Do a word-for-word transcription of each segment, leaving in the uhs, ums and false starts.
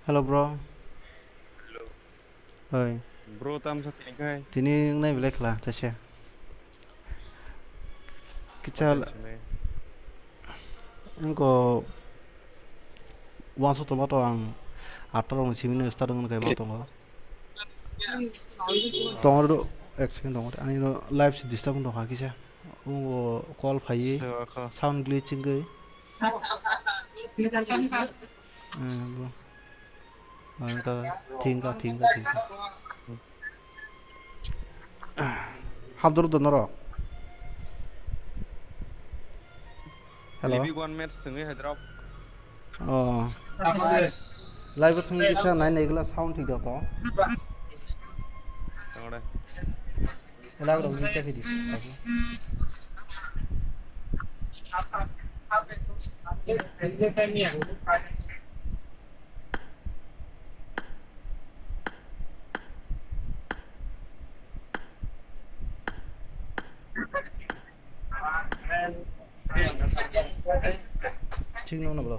Hello, bro. Hello. Hoi. Bro, tamsa tini khai? Tini wngnai belai khla, taisa. Kicha. Hotel sene. Wngko uansuk tongma to ang atta rokni simi no start wngkha ma tongo. Tongo do, ek second tongo. Ani no live se disturb wng tongkha kisa. Wngkha call phaiwi. Sound glitch wngwi. Eh, bro. Ang ka, thing ka, thing ka, thing ka. Habdur do norok. Hello. Libi one match thangwi Hyderabad. Oh. Live thangwi kisa nai nai gla sound thik da to. Tangore. Elag rok ni kaphidi. Thik no no bro.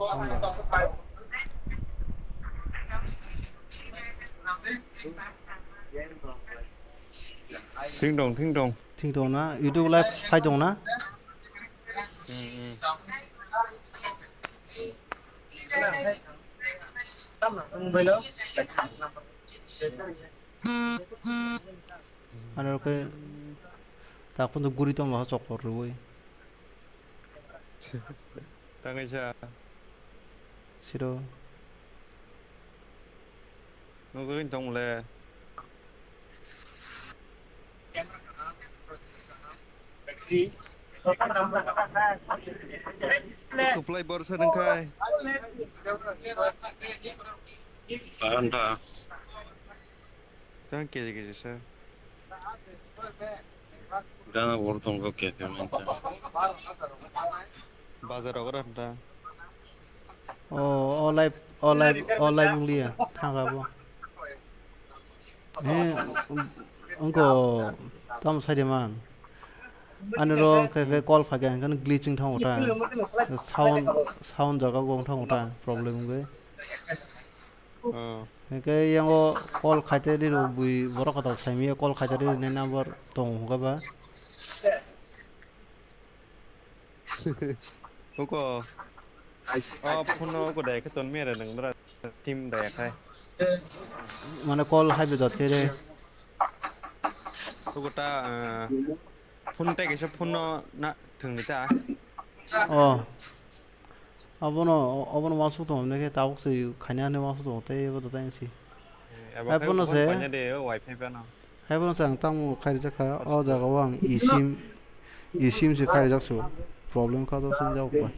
Thing dong, thing dong. Thing dong na? YouTube live phai dong na? Hmm, hmm. Ano khe tak phano guri tongma chokor rwui. Tangaisa. Siro. Nugwi tong le. Kuplai borsa nangkhai. Paranta. Tang keji keji sa. Dana bor tong ko ke ke menta. Bazar ogra ta. O, o live, o live, o live wnglia. Thang abo. He, wngko tamo saide man. Ani ro khe, khe call phai khe, hwnkheno glitching thango ta. Sound, sound jaga go thango ta, problem wngwi. Oh. Hwnkhe yango call khaite riro bui borok kwtal saimaya call khaite riri nai number tongo hwnkhe ba. Huko. Oh, phone no huko dai khe ton mera nang dra team dai khai. Mane call haibe jot khe re. Huko ta, ah, phone tai kaisa phone no na thwngwi ta. Oh. Abono, abono uansuk tongo, hwnwi khe tabuk se khaina hinwi uansuk tongo, tei abo da tei wngsi. Eh, abo hai phone no se, paina de, o wifi phano. Hai phone no se ang tamo khairjak kha, o jaga o ang eSIM, eSIM se khairijak su, problem kha, jok se jok pa.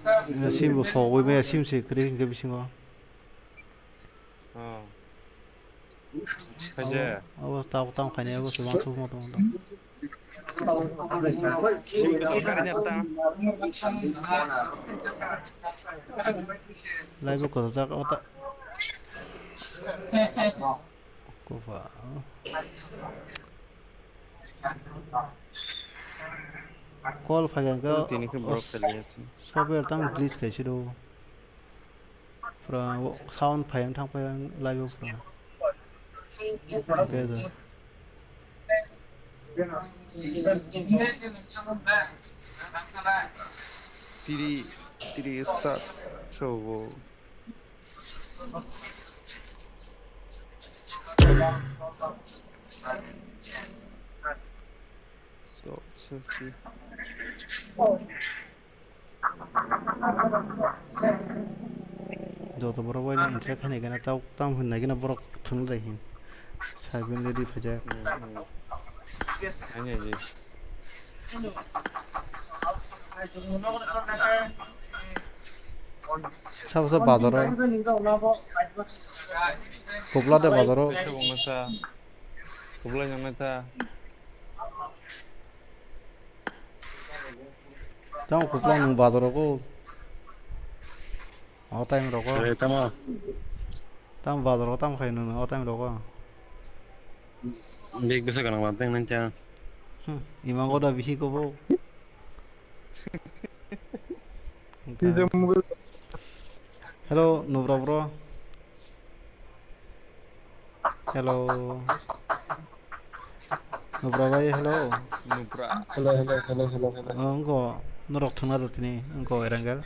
Ah. Eh, sim bo sogwi maya, sim se kwrwi hwnkhe bisingo. Oh. Haje. Abo, abo tamo, tamo khainai, abo se uansuk ma tong tong. Sim kwtal kari nyata. Live kwtal jak, abo ta. Kopa. Call phai kha, tini khe borok os, khailai ya se. Software tamo glitch khai se do. Pura sound phai ang thang phai ang live o pura. Beda. Tiri, tiri start. So, so, so, si. Joto borok bai no interact khainai gana tau tam hwnwi gana borok thwng lai hin. Saibin ready phaijak. Hmm, hmm. Ani, ani. Sabo sa bazaro. Kupla de bazaro. Kupla nyang na ta. Tamo kupla nwng bazar rogo. O time rogo. Eh, tamo. Tamo bazar rogo tamo khai nwng o time rogo. Big bisa ganang lanteng nang cha. Hmm, imango da bihi kobo. Tisa mobile. Hello, Nubra bro. Hello. Nubra bhai, hello. Nubra. Hello, hello, hello, hello, hello. Oh, wngkho norok thwngna do tini, wngkho Erangel.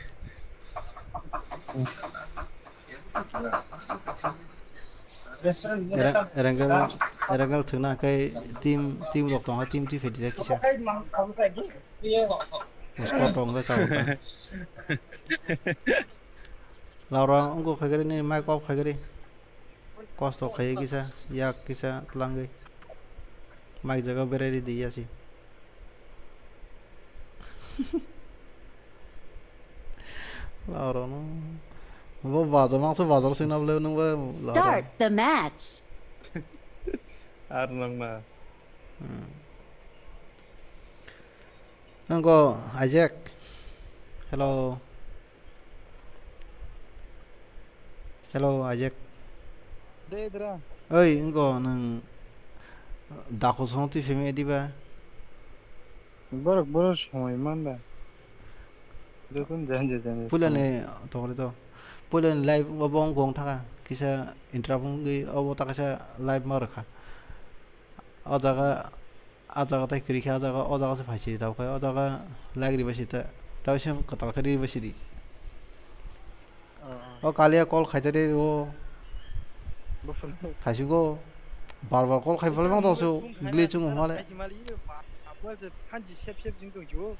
Era-, Erangel, Erangel thwngna khe team, team rok tongkha, team twi phaidi kisa. Squad rok wngkha chao ta. Laura wngkho khaigari ni mic off khaigari. Kosto khai kisa, yak kisa tlangwi. Mic jaga berai ridi yasi. Lauro no. Bo bajo mangso bajo sing na bole nung ba. Start the match. Ar nang na. Hmm. Nang ko Isaac. Hello. Hello, Ajek. De, dra. Oi, wngkho nwng dakho song twi phemya diba? Borok, borok somoi man da. Jotono janja, janja. Puilani tongri to. Puilani live obo wngkha wng thaka. Kisa interrupt wngwi obo ta kaisa live ma rwkha. O jaga, a jaga tai kwrwi khe, a jaga, o jaga se phai sidi, tabuk khe o jaga like ribai sidi, ta, tei se kwtal khe ribai sidi. Oh, oh. O Kalia call khai tari o. Buphuru. Thaisingo bar bar call khai phalmang tong se glitch wng male. Thaisimali, ma, ma, ma, se phanji sep sep jing tong jo.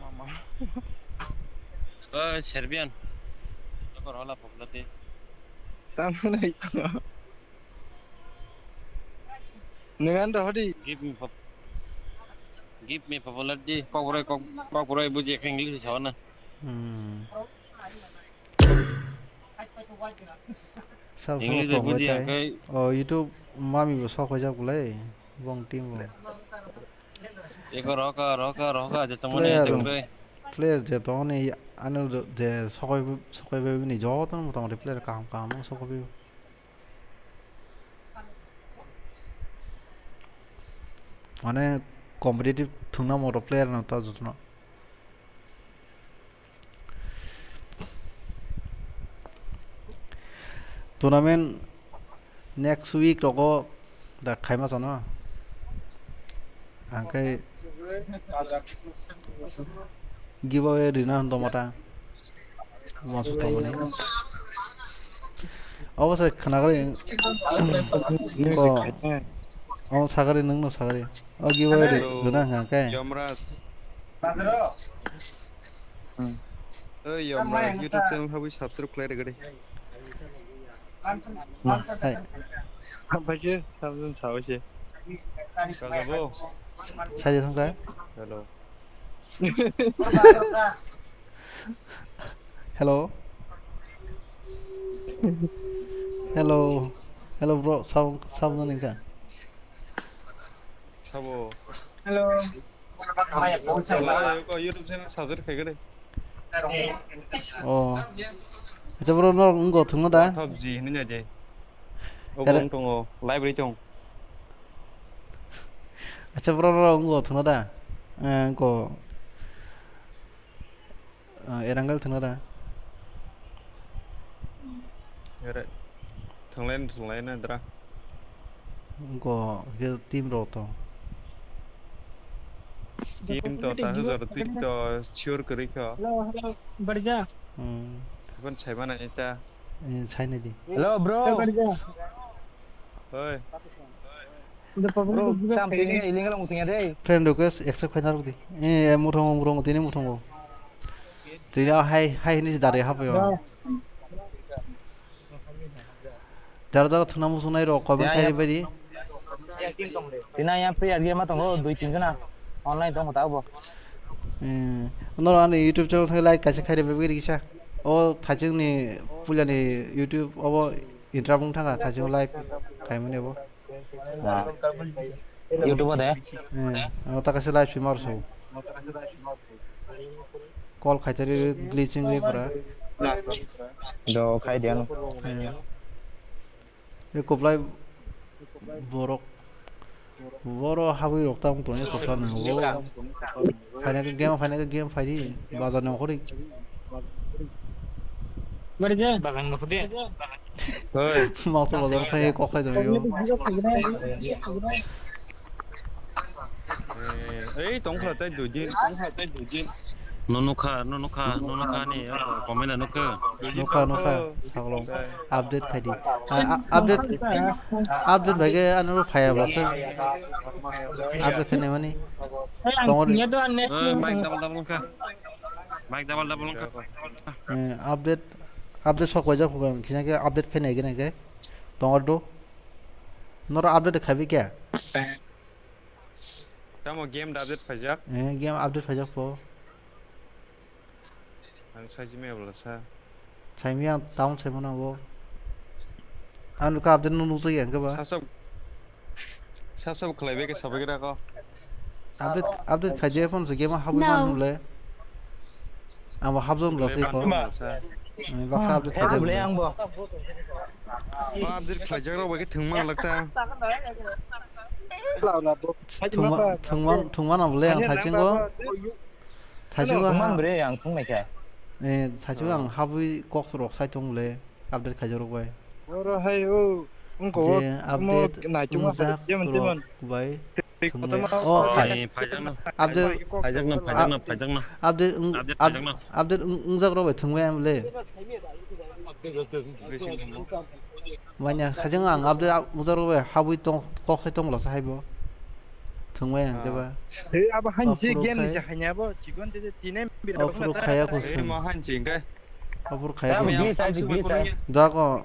Ma, ma. Oh, Serbian. Nokor hola phoklati. Tamo nai. Nang ano hodi. Give me pop-, give me popularity. Kokborok, kok, kokborok buji khe English sawana. Hmm. Sab English sabo buji tongwi tai. Akai. Oh, YouTube mami bo sok hoijak bolai. Bong team bo. Eko roka, roka, roka, je tongmani player, tongre. Player je tongmani ano je sokoi, sokoi bebini jotono motamoti player kaham, kaham sokoi bebo. Mane competitive thwngna moto player no ta jotono. Tournament next week rogo da khaima sano. Angkhe giveaway rina hwn tongma ta. Wansuk tongmani. Obo se khwnagwi. Ko. Omo sagari, nwngno sagari. O giveaway ri-, rina hwnkha khe. Yamraj. Hmm. Oi, Yamraj, YouTube channel habwi subscribe khlai rwgwdi. Ma, hai. Hambai khe, samjwn sawi se. Kajabo. Sari thangkha. Hello. Hello. Hello. Hello, bro. Sab-, sabno ningka. Sabo. Hello. Hello, YouTube channel subscribe khaigade. Oh. Acha bro, no, ngo thungno da? Pub G hinwi nai de. Obo wng tongo, library tong. Acha bro, no, ngo thungno da? Eh, ngo. Ah, Erangel thwngna da? Ere, thwnglai, thwnglai na dra. Go, ge team rok to. Team to, ta huzar team to, sure kwrwi kho. Hello, hello, Barja. Hmm. Ebon sai mana eta. Eh, sai nai di. Hello, bro. Hello, Barja. Oi. Bro, tam tini iling lang uting ya deh. Friend request accept khaina rwdi. Eh, muthung, muthung, tini muthung. Tini hai, hai ni dari hap yo. Bro. Jara jara thuna musu nai ro, comment ya, khai ya. Ri bai di. Tini ya free game ma tongo, dui tin jona. Online tongo ta bo. Eh, noro ani YouTube channel thai like kaisa khai ri bai ri kisa. O thaching ni puila ni YouTube obo interrupt wng thaka thaching live khai mani bo. Ah. YouTube de? Eh, o ta kaisa live stream arso. Call khaitari glitching wi pura. Do khai de ano. Eh. E koplai borok. Boro habwi rok tamo tongya koplai nang bo. Phaina khe game, phaina khe game phaidi. Bazar ni okhorwi. Bari je. Bagan mo khudi. Hoi. Mausu bazar thai kok khai dami. Ei, tongkhla tai dujin. No nukha, no nukha, no nukha ni, oh, comment no nukha. Nukha, nukha, saklong. Update khai di. Ah, ah, update, update bai ge ano phaya ba se. Update khai ni mani. Tongo. Eh, mic double double wngkha. Mic double double wngkha. Eh, update, update sok bai jak phuka, kisa ke update khai nai gana ke. Tongo do. Noro update khai bi kya? Tamo game da update khaijak? Eh, game update khaijak pho. Ang saji me bla sa. Saimi ang town saimo nango. Ang ka update no nukjak ya, hwnkhe ba? Sab sab, sab sab khlai bai khe sabai khe rako. Update, update khaijak phone se game habwi man nule. Ang bo habjak bla se ko. Baksa update khaijak bla. Ang bo. Ba update khlaijak rok bai khe thwngma lakta. Thwngma, thwngma, thwngma nang bole ang thaichungo. Thaichungo ha. Thwngma bre ang thwngnai khe. Eh, thaichungo ang habwi kok rok sai thung bole update khaijak rok bai. Oro hai o, ungko je o, mo update naichungo hai, wngjak jemon rok temon. Bai. Thwngwi. Kotorma o, hai. Phaijakno, phaijakno, phaijakno, phaijakno. Update wng-, update phaijakno. Update wng-, wngjak rok bai thwngwi ang le. Manya, hajeng ang update wngjak rok bai habwi tong, kok hai tong lasa haibo. Thwngwi ang khe ba. He, abo hanchi gen ni se hanya bo, chikon te te tine bira. Ophuru khaya ko. He, ma hanchi hingke. Ophuru khaya ko. Dako.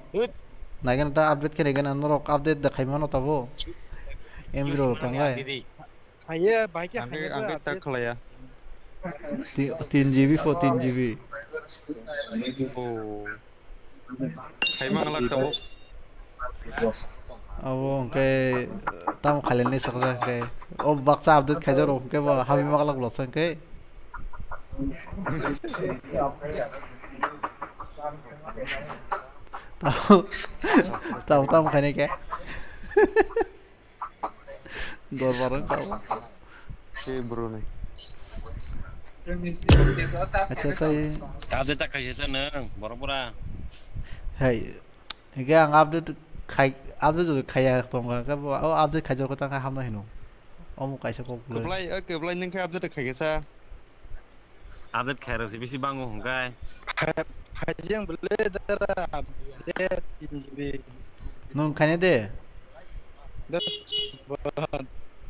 Naigena ta update khe naigena norok update da khaimano tabo. M B rok tonglai. Haye, bai khe ang khe, haye ang khe ba tak update khlaiya. Ti-, tin G B pho, tin G B. Oh. Khaimang lak tabo. Abo hwnkhe tamo khailani sakjak hwnkhe. O baksa update khaijak rok hwnkhe bo habwi maklak lasa hwnkhe. Tamo, tamo, tamo khainai khe. Dorbar wngkha o. Se bro ni. Acha tai. Update ta khaisa ta nwng, borok bura. Hai. Hingke ang update khai, update jodi khaiya tongkha, khe bo, o update khaijak khe tangkha hamna hino. Omo kaisa kok bwlai. Kwplai, o kwplai nwng khe update khaikha sa. Update khairok se bisi bango hwnkhe. Phaijeng bwle dara update tin G B. Nwng khaina de?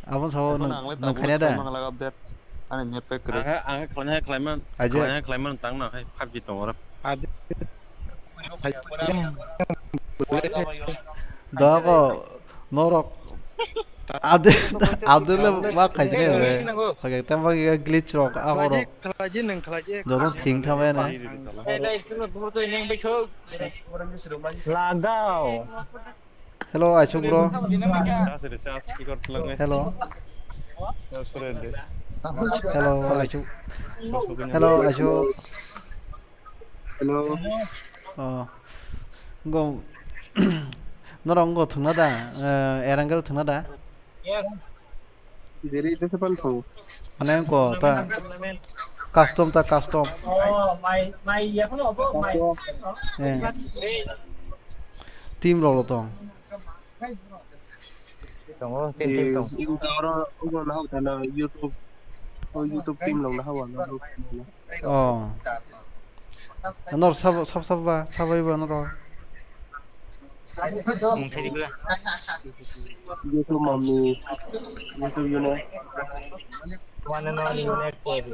Aboni sao nwng khaina da? Ang le tabuk khaimang lak update. Ani net pack kwrwi. Ang khe, ang khe khlaina khlaiman, khlaina khlaiman tang na khai five G tongo oro. Update. Dogo norok update, update le ma khaijak le. Hake tamo glitch rok, ago rok. Khlaji, khlaji, nwng khlaji. Joto thing thama ya na. Lagao. Hello, Aisuk bro. Hello. Hello, Aisuk. Hello, Aisuk. Hello. Oh. Go. Norok go thwngna da? Eh, Erangel thwngna da? Diri itu sepan tu. Mane ko ta custom ta custom. Oh, mai, mai ya kono obo mai. Eh. Team rok lo tong. Tongo, tin tin tong. Oro ugo na hok na YouTube. O YouTube team rok na hok na. Oh. Nor sab, sab, sab ba, sab ba nor. Mung thani bra. Youtube mami, youtube yune. One and only United.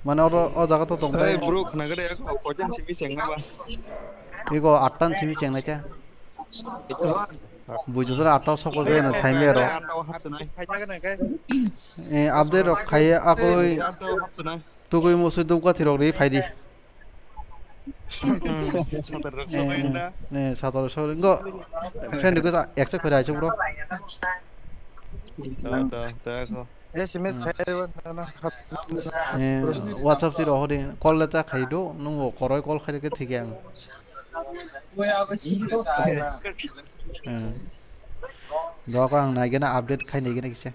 Mane oro o jaga to tong. Hey bro, khna gade ko kojan simi chengna ba. Iko attan simi chengnai ta. Bujo sara attan sokol be na saimero. Eh, update rok khai akoi. Tugui musui dubga thirok ri phaidi. Sator rok sokoi na. Eh, sator rok sokoi. Ngo friend request accept kore aichuk bro. Da, da, da ko. S M S khai rw na na. Eh, WhatsApp tiro hodi call leta khai do, nungo koroi call khai ke thik yang. Eh. Dok ang naigena update khai naigena kise.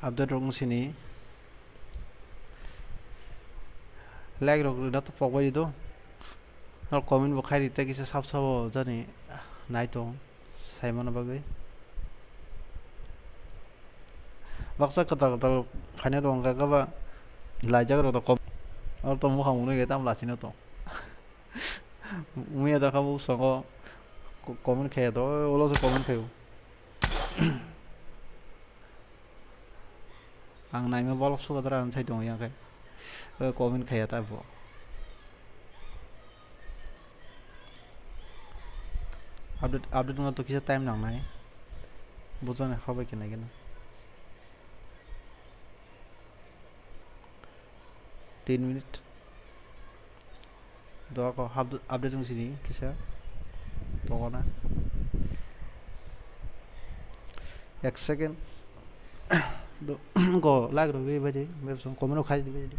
Update rok wng sini. Like rok rwna to pok bai di do. Nor comment bo khai ri tei kisa sab sabo jani nai tong sai mano bagwi. Baksa kwtal kwtal khaina rw wngkha khe ba laijak rok to kom. Oro to mukhang nuknwi khe tamo lachino to. Muya da kha bo songo co-, comment khaiya to, ulo se comment khaio. Ang naima bolok suka dara ang sai tongo yang khe. O comment khaiya ta bo. Update, update wngna to kisa time nangnai. Bujani habai khe nai gana. Tin minute. Doa ko hap-, update wng sini kisa. Tokona. Ek second. Do, go like rok ri bai di. Web song comment rok khai di bai di.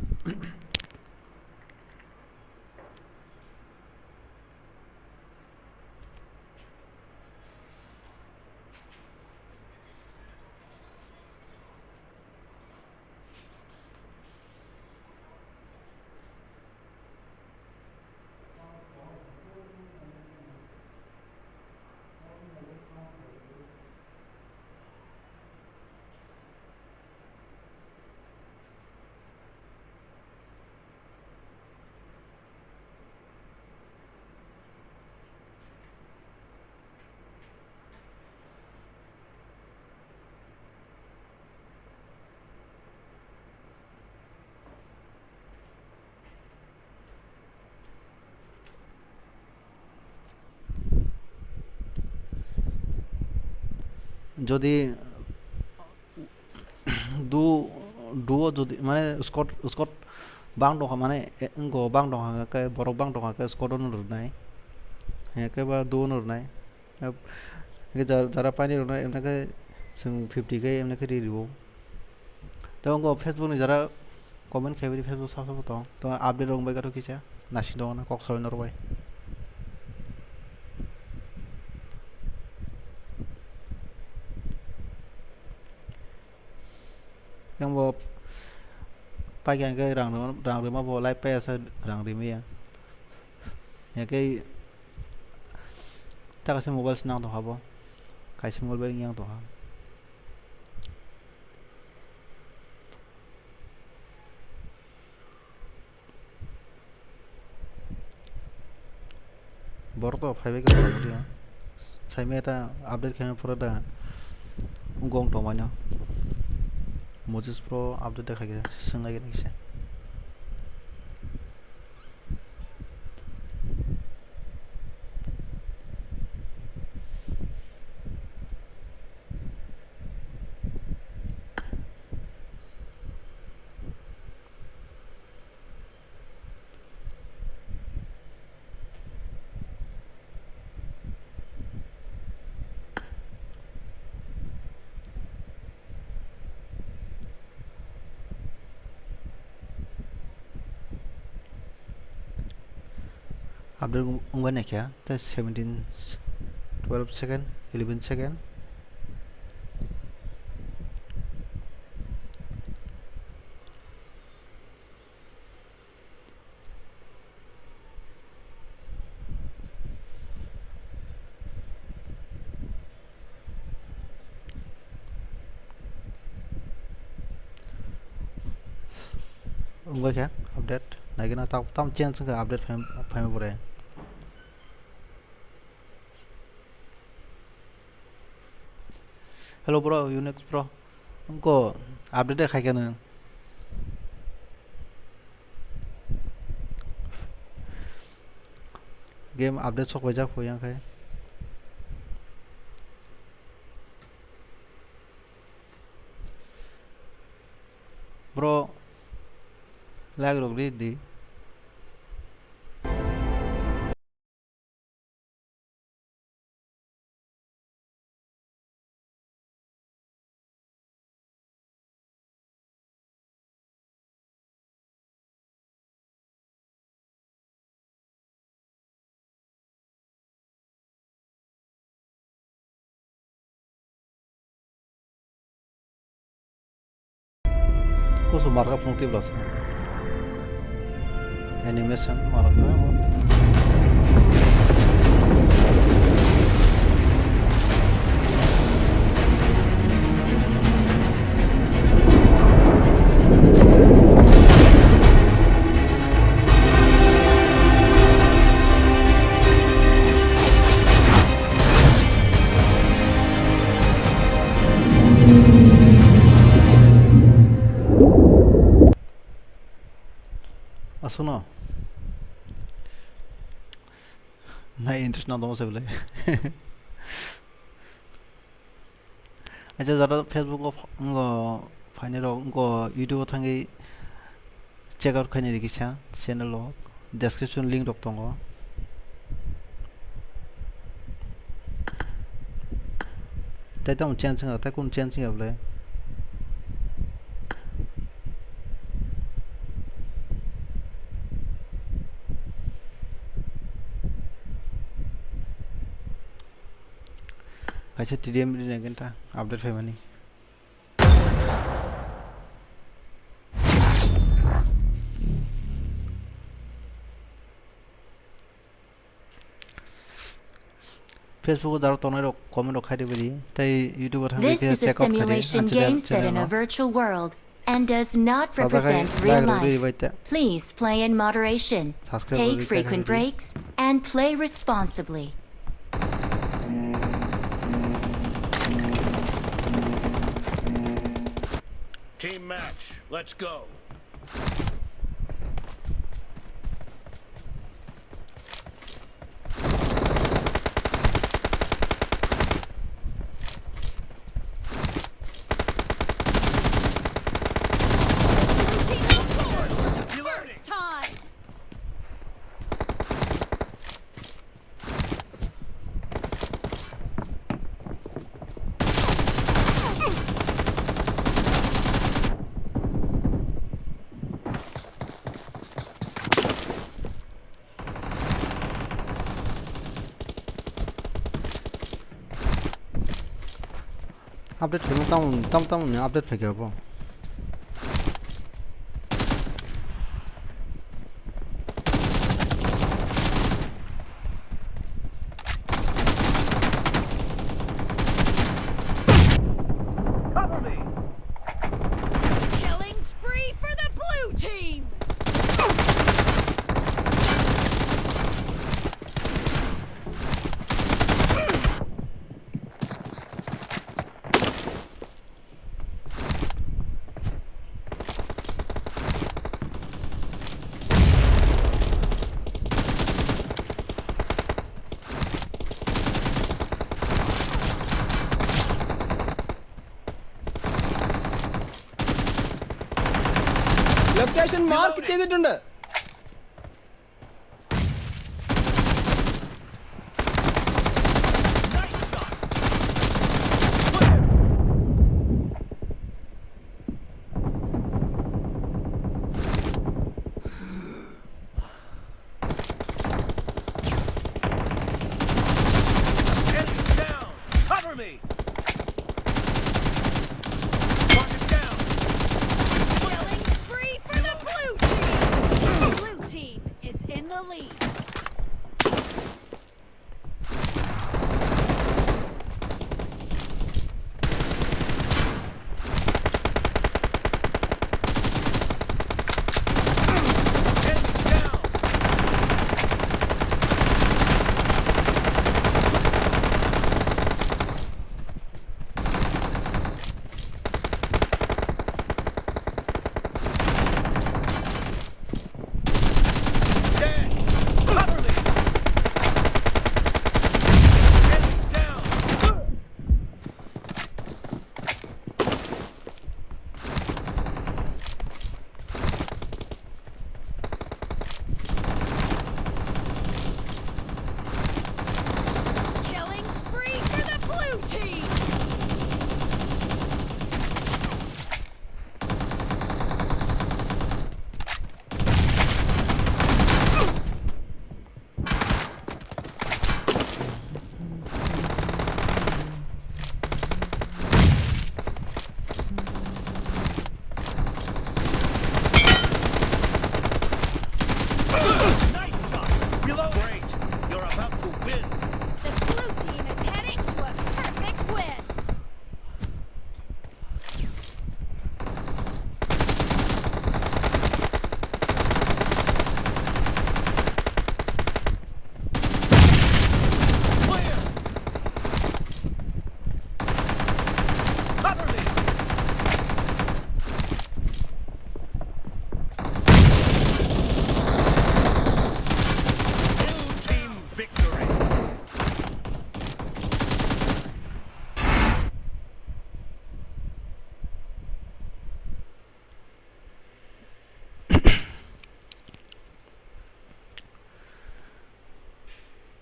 Jodi du, duo jodi mane squad, squad bang tongkha mane, e, wngkha bang tongkha khe borok bang tongkha khe squad ono rwnai. Hingkhe ba duo no rwnai. Hingkhe jar-, jara paini rwnai emna khe chwng fifty khe emna khe ri rwo. Tei wngkha Facebook ni jara comment khai bai di, Facebook sabo sabo tong. To update rok wngbai kha to kisa. Nasing tongo na kok saui norok bai. Yang bo paikha hingkhe rang rwma, rang rwma bo live paiya sa rang rimaya. Hingkhe ta kaisa mobile se nang tongkha bo. Kaisa mobile bai wng yang tongkha. Borok to phaibai khe borok dia. Saimaya ta update khaima phuru da gong tongmani. Moses Pro update da khaikhe swnglai gini kisa. Update wng-, wngbai naikha tei seventeen, twelve second, eleven second. Wngbai kha update. Naikhe na tam, tam change wngkha update phaima, phaima pore. Hello bro, Unix bro. Wngkha update khaikha nwng. Game update sok paijak pho yang khai. Bro, like rok ri di. Soso marka phunuk twi bwlasa. Animation marka. Aswkno nai interest no dong se bwle. Acha jara Facebook o ph-, ngo phainai rok ngo YouTube o thangwi check out khainai rikisa channel o description link rok tongo. Tai tamo change wngya, tai kunu change wngya bwle. Kaisa T D M rinai khe ta update phaimani. Facebook o jaro tongnai rok comment rok khai di bidi, tei YouTube o thang di. This is a check out khai di, simulation game set in a virtual world and does not represent real life. Please play in moderation, take frequent breaks, and play responsibly. Team match, let's go. Update khaima tamo, tamo, tamo ni update phaikha bo. Killing spree for the blue team! Location mark ചെയ്തിട്ടുണ്ട്. Enemy down! Cover me! Target down! Killing spree for the blue team!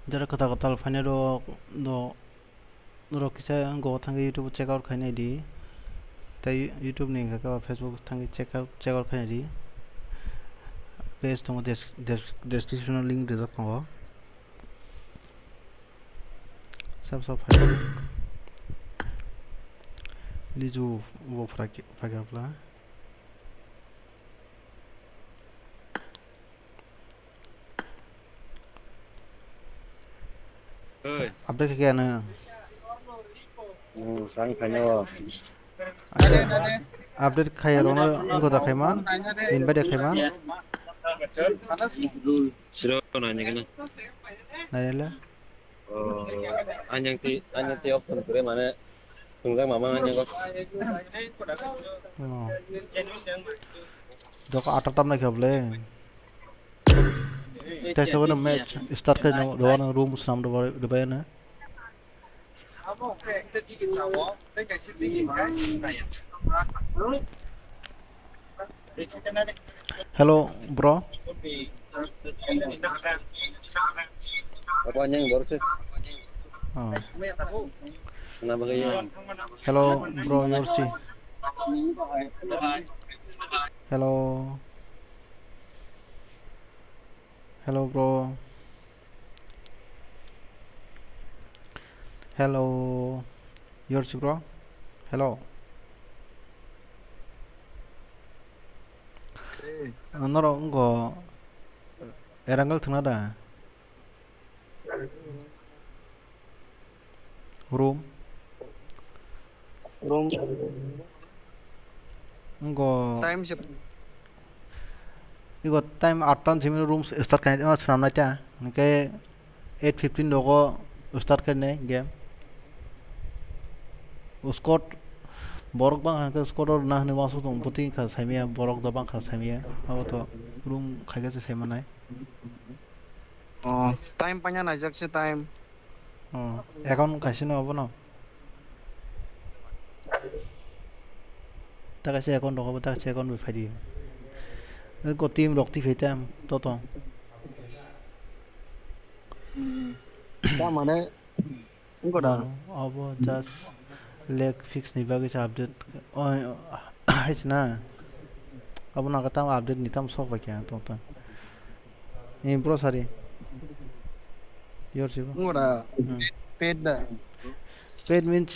Jara kwtal kwtal phainai rok do, rok kisa go thangwi YouTube check out khainai di. Tei YouTube ni hwnkha khe Facebook thangwi check out, check out khainai di. Page tongo des-, des-, description o link rijak tongo. Sab sab phai. Liju bo phra ki-, phai kha bwla. Oi. Update khe khe ano. Hmm, sang khaino. Update khai rono wngkha da khaiman. Invite khaiman. Siro nai nai kena. Nai nai le. Oh, anyang ti, anyang ti option kore mane tungjak mama anyang ko. Oh. Dok atar tam nai khe bole. Tei to no match start khai no, rowan room snam do bai na. Hello, bro. Apa anyang baru sih? Oh. Kenapa kayak? Hello, bro, Yorsi. Hello. Hello, bro. Hello. Yorsi, bro. Hello. Hey. Norok wngkho Erangel thwngna da? Room. Room. Ngo. Time se. Igo time atta ni simi room start khai, ah, swnam nai ta. Hingke eight fifteen rogo start khai nai game. Squad borok bang hingke squad oro na hinui uansuk tong, bwtwi wngkha saimaya, borok da bang kha saimaya. Abo to room khaikhe se saimanai. Oh, time paina naijak se time. Oh, account kaisa no abono. Ta kaisa account rok abo, ta kaisa account bai phai di. Ko team rok twi phai tam, to to. Hmm. Ta mane, wngkha da? No, abo just lag fix ni bagwi se update. Oh, hai se na. Abo naga tamo update ni tamo sok bai kha tong tong. Ni bro sari. Yor si bro. Wngkha da? Hmm. Paid da? Paid means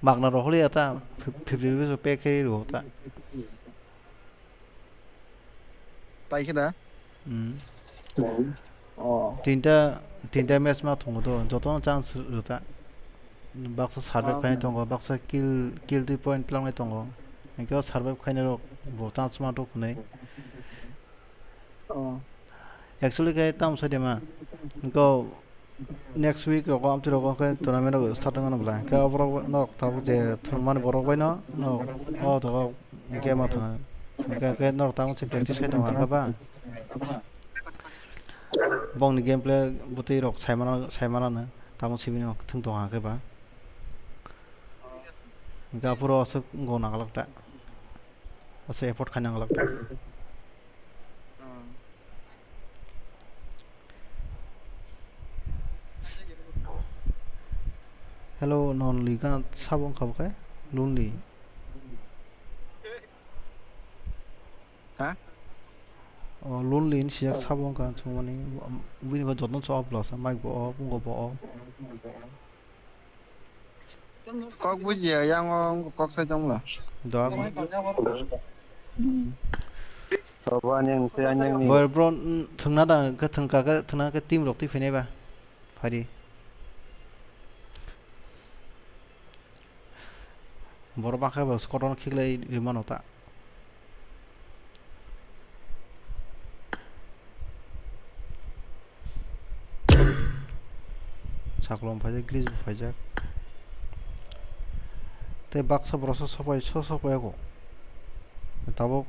magna roholi ata fifty rupees pay khe ro ta. Paikhe da? Hmm. Oh. Tinta, tinta match ma thungo do, jotono chance rwta. Baksa survive khainai tongo, baksa kill, kill twi point twlangnai tongo. Hingke o survive khainai rok bo chance ma rok hwnwi. Oh. Actually khe tamo sai de ma. Hingke o next week rogo, amtwi rogo khe tournament rogo start wngmano bwla. Hingke o borok norok tabuk je thwngmani borok bai no, norok o jaga game o thwng. Hingke khe norok tamo se practice khai tongo hingke ba. Bongni gameplay bwtwi rok saimano, saimanano tamo sibini thwng tongo hingke ba. Hingke aphuru aswk wngkha nanglak ta. Aswk effort khai nanglak ta. Hello, Nonli, gana sabo wngkha bo khe? Lonely. Ha? Oh, Lonely ni siyang sabo wngkha, chumani, bini bo jotono so off lasa, mic bo off, wngkha bo off. Kok bujiya, yang o kok sai tongla. Dok. Hmm. Soba neng se anyang ni. Boy bro, mm, thwngna da, khe thwngka khe, thwngna khe team rok twi phainai ba. Phari. Borok bakha bo squad-o khiklai rimano ta. Saklom phaijak, glitch bo phaijak. Tei baksa borok so sopai, so sopai yago. Tabuk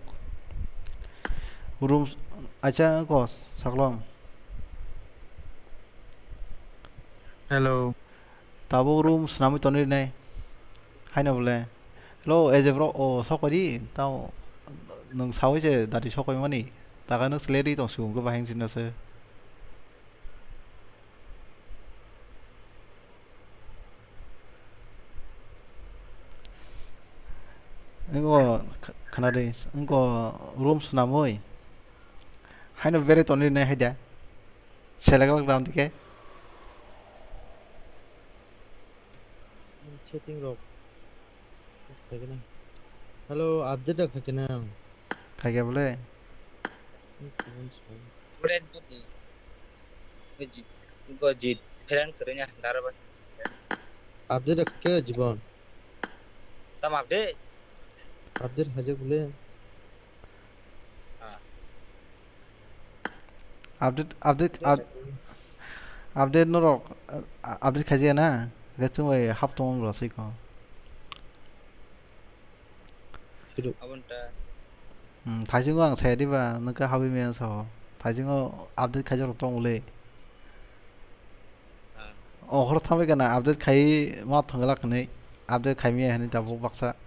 room acha ko saklom. Hello. Tabuk room swnamwi tonwi rinai. Haino bole. Hello, A J bro, o sokoi di. Tamo nwng sawi se dati sokoi mani. Taka nwk sle ri tong sukung khe bahing sino se. Ngo kh-, khna di, ngo room swnamwi. Haino bere toni nai haida. Selek lak ram dike. Setting rok. Hello, update rok khaikhe nang. Khaikhe bole. Friend ko di. Ko jit, ko jit. Friend kore nya, daro ba. Update rok khe jibon. Tam update? Update khaijak bole. Ah. Update, update, up-, update norok, uh, update khaijaya na? Khe chwng bai hap tongo rw swi ko. Aboni ta. Hmm, thaichungo ang saya diba, nokha habwi maya sao. Thaichungo update khaijak rok tongo le. Ah. O hor thamwi kana update khai ma thangla khnwi. Update khai maya hwnwi tabuk baksa.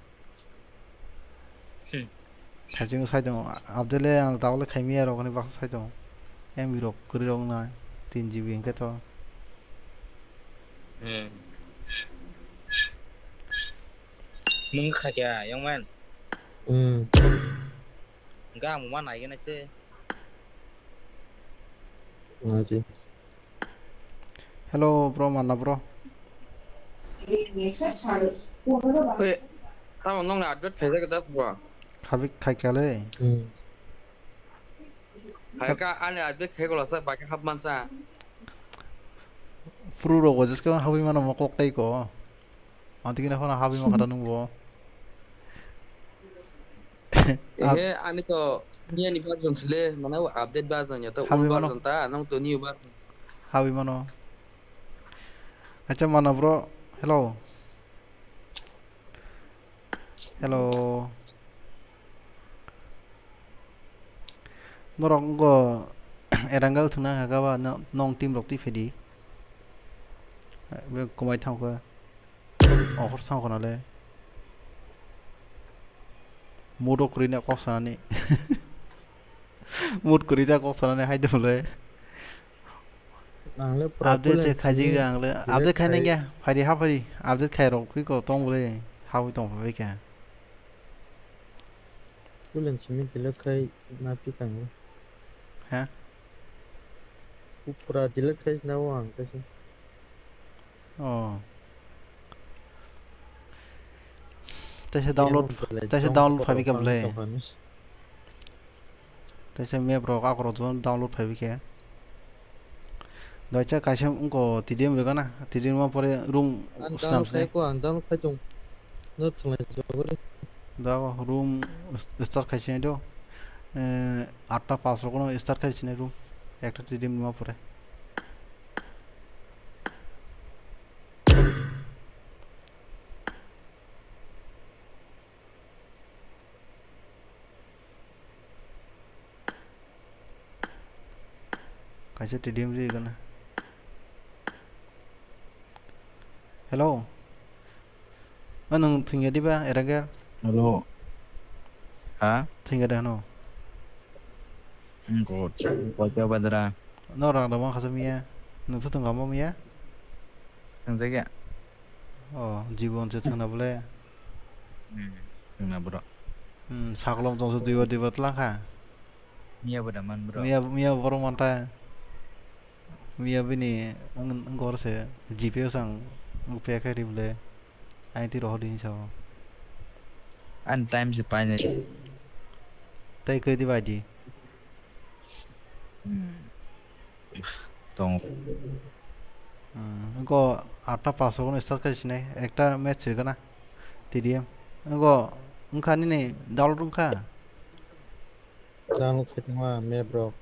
Hmm. Thaichungo sai tongo. Update le ang tabuk le khai maya rok hwnwi baksa sai tongo. M B rok kwrwi rok na tin G B hwnkhe to. Hmm. Mung kha kya, young man? Hmm. Ga mo ma nai gana che. Nai che. Hello, bro, manna bro. Oi, tamo nong na update khaijak da bro. Khabik khai kale. Hmm. Hai ka ani update khai gola sa baki hap man sa. Pro rogo jeske habwi mano mo kok tai ko. Anti kina khona habwi ma khata nungbo. Ehe, ani to niya ni version sile, mana update version ya to, old version ta, nang to new version. Habwi mano. Acha mana bro, hello. Hello. Norok ngo Erangel thwngna kha kha ba no-, nong team rok twi phedi. Be kumai thang kha. Ohor thang kha nale. Mudo kwrwi na kok sanani. Mut kwrwi ta kok sanani hai dole. Ang le pura update full je and khaji full ga ang le delete update khai khai nang ya. Phari ha phari. Update khai rok kwi ko tong bole. Hawi tong phai kha. Kulen simi delete khai na pi kang. Ha? Upra delete khai na o ang kasi. Oh. Tese download, tese download phabi ka bole. Tese map rok akoro download phabi khe. Doicha kaisa wngkho T D M rwgana, T D M rwma pore room swnam se. Ang download khai tong. No thwnglai jogori. Da room start khai sinai do. Eh, atta pass rok no start khai sinai room. Ekta T D M rwma pore. Kaisa T D M ri gana. Hello. O nwng thwngya diba, Erangel? Hello. Ha? Thwngya de hano. Wngkho, koito badra. No rang rwma khasa miya. Nwng thwng kamo miya? Thwngjakya. O, jibon se thwngna bole. Hmm, thwngna bro. Hmm, sakolom tongsa duibar duibar tlang kha. Miya bo da man bro. Miya, miya borok manta. Miya bini ang, ang gor se G P O sang ang pay khe ri bole. Ai ti rohor din sao. An time se pai nai. Tai kre di bai di. Hmm. Tong. Hmm, engko atta pass rok no start khai sinai. Ekta match sirgana. T D M. Engko wngkha nini download wngkha? Download khai tongma map rok.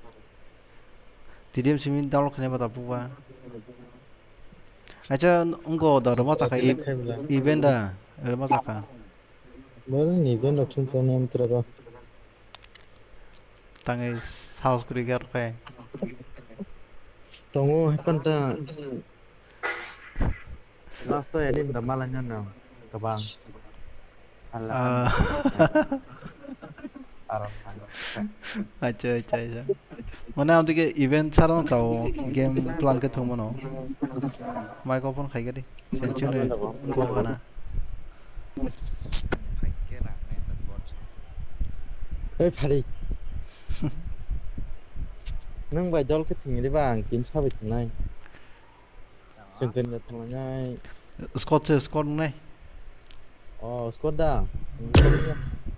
T D M simi download khainai bata bukba. Acha, engko da rwma chakha. Delete khai bwla. Event da rwma chakha. Boro ni event rok thum tong nam tra ba. Tangwi sahos kwrwi khe arwkhe. Tongo hai phano ta. Last o edit da malai nang nang kwbang. Hala. Ah. Aram thang. Acha, acha, acha. Mane amtwi khe event saro tao game plan khe thwngmano. Microphone khai gadi. Senchune go gana. Oi phari. Nwng bai dol khe thwngwi ba ang tin sabai thangnai. Chwng kenda thanglainai. Squad se, squad wngnai. Oh, squad da.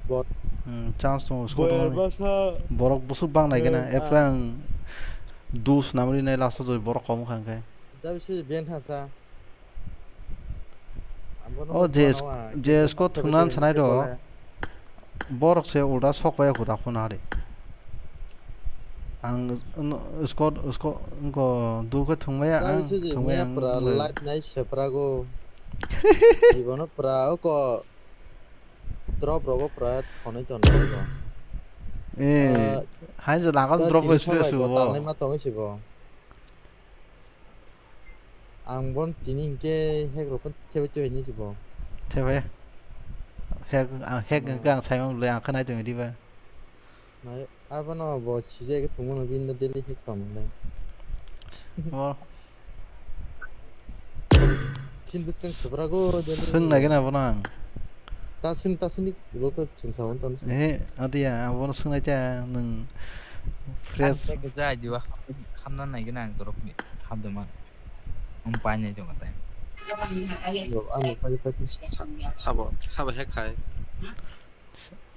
Squad. Hmm, chance tongo, squad wngnai. Borok bwswk bang nai gana. Ephra ang dus namri nai last o joi borok kom kha hwnkhe. Da bisi ben hasa. Oh, je, je squad thwngna sanai rok. Borok se ulta sok paiya kho daphuna hari. Ang, no, squad, squad, wngkho, dukhe thwngmaya ang, thwngmaya ang, pura wngkha. Live nai seprago. Ibono pura oko drop rogo pura thonwi tongo. Eh, hai je lagal drop express bo. Tangnai ma tongwi sibo. Ang bon tini hinkhe hack rok phano thebwi twi hinwi si bo. Thebwi? Hack, ang hack hinkhe ang saimang le ang khe nai tongwi diba. Nai, abono bo sijai khe thwngmano bini daily hack tongmani. Oh. Sin bwskang swbrago daily. Swng nai gana bono ang. Tasin, tasin ni local chwng sa won ton. Eh, adiya, abono swngnai ta nwng fresh. Ang tei kisa ai diwa, hamna nai gana ang torok ni, hamduma. Ang pai nai jong tai. Yo, ang pai pai sa, sabo, sabo he khai.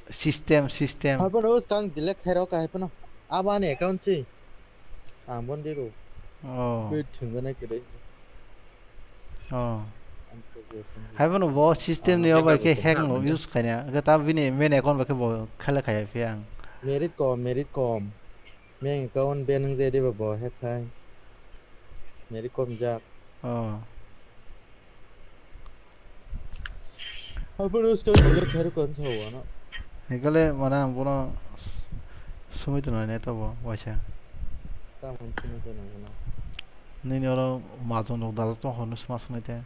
System, system. Hai bono skang delete khai rok hai bono. Abani account si. Ang bon diru. Oh. Be thwngna kiri. Oh. Hai bono bo system ni obo khe hack no use khaina. Khe ta bini main account ba khe bo khala khaya phi ang. Merit kom, merit kom. Main account ban wng jai de ba bo hack khai. Merit kom jak. Oh. Haphano skang belai khairok ang sao ano. Hekale mana ang bono sumui tongo ne tobo waisa. Tamoni sumui tongo bono. Nini oro majong rok dajak tong hor no sma swngnai te.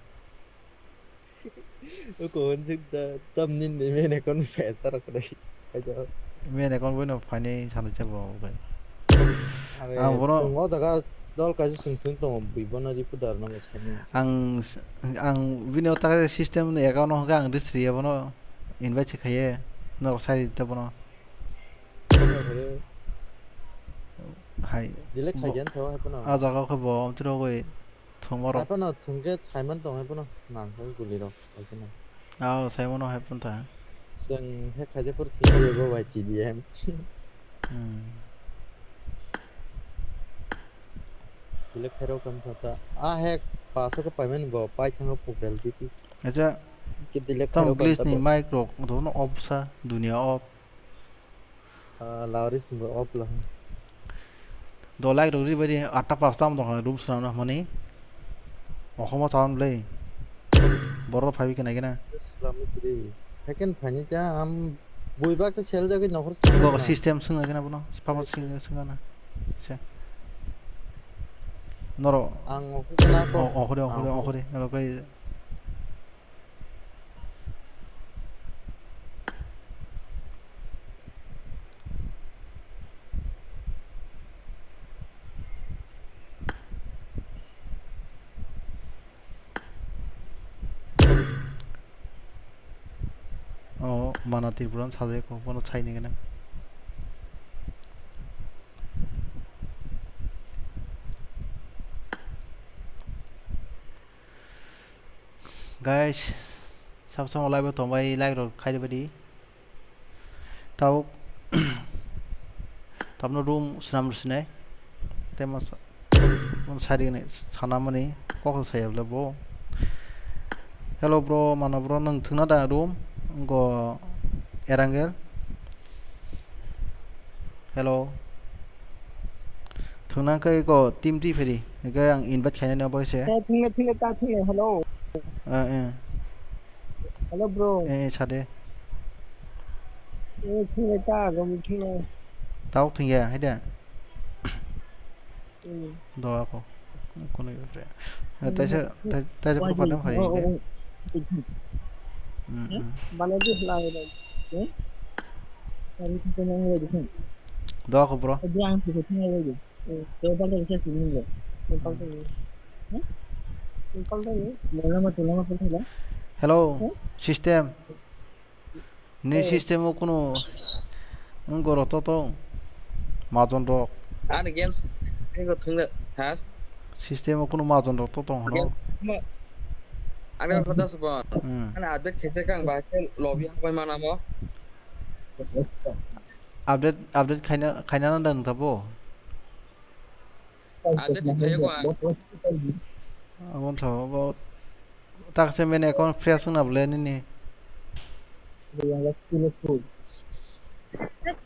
Oko hwnjik da tam nini main account pesa rok kwrwi. Main account boino phaini sanai se bo bai. Ang bono o jaga dol kaisa sung thung tongo bui bono report dar no saimano. Ang ang bini o ta system ni account no hwnkhe ang risriya bono invite se khaiye norok sai rite bono. Hai. Delete khai gen tho hai bono. A jaga khe bo amtwi rogwi. Thwngma rok. Haphano thwngkhe saiman tong haphano nangkhe guli rok haphano. Ah, saimano haphano ta. Chwng hack khaijak phuru thwngwi bo bai T D M. Hmm. Delete khairok kam thata. Ah, hack paso khe paiman bo pai thango pokel D P. Acha. Delete khairok kam thata. Tam glitch ni mic rok dono off sa dunia off. Ah, Lauris bo off la. Do like rok ri bai di, atta pasta mo dong room swnam na mani. Okhoma chawan blai. Borok phai kena kena. Slam sri. Second phani cha am bui bak cha sel jagwi nokhor. Go system swnga kena bono. Papa sing swnga na. Se. Noro. Ang okhore na ko. Okhore, okhore, okhore. Noro kai. O mana Tripura sajak ko bono saini gana. Guys, sab samo live o tongbai, like rok khai di. Tabuk tabno room swnam rwsinai. Tei masa sari ni sana mani kok saya bole bo. Hello bro, mano bro, nwng thwngna da room? Go Erangel. Hello. Thwngna khe ko team twi pheri. Hwnkhe ang invite khainani obo se. Eh, thwngna, thwngna, ta thwngna, hello. Eh, eh. Hello, bro. Eh, eh, sade. Eh, thwngna ta, gom thwngna. Tao thwngya, hai da. Hmm. Doa ko. Kono yore. Eh, taisa, tai-, taisa pro padam hari. Oh, oh, oh. Hmm, hmm. Bana di lai lai. Eh? Hari kita nang lai di. Doa ko, bro. Eh, dia ang tu tu lai di. Eh, dia bana di sini le. Tempat tu. Eh? Tempat tu. Mana mati nama pun tu lah. Hello, eh? System. Ni system o kuno Wng goro to tong. Majon rok. Ani games ego thungna ha? System o kuno majon rok to tong hano. Games mo-, ani kok da subon. Hmm. Ani update khaisa kang ba khe lobby hapai mana mo. Update, update khaina, khaina na dan tabo. Update khayo ko ang. Abo tho, abo tak se mene account fresh wngna bole nini.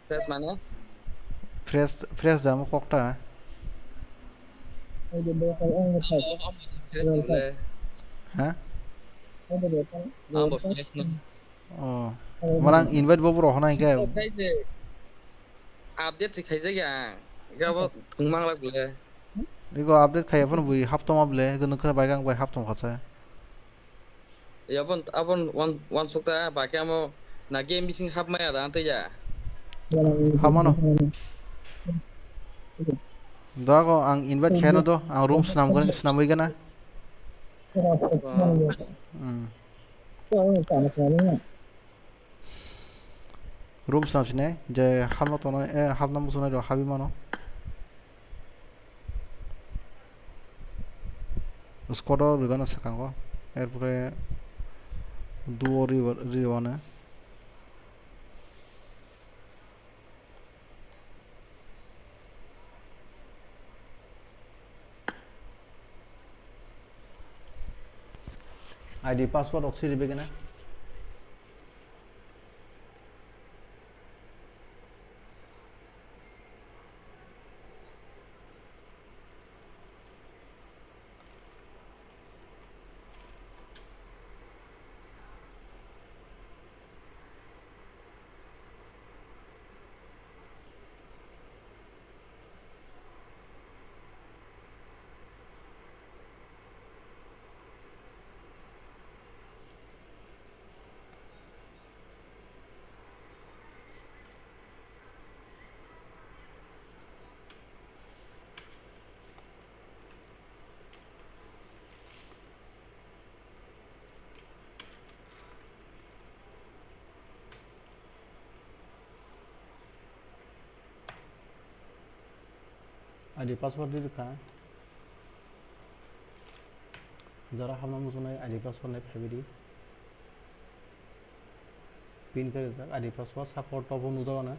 Fresh mane? Fresh, fresh da mo kokta. Fresh le. Ha? Ambo fresh no. Oh. Malang invite bo bro hona hingke. Update se khaijak ya. Gabo thung manglak bole. Ego update khai phano bui haptoma bole, ego nokha bai gang bai haptom khacha. Ya bon, abon wan, wan sukta ba ke amo na game bising hap maya da ante ya. Hamano. Dago ang invite khaino do, ang room snam gana, snamwi gana. Hmm. Room swnam sini je hapna tongnai, eh, hapna muchungnai rok habwi mano. Squad o rwgano swkango, er pore duo ri-, riwano. I D password rok siri begena. I D password di rwkha. Jora hapna muchungnai I D password nai phaibai di. Pin khe rijak I D password, saka o top o nukjak ano.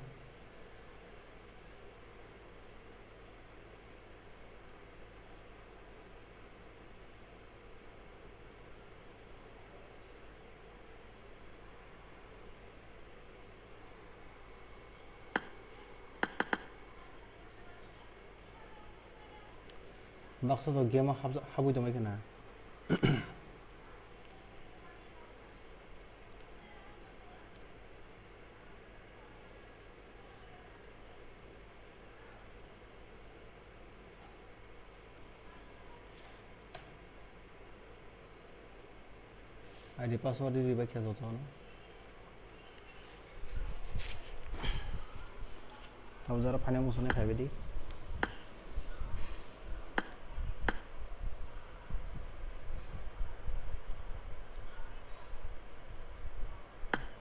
Baksa to game o habja-, habwi tongbai khna. I D password di ribai khe jotono. Tabuk jora phaina muchungnai phaibai di.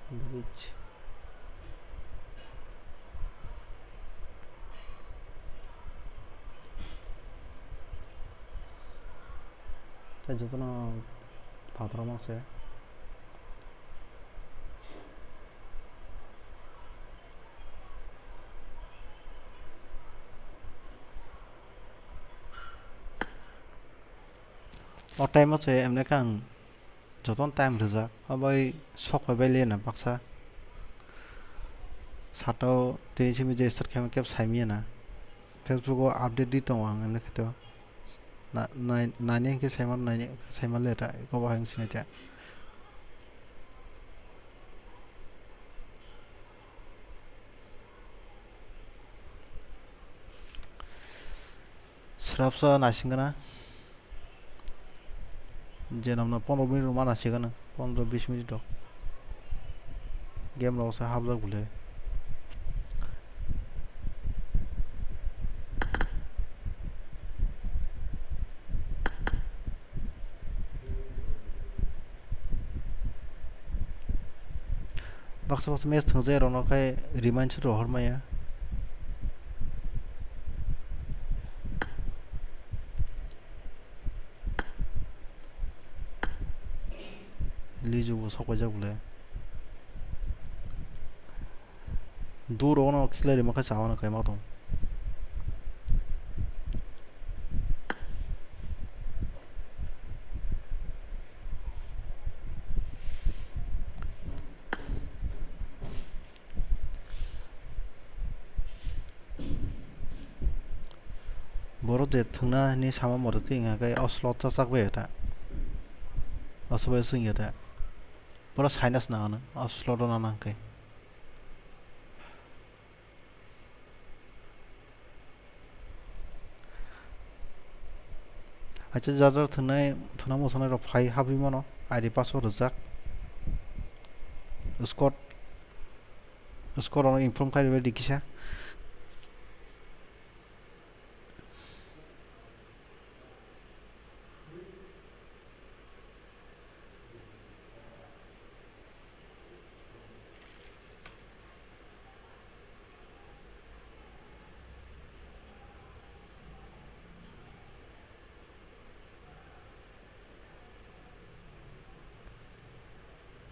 Bridge. Tei jotono phatorma se. O time o se emne khe ang jotono time rwjak, obo sok bai bai le na baksa. Sata o tini simi je start khaima kebo sai manya na. Facebook o update di tongo ang emne khe to. Na, nai, naini hwnkhe saimano, naini hwnkhe saimano le ta, eko bo hai wng sinai ta. Srapsa naising gana. Je nomno pondro minute rwma naising gana, pondro bis minute rok. Game rok se hapjak bwle. Baksa baksa match thwngjak rokno khe remind se rohor maya. Liju bo sok paijak bole. Dur ono khiklai rima khe chawano kaimak tong. Borok je thwngna hinwi sama motwi twi wngkha khe o slot chachak bai ta. Aswk bai swngya ta. Borok saina se nang ano o slot o nang khe. Acha jadar thwnai thwna mosanai rok phai habwi mano I D password rwjak. Scott Scott ono inform khai rwbai di kisa.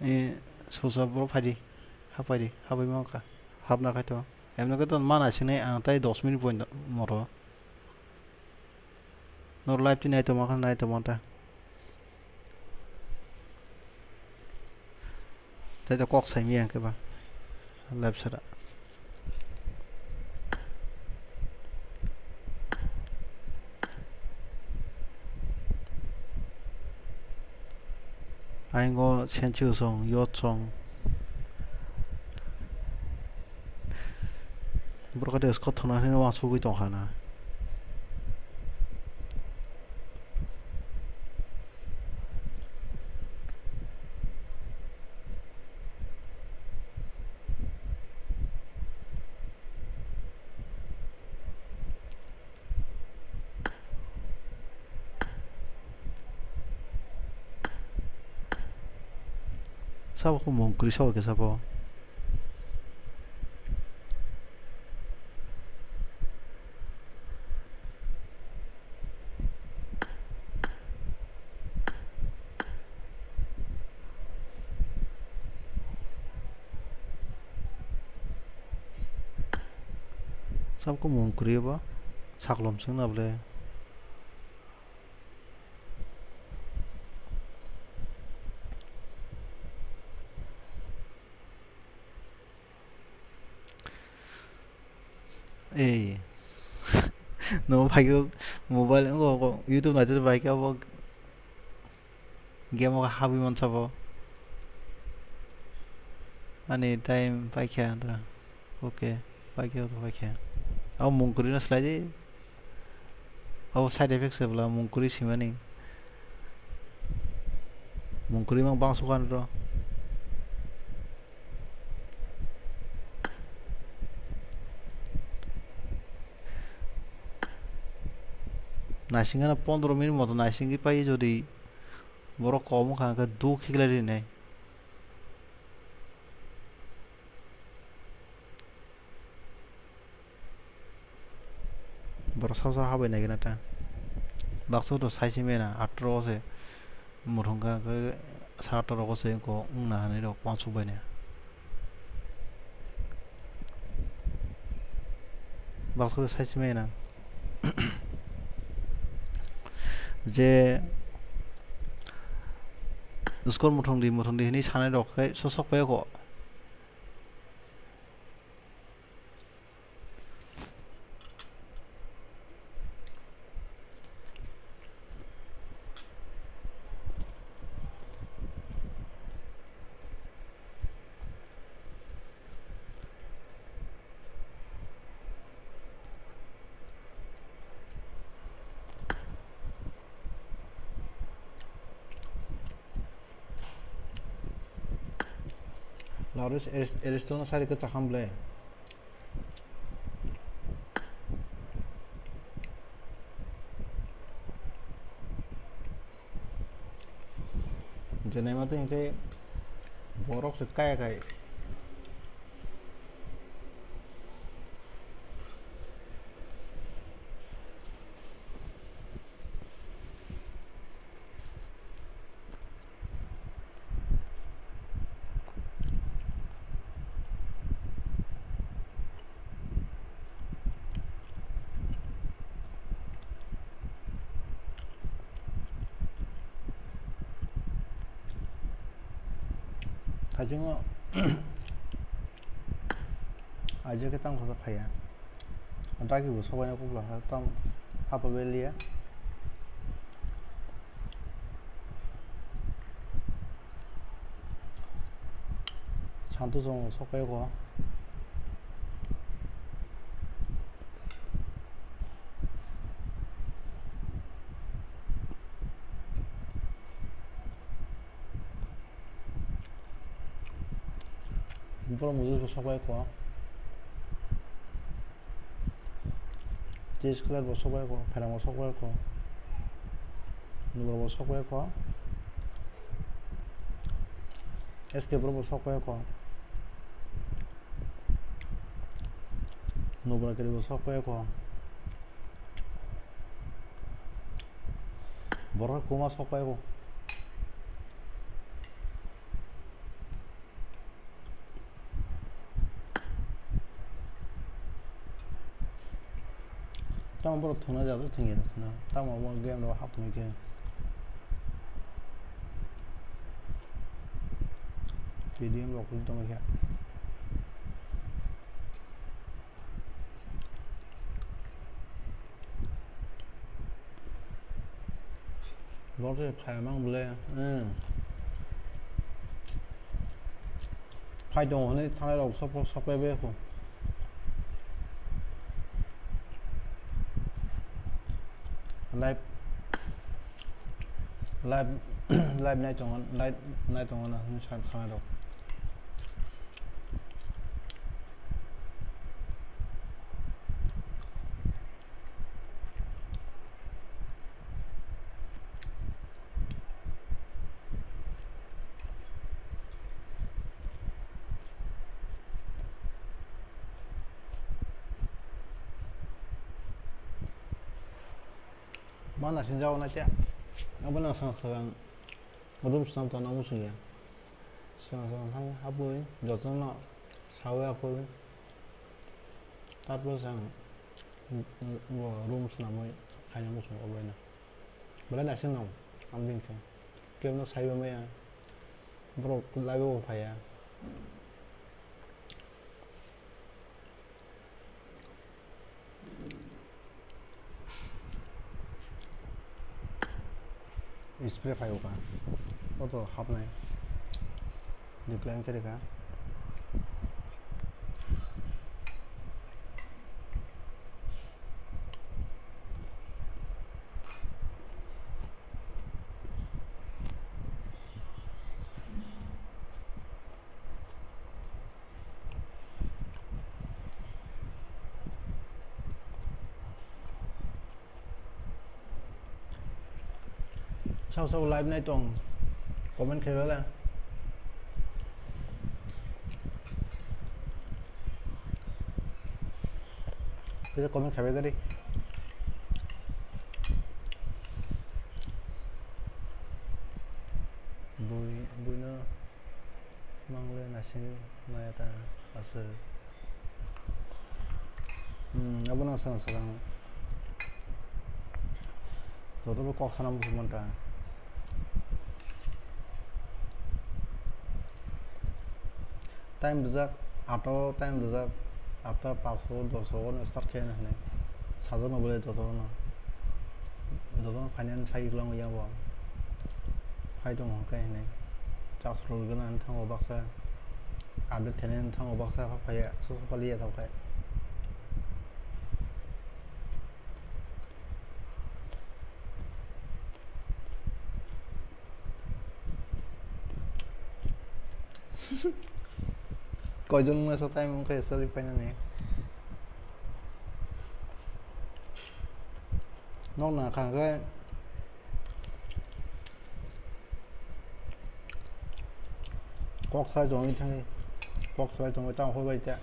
Eh, sosa bro phaidi, hapaidi, hapai mangkha, hapna khaito. Emno khe ton mana sinai ang tai dos minute point moro. Nor live ti nai tongma khan nai tongma ta. Tei to kok sai miya hwnkhe ba live sara. Aingo senchu song, yot song. Borok de sko thona hwnwi wansugwi tongkha na. Sabo khe mung kwrwi sabo khe sabo. Sabo khe mung kwrwi bo saklom chwngno bwle. Ei. No, phaikhe mobile, o, o, YouTube naitwi phaikhe abo game o habwi mansa bo. Ani time paikha, okay, paikha, paikha. Abo mung kwrwino swlai di. Abo side effect se bwla mung kwrwi swimani. Mung kwrwi mang bangso kha nw. Naisingano pondro minute moto naisingwi pai, jodi borok kom wngkha hwnkhe duk khiklai rinai. Borok sasa habai naikhe na ta. Baksa to saisi mena atro se. Muthungkha khe sara torok se ko wngna hinwi rok wansuk bai ne. Baksa khe saisi mena. Je skor muthungdi muthungdi hinwi sanai rok khe sosok pai ko. Lawrence Aris-, Aristotle no sari kwchak ham ble. Je naima twi hwnkhe borok se kaya kai. Haichungo aijak khe tamo khe phaiya. Dagi bo sobaino kukla ha, tam hapa beliya. Santu chwng sokphaikho. Borok muju sokphaikho. J S Clear bo sokphaikho, Pherang bo sokphaikho, Nubra bo sokphaikho, S K Bro bo sokphaikho, Nubra Kiri bo sokphaikho, borok kuma sokphaikho. Tamo borok thwngna jagwi thwngya na, tamo omo game rok hapnwi khe T D M rok tongwi khe. Borok se phai mang bole, hmm. Phai tongo hwnwi thanai rok sok, sok pai bai kho. Live, live, live nai tongo, live nai tongo na hwnwi sa thanai rok. Ma naising jao na khe. Abo nang swkang swkang room swnam tongna muchung ya. Swkang swkang thang hapwi jotono sawi aphuru. Tarpor se ang bo room swnamwi khaina muchung o belai no. Belai naising no ang din khe. Kebo no saibo maya. Borok live o phaiya. Spray phai o ka. O to hapnai. Decline khe rwkha. Sabo sabo live nai tong, comment khai bala. Kisa comment khai bai gari. Bui, bui no. Mangle naisingwi maya ta aswk. Hmm, abono aswk aswk ang. Jotobo kok sana muchung manta. Time rijak, ato time rijak, atta paso doso no start khe hinwi. Sajak no bole jotono. Jotono phainani sai kwlangwi yabo. Phai tongo hwnkhe hinwi. Charge rwgwna thango baksa. Update khainani thango baksa phaiya. Susu paliya tongkhe. Koijon masa time wngkha sorry painani. Nok na kha khe kok sai tongwi thangwi kok sai tongwi tamo hor bai khe.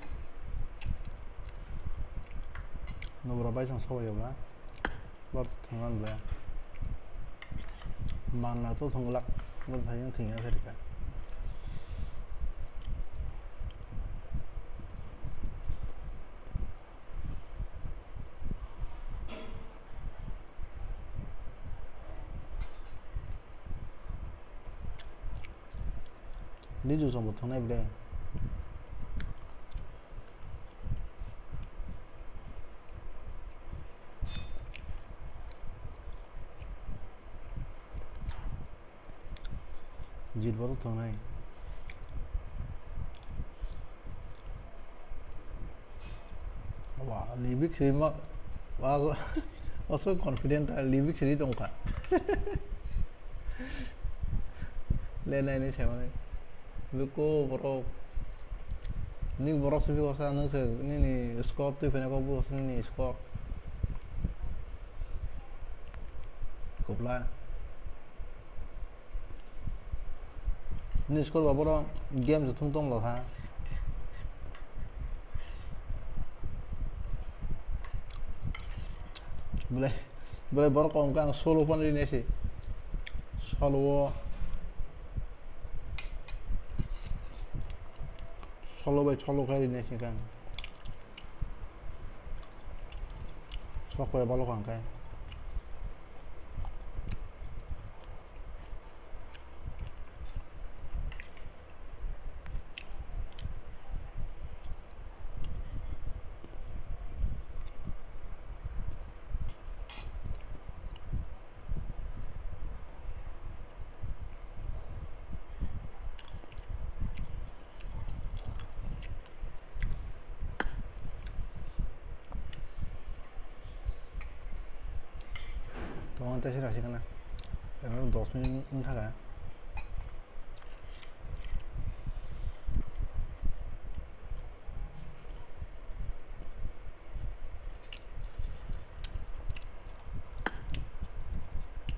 Nobra bai song sobai yobla. Bor thangna bwle. Manna to thwng glak, bo thai thwngya khe rwkha. Liju chwng bo thwngnai ble. Jit bo to thwngnai. Wa, libik siri ma, wa, oso confident ta libik siri tongkha. Le nai nai sai mani. Biko borok. Nik borok se biko sa nang se nini score twi phena kok biko se nini score. Kopla. Ni score ba borok game se thung tong lo ha. Belai, belai borok kok wngkha ang solo phano rinai se. Solo o. Solo bai solo khe rinai se khe ang. Sok bai balo kha ang khe. Tong tei se rasi kana. Ero dos minute wng thaka.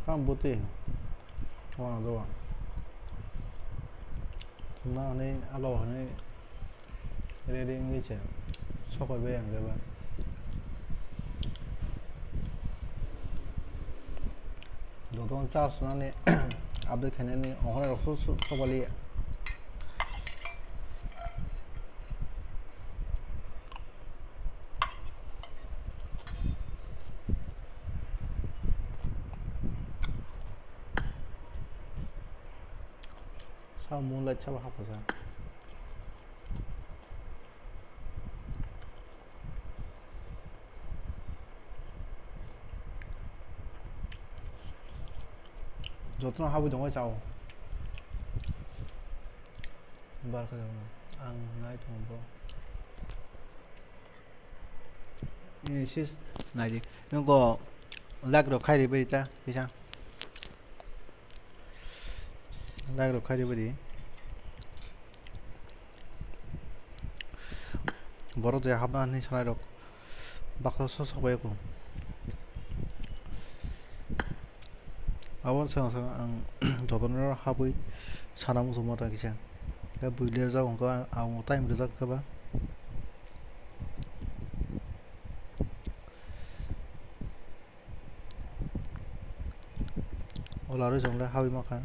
Kam bwtwi. Wana dowa. Thumna hwnwi abo hwnwi ready wngwi se sokoi bai ang khe ba. Jotono charge nani update khainani okhorok su-, su-, sokbaliya. Sa moonlight sabo hapha sa. Jotono habwi tongo chao. Bar khe ang nai tongo bro. Sis naidi. Nokgo like rok khai ribai ta kisa. Like rok khai ribai di. Borok je hapna hinwi sanai rok baksa sok sok bai kho. Abo swkang swkang ang jotono habwi sana muchungma ta kisa. Khe bui lerjak hwnkhe ang, ang time rijak khe ba. O larwi chwng le habwi ma kha.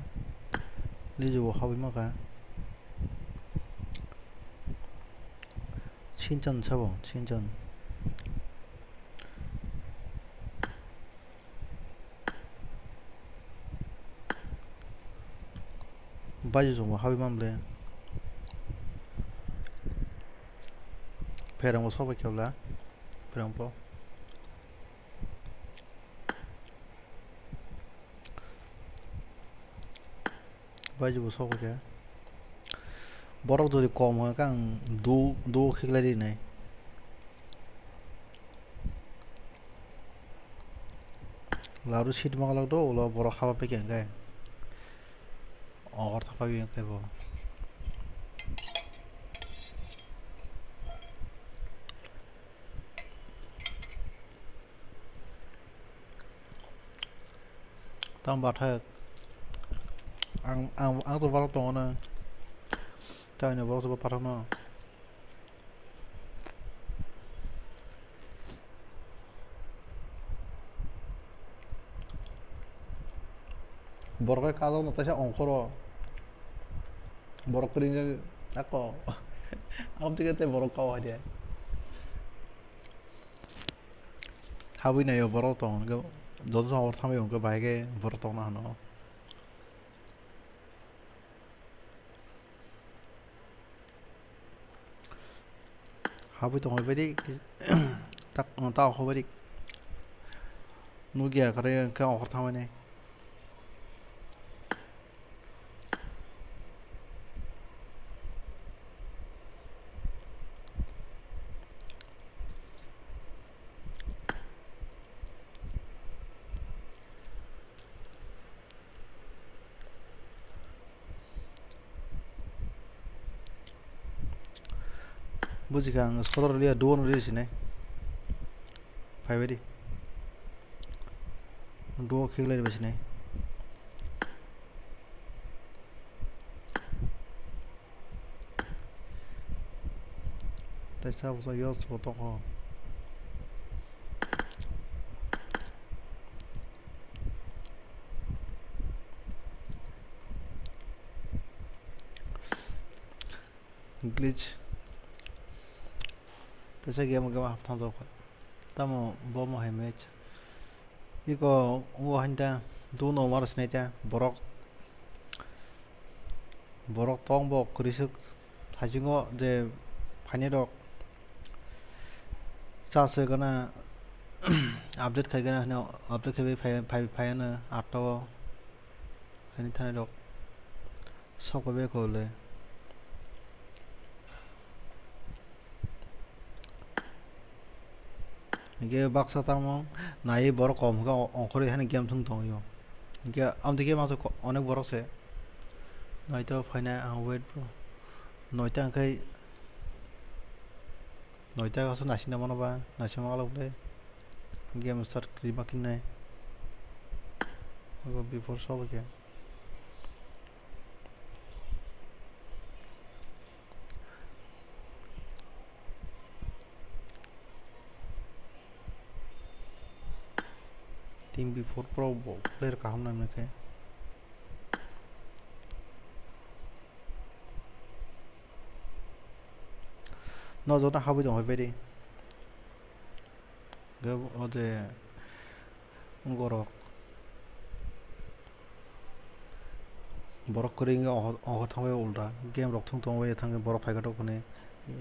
Liju bo habwi ma kha. Sinchon sabo, Sinchon. Baiju chwng bo habwi ma bwle. Pherang bo sok bai khe bwla. Pherang bo. Baiju bo sok bai khe. Borok jodi kom hwnkhe ang du, du khiklai rinai. Laru seat makalak do, ulo borok haba pekya hwnkhe. Ogor thapa bi hwnkhe bo. Tamo bathak. Ang, ang, ang to borok tongo na. Tamni borok to pathak no. Borok khe kajak no taisa ongkhoro. Borok kwrwngya ako. Aboni khe tei borok kau hai de. Habwi naio borok tong hwnkhe, joto jagao thamwi hwnkhe bahai khe borok tongna hwno. Habwi tongwi baidi tak ta okhor baidi. Nukya kwrwi hwnkhe okhor thangmani. Bujikha ang solo rwliya, duo no rwi sinai. Phaibaidi. Duo khe lai rwbai sinai. Tei sabo sa yos bo tokho. Glitch. Tei sa game game hap thang jok. Tamo bo mo hai match. Iko o hain ta duno mar sinai ta borok. Borok tong bo kwrwi swk haisingo je phainai rok cha se gana update khai gana hwnwi update khai phai phai phai ano atta o haini thanai rok sok bai kho le. Hingke baksa tangmo nai borok kom hingke ongkhorwi hani game thung tongyo. Hingke amtwi ke masa onek borok se. Noita phainai ang wait bro. Noita hingke noita kaisa naisingna mano ba naisingma alok le. Game start kri makinai. Abo before sobo ke. Team before pro bo player kaham nang khe. No jona habwi tong hai beri. Ge o je borok. Borok kwrwi wngya oho, oho thangwi ulta. Game rok thung tongwi thangwi borok phaikha tok hwnwi.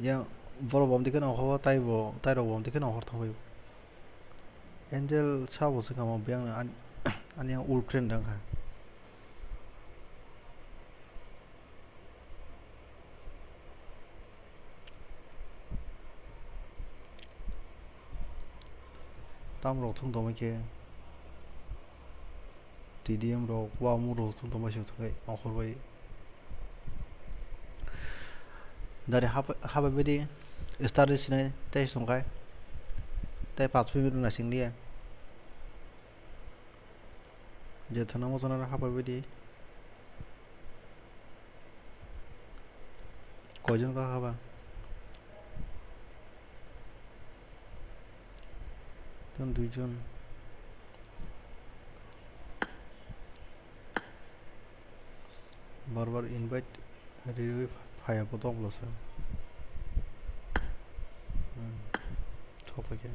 Ya borok bom dikhe oho taibo, tairok bom dikhe oho thangwi. Angel sabo se kamo biyang ani, ani yang ul kren dang kha. Tam rok thung tongwi khe T D M rok wa mu rok thung tongbai se thangwi ongkhor bai. Dari hap-, habai bidi start sinai tei songkhai tei paanch minute rwna singlia. Je thana mo thana hapai bidi. Koijon ka haba? Jon, duijon. Bar bar invite. Riwi phaiya botok bwlasa. Hmm. Thok paikhe.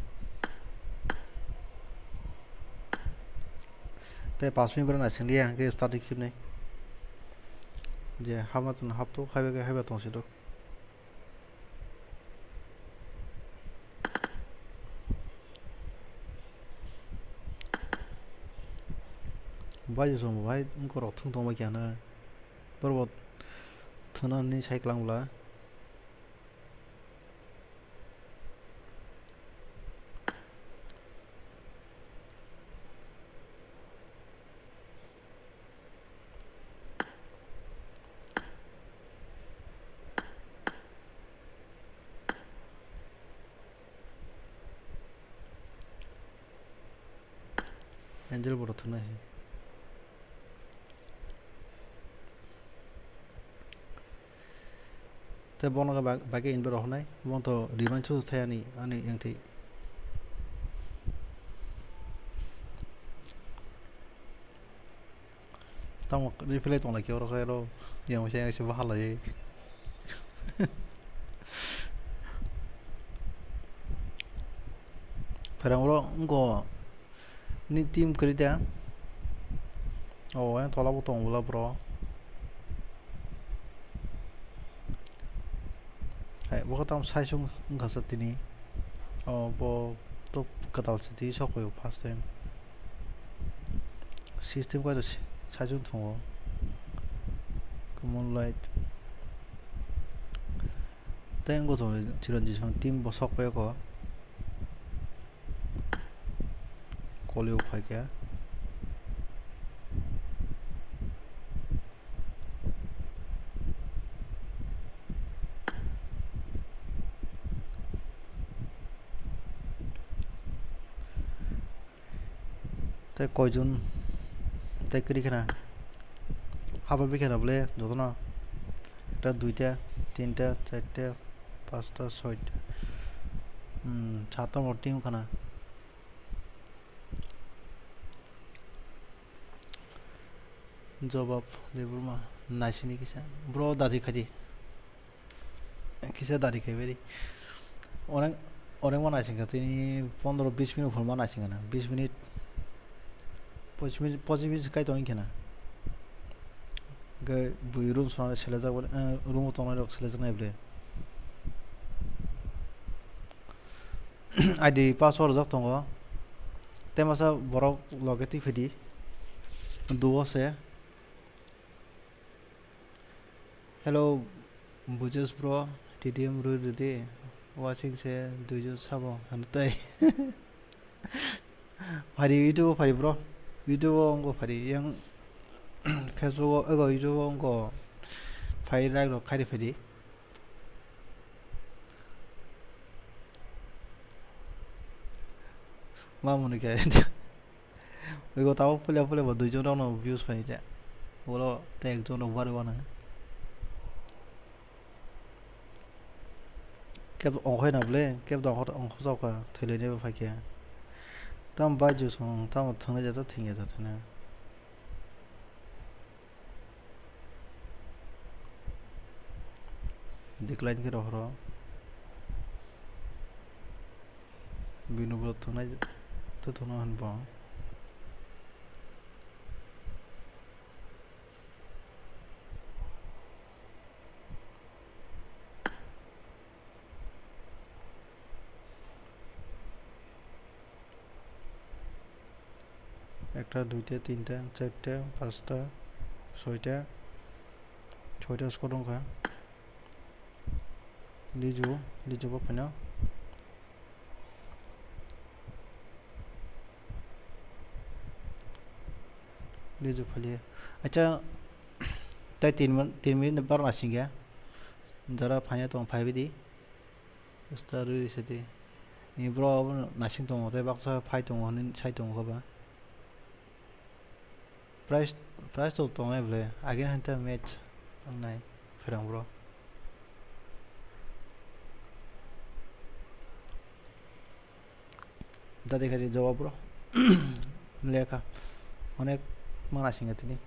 Tei paanch minute bwrwi naisingli ang khe start khibnai. Je hapna tong hapto, haiba khe haiba tong sito. Bai jisong bai wngkorok thung tongbai khe ano. Borok bo thwnani sai kwlangla. Angel bo rw thwngnai. Tei bono khe ba-, bagwi invite rw hwnai, bono to remind su thai ani, ani engtwi. Tamo replay tong lai khe oro khe oro yang se yang se bahalai. Pherang oro wngkho ni team kwrwi da. O yang tola bo tong bwla bro. Hai Bo khe tamo saichung wngkha sa tini. O bo to kwtal se twi sok pai o first time. System kaitor saichung thwngo. Common light. Tei wngkha chwng Chiranjit song team bo sok pai o. Kolio phaikha. Tei koijon tei kwrwi khena haba bikhe rw bole jotono ekta, duita, tinta, charta, pasta, soita, hmm, satma team khana. Jobab Debbarma naisini kisa bro dadi khaidi. Kisa dadi khaibari. Orang orang mana singka tini pondro bis minit phor mana singka na. Bis minit, pochis minit, pochis minit kai tong kena. Ga bui room sona selejak, room tongnai rok selejak nai ble. I D password rok tongo. Tei masa borok loge twi phidi. Duo se. Hello, Bujes bro, T D M rui ridi. Watching se duijon sabo hano tai. Phari YouTube o phari bro. YouTube o wngkha phari. Yang Facebook o, ego YouTube o wngkha phai like rok khairi phari. Ma muni khe. Ego tabo puila puila bo duijon rokno views phai de. Olo tei ekjon rok bari wano. Kebo ongkhoi na ble, kebo ongkho ongkho jokha thwilaini bo phaikhe. Tamo bai ju song, tamo thangna jata thwngya jata na. Decline khe rohoro. Bini bo thwngnai to thwngno hwn bo. Ekta, duita, tinta, charta, pasta, soita, soita squad wngkha. Lijo, Lijo bo phaino. Lijo phaliya. Acha, tai tin min-, tin minute bar nasingya. Jara phanya tong phai bidi. Star rui sidi. Ni bro abo nasing tongo, tei baksa phai tongo, hwnwi sai tongo ba. Price, price to tongnai ble, agini hwnta match wngnai pherang bro. Da dekha di jawab bro. Lekha. Onek mana singa tini.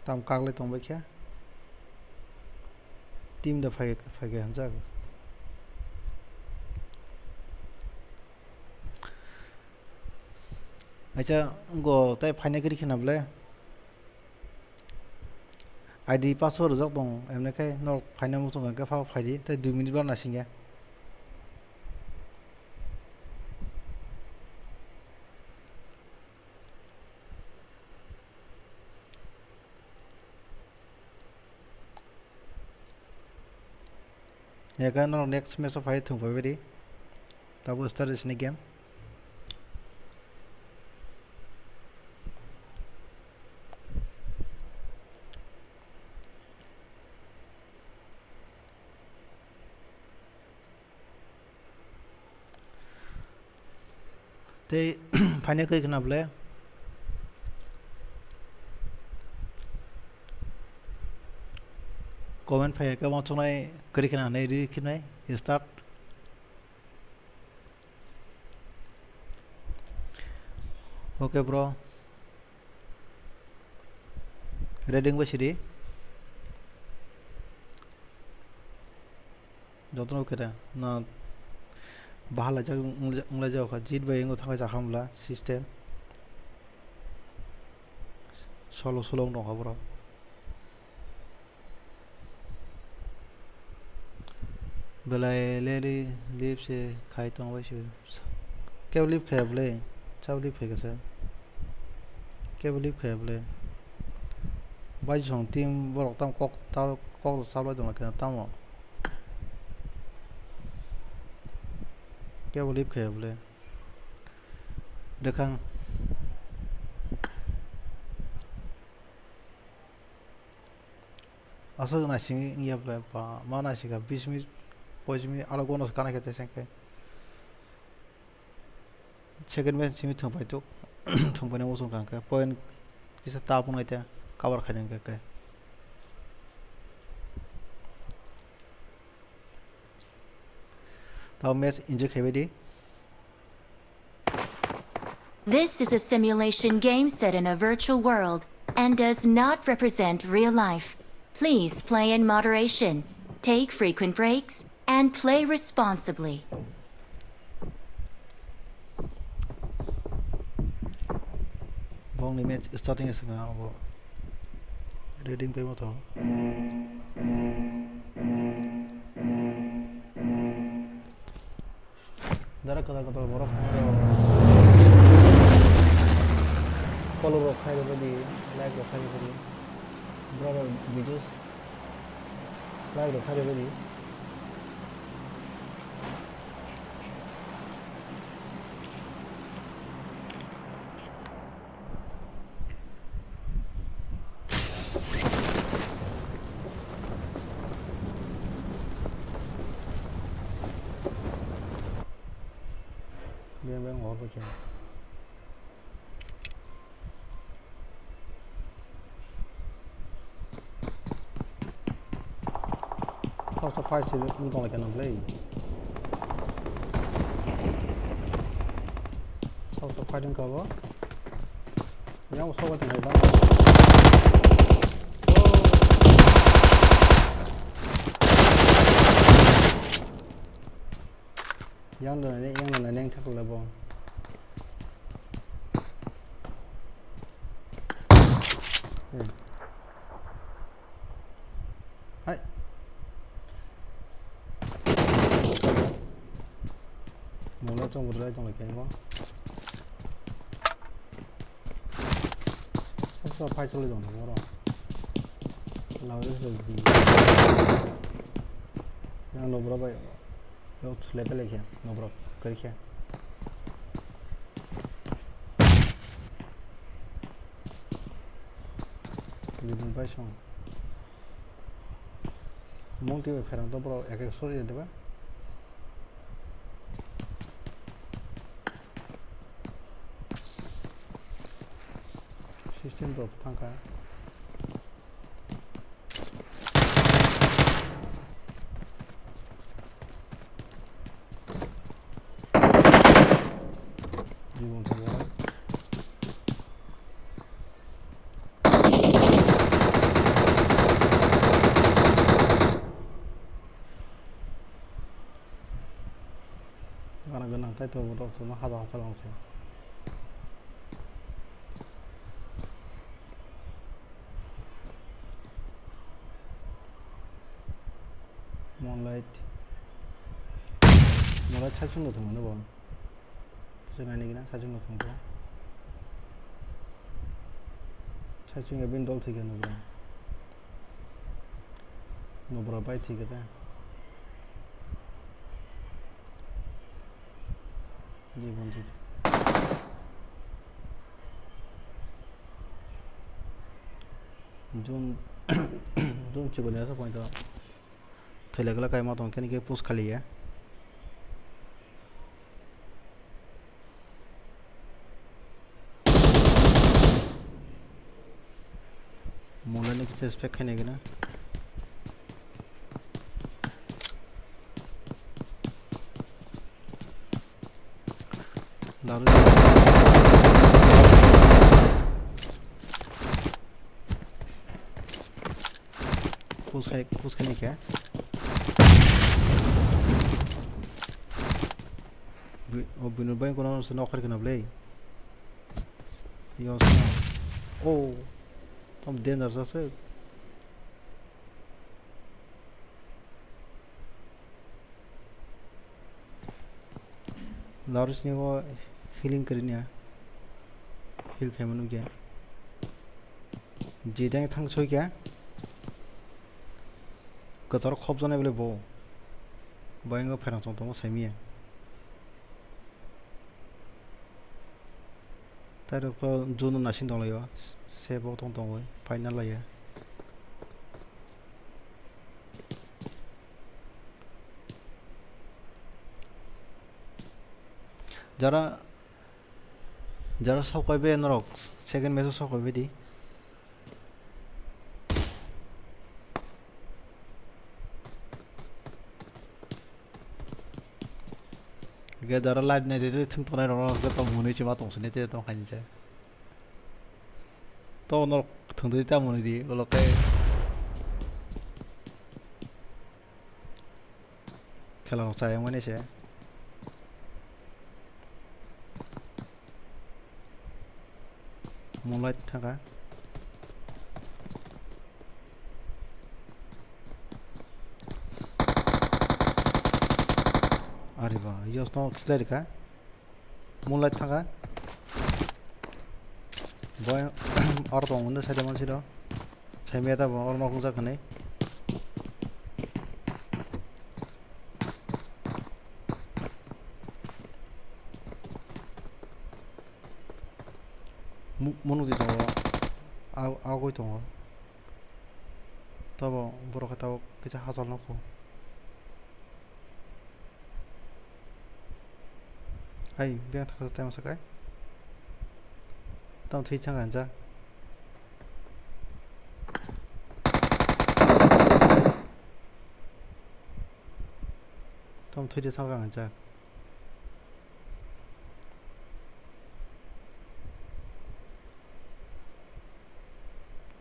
Tam kagle tong bai khe. Team da phai, phai khe hamjak. Acha, go tai phaina kiri khina ble. I D password rwjak tong, emne khe norok phaina muchung khe phai di, tai dui minute bar naisingya. Yakha norok next match o phai thung phai di. Tabuk start sini game. Tei phaina khe khna ble comment phai khe uansuknai kwrwi khna hinwi ri khinai start. Okay bro. Ready wngwi sidi. Jotono khe da na bahai laijak wng-, wnglaijak kha, jit bai wngwi thangwi chakha mla system. Solo solo wng tongkha borok. Belai leri lip se khai tong bai se. Kebo lip khaya bwle? Chao lip khai kasa. Kebo lip khaya bwle? Bai song team borok tam kok ta, kok ta sablai tong khe tamo. Kebo lip khaya bwle? Rwkhang. Aswk naisingwi wngya ble ba, ma naisingkha bis minute, pois minute, aro gono se kana khe te sengkhe. Second match simi thwngpai tuk, thwngpaini muchung kha hwnkhe point kisa ta phunai te cover khaina hwnkhe. Tamo match enjoy khaibai di. This is a simulation game set in a virtual world and does not represent real life. Please play in moderation, take frequent breaks, and play responsibly. Bongni match starting se wngkha abo. Reading paimo to. Jara kwtal kwtal borok follow rok khai rwbaidi, like rok khai rwbaidi. Brother videos like rok khai rwbaidi. Beng beng hor bai khe. Soksa fight se wng tong lai khe nang ble. Soksa fight wng kha bo. Yang sok bai tong lai ba. Yang dona ne, yang dona ne, yang thak le bo. Hmm. Hai. Mula tong bwrwlai tong lai khe bo. Soksa fight choli tong oro. Lawi se di. Yang no bro bai. Yo level khe no bro kari khe. Bini bai song. Mungti bai pherang to bro ek ek sori de ba. System rok thangkha. Jibon thangkha. Gana gana tai to borok to ma haba hachal wngse. Moonlight. Moonlight saichung no thangmani bo. Kisa nani gina saichung no thangbo. Saichung ebin dol thikhe nubra. Nubra bai thikhe ta. Jibon jit. Jun, jun chikoni asa point to. Thailegla kaima tong khe nike push khaliya. Mona ni kisa spec khaina gana. Laru. Push khai, push khai khe. Bi-, o Binur bai kono se nok kharikhe na blei. Yo sa. Oh. Tam danger sa se. Laris ni o healing kwrwini ya. Heal khaima nukya. Jideng thang soikya. Kwcharo khopjaknai bwle bo. Bo wngkha pherang chong tongo saimanya. Tai rok to June o nasing tonglaio. Se bo tong tongo. Final laiya. Jara, jara sok bai be norok second match o sok bai di. Ge jara live nai de thung tongnai rok no ge tong mwnwi chima tong sini te tong khaini se. To norok thung de ta mwnwi di ulo khe. Khela rok chayang mani se. Moonlight thangkha. Ari ba, yos no khiklai rikha. Moonlight thangkha. Boy, aro tongo, undi side o mansi do. Saimaya ta bo, oro nok wngjak hinwi. Mu-, munukdi tongo. Au-, augoi tongo. Tobo borok khe tabuk kisa hachal nukho. Hai, beng thaksa tai masa kai. Tamo thwi thang anja. Tamo thwi de thang anja.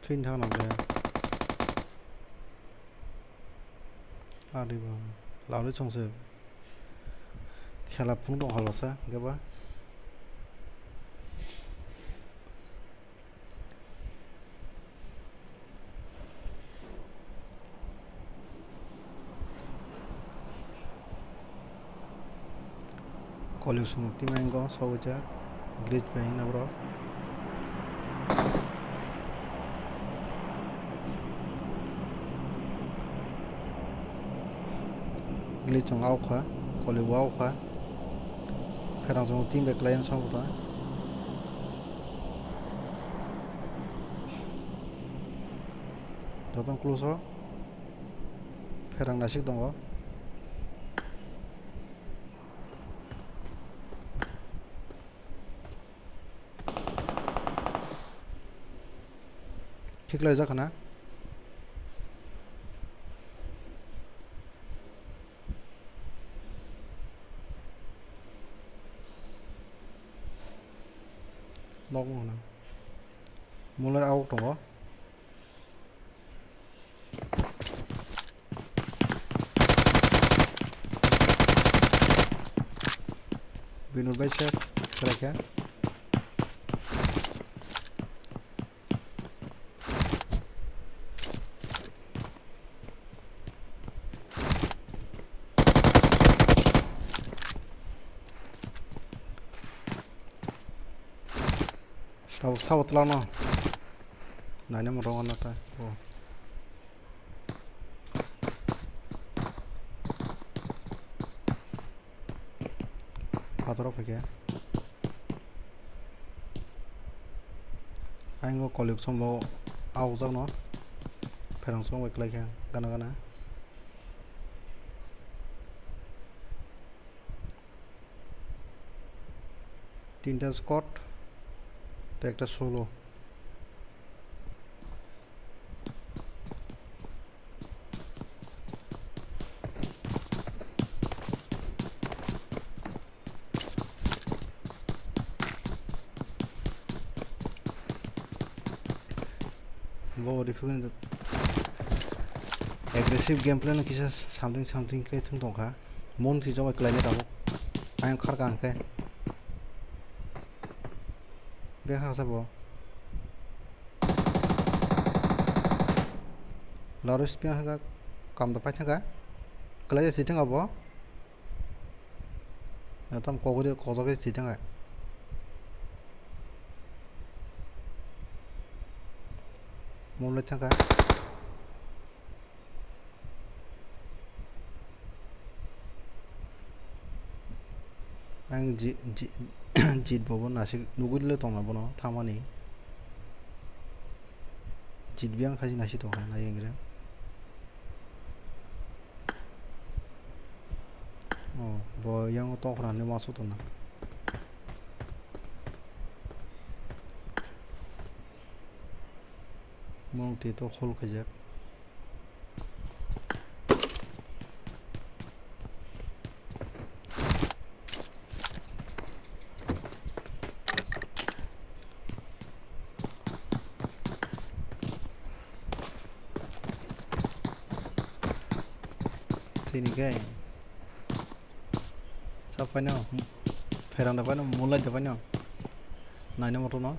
Thwini thang nang de. Ari bo. Lauri chong se. Khela phung tong halo sa, hwnkhe ba. Kolio sumuk twi mango sogwijak glitch bai hwnna borok. Glitch wng aokha, kolio bo aokha. Pherang chwng team bai kwlai wng song kha. Joto close o pherang naisik tongo. Khiklai jak khana. Nok wngna. Mulai awok tongo. Binur bai se khlai kha. Tabuk sabo twlangno. Naina mwrwng ano ta. O. Phataro phaikhe. Ayang o kolik sombo awokjakno pherang song bai kwlai khe gana gana. Tinta squad, tei ekta solo. Bo referee aggressive gameplay no kisa something something khe thung tongkha. Mon si jobai kwlaina tabuk. Ayang kharka hwnkhe. Bek haksa bo. Lorry spear hwnkha kam da paithaka. Kwlai si thang abo. Atam kogori kojagwi si thangkha. Mole thangkha. Ang ji-, ji-, jit bobo nasik nugwi le tongna bono thangmani. Jit biyang khaji nasi tongkha nai engreng. Oh, bo yang tokra ni masu tona. Mung ti to khol khajak. Tini khe. Sa paino, pherang da paino, mulai da paino. Naina moto no.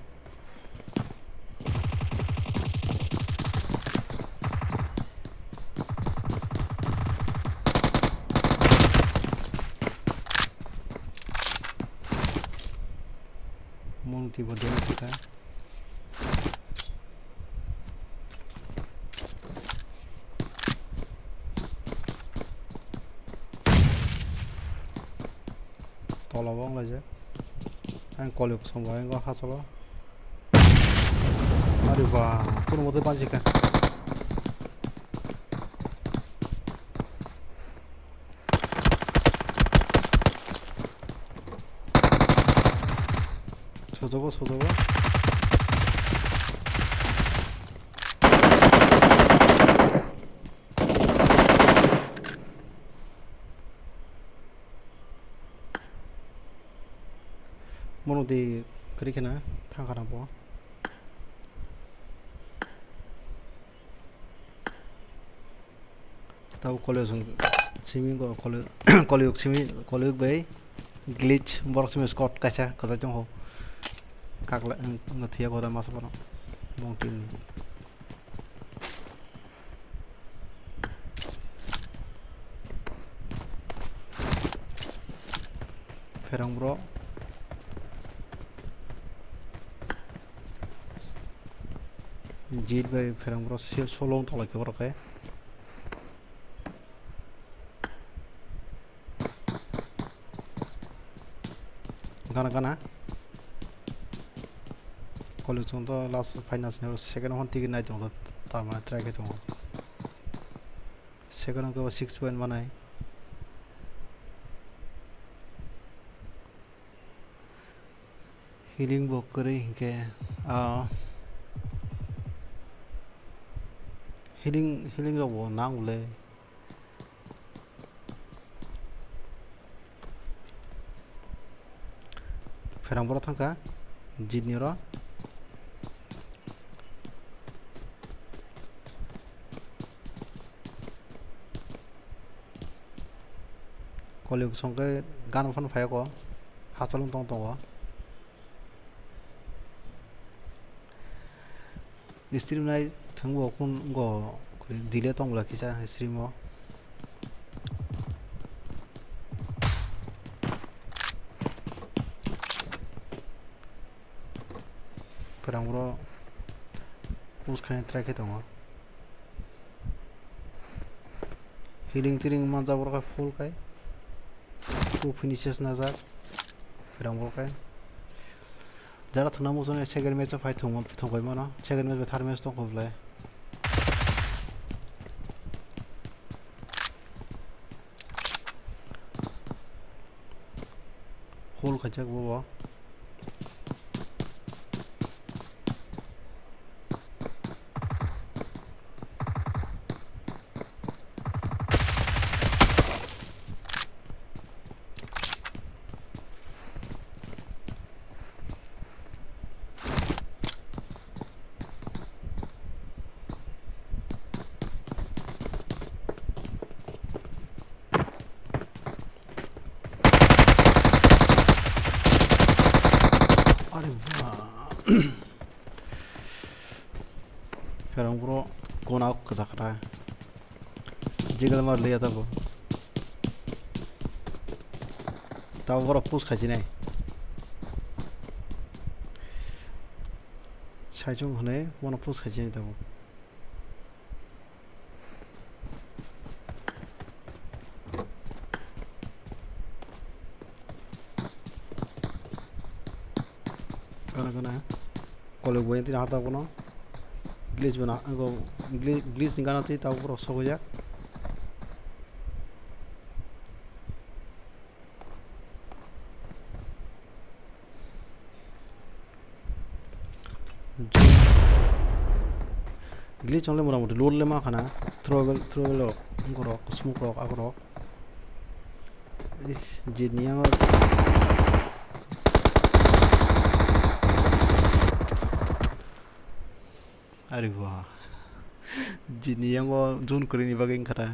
Multi bo dena sita. Tola bo wng laijak. Ang kolik song bo ang hachalo. Ari ba, kuno mote banjika. Sojogo, sojogo. Mono di kari khena thang khana bo. Tabo koliyok simi, koliyok simi, koliyok bai glitch, borok simi squad kaisa kwchai tongkho. Kakla, wng, wng, thwiya koda masa bono. Bong team ni. Pherang bro. Jit bai pherang bro se solo wng tonglaikha borok khe. Gana gana. Kolok chwng to last final sini second hwn tigi nai tong ta, tar mane try khe tongo. Second hwn khe bo six point manai. Healing bo kwrwi hinkhe, ah, healing, healing rok bo nang le. Pherang boro thangkha, jit ni oro. Kolok song khe gan phano phai o, hachal wng tong tongo. Stream nai thwngbo kun go delay tong bwla kisa stream o. Pherang bro push khaina try khe tongo. Healing tiling manjak borok khe full khai. Two finishes najak. Pherang borok khe. Jara thwngna muchungni second match o phai thwng, thwngbai mano. Second match bai third match tongkho bwlai. Hole khaijak bo bo. Are ba. Pherang bro kona kwchak kha. Jigal mar liya tabo. Tabuk borok push khaichinai. Saichung hwnwi bono push khaichinai tabuk. Gana gana. Kole boyan tini harta bono. Glitch bana, go, gli-, glitch ni gana twi tabuk borok sogojak. Glitch ongle motamoti load le ma khana. Throw bel, throw bel rok, borok, smoke rok, agorok. Is, jit ni yango. Ari ba. Jit ni yango zone kwrwi ni bagwi wngkha ta.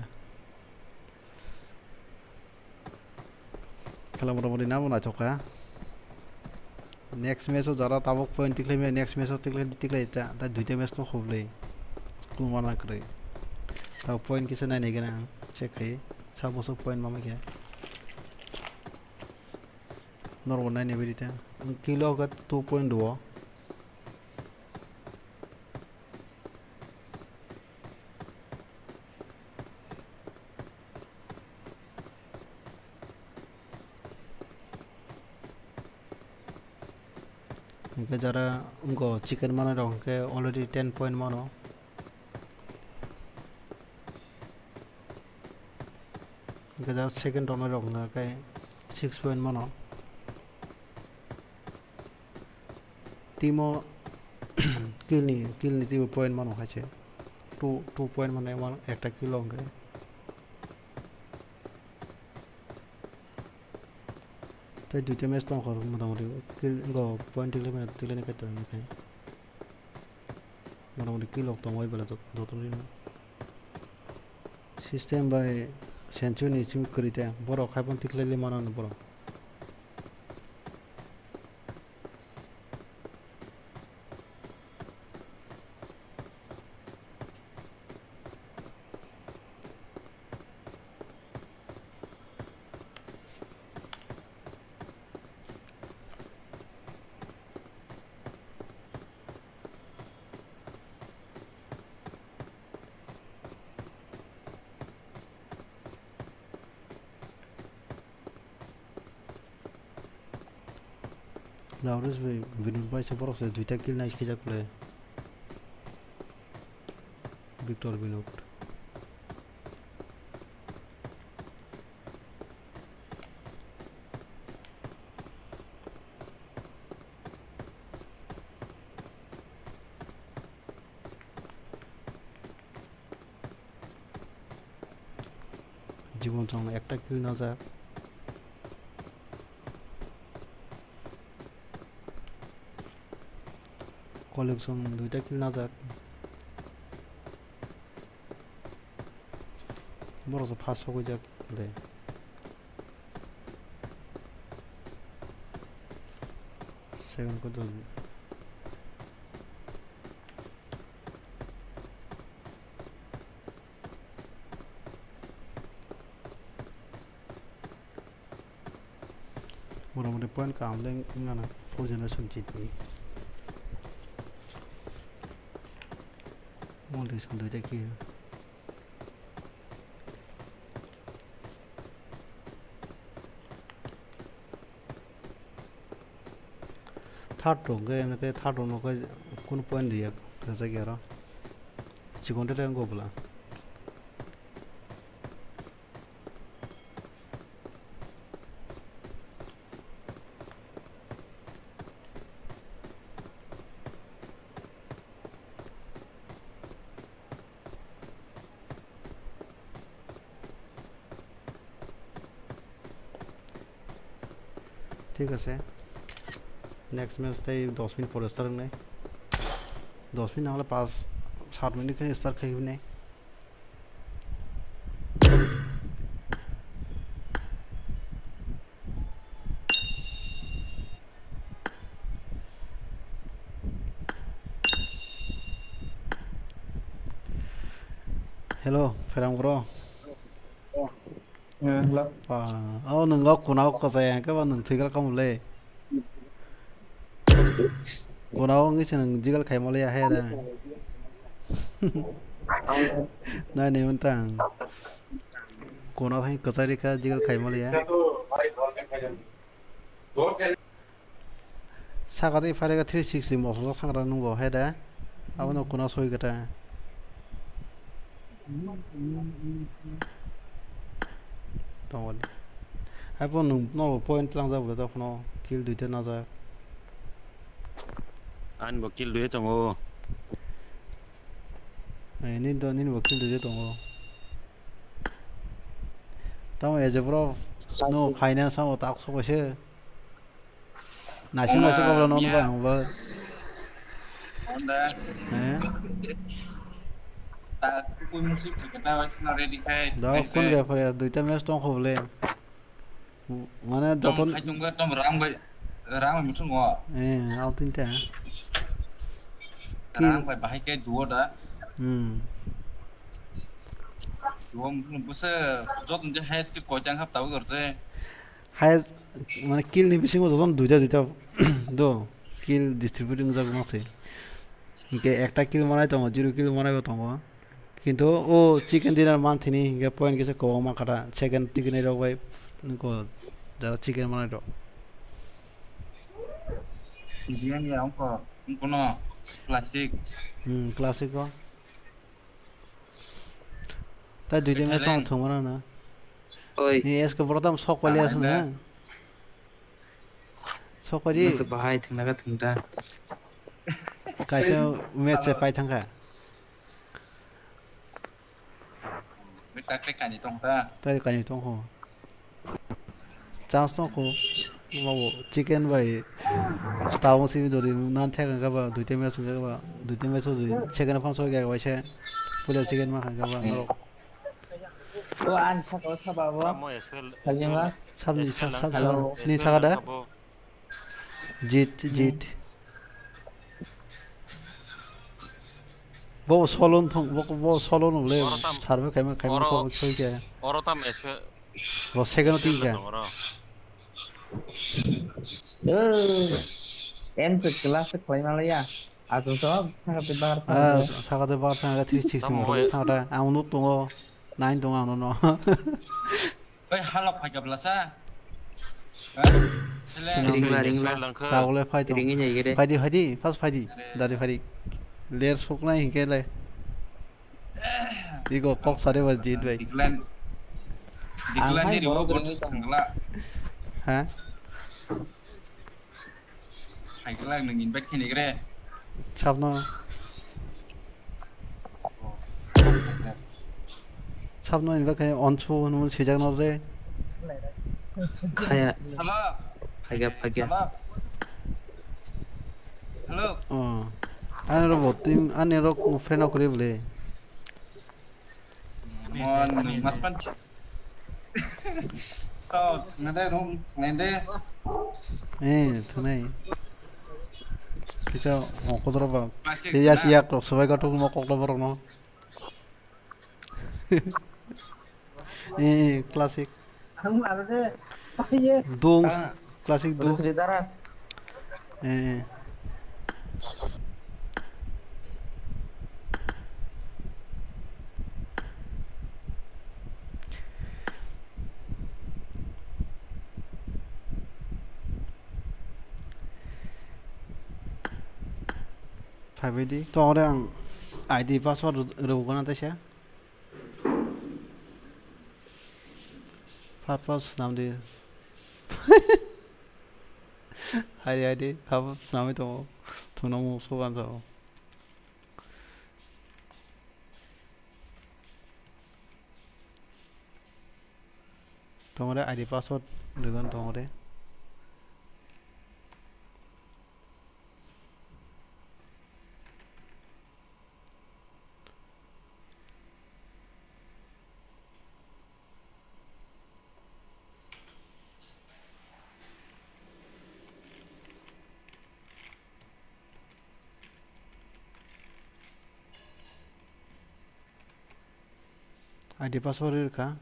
Khela motamoti nabo naithok kha. Next match o jara tabuk point tiklai maya, next match o tiklai, tiklai ta, ta duita match tong khublai. Kulmana kwrwi. Tabuk point kisa nainai gana ang check khai. Sa bosok point mamai khe. Norbo nainai beri ta. Kilo khe two point two. Hingke jara wngko chicken manai rok hingke already ten point mano. Hingke jara second tongnai rok hingke six point mano. Timo kill ni, kill ni timo point mano hai se. Two, two point mano emon ekta kill o hingke. Tei duita match tongkha motamoti kill go point tiklai mano, tiklai ni kaitor ni khai. Motamoti kill rok tongo bai belai jot-, joto ni. System bai century ni simi kwrwi te borok hai phano tiklai le mano borok. Lawrence bai Vinod bai se borok se duita kill nai khijak le. Victor Vinod. Jibon chwng ekta kill najak. Collection duita kill najak. Borok se first sogwi jak de. Second ko do. Motamoti point kaham le wngna four generation chini. Mol twi song duita kill. Third rok hwnkhe, hwnkhe third rokno khe kunu point riya, rijak ya oro. Chikon tete wngkha bwla. Thik ase, next match tei dos minute pore start wngnai, dos minute na hole pas sat minute khe start khai hwnwi. Hello, Pherang bro. Oh. Ba, o nwng o kuna o kwchai hwnkhe ba nwng thwi kal kamo le. Kuna o wngwi se nwng jigal khaimo le ya he da. Nai ni wng tang. Kuna thang kwchai rikha jigal khaimo le ya. Saka tei phairega three sixty mosok sangra nungbo he da. Abono kuna soi kata. Tongwali. Haibo nung no point langjak bo tokno kill duita najak. Ani bo kill duita tongo. Eh, ni do, ni bo kill duita tongo. Tamo eje bro no finance amo tak sok se. Naising naising kobra no ba ang ba. Honda. Eh? Ta kui musik sikata wai sna ready khai. Da kun bepar ya duita match tong khoble. Mane tom doton khai tong tom rang bai rang bai muthung wa. Eh, al tin ta. Rang bai bahai kai duo da. Hmm. Duo muthung busa jotun je high skill koi jang hap tau dorte. Hai, mane kill ni bisingo jotono duita duita do kill distribute wngjak ma se. Hinkhe ekta kill manai tongo, zero kill manai bo tongo. Kintu o chicken dinner man thini hinkhe point kisa kwbangma kha da, second tikini rok bai ko jara chicken manai rok. Biryani ya ongko, ongko no classic. Hmm, classic o. Tai dui din match tong thwngmano na. Oi. Ni S K boro tam sok pali aswk na. Sok pali. Nang bahai thwngna ka thwngta. Kaisa match se pai thangkha. Mita kre kani tong ta. Tai kani tong ho. Chance tong kho, mabo chicken bai tabung simi dori nan thek wngkha ba, duita match wngkha ba, duita match o dui second phang soi ga waisa puila chicken ma kha ba norok. O an saka o saba bo. Amo S L, Sajima. Sabni S L sa, sa, langkha. Hello. Ni saka da? Jit, jit. Bo solo thong, bo, bo solo no le. Oro tam, sarbe kaima, kaima oro, solo soi khe. Oro tam S L. Bo second ting khe. Oro. Eh, M se class se khlai ma le ya. Aswk so, sakate bar thang. Ah, sakate bar thang, three sixty mo thang ta. Ang nuk tongo, nine tongo ang no. Oi, halok phai kabla sa. Ringla, ringla. Tawle phai tong. Ringi nyai gede. Phaidi, phaidi, first phaidi. Dari phaidi. Ler suknai hinkhe le. Igo kok sare ba jit bai. Decline. Decline ni ribo bot sangla. Ha? Hai kala nang invite khe nigre. Sabno. Sabno invite khe onsu hwnwi swijak no je. Khaya. Hello. Phaiga, phaiga. Hello. Hello. Oh. Ani ro bot team, ani ro friend okre bole. Mon mas pan. To, nade rum, nade. Eh, thunai. Kisa mo kodro ba. Classic ya na. Siyak rok sobai ka tuk mo kokla borok no. Eh, classic. Ang aro de. Dung. Ah. Classic do. Dara. Eh. Phaibaidi. To ore ang I D password rw-, rwgwna taisa. Purpose swnamdi. Haidi, haidi, purpose swnamwi tongo. Thwngno mung sugan sao. Tongore I D password rwgwna tongore. I D password rwkha.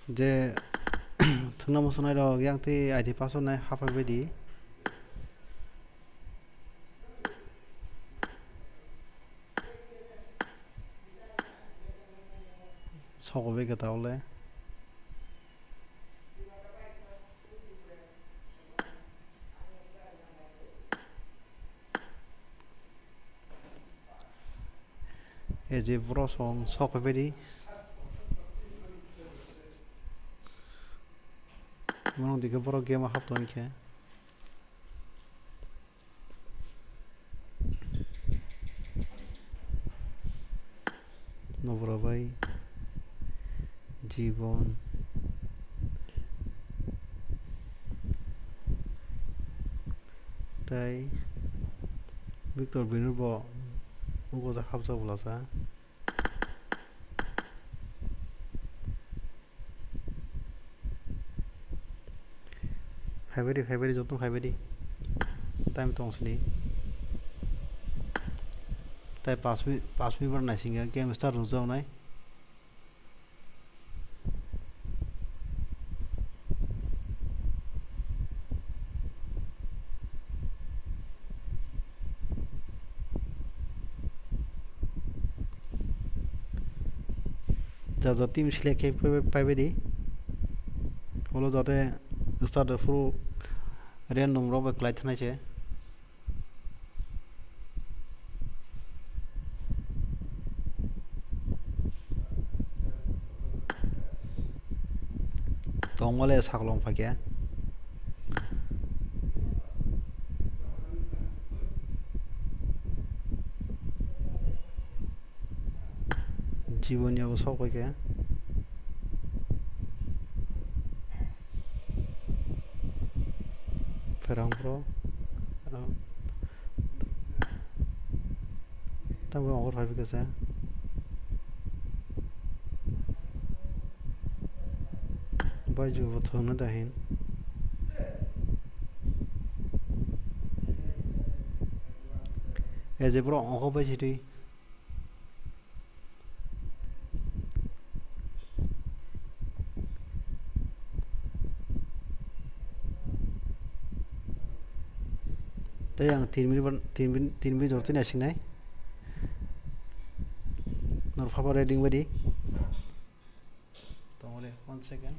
Je thwngna muchungnai rok yang tei I D pass wngnai haphai bai di. Soko bai kwtal le. E je borok song sok bai di. Mono dikhe borok game o hap tong khe. Nobora bai Jibon tei Victor Binur bo nugo ja hapjak bwlasa. Phaibai di, phaibai di, joto phaibai di. Time tong sini. Tai pas minute, pas minute bar naisingya game start rwjaknai. Ja ja team select khe phaibai, phaibai di. Olo jate starter phuru random rok bai kwlai thanai se. Tongmale saklong phaikhe. Jiboni abo sok bai khe. Pherang bro. Tamo ongor phai khe se. Bai ju bo thangna dahin. E je bro ongor bai sidi. Tei ang tin minute, tin minute, tin minute jor twi naisingnai. Nor phaba ready wngbai di. Tongole, one second.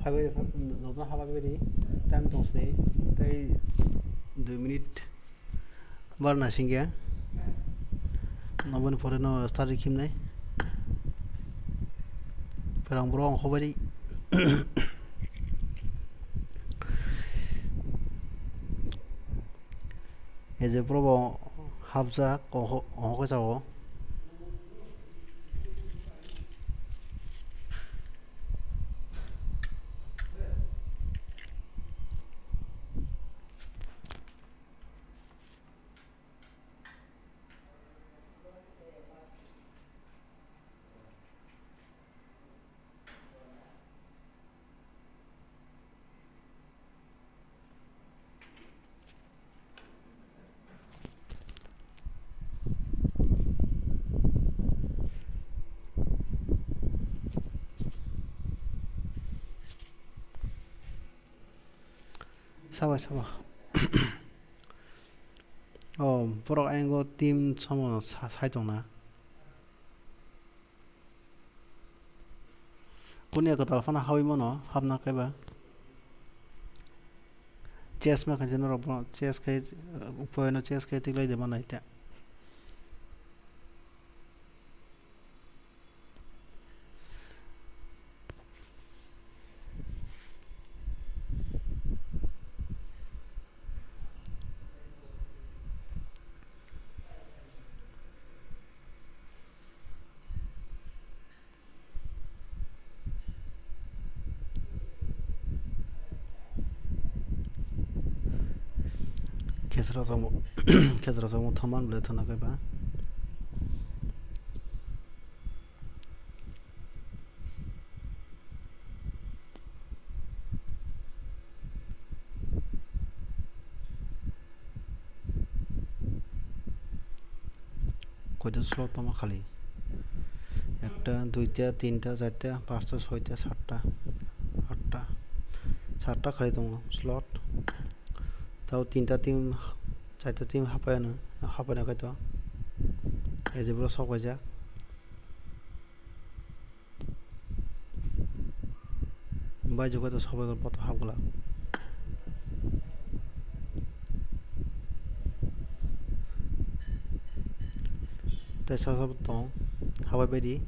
Phaibai, jotono haba bai di, time tong sini, tei dui minute bar naisingya. Noboni pore no start khimnai. Pherang bro ang hobai di. E je bro bo hapjak, oho, oho khe sao. Sabai, sabai. Oh, borok ayang o team samo sa-, sai tongna. Kuni kwtal phano hawi mano, hapna kaiba. Chess ma khainai norok bono, chess khai, uh, poino chess khai tiklai de manai ta. Khejra chamo, khejra chamo thoman bole thana kaiba. Koita slot tongma khali? Ekta, duita, tinta, charta, pasta, soita, satta, atta. Satta khali tongo slot. Tao tinta team, charta team hapai ano, hapai no kaitor. Ejebro sok paijak. Bai jogo to sobai gol poto hap glak. Tei sasa bo tong, habai bai di.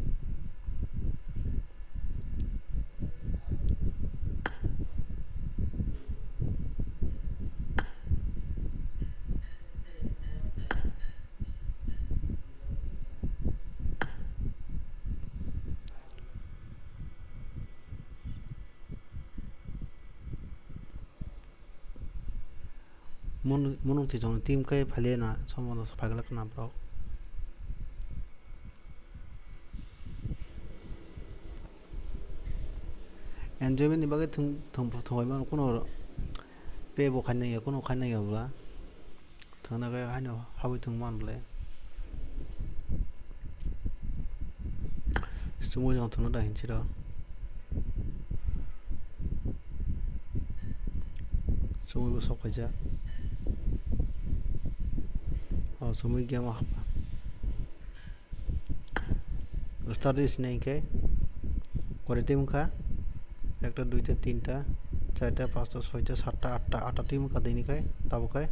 Mun-, munung twi jong team khe phailai na, somo no phailai khna borok. Enjoyment ni bagwi thung, thung, thung bai mano, kuno pay bo khainai ya, kuno khainai ya bwla. Thangna khe haino habwi thwng man bwle. Chumui jang thangna da hinwi siro. Chumui bo sok paijak. O chumui game o hapha. Start is nai khe kore team kha, ekta, duita, tinta, charta, pasta, soita, satta, atta, atta team kha dini khai, tabuk khai.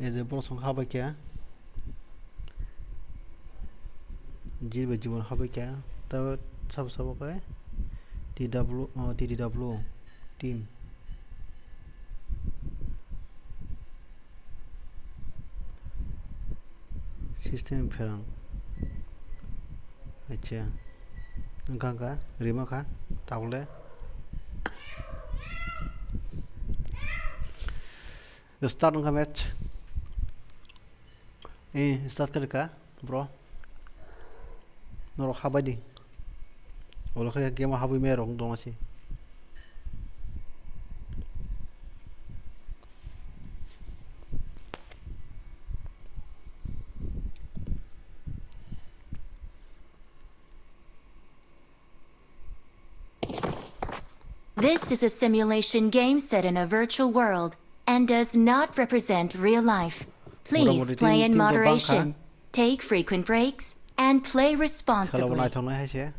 Ei je borok song habai kha, jil bai jibon habai kha, tei sabo sabo khe T W, oh, T D W team. System pherang. Acha. Wngkha wngkha, rima kha, tabole. Start wngkha match. Eh, start kha rikha, bro. Norok habai di. Olo khe game habwi maya rok wng tongma se. This is a simulation game set in a virtual world and does not represent real life. Please play in moderation, take frequent breaks, and play responsibly. Khelabo naithoknai hai se.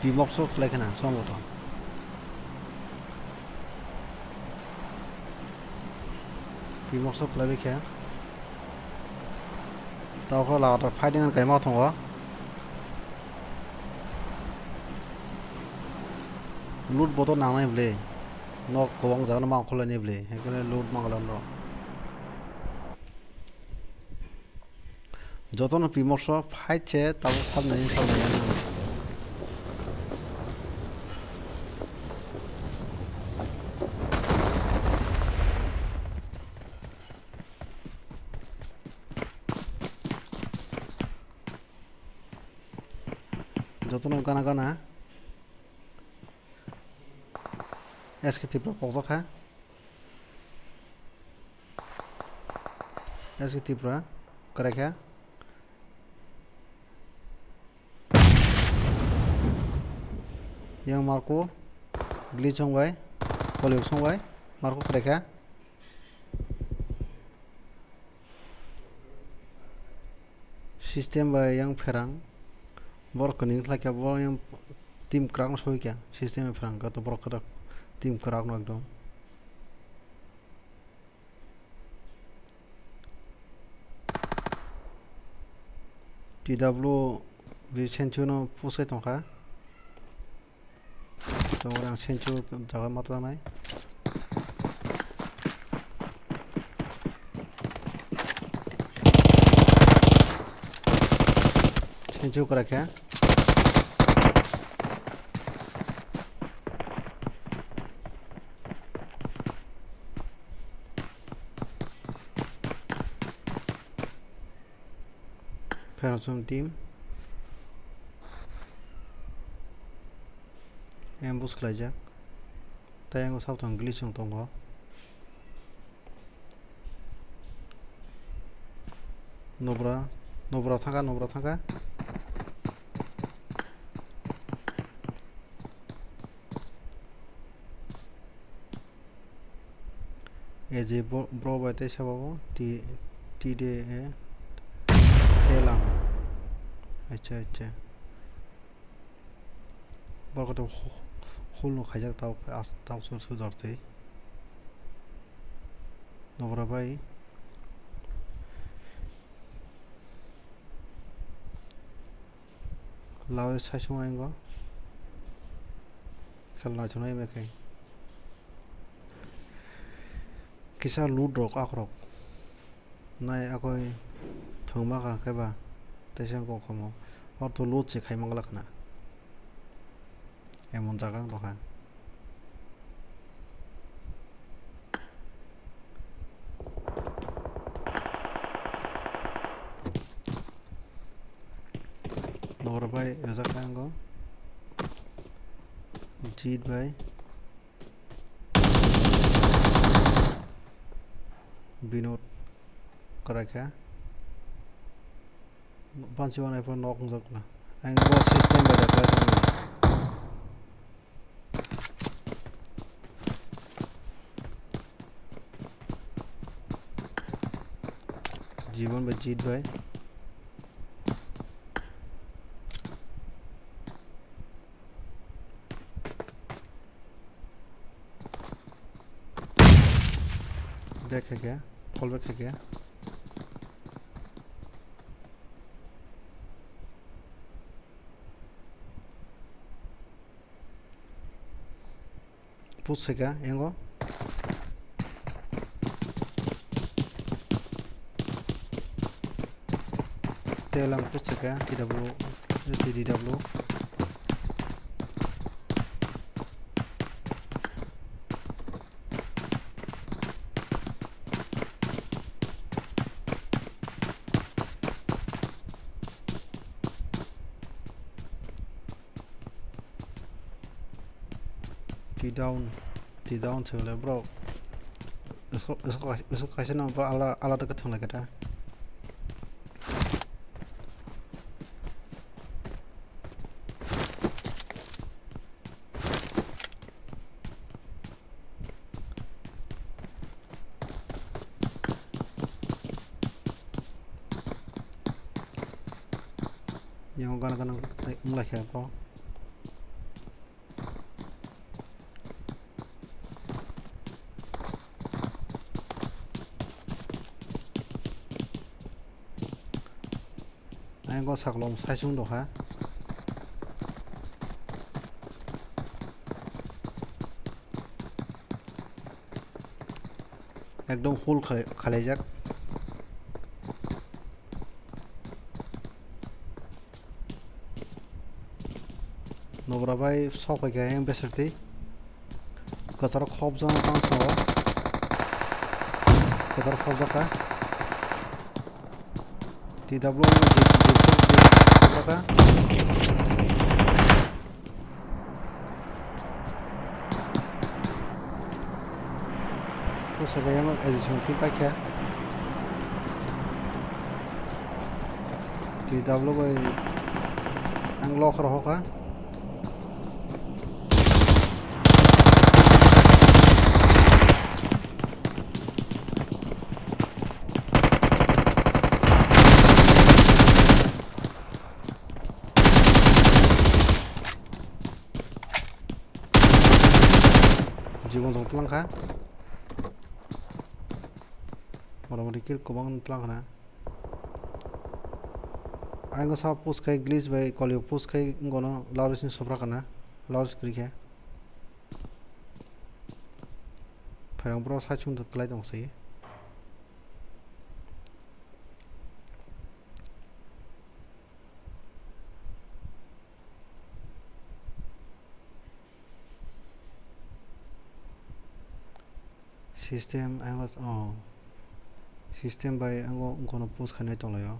Pimokso khlai khna song bo to. Pimokso khlai bai khe. Tao khe lagatar fighting khaima tongo. Loot bo to nangnai bwle. Nok kwbang jaga no ma khwlainai bwle. Haikhe loot manglak no. Jotono pimokso fight se tabuk sabnai sabnai. Jotono gana gana. S K Tripura kokjak kha. S K Tripura kwrai kha. Yang Marco glitch wng bai, Koliyuk song bai, Marco kwrai kha. System bai yang pherang. Borok kwning khlai kha, borok yang team kwrak no soi kha. System bai pherang kha, to borok kwrak team kwrak no ekdom. T W Vicente no push khai tong kha. Tongo ang senchu jaga matlanai. Senchu kwrak khe. Pherosong team ambush khlaijak. Tei ang sabtang glitch wng tongo. Nobra, nobra thangkha, nobra thangkha. E je bo-, bro bai tei sabo bo ti, ti de e telam. Acha, acha. Borok to hu-, hul no khaijak tau, as-, tau sur sur dor tei. Nobra bai. Lawi sai sung aingo. Khel naithoknai bai khe. Kisa loot rok akhorok. Nai akoi thwngma kha khe ba teisa wngkha omo. Hor to loot se khai mangla khna. Emon jaga wng tokha. Nobra bai rijak kha ango. Jit bai. Binod kwrak kha. Bansi wanai phano nok wngjak na. Ang bo system bai da khlai tongmani. Jibon bai Jit bai. Back khaikhe, fall back khaikhe. Push khaikha, yango. Telam push khaikha, T W, T D W. T down, T down se le bro. Isko, isko, isko kaisa no bro ala, ala ta thang la kata. Yang gana gana wng lai kha bro. Ayang o saklom saisung dokha. Ekdom full khalai-, khalaijak. Nobra bai sok pai khe ayang besar twi. Kwcharo khopjak tang swngo. Kwcharo khopjak kha. T W G P, G P, G P, khopjak kha. Pusa khe yang addition team paikha. T W bai ang lock rohor kha. Jibon tong tlang kha. Motamoti kill kwbang tlang khna. Ayang sa push khai glitch bai kolio push khai wngkha no Lawrence ni sopra kana. Lawrence kwrwi khe. Pherang bro saichung kwlai tong se. System ango, oh. System bai ango wngkha no push khainai tonglaio.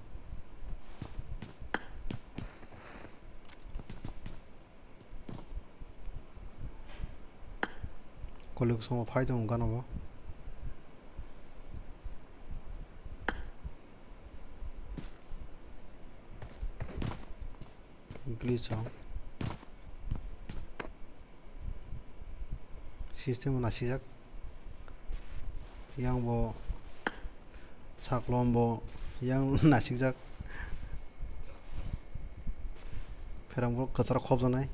Kolok songo phai tongo gana bo. Glitch o. System o nasijak. Yang bo saklom bo yang nasikjak. Pherang bo kwcharo khopjaknai.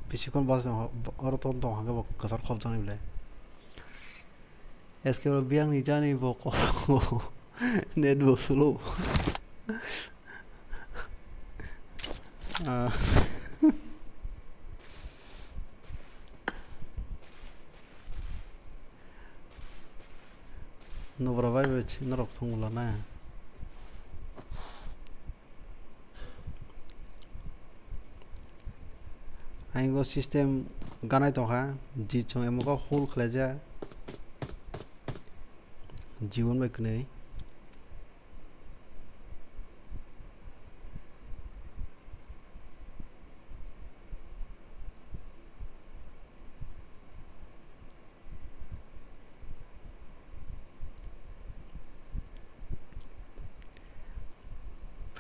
Bisikon bus oro ton tong hwnkhai bo kwcharo khopjaknai belai. S K bro biyang ni jani bo ko net bo slow. Ah. Nubra bai bai norok thung wla na. Ang o system ganai tongkha, jit song emo khe hole khlaijak, jibon bai kwnwi.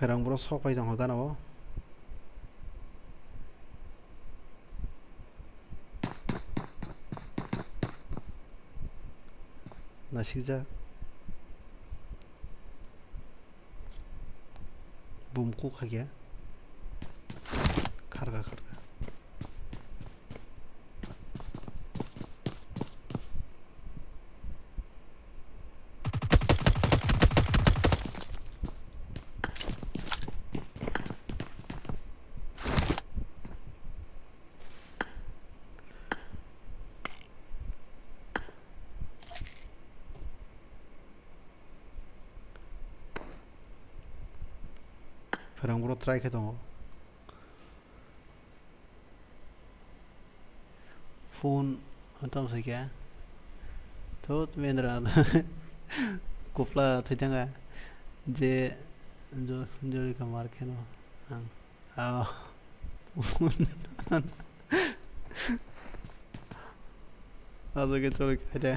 Pherang bro sok pai tongkha gana o. Nasikjak. Bum kuk hakhe. Kharga, kharga. Pherang bro try khe tongo. Phone tamo sai khe. Thot mendra. Kupla thai thanga. Je jo jori kamar kheno. Ang. Ah. Ajo ke chori khaide.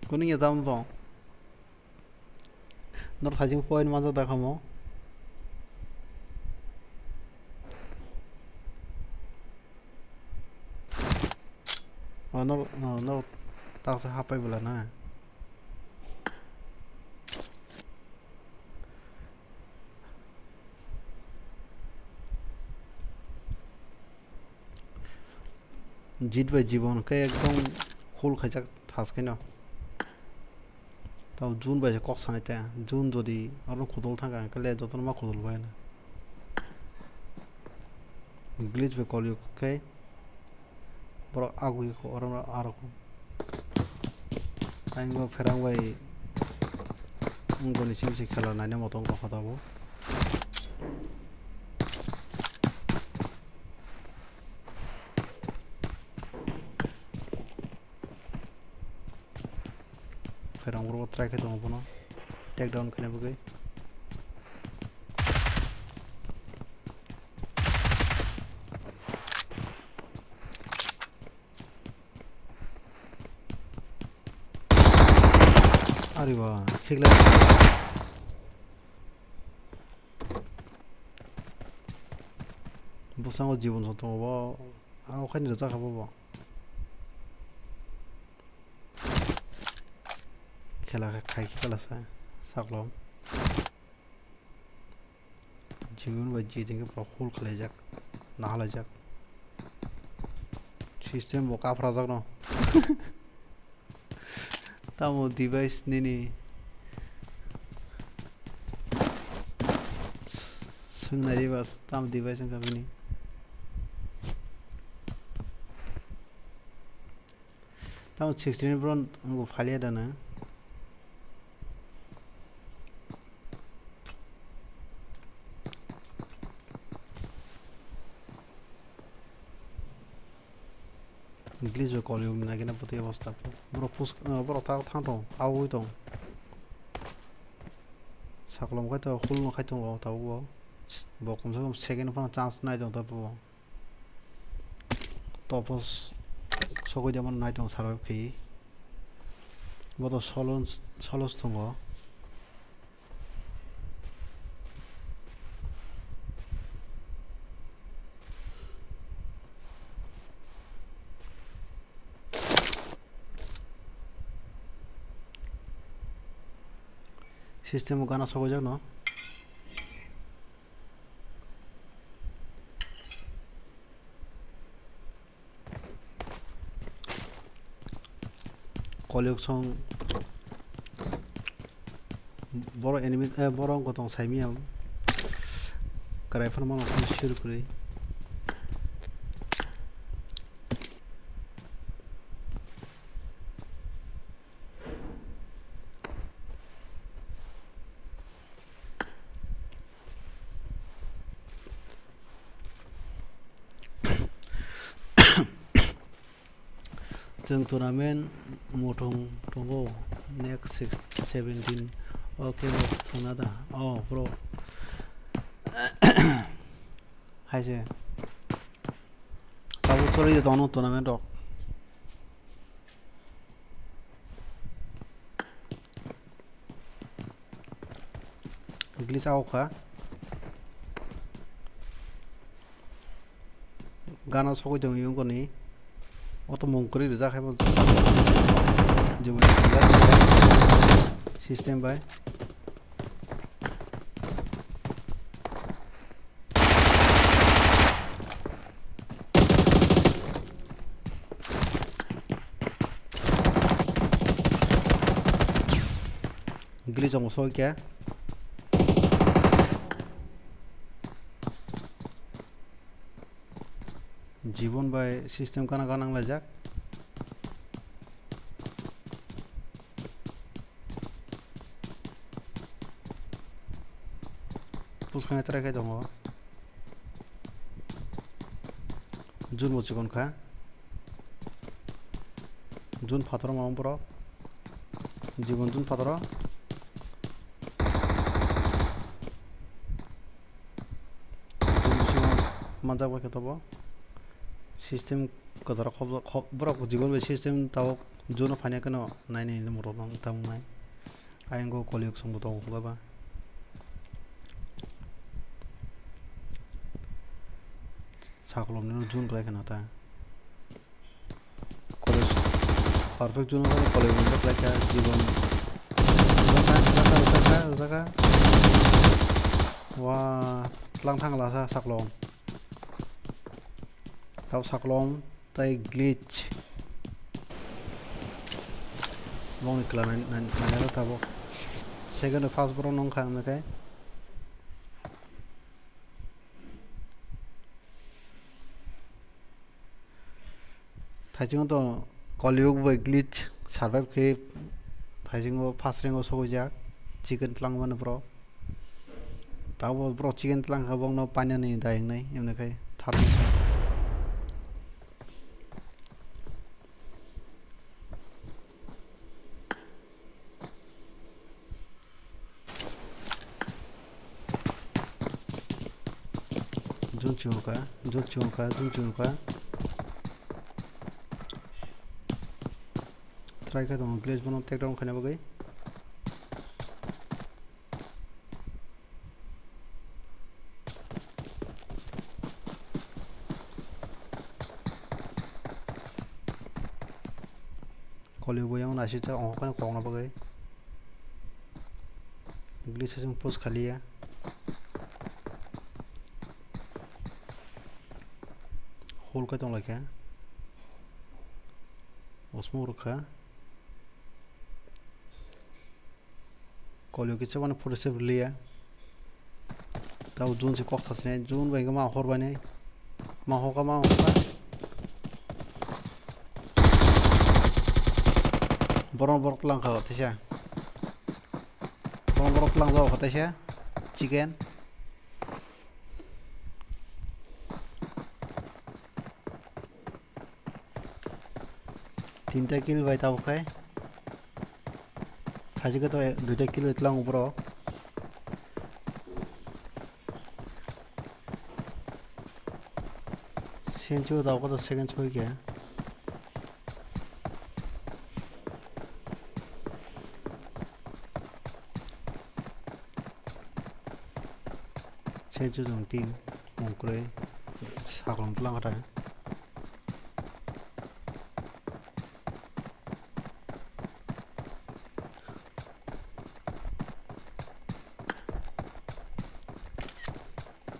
Kuni ya tam tong. Nor thajing point manjak da kamo. Oh, nor, nor, nor taksa hapai bwla na. Jit bai jibon khe ekdom hole khaijak thas khe no. Tamo June bai se kok sanai ta. June jodi oro khudol thang kha, hwnkhe le jotono ma khudol bai na. Glitch bai kol yok khe borok agwi kho oro aro kho. Ang bo pherang bai wngkoni simi se khela naina moto wngkha kho tabuk. Pherang bro try khe tongo bono. Take down khaina bagwi. Ari ba, khiklai. Bwskango jibon joto bo, ang okhai ni rwchap kha bo bo. Khela khe khai khe kala sa, saklom. Jibon bai jit hwnkhe pura hole khwlaijak, nahalaijak. System bo kaphrajak no. Tamo device nini. Swngnai device, tamo device wngkha bini. Tamo sixteen bro, nungbo phalia da na? Glitch o koli wngna khe na bwtwi obostha. Borok pus-, ah, borok ta thang tong, awi tong. Saklom khai to, hul no khai tong o tabuk bo. Bo kom se kom second phano chance nai tong tabuk bo. Topos sokoi de mano nai tong survive khai. Bo to solo, solo tongo. System o gana sokojak no. Kolok song. Borok enemy, eh, borok wngkha tong saimiyang. Kwrai phano mano phano sir kwrwi. Chwng tournament muthung tongo next six, seventeen. Okay, bro, thangna da. Oh, bro. Hai se. Tabuk choli de tono tournament rok. Glitch o kha. Gana sokoi tong yung koni. Oto mung kwrwi rijak hai bo. Jeboni system bai. Glitch tongo soi khe. Jibon bai system kana kana wng laijak. Push khaina try khai tongo. Jun bo chikon kha. Jun phataro ma borok. Jibon jun phataro. Jun bisingo manjak bai khe tobo. System kwcharo khobjak, kho-, borok jibon bai system tabuk jun o phaina kheno naini hinwi borok no tamo nai. Ayang o koliyok song bo tongo hwnba ba. Sakolom nino jun kwlai kheno ta. College perfect jun kwlai, college jun kwlai kha jibon. Rwjak kha, rwjak kha, rwjak kha, rwjak kha. Wa, tlang thang la sa sakolom. Tao sakolom. Tai glitch. Bongni kla nai, nai, nai, nai, tabuk. Second o first borok nung kha, hwnwi khe. Thaichung to Koliyug bai glitch survive khe, thaichung o first rank o sokjak. Chicken tlang mano bro. Tabo bro chicken tlang kha bongno painani dayang nai, emne khai thar. Jun chungkha, jun chungkha, jun chungkha. Try kha tongo, glitch bono take down khaina bagwi. Koli bo yang nasi ta ongkha kokna bagwi. Glitch session post khaliya. Hole khe tonglaikha. Osmo rwkha. Kolio kisa mano photo save rwliya. Tabo jun se kok thasne, jun bai ma hor bai nai. Ma hoka ma hoka. Borok borok tlang kha o teisa. Borok borok tlang jago kha teisa. Chicken. Tinta kill bai tabuk khai. Thaisike to duita kill tlang borok. Senchu tabuk to second soi khe. Senchu jong team mungkroi saklong tlang kha.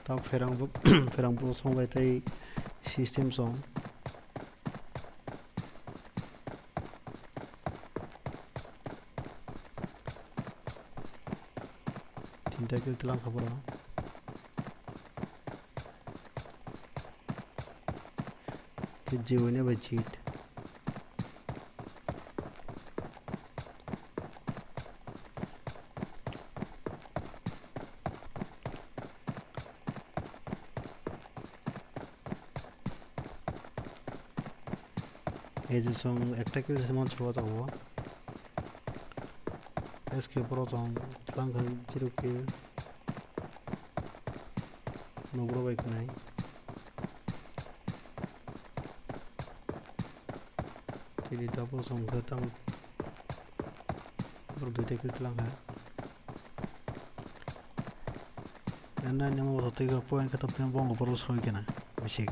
Tamo pherang bo, pherang bo song bai tei system song. Tinta kill tlang kha borok. Khe jiwini bai cheat. Ei je song ekta kill se mansugo tabuk. S K Pro song tlang kha zero kill. Nokro bai kwnai. Tini double song khe tamo. Borok duita kill tlang kha. Nang nang mo twi point khe tamo borok soi khe na. Bisik.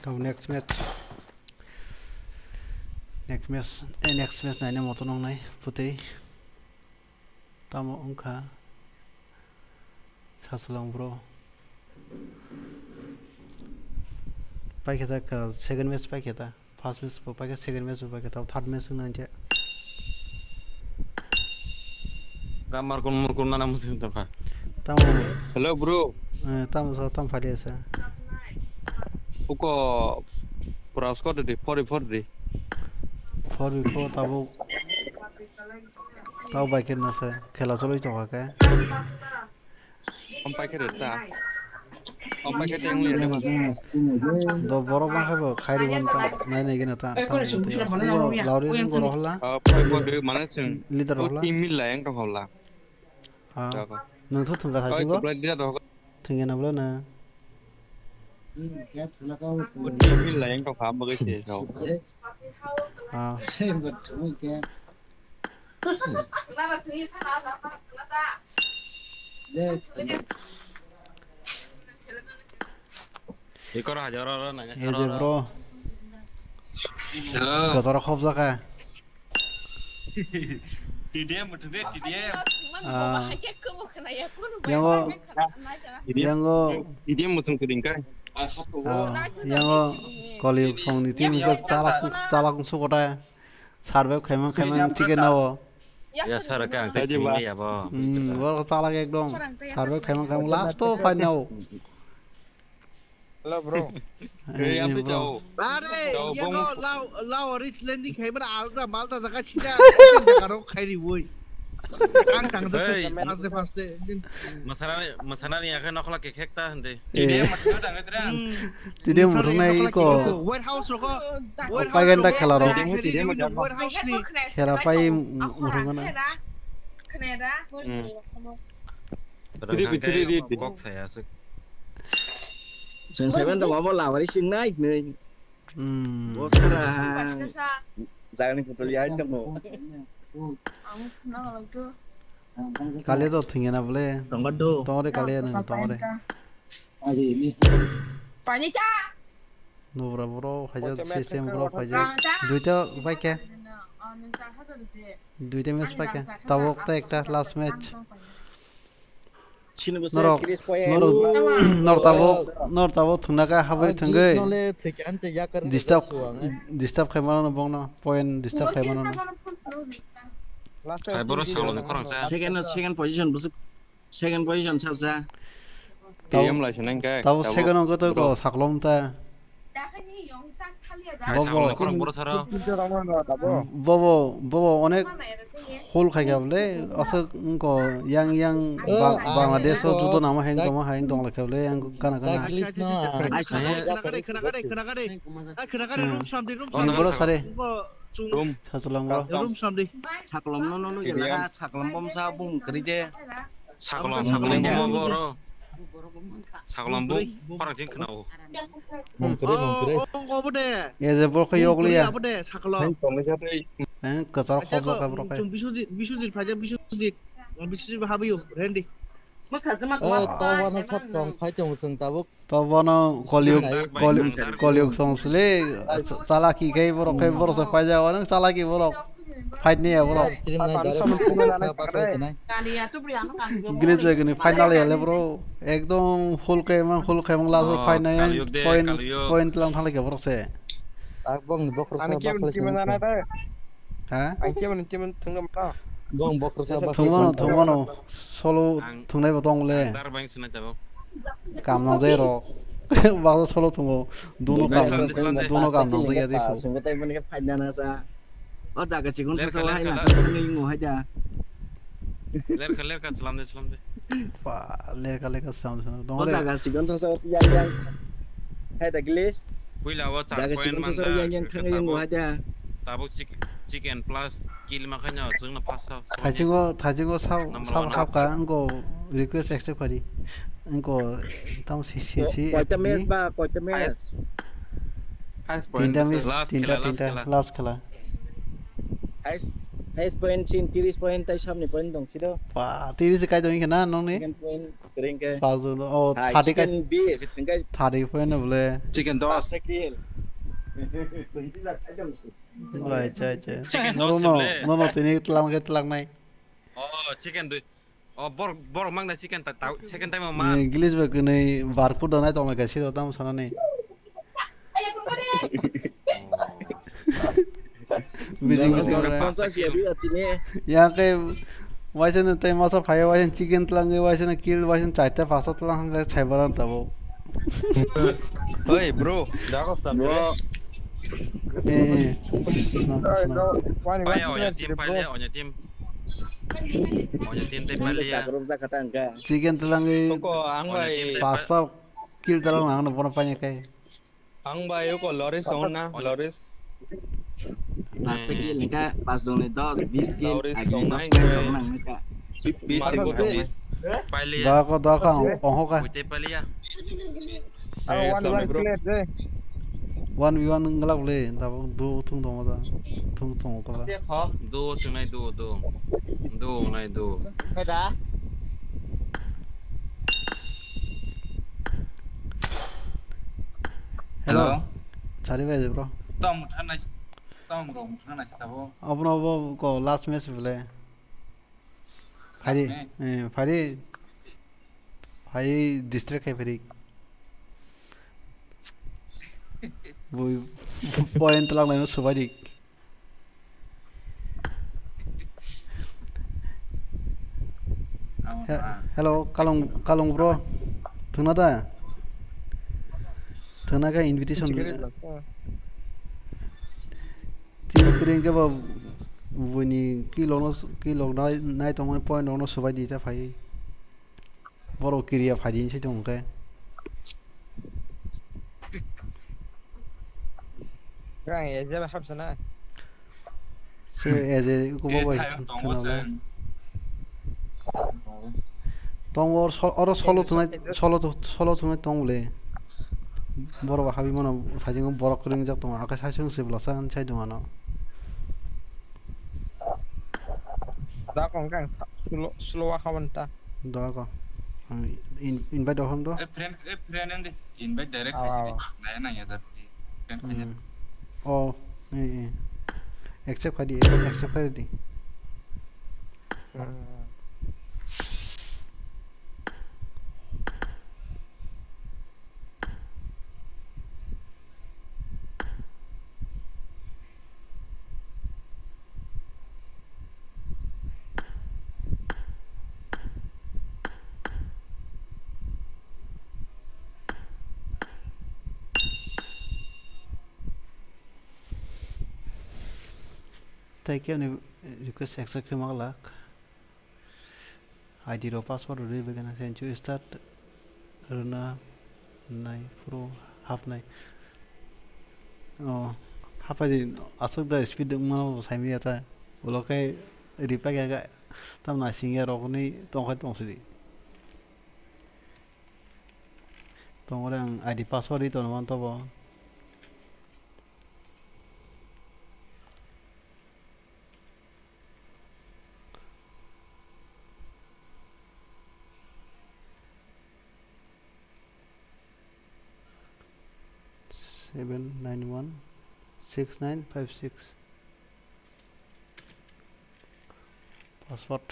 Tamo next match. Next match, eh, next match naina moto nongnai putui. Tamo wngkha Sachwlang bro. Paikhe ta ka second match paikhe ta. First match bo paikhe, second match bo paikhe, tamo third match wngna hinkhe. Gamar kun mur kun nana muchung tongkha. Tamo. Hello bro. Eh, tamo sa, tamo phali asa. Uko pura squad di, four v four di. Four v four tabuk. Tamo bai khe nasa khela choloi tongkha khe. Ampai khe reta. Ampai khe teng le reta. Do borok ma khe bo khairi ban ta nai nai gena ta. Lauri sing goro hola. Ah, pai bo de mane sing. Leader hola. Team mil la yang tong hola. Ah. Nang tho thungka ha jingo. Oi, leader hola. Thungya na bla na. Team mil la yang tong ha mo ge se so. Ah. Ikor hajar oro nanya. Ei je bro. Hello. Kotor khop jaka. T D M buthu de, T D M. Ah. Yango, yango. T D M buthu kuding kai. Ah, yango koli song ni team ko chalak, chalak sukota. Survive khaimang khaimang ticket nao. Ya sir, kang tei thwngwi ya bo. Hmm, boro chalak ekdom. Survive khaimang khaimang last to final. Hello bro. Hey, hey, amtwi bro. Chao. Are, chao, yango bong. Lao, lao rich landing khaimani alda malda jaga sida. Jaga rok khairi woi. Ang tang just hey. Faste faste. Masana, masana ni akhai nokla ke khekta hande. Tide muthungnai iko. Warehouse roko. Paiganda khela rok. Khela pai muthungna. Kok saya asik. Sen seven to mabo lawari singnai nei. Hmm. Bosra. Jagani putol ya tamo. Kale to thwngya na bole. Tongkha do. Tongre kale nang tongre. Panita. Nubra bro phaijak, Koita match C S M khe bro wngkha phaijak. Duita bai khe. Duita match bai khe. Tabuk ta ekta last match. Sini bwsai Norok, tris point. Norok, norok tabuk, norok tabuk thwngna khe habwi thwngwi. Disturb, disturb khai mano bongno, point disturb khai mano. Last time Hai, boro sini saklo ni khorang sa. Second, second position bwswk. Second position sabsa. Tei em lai sinang khe, Tabo tabuk second ongkha to borok. Ko saklom ta. Hai, Bobo. Saklom ni khorang boro saro. Bobo, bobo onek hol khai kha bole, aswk wngko yang, yang Ba-, Bangladesh o judo nama heng tongma heng tong lai kha bole, yang kana kana. Acha, acha, acha, acha, khwna kha de, khwna kha de, khwna kha de. Ah, khwna kha de, Hmm. Room samdi, room samdi. Boro sare. Chung. Room. Sachulang boro. Room samdi. Saklom no, no, no, Iya. Gela, saklom bom sa bung kri de. Saklom, saklom bom boro. Saklom bom, parang jing khna o. Bung kri, bung kri. Oh, oh, obo de. Ye je boro khe yok liya. Obo de, saklom. Hai, tong le jatoi. Eh, kwcharo khobjak kha boro khe. Chung Biswajit, Biswajit phaijak, Biswajit. Biswajit habiyo, rendi. Oh, to wano sab tong phai tong sung tabuk. To bono Koliyuk, Koliyuk, Koliyuk song sile, chalaki khe borok khe borok se paija, wano chalaki borok fight niya borok. Glitch bai gini final ya le bro, ekdom full khe mang, full khe mang last fight nai, point, point lang thalai khe borok se. Ani keboni team-o nana ta? Ha? Ang keboni team-o thwngna mano. Bong bokhorok sa Thwngmano, thwngmano. Solo ang thwngnai bo tong le. Ang dar bang sinai tabuk. Kam nang jai rok. Baksa solo thwngo. Duno kam, duno kam nang jai ya dekho. Sungke tai mani khe phaina na sa. O jaga chikon sa sa hai na. Lerka, lerka, lerka, salam de, salam de. Pa, lerka, lerka, salam de, salam de. O jaga chikon sa sa yang yang. Hai da English. Puila o char point manja. Jaga chikon sa sa yang yang thang yang hai da. Tabuk chicken plus kill ma khaino chwngno first half. Thaichungo, thaichungo sab, sab hapka, wngko request accept khadi. Wngko tam si, si, si, koita match ba, koita match? Highest point. Tinta match, last tinta, khela, last tinta, khela. Last khela. Highest, highest point sin tiris point tai samni point dong sido. Pa, tiris kai dong khe na nongni? Second point, ring ke. Pajo, oh, thirty kai. Chicken bis, ring ke. Thirty point bole. Chicken dos. Last kill. Acha, acha. Chicken dos no, no, no, tini tlang ke tlang nai. Oh, chicken dui. Oh, borok, borok mang na chicken ta, ta, second time ma. Ni English ba kini barcode da nai tong lai ka siro tam sana ni. Bijing bijing. Ya ke waisa na tai masa phai waisa chicken tlang waisa na kill waisa chaita pasta tlang hang sai baran tabo. Oi, bro, dago sa bro. Eh, eh. Paya, onya team, paya, onya team. Onya team, team, paya. Chicken telang i. Koko, ang bai. Pasta kill telang ang na bono panya kai. Ang bai, ko Loris song na, Loris. Pasta kill ni ka, pas dong ni dos, bis kill, agi dos kill dong nang ni ka. Margo bis. Paliya. Dako, dako, ang, ang hoka. Kuite paliya. One v one clear de. One v one nglak le, dabo do thung dong da. Thung thung da. Duo swngnai duo, duo. Duo nai duo. Heda. Hello. Hello. Chari bai bro. Tom thana, tom ro thana sabo. Abro bo ko last match bole. Phari, eh, phari, phari distract khai phari. Bui point lang lai subai dik. He-, hello, Kalung, Kalung bro. Thwngna da? Thwngna khe invitation. Tini kwrwi hwnkhe bo buini kilokno, kilok nai, nai tongmani point rokno swbai di ta phai. Borok kiriya phai di se tong khe. Rang ya jaba hapsa na. Se eje ko bo bai thana le. Tongo oro solo thunai, solo, solo thunai tong le. Borok habi mano sajingo borok ringjak tongo, akai sai sung se bwlasa an sai dongano. Da kong kang slow, slow khaban ta. Da ko. Ang in-, invite hon do. E friend, e friend ende invite direct. Naya naya da. Hmm. Oh, eh, eh. Accept khai di, accept khai di. Hmm. Tei khe ani request accept khe ma glak. I D rok password rw bai kheno senchu start rwna nai phuru hapnai. O, hapai di aswk da speed wngmano bo saimanya ta. Ulo khe reply khe tamni singya rokni tongkhai tongsidi. Tongore ang I D password ri tono manto bo. Seven nine one six nine five six. Password.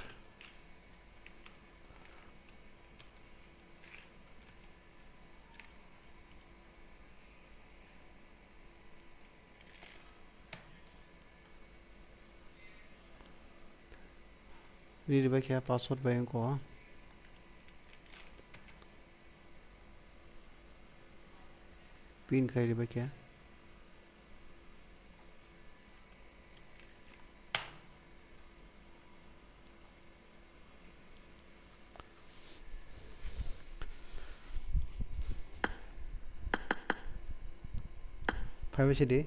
Riri bai khe password bai wngkha. Pin khai ribai khe. Phaibai sidi.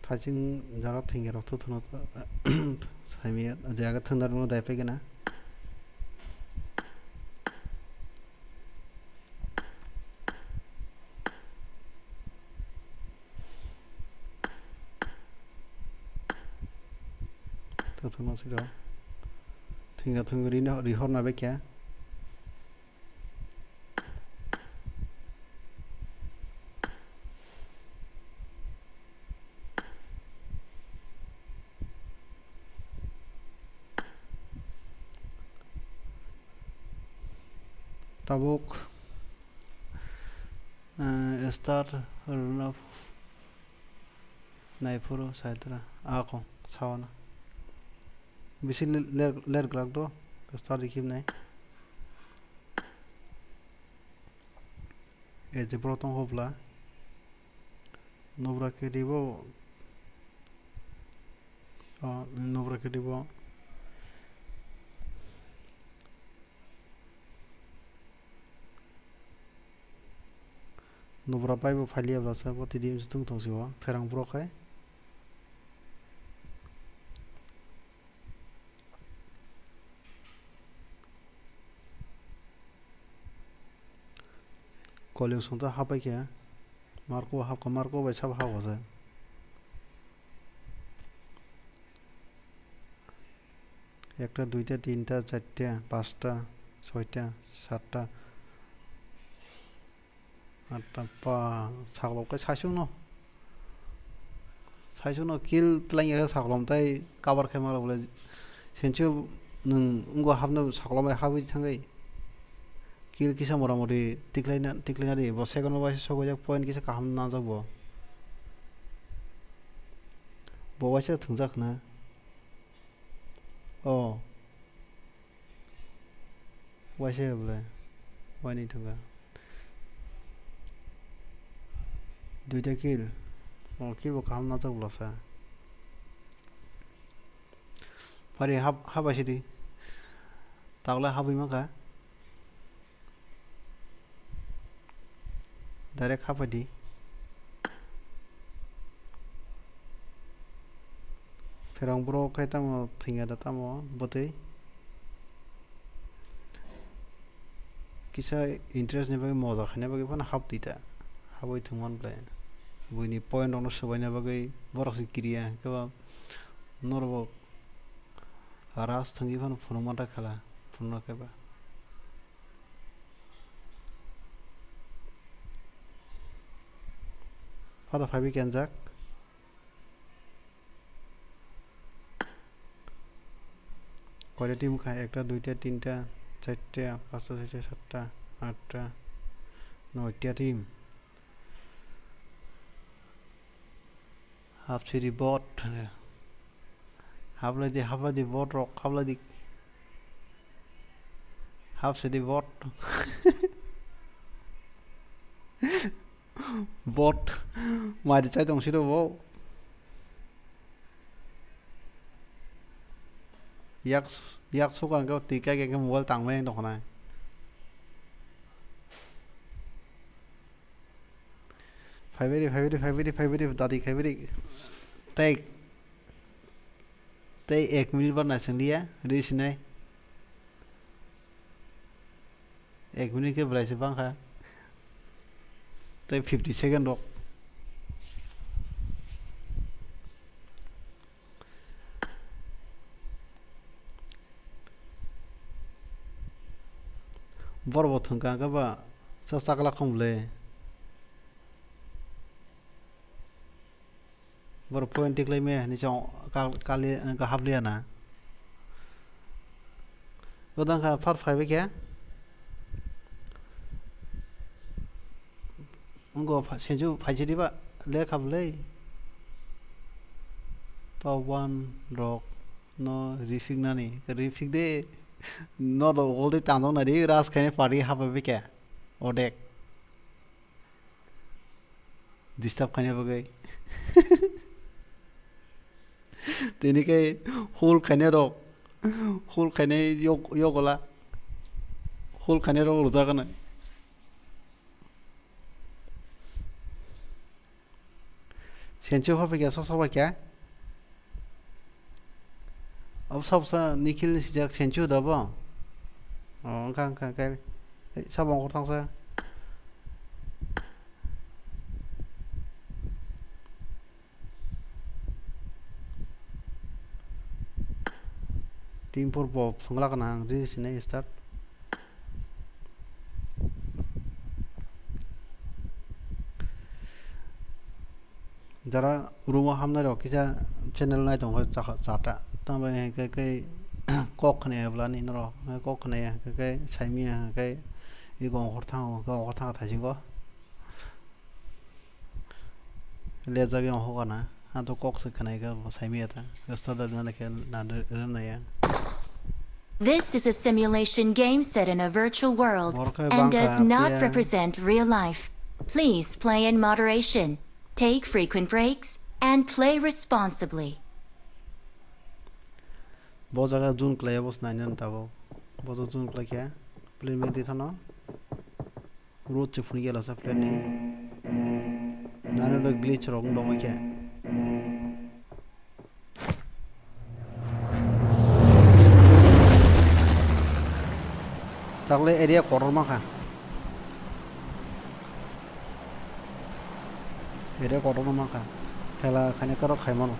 Thaching jara thwngya rok thwthwno saimaya, jaga thwngna rwno daipai gana. Thwthwno siro. Thwngya thwngya rino rihorna bai khe. Tabuk, eh, start rwna naiphuru saitra ako sawana. Bisi le-, ler, ler glak do, start rikhi nai. E je boro tong hobla. Nobra khe ribo. O, nobra khe ribo. Nobra bai bo phailiya bwlasa bo tidi wngsi tung tong si o pherang borok hai. Kolio songta hapai khe marko hapkha, marko bai sabo hapkha se. Ekta, duita, tinta, charta, pasta, soita, satta, atta, pa, saklok khe saichung no. Saichung no kill twlang ya khe saklom tai cover khai ma rok le. Senchu nwng wngko hapno saklom bai habwi thangwi. Kill kisa mora mori tiklaina, tiklaina di. Bo second o waisa sogwi jak point kisa kaham nangjak bo. Bo waisa thwngjak na. O. Waisa ya bole. Waini thwngkha. Duita kill. O kill bo kaham najak bwlasa. Phari hap, hap aisidi. Takla habwi mankha. Direct hapai di. Pherang borok khe tamo thwngya da tamo bwtwi. Kisa interest ni bagwi moja khaina bagwi phano hap di ta. Habwi thwngman ble. Buini point rokno swbaina bagwi borok se kiriya. Kebo norok bo ras thwngwi phano phunukma ta khala. Phunukna khe ba. Pada phaibi kenjak. Koita team kha? Ekta, duita, tinta, charta, pasta, soita, satta, atta, noita team. Hapsidi bot. Haplaidi, haplaidi bot rok, haplaidi. Hapsidi bot. Bot. Mari chai tong siro bo. Yak, yak suka hwnkhe twi kai kai khe mobile tangmani tongkha na. Phaibai di, phaibai di, phaibai di, phaibai di, dadi phaibai di. Tei, tei ek minute bar naising liya, ri sinai. Ek minute khe belai se bang kha. Tei fifty second rok. Borok bo thwngkha hwnkhe ba sa chakla khum le. Borok point tiklai maya hinwi chong kal-, kali, habliya na. Odang kha phar phaibai khe. Wngkha pha-, sensu phaisidi ba le kha bwlai. Top one rok no rifik nani, rifik de. No do ugol de tangdong nai ri ras khaini party hapaibai khe. Odek. Disturb khaina bagwi. Tini khe hol khaina rok, hol khaina yok-, yogola, hol khaina rok rwjak gana. Senchu haphaikha, sok sok baikha. Abo sabo sa Nikhil ni sijak Senchu da bo? O, wngkha, wngkha, wngkha. Ei, sabo ongkhor thangsa. Team four bo phwngla kana ang ri sinai start. Jara room o hamnai rok kisa channel nai tongkha chata. Tambai hwnkhe khe kok khwnaya bwlani norok kok khwnaya hwnkhe khe saimaya hwnkhe ego ongkhor thango hwnkhe ongkhor thangkha thaisingo. Lejak yang hokana. Ang to kok se khwnai khe bo saimaya ta. Start da nani khe na rwnaya. This is a simulation game set in a virtual world and does not represent real life. Please play in moderation, take frequent breaks, and play responsibly. Bo jaga zoom khlaiya bo swnai nani tabuk. Bo jaga zoom khlaikha. Play me di thano. Road se phunukya lasa flat ni. Nano glitch rok wng tongmai khe. Takle area kotor mankha. Area kotor mankha. Khela khaina kwrwk khaimano.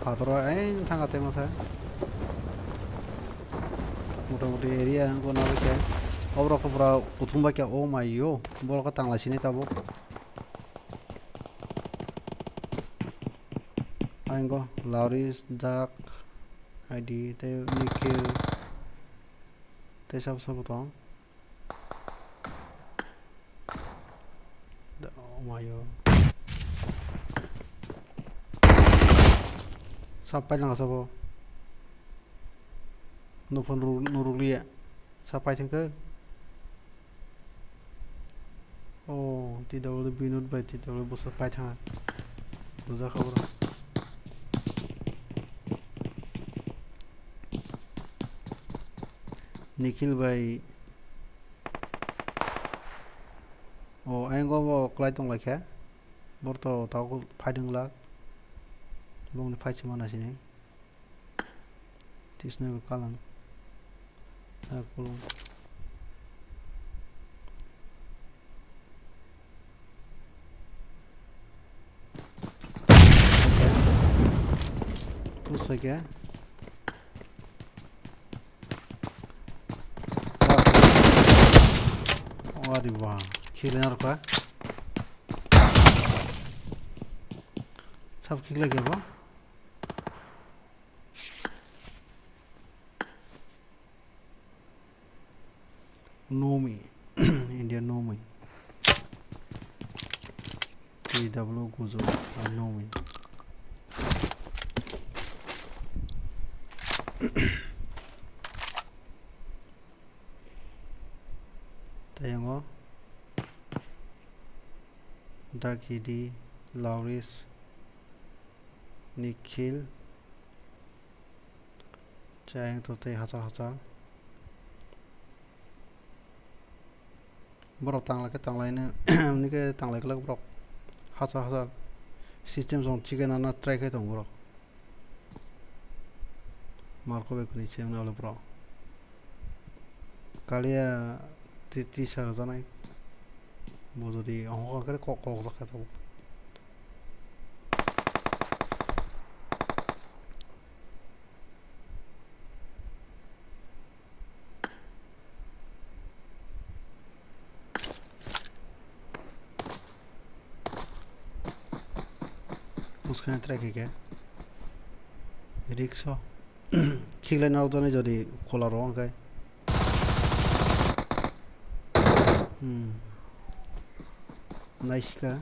Patro, eh, thanga tei masa. Motamuti area ang gona bai khe. Obra khobra kuthum bai khe, oh my yo. Borok tangla sini tabuk. Ang go Lauris, Dak, I D, tei Nikhil. Tei sabo sabo tong. Da-, oh my God. Sab pailangsa bo. Nokphano nuruk-, nurukliya. Sab paithangkha. Oh, T W Binod bai T W bwsa paithanga. Bujakha boro. Nikhil bai. O, ayang go bo kwlai tong lai khe. Bor to tabuk fighting glak. Bongni fight se mana sini. Tisna kalang. Akulung. Khe. Wari wah. Khili narkha. Sab khikla kebo. Nomi. India nomi. T W gujo. Nomi. Tayango. Dakidi, Lauris, Nikhil. Chayang to tei hachal hachal. Borok tangla khe tanglaino, hwnwi khe tanglai glak borok. Hachal hachal. System song chicken ana try khai tong borok. Marko bai kuni cheng nalo borok. Kalia ti, ti sar janai. Bo jodi ohok khe kok kok jakha tabuk. Push khaina try khaikhe. Risk o. Khiklai narwkjaknai jodi khola rw hwnkhe. Hmm. Naisikha.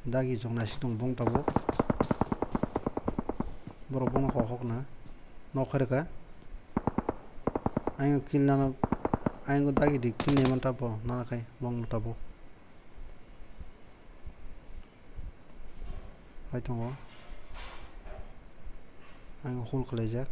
Dagi jok naisik tong bong tabuk. Borok bono hohok na. Nok khairokha. Ayang kill nana. Ayang dagi di kill neman tabo. Nana khai bong tabuk. Phai tongo. Ang hol khlaijak.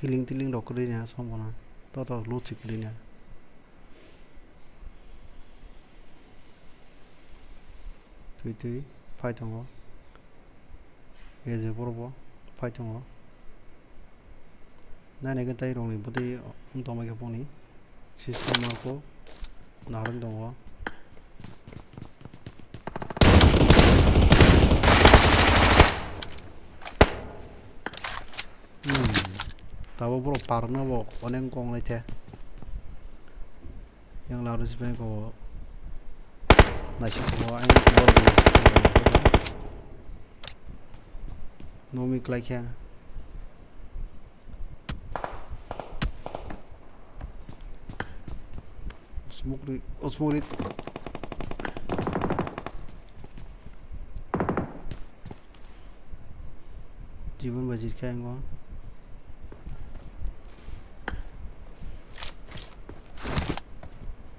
Healing tiling rok kwrwi na som gana. To to loot si kwrwi na. Twi twi phai tongo. A J borok bo phai tongo. Nai nai khe tei rokni bwtwi wng tongmai khe boni. System marko narwk tongo. Hmm. Tabuk borok parno bo onek wng nai the. Yang Laurus Bank o naisik tongo, ayang borok ni nomi kwlai khe. Smoke ri, oh, smoke ri. Jibon bai jirkha ang o.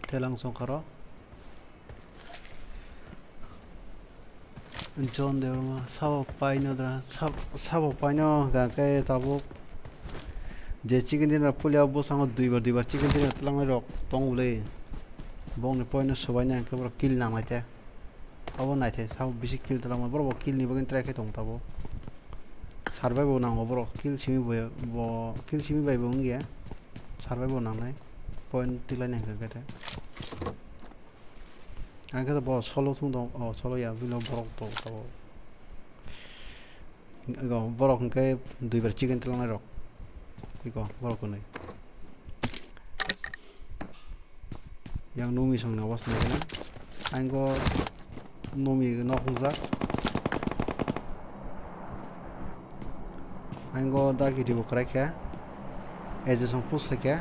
Telang songkharo. John Debbarma, sabo paino dra, sab-, sabo paino hwnkha khe tabuk je chicken dinner pulia bwskango duibar duibar chicken dinner twlangnai rok tongo le. Bongni poino subaina hwnkhe borok kill nangnai te. Abo naithe sabo bisi kill twlangma borok bo kill ni bagwi try khe tong tabuk. Survive bo nango borok kill simi bo, bo kill simi bai bo wngya. Survive bo nangnai point tilaini hwnkhe khe te. Ang khe bo solo thung tong, oh, solo ya, bini borok tong tabuk. Ego, borok hwnkhe duibar chicken twlangnai rok. Ego, borok hwnwi. Yang numi song na was na gana. Ang go numi no hungjak. Ang go dagi dibo kwrai khe. Ejisong push khaikhe.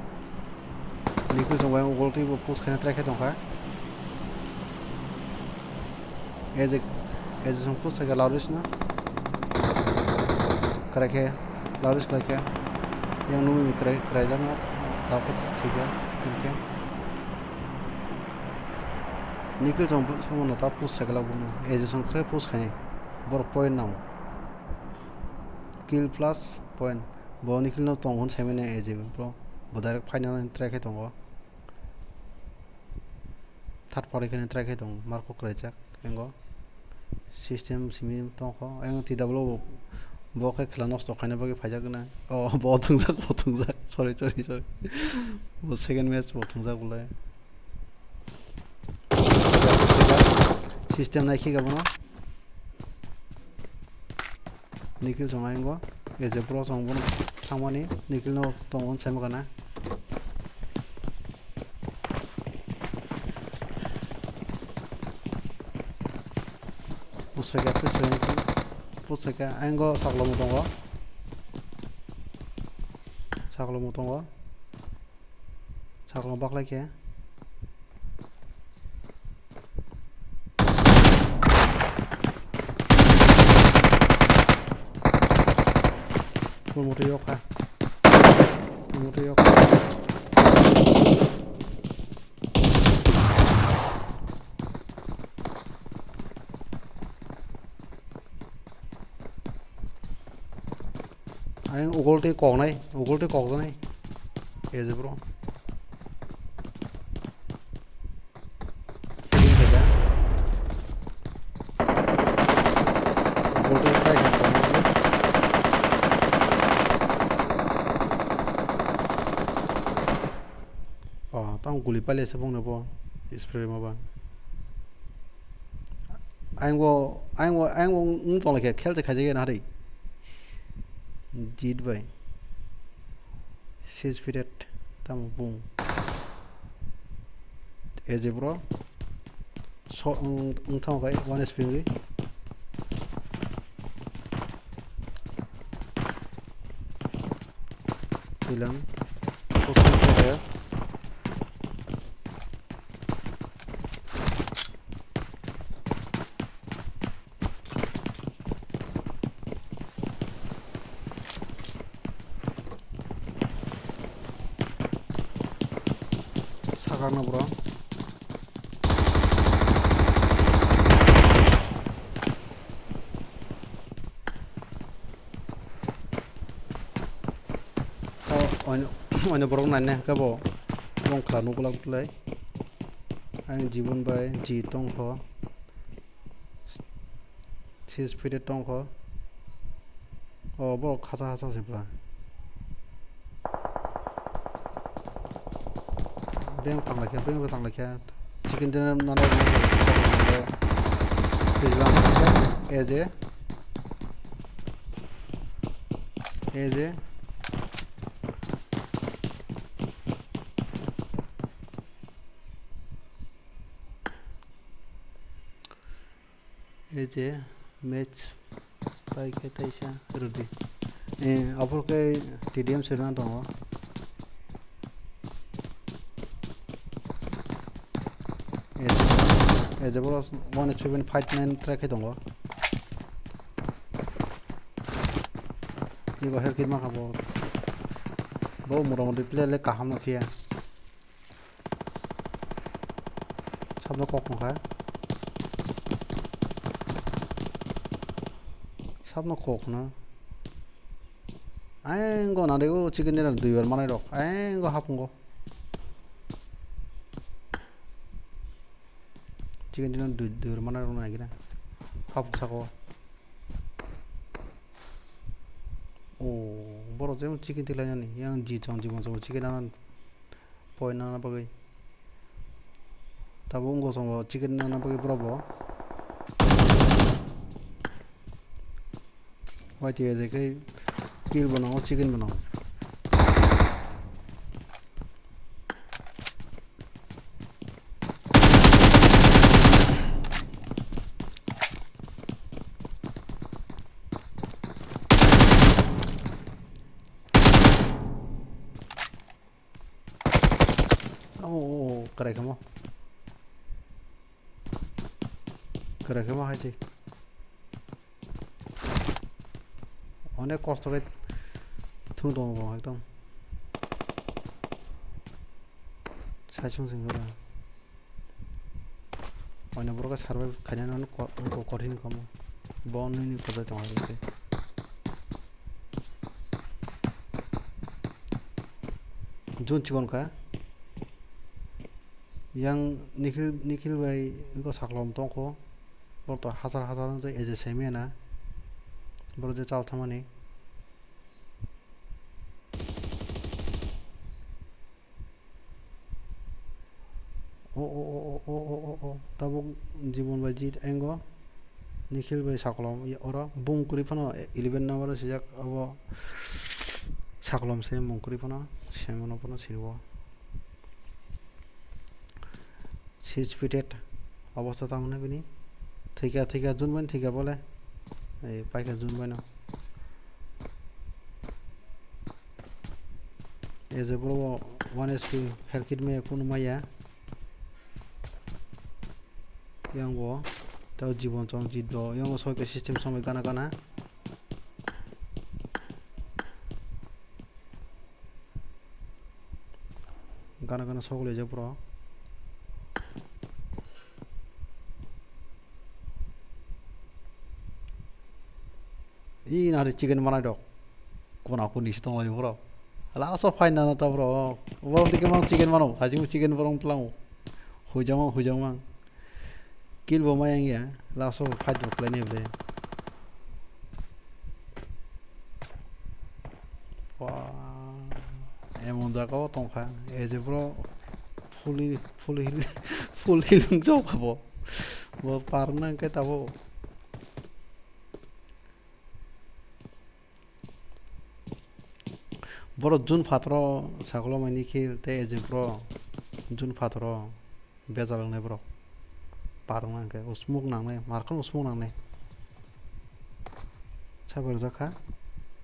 Nikhil jong bai ugol twi bo push khaina try khe tongkha. Eje, Ejisong push khaikhe Lauris no. Kwrai khe Lauris khlaikhe. Yang nungwi kwrai, kwraijak no. Tabuk thikhe, thikhe. Nikhil jong somono ta push khaikhe labo no. Ejisong khe push khainai. Borok point nango. Kill plus point. Bo Nikhil no tongo hwn saimanya A J bro. Bo direct final ni try khe tongo. Third party khe try khe tongo. Marko kwraijak engo. System simi tongkho. Engo T W bo Bo khe khela nosto khaina bagwi phaijak na. Oh, bo thwngjak, bo thwngjak. Sorry, sorry, sorry. Bo second match bo thwngjak bolai. System nai khika bono. Nikhil chong ayang go. Ejebro chong bono thangmani. Nikhil no tong on sai maka na. Pusaka, pusaka, pusaka. Ayang go saklo mutongo. Saklo mutongo. Saklo baklai khe. Full motor yok kha. Full motor yok kha. Ayang ugol tei koknai, ugol tei kokjaknai. Ejebro. Shooting khaida. Ugol tei try kha koknai. Oh, tamo guli pailai se bongno bo. Spray ma ba. Ayang bo, ayang bo, ayang bo wng tong lai khe, khel se khaijak ya na hari. Jit bai. Sis piret tamo bung. Ejebro. So, wng, wng tamo kai, one H P wngwi. Twilang. Kusum khe. Sakang no bro. O, oino, oino borok naina hwnkhe bo wngkha nuklak bwlai. Ang jibon bai ji tongkho. Sis phide tongkho. O borok khacha khacha se bwla. Beng tang laikha, beng tang laikha. Chicken dinner nana. Eje. Eje. Eje. Match. Pai khe taisa rwdi. Eh, aboro khe T D M sirna tongo. Eje, eje boro one H P bai fight nine try khai tongo. Ego health kit mankha bo. Bo mota moti player le kaham no phiya. Sabno kok wngkha. Sabno kok no. Ayang go nade go chicken dinner duibar manai rok. Ayang go hapungo. Chicken dinner dui, duibar manai rok nai gina. Hapung sako. O, borok jemon chicken tilainani. Yang ji chong jibon chong chicken anan. Point nana bagwi. Tabuk wngkha chwng bo chicken nana bagwi borok bo. Waitu ya je khe kill bo nango, chicken bo nango. Oh, oh, oh, kwrai kamo. Kwrai kamo hai se. Onek kosto khe thung tongo bo ekdom. Sai sung sung khe ba. Onek borok khe survive khainani ko-, ko-, kothin kamo. Bo nini kwchai tongo hai se. Jun chikon kha. Yang Nikhil, Nikhil bai wngkha saklom tongkho. Borok to hachal hachal wngtwi eje semi na. Boro je chal thamani. O, o, o, o, o, o, o, o. Tabuk Jibon bai Jit engo. Nikhil bai Sakolom. Ye oro bung kwrwi phano eleven number o sijak abo. Sakolom se mung kwrwi phano. Semono phano sinibo. Six feet eight. Obostha tamo hwnwi bini. Thwikha, thwikha, Jun bai thwikha bole. Ei, paikha Jun bai no. Ejebro bo one H P health kit maya kunu maya. Yang bo tao Jibon chong Jit do. Yang bo soi ke system somoi gana gana. Gana gana sogole je bro. I nari chicken manai dok. Kona koni si tonglai bro. Last o final na ta bro. Bro dike mang chicken mano. Thajing chicken bro tlango. Hujang mang, hujang mang. Kill bo maya wngya. Last o fight bo khlai nai ble. Wah. Emon jaga o tongkha. Ejebro fully, fully, fully wngjaokha bo. Bo parna hwnkhe tabo. Borok June phataro saklo maini khe tei ejebro June phataro bejal wngnai borok. Par wngna hwnkhe usmuk nangnai, markhano usmuk nangnai. Sabo rijak kha,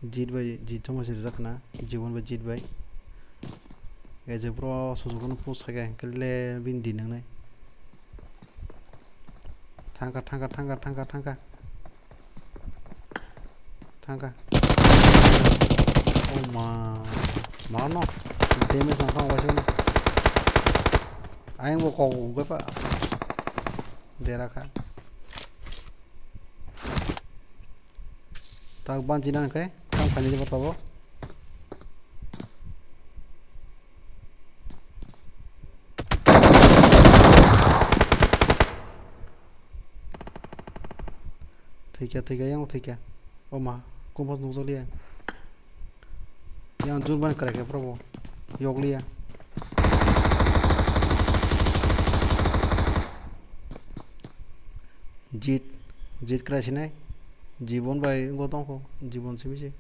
Jit bai Jit tongma se rijak khna, Jibon bai Jit bai. Ejebro sujugo no push khaikha hwnkhe le bini din wngnai. Thangkha, thangkha, thangkha, thangkha, thangkha. Thangkha. Oh ma. Mano. Damage nang thang waisa no. Ayang bo kok ungkhe pa. Dera kha. Tak banchi nang khe. Tang khani jabo tabo. Thwikha, thwikha, yang thwikha. O ma, kumbos nukjakliya. Yang jun bani kwrai khe phuru bo. Yokliya. Jit, Jit kwrai sinai. Jibon bai wngkha tongkho, Jibon simi se.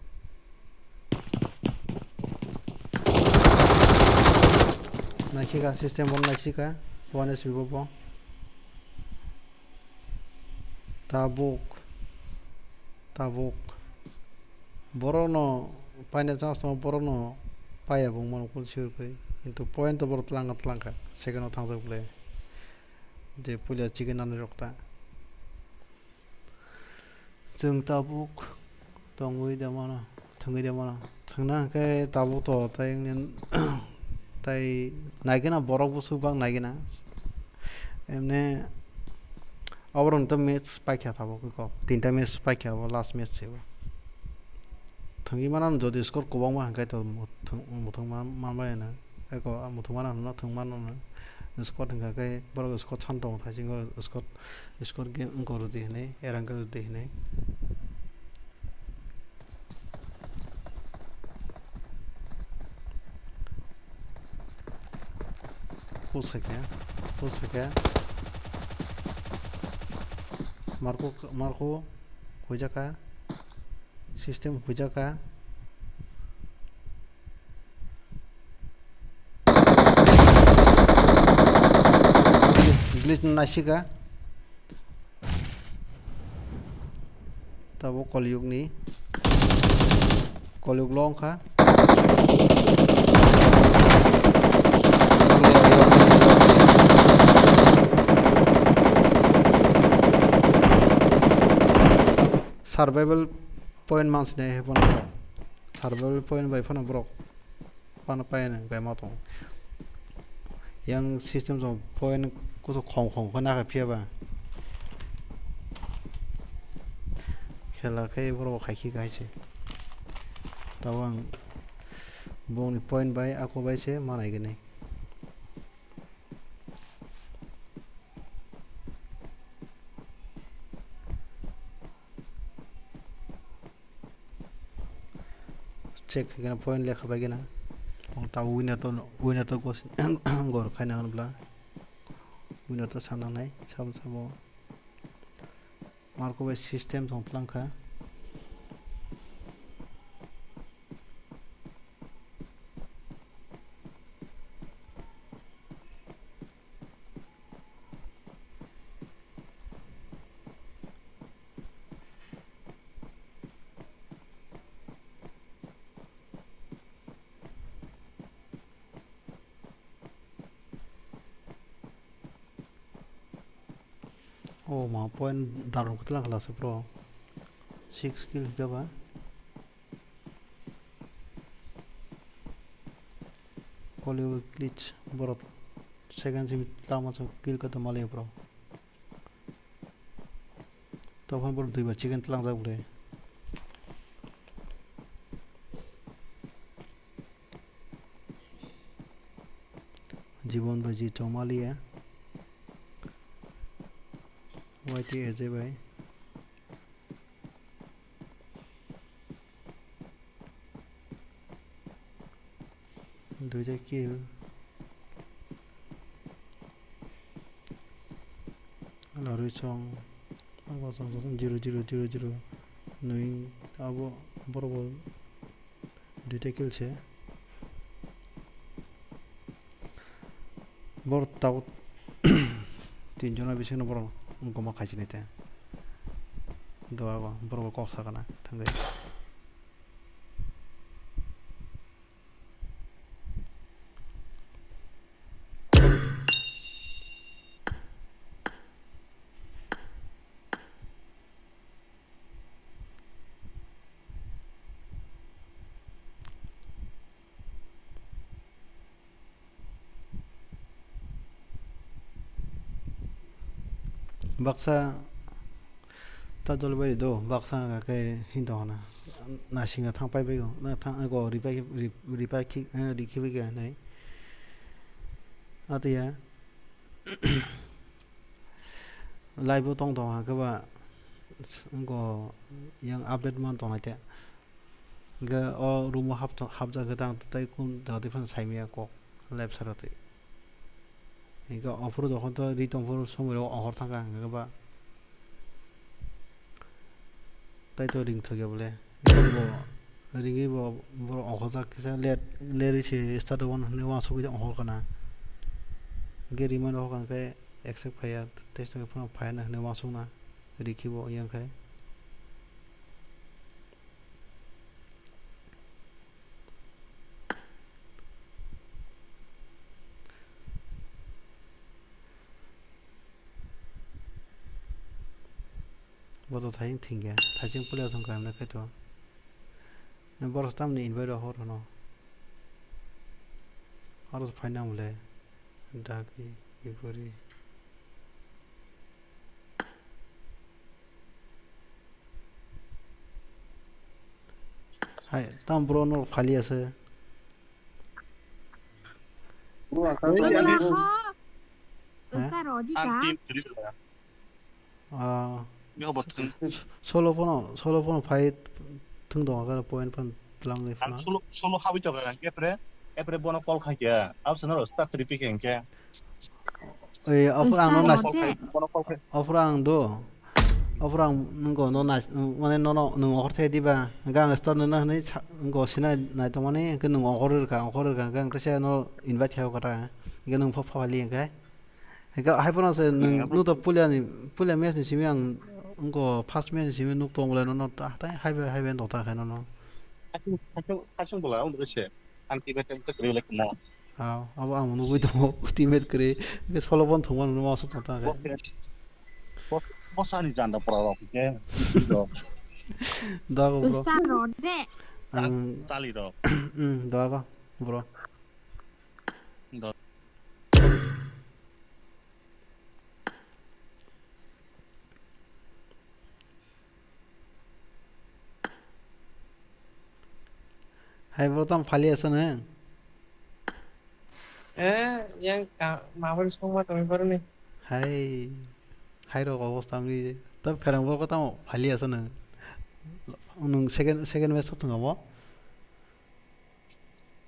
Naisika system bo naisika, one S P bo bo. Tabuk, tabuk. Borokno paina chance tongo, borokno paiya bo wngmano kung sure khe. Kintu point to borok twlangkha, twlangkha. Second o thangjak bwle. Je puila chicken nanwi rok ta. Chwng tabuk tongwi de mano, thwngwi de mano. Thwngna hwnkhe tabuk to tei wngya, tei naigwna borok bwswk bang naigwna. Emne oborok to match paikha tabuk kok, tinta match paikha, obo last match se bo. Thwngwi mano jodi score kwbangma hwnkhe to muthung, muthung man-, manbai hwnwi. Eko, ah, muthungmano hwnno thwngmano hwnno. Squad hwnkha khe borok squad san tongo, thaisingo squad, squad game wngkha rwdi hwnwi, erang khe rwdi hwnwi. Push khaikha, push khaikha. Marco, Marco, huijakha. System huijakha. Glitch naisika. Tabuk Koliyuk ni. Koliyuk lo wngkha. Survival point mansinai hai phano. Survival point bai phano borok. Phano paina hwnkhe ma tongo. Yang system jong point kusu khom khom khe nakha phiya ba. Khela khe borok khai khi khai se. Tabuk ang bongni point bai ako bai se ma nai gini. Check khaikhe point lekha bai gana. Tamo winner to, winner to gos gor khaina hwnbla. Winner to sananai sam samo. Marko bai system tong tlang kha. Oh, ma point daron kwtla khala se bro. Six kill hwnkhe ba. Hollywood glitch borok second sim tama kill kwtma le bro. Tokon borok duibar chicken tlangjak bwle. Jibon bai ji tongmaliya. Y T A J bai. Duita kill. Larwi chong. Abo chong chong zero zero zero zero. Nui abo borok bo duita kill se. Borok tabuk tin jona bisingo borok wngkoma khaichinai te. Doago borok bo kok sakana thangwi. Baksa ta jolbari do, baksa hwnka khe hin tong hana. Naisingya thang pai bai o, na thang go ripai, ri-, ripai khi, eh, rikhi bai khe nai. Atiya. Live o tong tong ha khe ba, go yang update man tong nai te. Hingke o room o hap-, hapjak khe tang tei kun jagati phano saimaya kok left side o twi. Hingke ophuru jokhon to ri tongphuru somoi rogo ohor thangkha hingke ba tei to ring thokya bole. Ringwi bo, ringwi bo borok ohorjak kisa let, lerwi se start o hinwi uansukgwi ohor kana. Hingke rimani hokha hingke accept khaiya tei phano phaina hinwi uansukna rikhibo yang khai. Bo to thaising thwngya, thaising puila thwngkha hwnwi khaito. Borok tamni invite rok hor hwno. Aro phaina hwnle. Dagi, Bigori. Hai, tam bro no phali ase. Bro, ang Wala ho. Hah? Uka rodi ka? Ah. Solo phano, solo phano phai thung dong kar point phan tlang le phano. Solo, solo habwi to ka, epre, epre bono call khai kya. Abseno start repeat kya. Oi, aphuru ang no nas-, aphuru ang do. Aphuru ang nungko no nas-, mane nono nung ohor the diba? Hingke ang start nuna hinui sa-, nungko sinai nai tongmani, hingke nung ohor rwkha, ohor rwkha, hingke ang teisa no invite khaio kata. Hingke nung pha-, phali hingke. Hingke hai phano se nung, nung to pulia ni, pulia match ni simi ang nungko first match ni simi nuk tong le nono ta, tai hai bai, hai bai tong ta khe nono. Hasing, hasing, hasing bola, ang se. Ang teammate team kwrwi le kwma. Ah, abo ang nugwi tongo, teammate kwrwi. Hingke solo phone thwngma nungma aswk tong ta khe. Bo, bo, bo sani janda pora rok hingke. Dago bro. Ustad rode. Ang tali rok. Hmm, dago bro. Do. Hai bro, tam phali asa na? Eh, yang ka, mabel song ma tongwi baro ni. Hai, hai rok obosta wngwi. Ta pherang bro ko tamo phali asa na? Nung second, second match thung amo?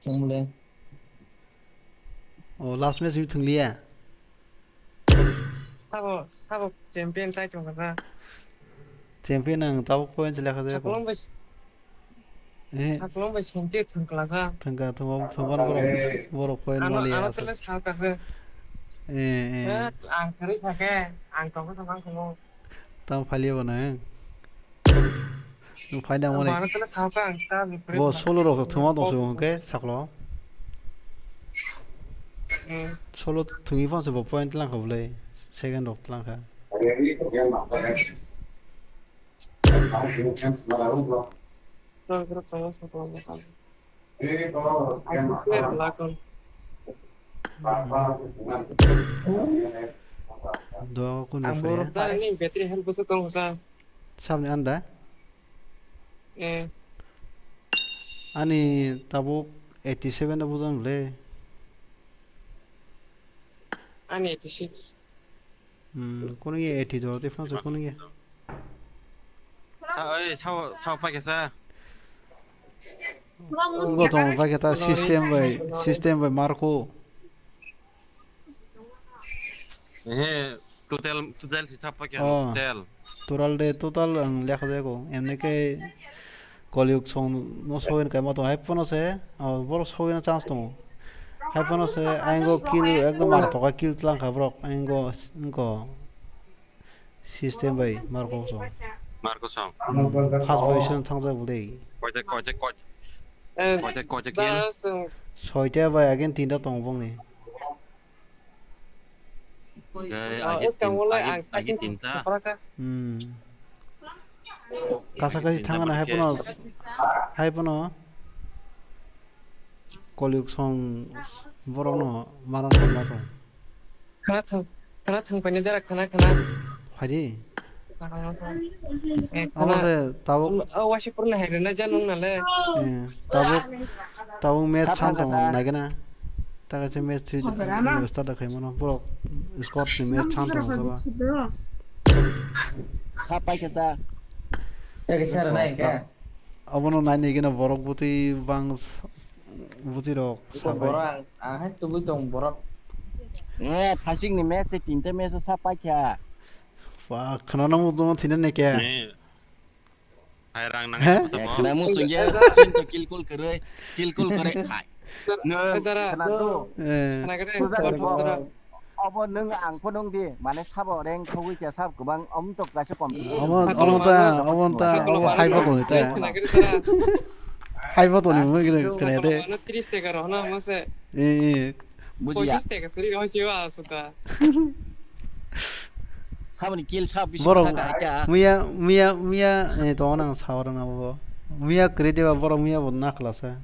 Chwng le. O last match wng thwngliya. Sabo, sabo champion tai tong kha. Champion ang tabuk point lekha jaya ko. Saklong bai, eh, saklong bai senti thwng kla kha. Thwngka thwngwa thwngwan borok, borok point ano, mali ano aswk. Tele sa kha se. Eh, eh. Eh, ang kari kha ke, ang tong kha tong kha. Tamo phailiya bo nang? Nwng phaina mani. Bo solo rok thwngma tong se hwnkhe saklo. Solo thwngwi phano se bo point tlang kha bwlai. Second rok tlang kha. Do kun ang before ya. Borok ta ni battery health bwswk tong sa. Sabni anda? Eh. Ani tabuk eighty seven da bujan le. Ani eighty six. Hmm, kono ye eighty jora te phano kono ye. Sa, oi, sao, sao paikha sa. Go tong paikha ta system bai, system bai marko. He, total, total si sao paikha, oh, total. Total de, total ang lekha jago. Emne ke Koliyuk song no soin kai ma to hai pono se, oh, borok soina chance tongo. Hai pono se, aingo kill, ekdom mar toka kill tlang kha borok, aingo, inko. System bai, Marko song. Marko song. First position thangjak bwlwi. Koita, koita, koita. Eh, koita, koita kill. Soita bai again tinta tongo bongni. Hwnkhe oh, agi tin-, agi, agi tinta. Hmm. Kasa kasi thangna hai pono, hai pono. Koliyuk song borokno maran khamma tong. Khana thang, khana thang paine dara khana, khana. Phaidi. Eh, amo khana. Se tabuk. Oh, wasi purna hai rena janung nale. Eh, tabuk, tabuk match chang tong naigena. Taka se match three start da khaimano. Borok squad ni match chang tong saba. Sa paikha sa. Abono nai naigena borok bwtwi bang bwtwi rok sabai. Borok ang, ang hai tubui tong borok. Eh, thasik ni match tei tinta match sa paikha. Fuck, khana nang bo thina ne kya? Hai rang nang. He? Khana mo sungya, sin to kilkul kare, kilkul kare. Hai. No, khana to. Eh. Khana kare. Obo nwng ang phunung di, mane sabo reng thogwi kya sab kwbang om tok kaisa kom. Omo, omo ta, omo ta, omo hai ba toni ta. Hai ba toni mo gre kre de. Tris taka rohna mase. Eh, eh. Bujiya. Pochis taka suri roh kiwa asuka. Saboni kill sab bisi borok thaka kya. Muya, muya, muya, eh, to nang sawara na bo. Muya kre de ba borok muya bo nakhla sa.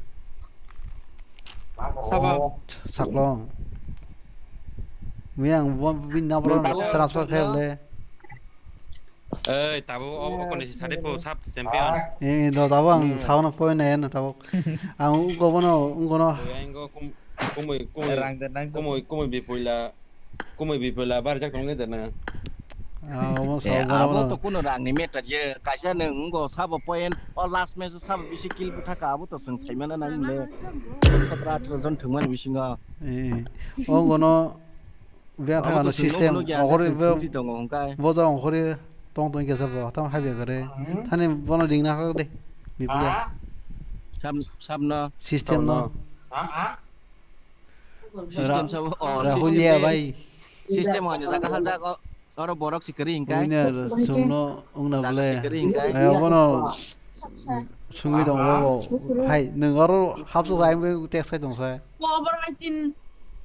Sabo. Saklong. Muya ang bo bin na bro transfer khe le. Ei, tabo o, o koni si sade po sab champion. Eh, do tabo ang sauna point na yan tabo. Ang uko bono, uko no. Oi, ang go kum, kumui, kumui, rang de nang kumui, kumui bipuila, kumui bipuila bar jak tong le de na. Ah, omo sa. Eh, abo to kuno rang ni matter je, kaisa nang go sabo point, o last match sabo bisi kill bu thaka, abo to seng saimana nang le. Satra atro jon thungman bisingo. Eh, o gono. Biya thang ano system ongkhori bo, bo jang ongkhori tong tong kesa bo, tamo hai biya kare. Thani bono ring na kha de. Bipya. Sab, sab no. System no. System sab, oh, Rahul system ya de. Bhai. System hanya jaga hal jaga, oro borok si kari hingkai. Winner sungno ungna bole. Ayo bono. Sungwi tongo bo. Hai, nwng oro hapsuk hai wngwi text khai tong sai. Ko borok hai tin,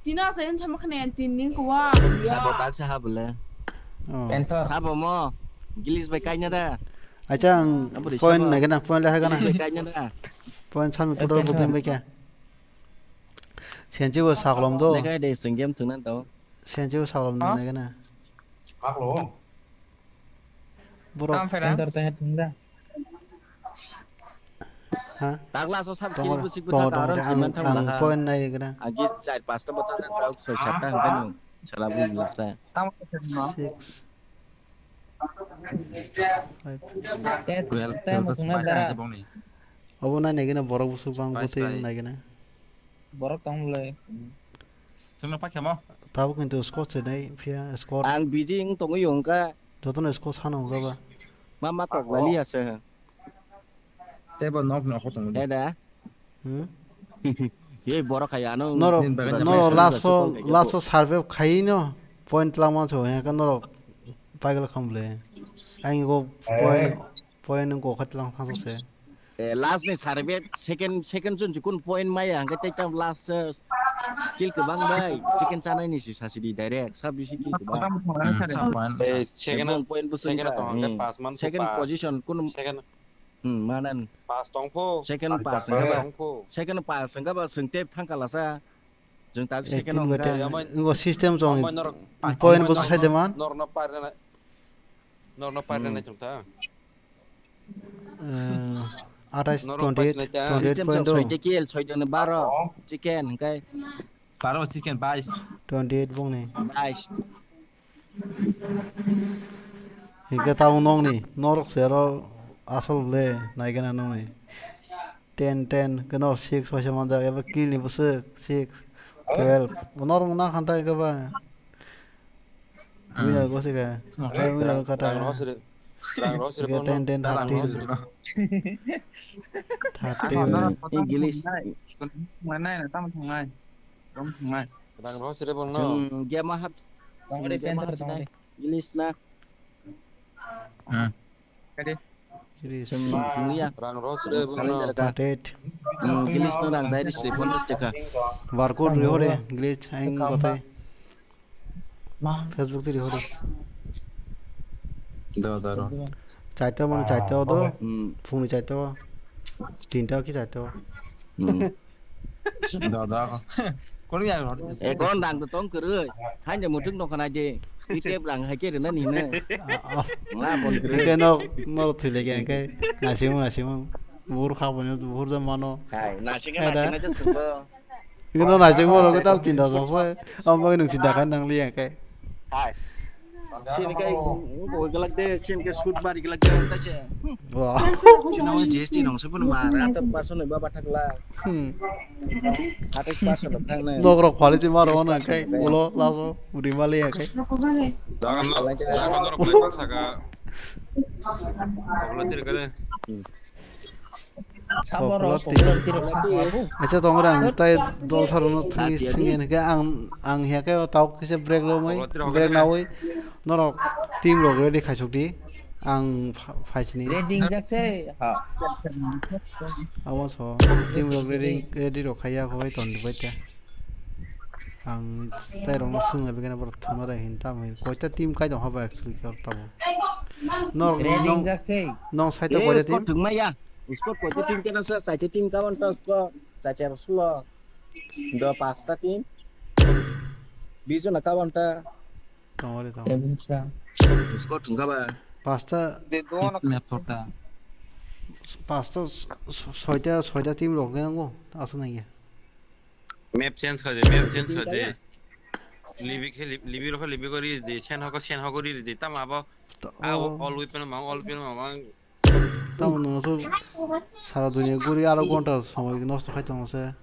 tin asa yan sama khna yan tin ning ko wa. Abo tak sa ha bole. Oh. Sabo mo. Gilis bai kaina da. Acha ang point naigana, point lekha gana. Gilis bai kaina da. Point san total bo tin bai kya. Senchi bo saklom do. Lekha de sing game thungna do. Senchi bo saklom naigana. Saklo. Borok. Tam phera. Enter te thung da. Ha? Tagla so sab kill busik butha karon siman thang laha. Ang point nai gana. Agi char pasta botol jang tau soi satta hangke nung. Sala bu laksa. Tam phera no. Six. Five. Te, te mo tungna dara. Obo nai nai gana borok busuk bang butui nai gana. Borok tong le. Chwngno pakya mo? Tabuk kintu score se nai phiya score. Ang busy wng tongwi wngkha. Jotono score sana wngkha ba. Ma ma kok lali ase. Tebo nok nok tongo. He da. Hmm? Ye borok hai ano. Norok, din bagani norok last o, last o survey khai no point langma so he ka norok pagal kham le. Ang go point, point go khat lang thang se. Eh, last ni survey second, second chun chikun point maya hangke tei tam last, eh, kill kwbang bai chicken chanai ni si sasi di direct sab bisi kill kwbang. Sa point. Eh, second point busu second ni to hangke hmm. Pass man second pass. Position kun second. Hmm, manan. Pass tongpho. Second pass hingka ba. Tongpho. Second pass hingka ba sengtep thangka lasa. Jeng tak second hingka. Ngo system jong point bo sai de man. Norno parna. Norno parna chung ta. Eh, athais, twenty eight, twenty eight point two. System jong soite kill, soite ne baro. Chicken hingkai. Baro chicken bais. Twenty eight bongni. Bais. Hingke tabuk nokni, norok se aro asol le naikhe na nokni. Ten, ten, ke norok six waisa manjak, eba kill ni bwswk, six, twelve. Bo norok na khan ta khe ba. Winner go se khe. Ai winner kata. Rang rosre, rang rosre. Ke ten, ten, thirteen. Thirteen. English. Manai na tam thangnai. Tam thangnai. Rang rosre bong no. Jeng game hap. Sorry, game hap sinai. English na. Hmm. Kade? Chwng thungliya. Rang rosre bong no. Salai jara ka. Thirty eight. Hmm, English no rang dai risri ponchas taka. Barcode rihore, English aing kotai. Facebook twi rihori. Da, da, ro. Chaita mani chaita o do. Hmm. Phungni chaita o. Tinta ki chaita o. Hmm. Da, da. Kori ya, ro. Eh, kon rang to tong kwrwi. Hain de mutung no khana de. Itep rang hai ke rena ni ne. Ah, ah. La bon kwrwi. Ite no, no thile ke ke. Nasimu, nasimu. Bur kha bo, bur da mano. Hai, nasi ke nasi na je subo. Ino naising borok ke tam chinta jok bai. Am bai nwng chinta khan nang liya khe. Hai. Sini kai, koi galak de, sini kai shoot bari galak de, ta se. Wah. Sini G S T nong se pun mara, ta person ba bathak la. Hmm. Athais person thang na. Nok rok phali ti maro na kai, ulo laso, uri ma liya kai. Dagan lo, dagan lo, rok saka. Obla tir kare. Hmm. Acha tong rang tai dol thar no thang sing en ke ang ang he ke tau kisa break lo mai break na oi norok team rok ready khai suk di ang phai sini ready jak se ha amo so team rok ready ready rok khai ya khoi ton di bai ta. Ang tai rok no swngna begini borok thangna dai hin tamo hin koita team kai tong haba actually khe tamo. Nor nong sai to koita team. Score thwngma ya. Score koita team kena sa saita team kawan ta score saita sulo. Do pasta team. Bisu na kawan ta. Tongore tamo. Score thwngka ba. Pasta. De do na. Pasta soita soita team rok nang go asana ya. Map change khaje, map change khaje. Libi khe libi rokha libi gori di, sen hoko sen hoko ri di, tamo abo. Abo all weapon mang, all weapon mang. Tamo no so sara dunia gori aro gonta somoy nosto khai tong se.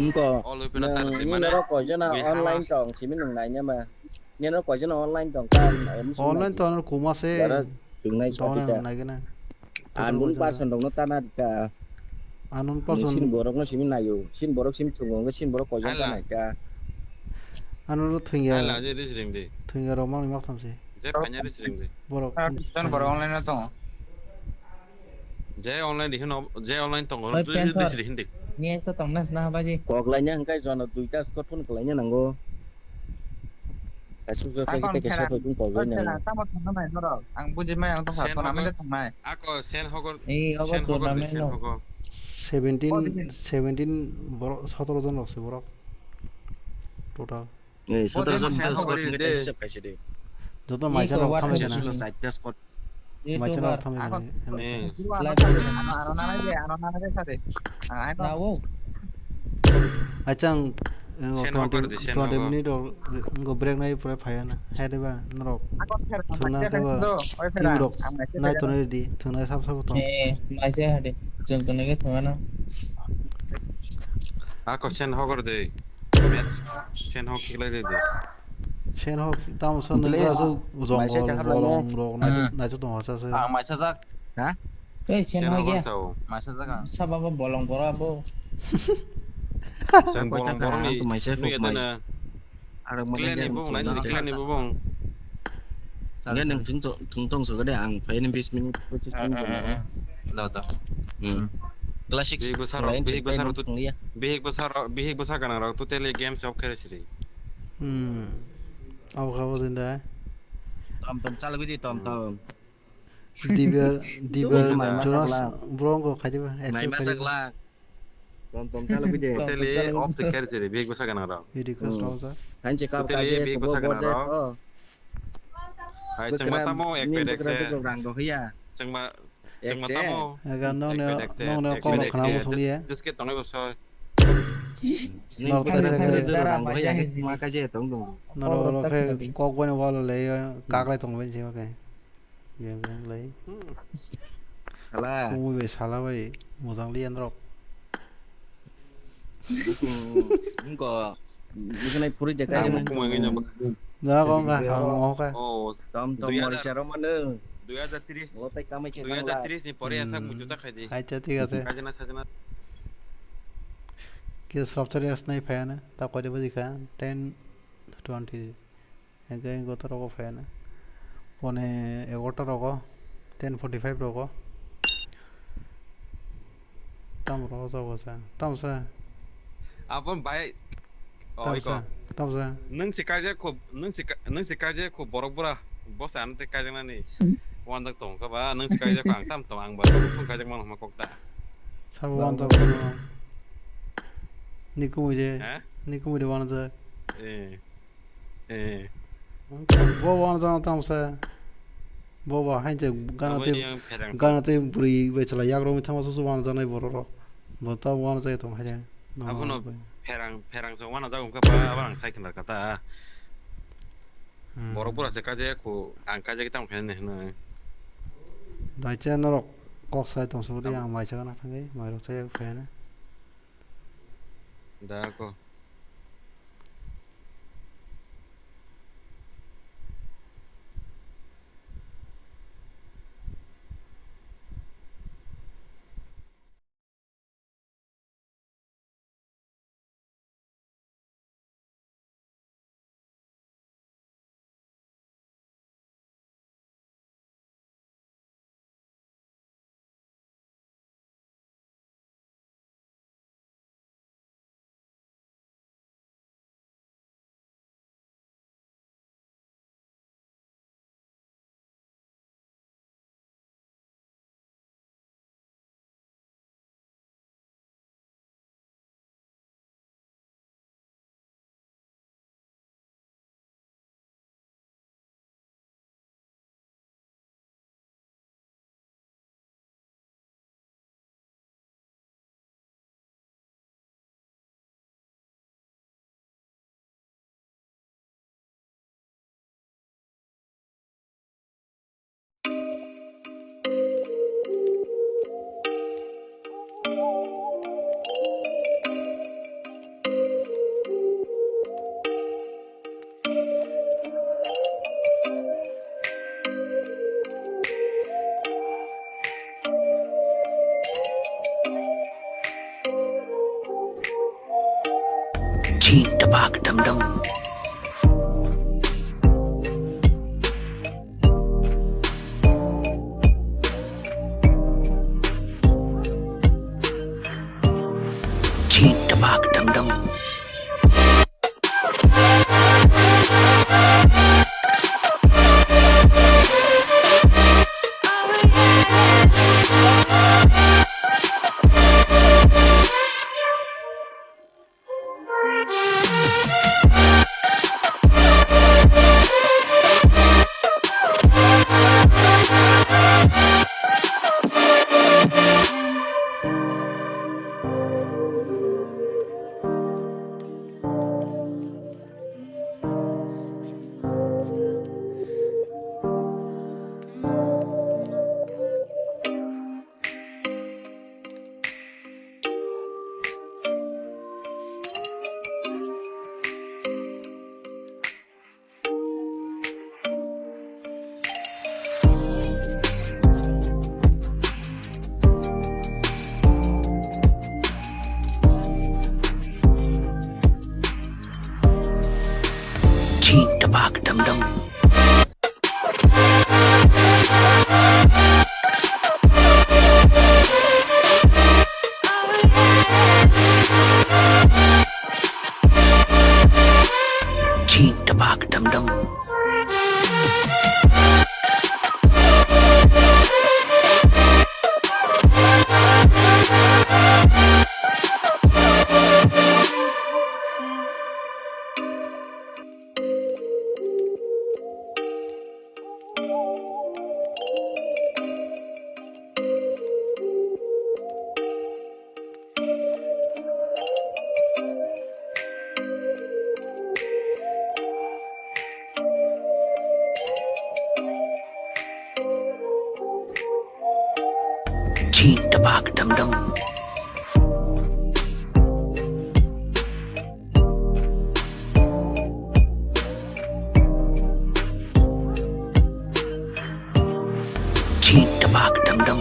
Inko all weapon tar di mane. Noro koi jona online tong simi nung nai nama. Nino koi jona online tong ka. Online tong kuma se. Chungnai tong nai gana. Anun person rokno tana rika. Anun person. Sin borokno simi nayo. Sin borok simi thungo, sin borok koijon ta naika. Anun ro thungya. Ala je ris ring de. Thungya rok mangni mak thamse. Je panya ris ring de. Borok. Jon borok online no tongo. Je online di hino, je online tongo. Ris ris ring de. Ni to tong nas na baji. Kok laina hingkai jono duita squad phone kalaina nango. Kaisa kaisa kaisa kaisa phai kung kok bai nang. Tamo thangna nai norok. Ang buji mai ang tongkha tournament de tongnai. Ako sen hogor. Ei obo tournament no. Seventeen seventeen borok sotoro jon rok se borok. Total. Ei sotoro jon squad ni kaisa hisab kaisa de. Joto maisa rok thamai jana. Maisa rok thamai jana. Achang Sen hok twenty, kar di, sen twenty hok. Minute rok go break nai pore phai na. Hai de ba norok. Thwngna khe ba team rok nai tonwi di, thwngnai sab sabo tong. Eh, maise hadi. Chwng tonwi khe thwngna. Ako sen hok kar di. Match sen hok khlai di. Sen hok tamo sa nai jongol bolong rok nai tongo sa se. Ang maisa jak. Ha? Ei, sen hok ya. Maisa jak ang. Sabo bolong bora bo. Sen bolong bora ni. Nui ada na. Klan ni bubung, nai klan ni bubung. Nge nang thung to, thung tong so gede ang phai ni bis minute, pochis minute. Da, da. Hmm. Classic bihik bwsa rok, bihik bwsa rok tu, bihik bwsa rok, bihik bwsa gana rok totally game shop khere siri. Hmm. Abo kha bo din da. Tom tom chalwi di, tom tom. Dibar, dibar, mai masa jonas, kelak. Brongo khai diba, mai masa kelak. Tom tom chalwi di. Totally off the care siri, bihik bwsa gana rok. Video cost rok sa. Hanche kap kaje bihik bwsa gana rok. Hai, chwngma tamo ek pet ek se. Rang rok ya. Chwngma, chwngma tamo. Aga nong ne, nong ne kok khana bo song ya. Just ke tongnai bo soi. Nor khai khai rang rok ya, ma kaje tong dong. Nor khai kok bo ne wal le, kak lai tong bai se, okay. Yang yang lai. Sala. Kung bai sala bai, mojang lian rok. Nungko, nungko nai puri de kai. Ang kumui ngi nyambo. Da ko nga, ang mo ka. Oh, tom tom mori charo manu. Dui hajar tris. Lo tai kamai che. Dui hajar tris ni pore asa muju ta khai di. Acha, thik ase. Khajana, khajana. Ki software as nai phai na. Ta koi de baji kha? Ten twenty. Hingke goto rogo phaiyana. Pone egarota rogo, ten forty five rogo. Tamo rogo jago sa. Tamo sa. Abon bai. Oh, tamo iko sa. Tamo sa. Nung si kaijak kho, nung si ka-, nung si kaijak kho borok bura. Bosa ante kaijak nani. Hmm. Wanjak tong ka ba, nung si kaijak ang tam tong ang ba. Nung kaijak mano ma kok ta. Sabo wanjak. Ni kumui de. Ha? Ni kumui de wanjak. Eh. Eh. Bo wana jana tamo sa. Bo ba hain je gana te, gana te bwrwi bai chala yak romwi thangma susu wana janai borok rok. Bo ta wana jai tong haja. Abono pherang, pherang se wana jago ka ba, aba ang sai khna kata. Hmm. Borok bura se kaje ko, ang kaje tamo phene hna. Dai cha norok kok sai tong suri ang mai cha gana thangwi mai rok cha yak phene. Da ko. Ching tabak dam dam. Ching tabak dam dam. Ching tabak dam dam. Ching tabak dam dam. Ching tabak dam dam. Ching tabak dam dam.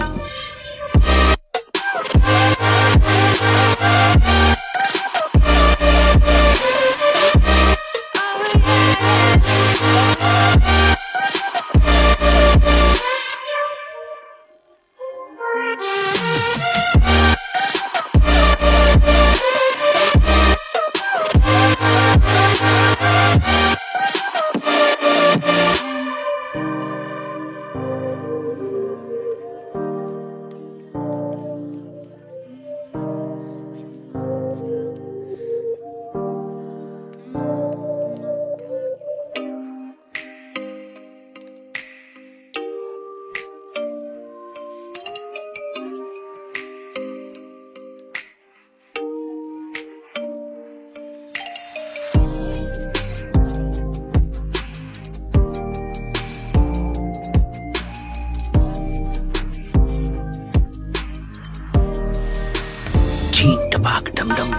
Ching tabak dam dam.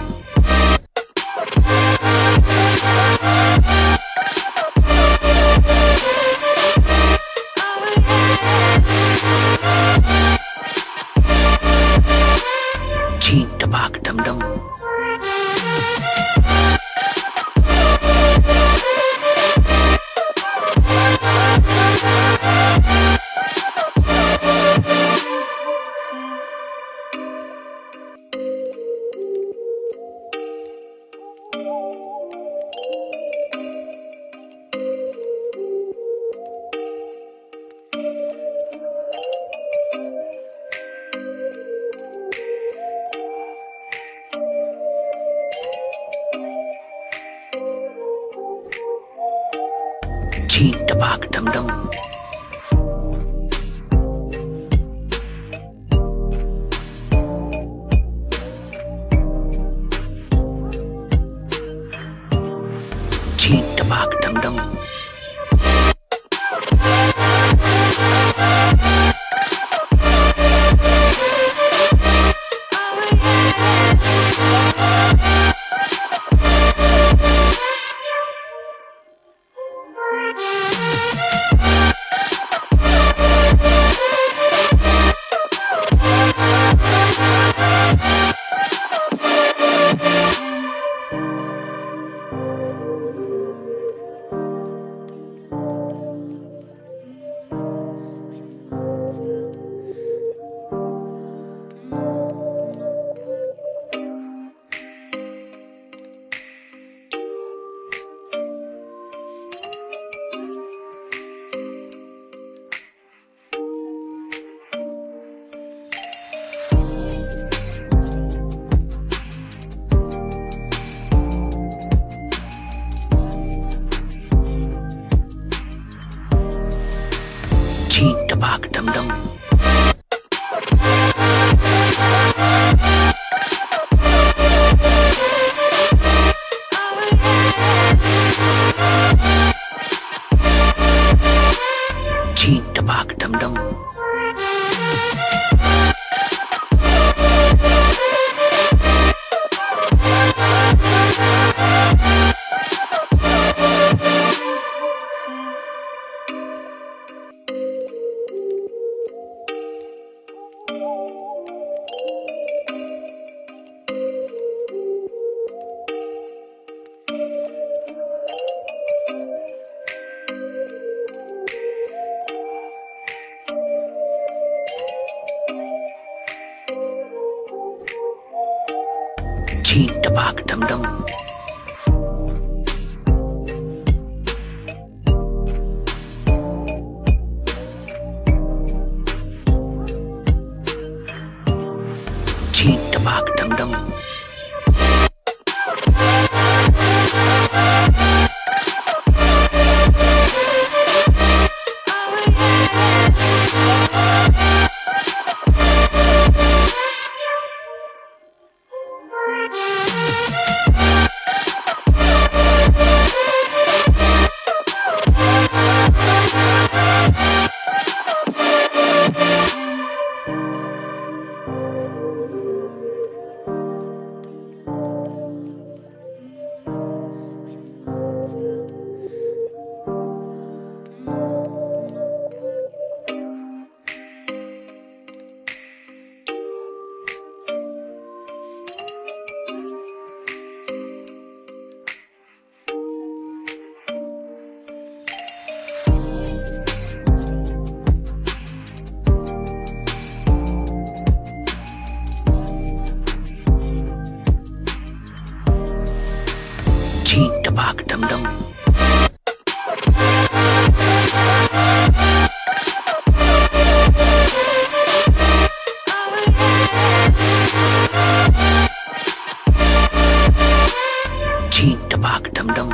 Ching tabak dam dam. Ching tabak dam dam. Ching tabak dam dam. Ching tabak dam dam. Ching tabak dam dam. Ching tabak dam dam. Ching tabak dam dam. Ching tabak dam dam. Ching tabak dam dam.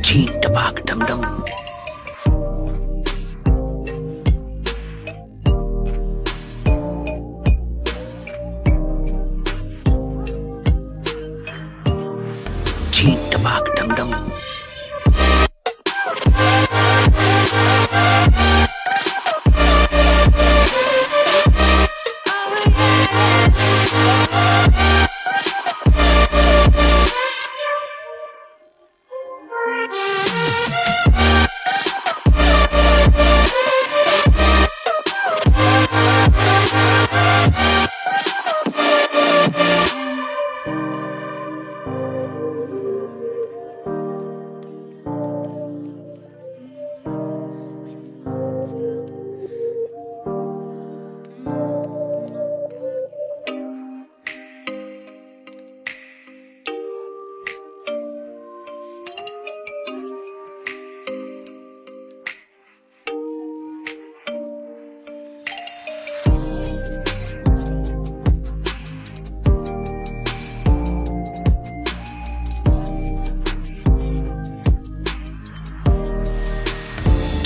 Chin tabak dam dam. Chin tabak dam dam.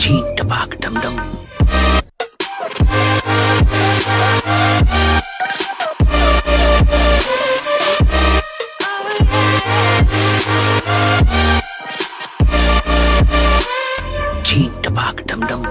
Chin tabak dam dam. Chin tabak dam dam.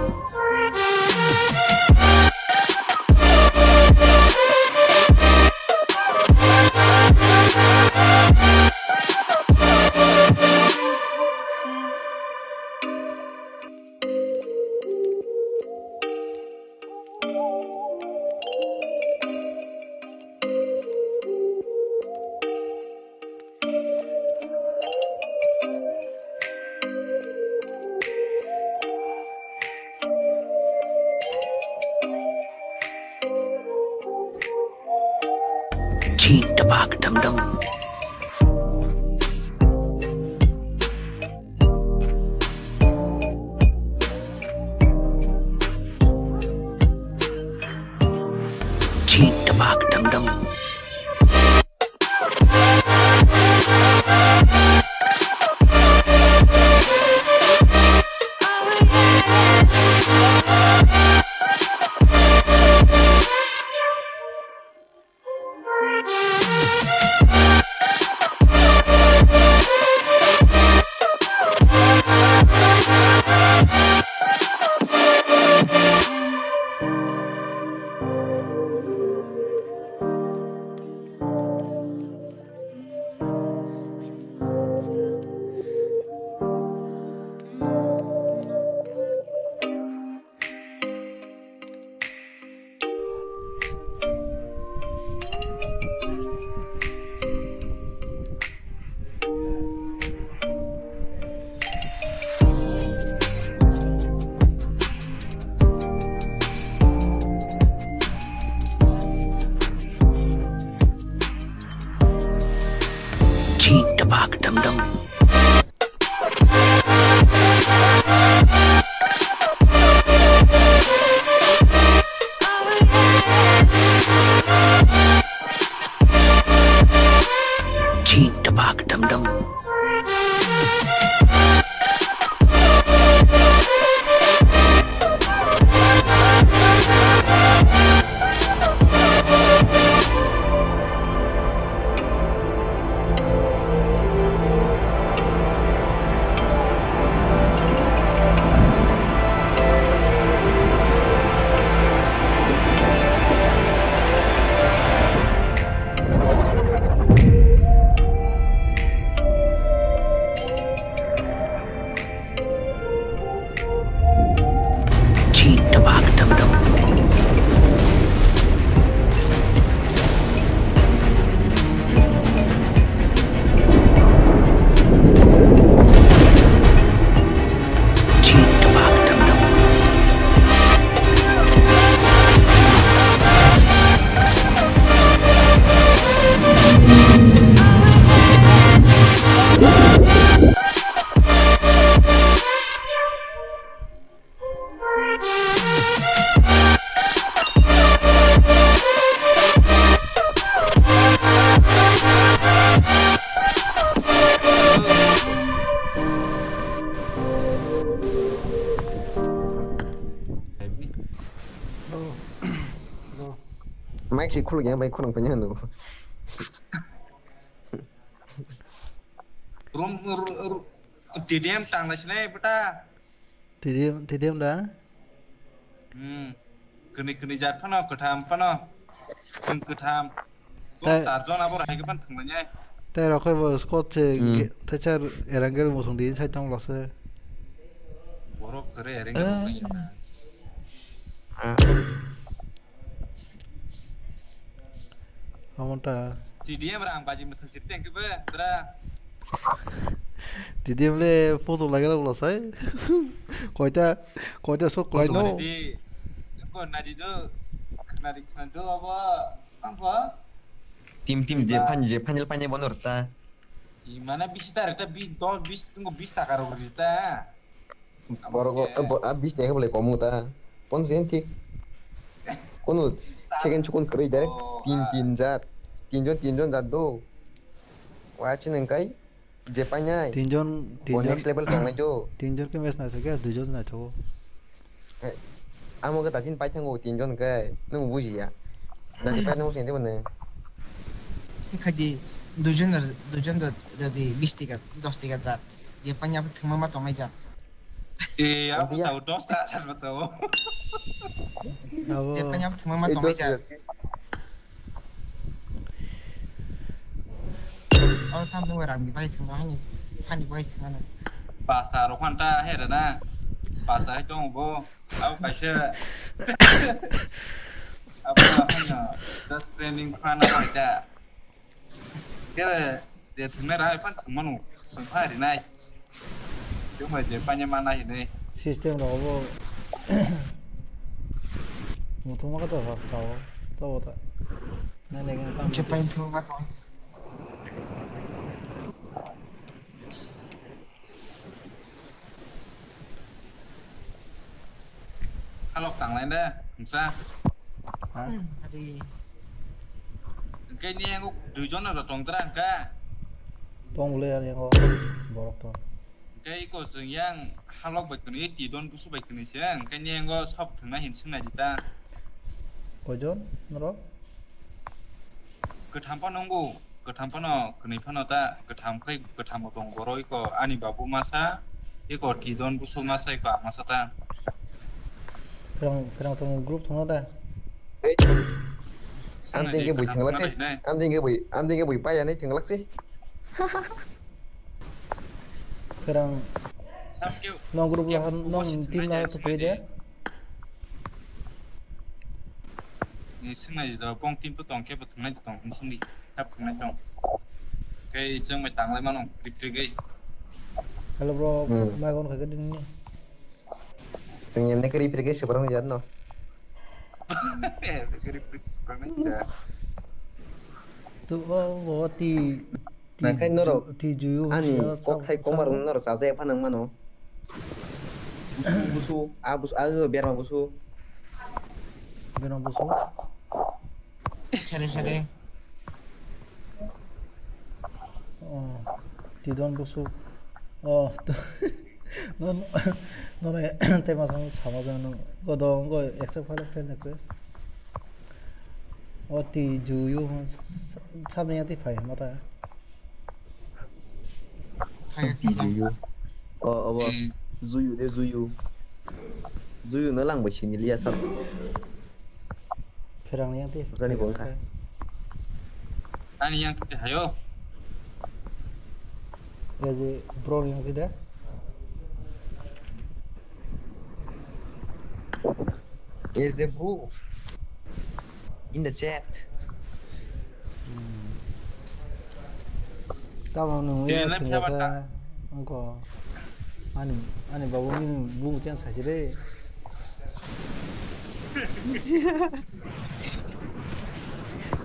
Chin tabak dam dam. Chin tabak dam dam. Chin tabak dam dam. Chin tabak dam dam. Mic si khuluk yang bai khulung panya hanu. Room, ru-, ru-, T D M tang lai sinai bata. T D M, T D M da? Hmm. Kini kini jat phano, kwtham phano. Sing kwtham. Tai- Sar jon abo hai ke ban thang lai nai. Tai rok khai bo squad se Hmm. ge-, tai char erangel musung din sai tong lase. Borok kare erangel Ah. musung din. Ah. Amo ta. T D M rang baji masa sip teng ke be, tra. T D M le photo lage lage lasai. Koita, koita sok klai no. Di, ko nadi do, nadi khna do abo, ang ko. Tim, tim, je Ba- phan, je phan, je phan, je bonor ta. I mana bisi ta reta, bis, dos, bis, tunggu bis taka rok reta. Borok o, eh, bo-, ah, bis ni khe belai komo ta. Pon sen thik. Kono second chukun kwrwi direct Oh, tin, ah. Tin jat. Tin jon, tin jon jat do. Wa chin engkai je painai. Tin jon, tin Bo jon, next level tongnai do. Tin jon khe match naithok ya, dui jon naithogo. Eh, amo khe datin paithango tin jon khe, nwng bujiya. Datin paithango sente bone. Khaidi dui jon, dui jon redi bis tiga, dos tiga jat. Je painai thwngma ma tongnai jat. Eh, abo India. Sao dos ta san ba sao. Abo. Je painai thwngma ma Eh, tongnai dos jat. Oro tam nung rang ni bai thwngma hani, hani bai thwngma no. Basa rok phanta he rana. Basa hai tong bo. Abo kaisa. Abo hanya just training phana bai ta. Kere, je thwngnai rai phan thwngmano, chwng pha rinai. Chwng bai je paine mana hinwi. System rok bo muthungma khe to hor thago, tabo ta. Nai nai khe tamo. Je paine thwngma tong. Halok tanglai de, hwnsa. Ha? Hmm, adi. Hwnkhe ni ang dui jon no tong tra hwnkha. Tong le ani ang borok tong. Hwnkhe iko chwng yang halok bai kwnwi, Tidon busu bai kwnwi se, hwnkhe ni ang o sop thwngna hin swngnai di ta. Koijon norok? Kwtham phano wngo, kwtham phano, kwnwi phano ta, kwtham khai, kwtham bo tong borok iko, ani babu masa, iko Tidon busu masa, iko ang masa ta. Phwrang, phwrang tong group thangna da? Hey. Ang tingke bui thanglaksi. Ang tingke bui, ang tingke bui paya nai thanglaksi. Phwrang. Nong group la, nong team la to pay de. Ni swngnai do, bong team to tong khe bo thwngnai tong, ni sindi sap thwngnai tong. Kei chwng mai tanglai mano, rik rik ei. Hello bro, hmm. Mai gon kha din ni. Chwng emne khe rik rik ei sebrang jat no. Eh, rik rik sebrang jat. Tu o o ti. Nakhai norok ti juyu ani kokthai komar norok chaja epha nang mano. Busu, a busu, a berma busu. Berma busu. Sade, sade. Oh, Tidon busu. Oh, no, no, no, te masang sama jano. Godong go accept file friend request. O ti juyu hwn, sabni yati phai hwnba ta. Phai hwnba. Juyu. O, obo. Hmm. Juyu de, juyu. Juyu no lang bai sini liya sab. Phwrang ni yati. Jani bo wngkha. Ani yang kisa hayo. Ya je bro ni yati de. Is the boo in the chat? Hmm. Tamo nung ya, eh, nang thwngya sa, wngkha. Ani, ani babu ni bung chen sai de.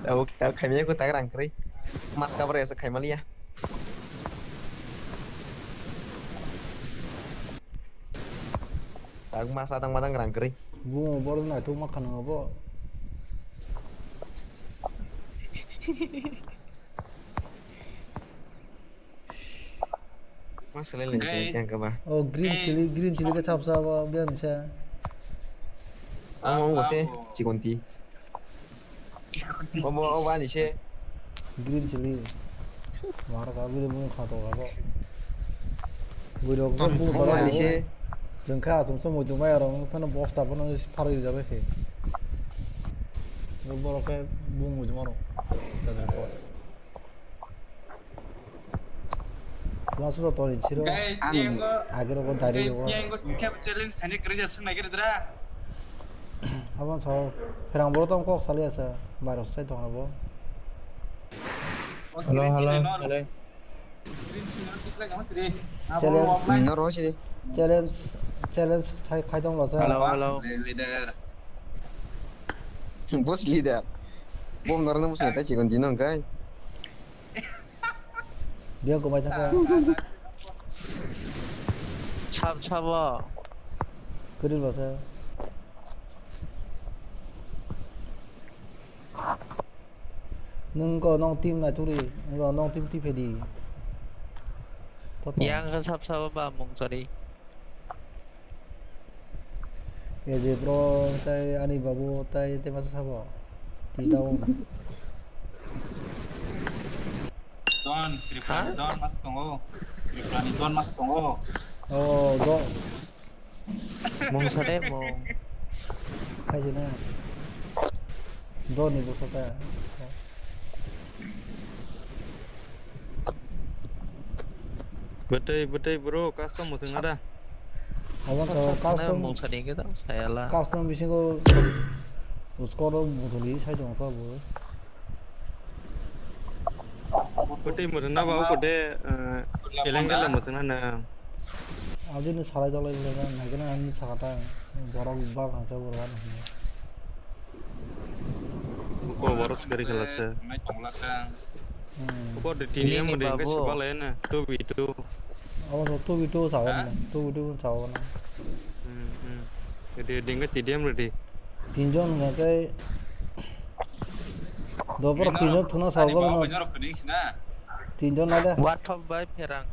Tabuk, tabuk khaimya ko tak rang kwrwi. Mas kabra ya sa khaimaliya. Tak masa tang matang rang kwrwi. Bungo borok naithok ma khana bo. Ma selai lai sini tang kaba. Oh, green chili, green chili ka chap sa ba biya ni sa. Ang ang bo se chikonti. Obo, obo ani se. Green chili. Mara ka bini bung kha to ka bo. Bui rok bung kha to ani se. Jeng kha atum se muitu mai aro phano bosta phano pharwi jabai se. Borok khe bung muitu maro. Jadre ko. Laso to tori chiro. Ani agero ko dari ko. Yang go sikhe challenge khani kre jasung nai kre dra. Abang sao, pherang boro tong kok sali asa, virus sai tong abo. Hello, hello, hello. Challenge, challenge, challenge khai, khai tong lasa. Hello, hello. Boss leader. Bom norno musi ta chikon dino kai. Dia ko mai thangkha. Chap chap o. Kwrwi basa. Nwng ko nong team nai thuri, nwng ko nong team twi phedi. Toto. Yang khe sap sap ba mung chari. A J bro, tai ani babu, tai, tai masa sabo. Ti daun. Don, Tripura ni Don masa tongo. Tripura ni Don masa tongo. Oh, Don. Mung sade mung. Khai jina. Don ni bwswk ta. Bwtwi, bwtwi bro, custom mwswng na da? Abo to custom, mung sani khe tamo sayala. Custom bisingo score o butuli sai tongo kha bo. Bwtwi mwswng na ba, oko de, eh, eleng gela mwswng na na. Abini salai jalai le na, naikhe na ani sakha ta, borok bak hangkhe borok ano hino. Buko borok swkari khalaswk. Nai tongla kang. Hmm. Buko de tini nini mo de babu. Swbalai na, two v two. Abo to two v two sao na, two v two sao na. Hmm, hmm. Ready, ready, T D M ready. Tinjon hingkhe, dobor tinjon thuna sao na. Tinjon na de. Warthog bai pherang.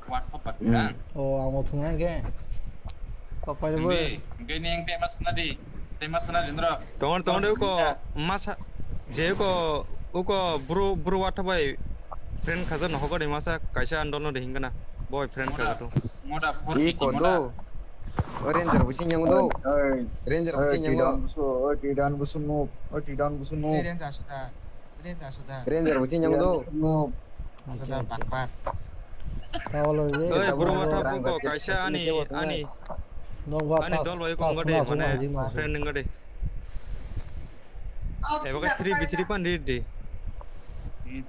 Warthog bai pherang. Oh, amo thungnai khe. Kok pai bo. Hingke ni hingke mas na di. Te mas na di ndro. Tongon, tongon de uko masa, je uko, uko bru, bru warthog bai friend khaja no hokori masa kaisa andol no de hingana. Boy friend khaja to. Moda, moda, iko do. O Ranger buchin yang do. Oi, oi. Ranger buchin yang do. Oi, tidan busu, oi, tidan busu no. Oi, tidan busu no. Ranger suda. Ranger suda. Ranger buchin yang do. Tidan busu no. Acha, acha. Oi, bro, watha buko kaisa ani, ani, ani dol bai ko ngade mane friend ngade. Eba ka three v three pan ready.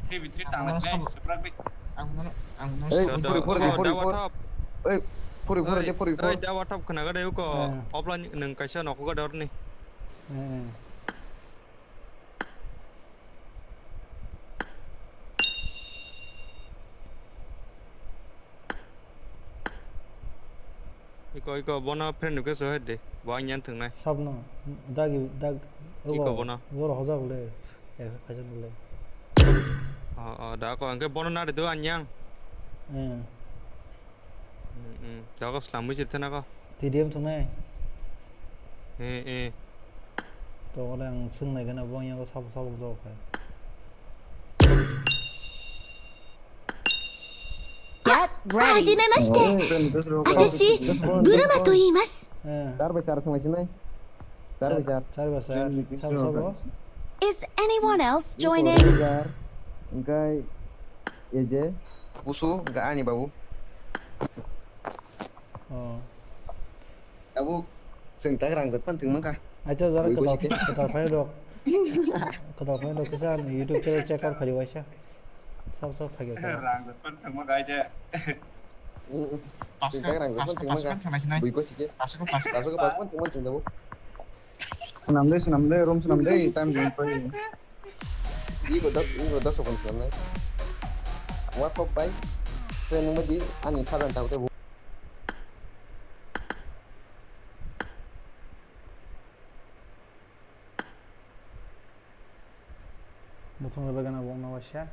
Three v three tang na suprak bi. Ang no, ang no. Ei, puri, puri, puri, puri. Ei, puri, puri, puri, puri. Ei, da watha khna gade ko offline nang kaisa nokho gade orni. Iko, iko, bono friend request hoide, bo ang yan thwngnai. Sabno, dagi, dag, iko bono. Boro hojak le, kaisa le. O, o, da ko, angke bono nari do anyang. Eh. Hmm, hmm. Da ko slam bui sir thana ko. T D M thungnai. Eh, eh. To ore ang sung nai gana bo yang sabo sabo jok hai. Get ready. はじめまして。私、ブルマと言います。Char bai char thungnai sinai. Char bai char. Char bai char. Sabo sabo. Is anyone else joining? Engkai, eje. Busu, engkai ani babu. Oh. Abo, chwng tak rang jat pan thwng mankha. Acha, jara kwtal, kwtal phai rok. Kwtal phai rok kisa ani YouTube channel check out khali waisa. Sab sab phai rok. Rang jat pan thwng mankha aja. Chwng tak rang jat pan thwng mankha. Bui ko sike. Pasko pasko pan thwng mankha jabo. Swnam de, swnam de, room swnam de, time jani pai. Ego da, ego da sokon swnam nai. Wa top bai. Training madi ani thadan tau te. Muthung rwbagana wngna waisa.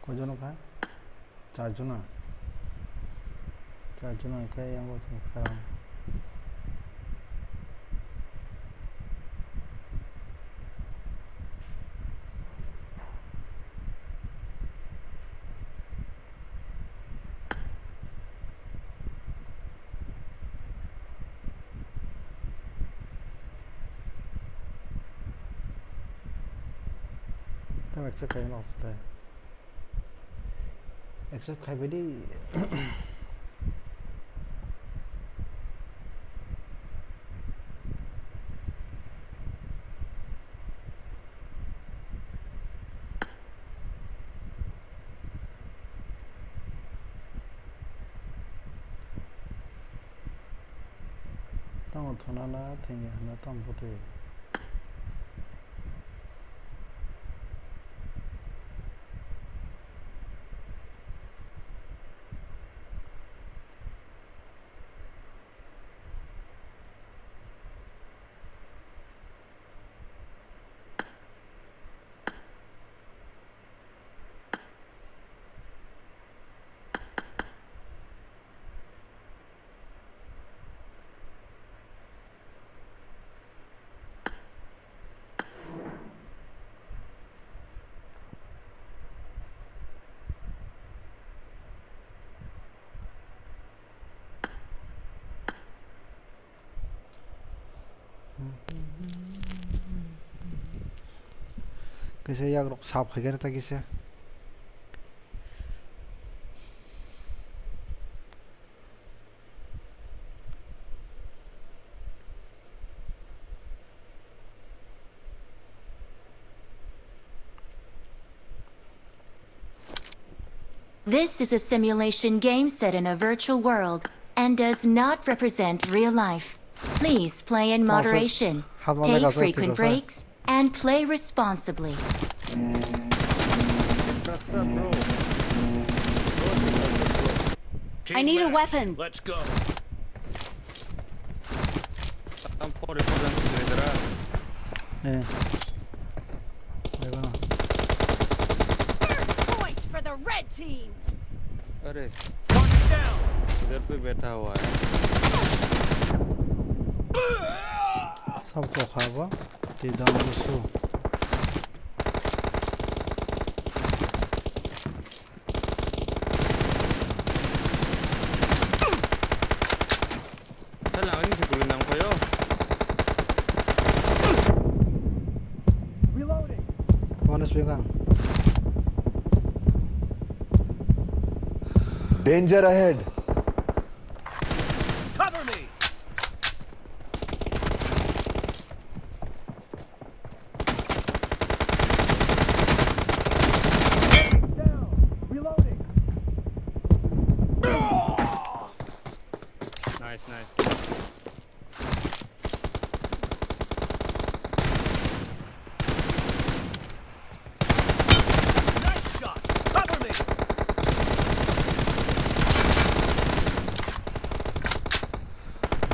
Hoijono kha? Charjona. Charjona khe yang bo chwng kha. Tam accept khai ma hoste. Accept khai bai di. Tamo thonana thengya hwnna tamo bwtwi. Kisa yak rok sap khai khe ta kisa. This is a simulation game set in a virtual world and does not represent real life. Please play in moderation. Take frequent breaks and play responsibly. Depressor, bro. Bro, depressor, bro. I need a weapon. Let's go. Tam por, por, por, por, Eh. Ahí va. First point for the red team. अरे, इधर पे बैठा हुआ है। Sab ko khabo. Ti dam su. Salang ini sebulan nang koyo. Bonus pegang. Danger ahead. Cover me. Nice, nice. Nice shot. Cover me.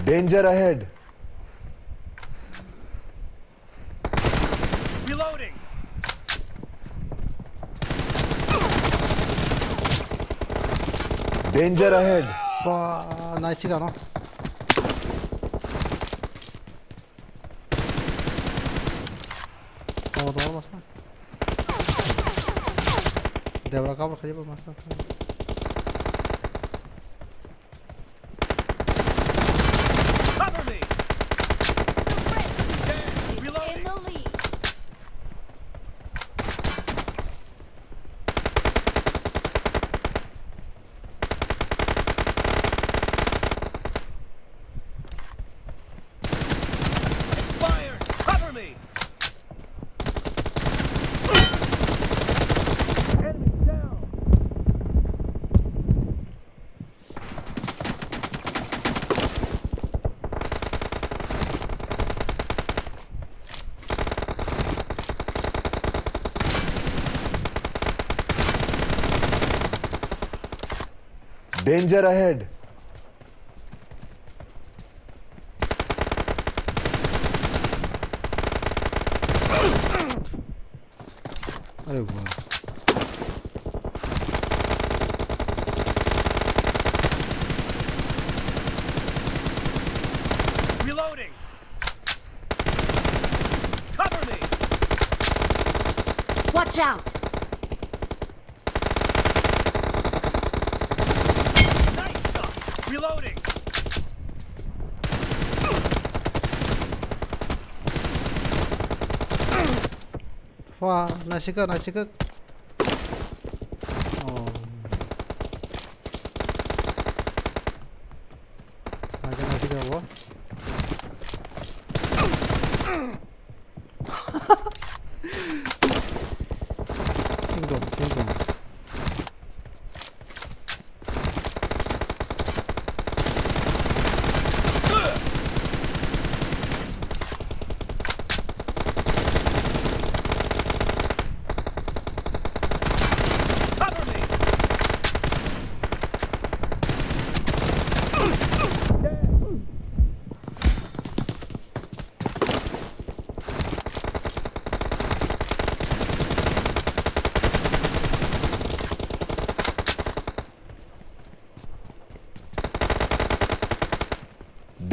Danger ahead. Reloading. Danger ahead. Wah, nice sih kan. Tunggu, tunggu, mas. Dia bakal kerja, mas. Cover me! The red team is in the lead. Expired! Cover me! Enemy down! Danger ahead. अरे वाह। Watch out! Nice shot! Reloading! Wah, naisika, naisika. Oh. Naisika, naisika, bo. Kingdom, kingdom.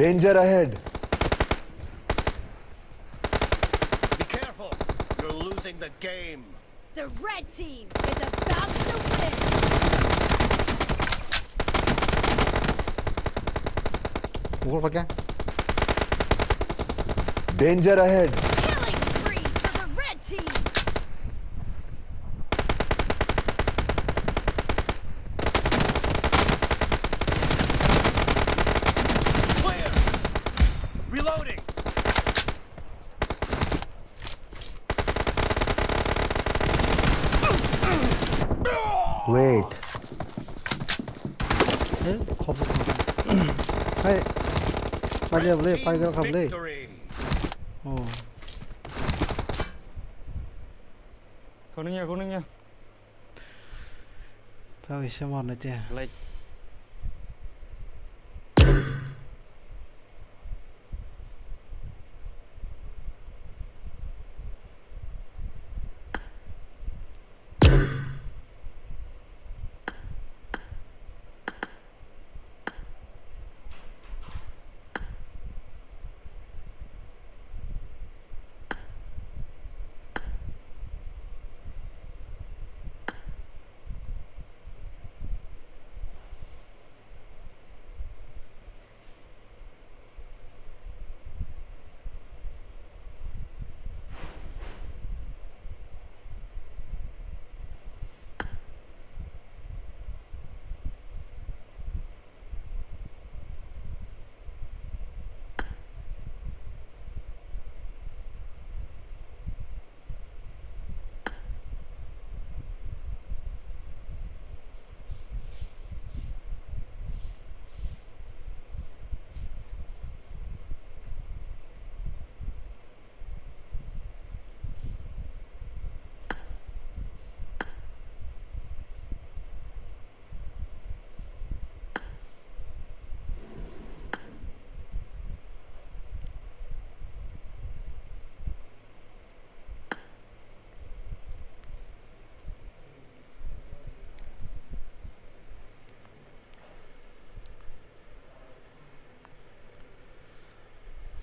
Danger ahead. Be careful. You're losing the game. The red team is about to win. Uguruk pakai. Danger ahead. Killing spree for the red team. Clear. Reloading. Wait. Eh, khobok khobok. Hai. Pali able, pai gal khable. Victory. Oh. Khoningya, khoningya. Tao isa mar na tia. Like.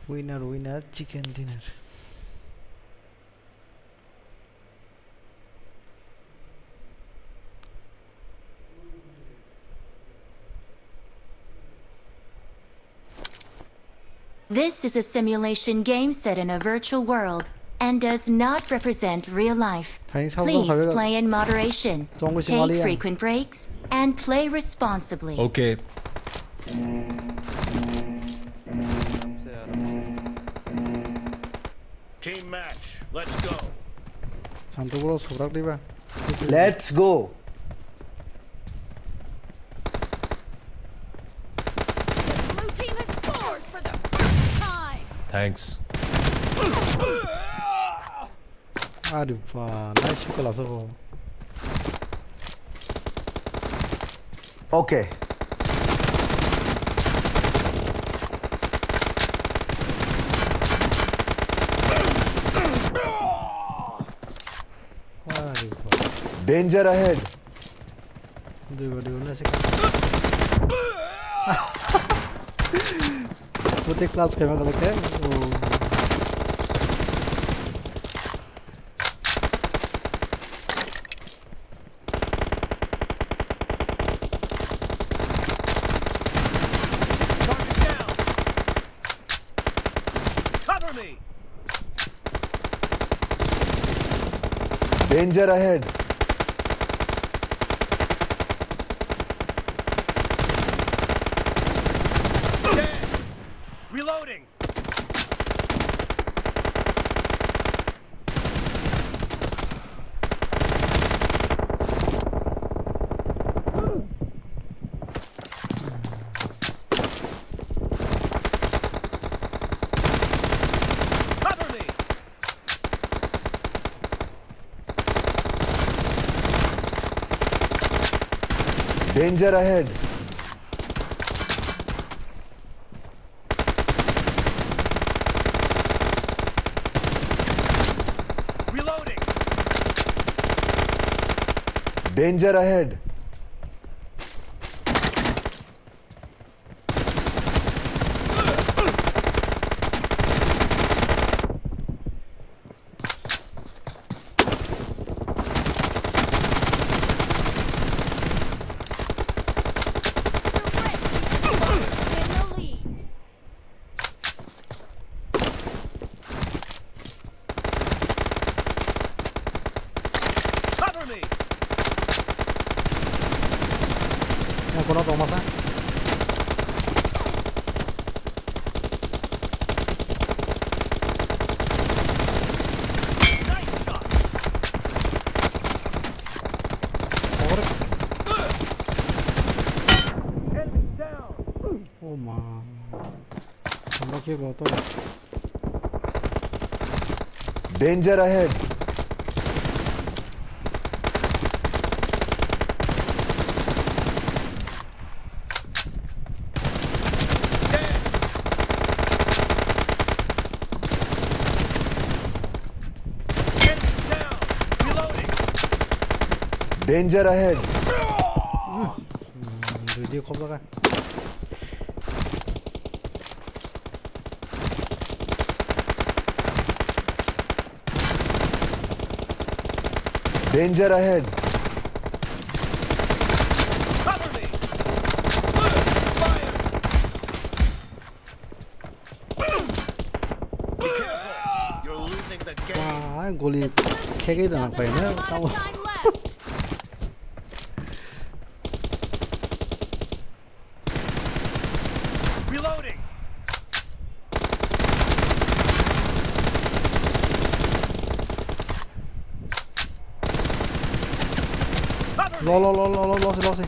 Winner, winner, chicken dinner. This is a simulation game set in a virtual world and does not represent real life. Thani sabo Please khabe play in moderation. Chongwi se Take maliya. Frequent breaks and play responsibly. Okay. Team match, let's go. Santu bro, sobrak diba? Let's go. The blue team has scored for the first time. Thanks. Aduh, pa, nice kelas aku. Okay. Aduh, pa. Danger ahead. Duiba, duiba, na se ka. Pute class kema kala ke. Oh. Cover me. Danger ahead. Dead. Reloading. Cover me. Danger ahead. Reloading. Danger ahead. The red team is in the lead. Cover me. Yang kono tong masa. Nice shot. Over. Enemy down. Oh man. Tamba khe bo to. Danger ahead. Enemy down. Reloading. Danger ahead. Dui di khobla ka. Danger ahead. Cover me. Fire. Be careful. You're losing the game. Wah, goli khegei da nang pai na. Time left. Reloading. Cover me. Lo, lo, lo, lo, lo, lo, lo, lo.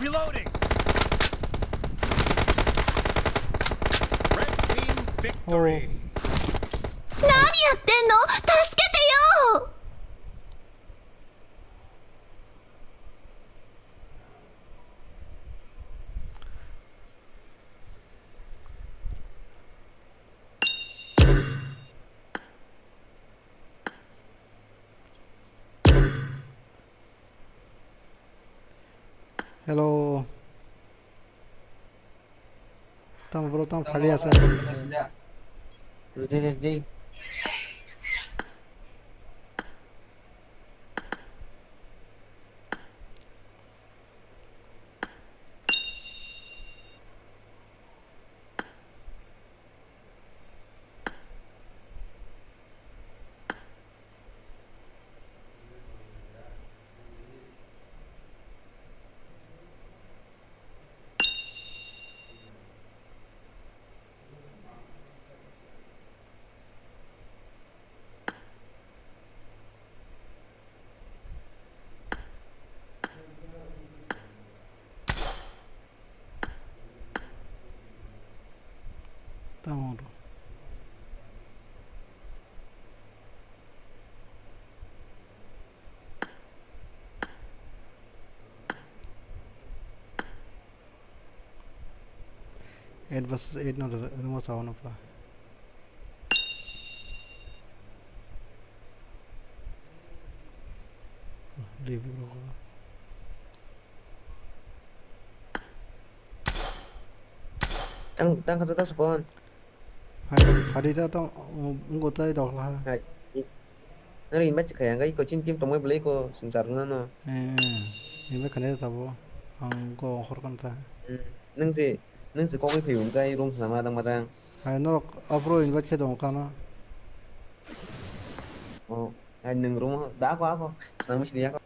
Reloading. Red team victory. 何やってんの？助けてよ！ Hello. Tamo bro, tamo khali asa. Ready, ready. Tamo. Eight versus eight no, no, no, no. Review rogo. Tang, tang kasa ta sukon. Phai, phari ta tong, um, wngkha tai dok laha. Hai. Nang rimba chikhaya, hingke iko chini team tongmai belai iko swngjak rwna no. Eh, eh. Rimba khana tabo. Ang go hor kan ta. Hmm. Nang se, nang se kok bai phai hingke room khna madang madang. Hai norok afro invite khe tong kano. Oh, hai nang room da ko ako. Nang mesti ya ko.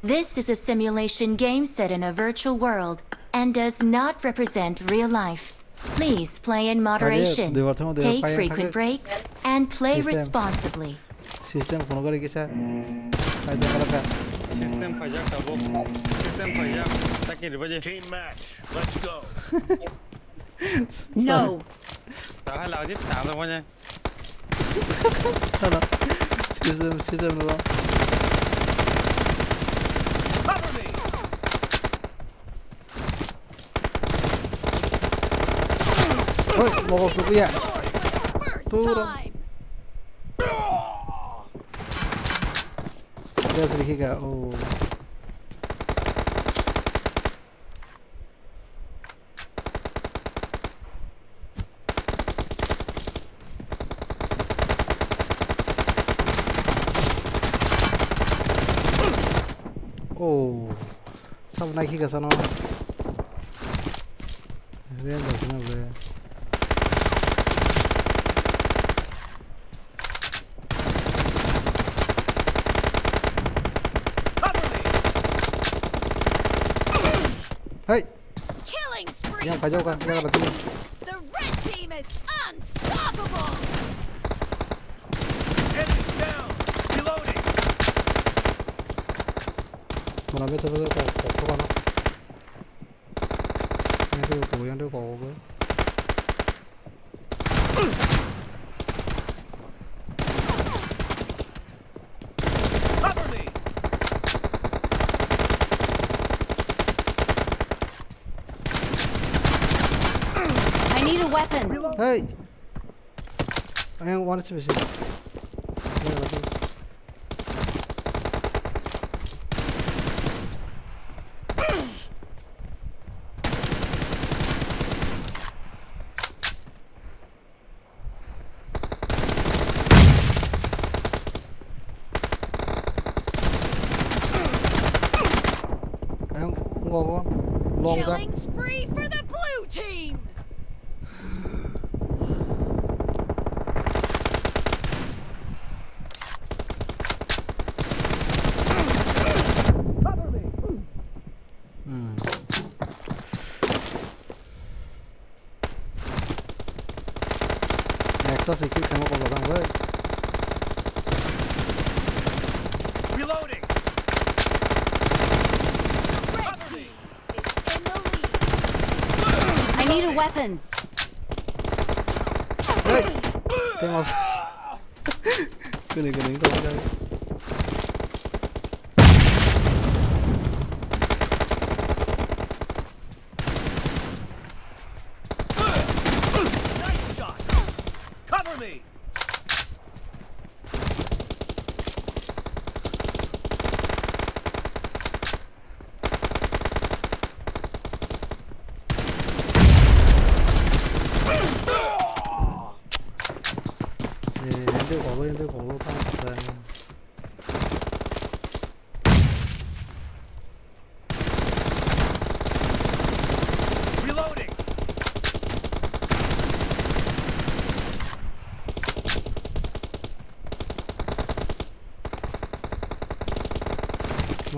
This is a simulation game set in a virtual world and does not represent real life. Please play in moderation, take frequent breaks, and play responsibly. System kono gari kisa. Ai da kala ka. System phaijak tabuk. System phaijak. Taki ribaji. Team match. Let's go. No. Tahan lagi, tahan semuanya. Sala. System, system dua. Oi, mogok suku ya. Turun. Dia sedikit kak. Oh. Oh, sab naikhe kasano. Range asana bre. Hey. Killing spree. Yang kajau kan, yang lagi. The red team is unstoppable. Enemy down. Reloading. Mana be tebe ko ko ko na. Yang tu ko yang tu ko ko. Cover me! I need a weapon. Hey! Ayang one H P si. Ayang, go, go. Long jump. Killing spree for the blue team. Hmm. Nexus equip khaima kok jagao ang bai. Weapon. Hey! Tengok. Kene kene tong jai. Nice shot. Cover me. Eh, yande kogo, yande kogo, pa, pa. Reloading.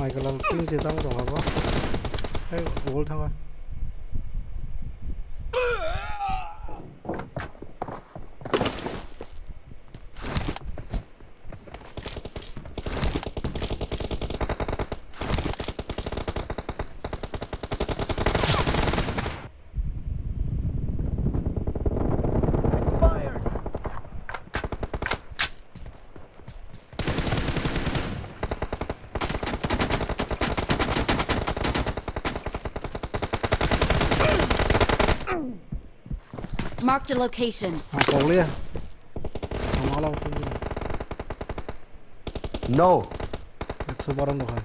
Michael ang ping se tang tong abo. Hey, wall thanga. Marked a location. Ang kok liya. Ang malah aku liya. No. Ekso barang doka.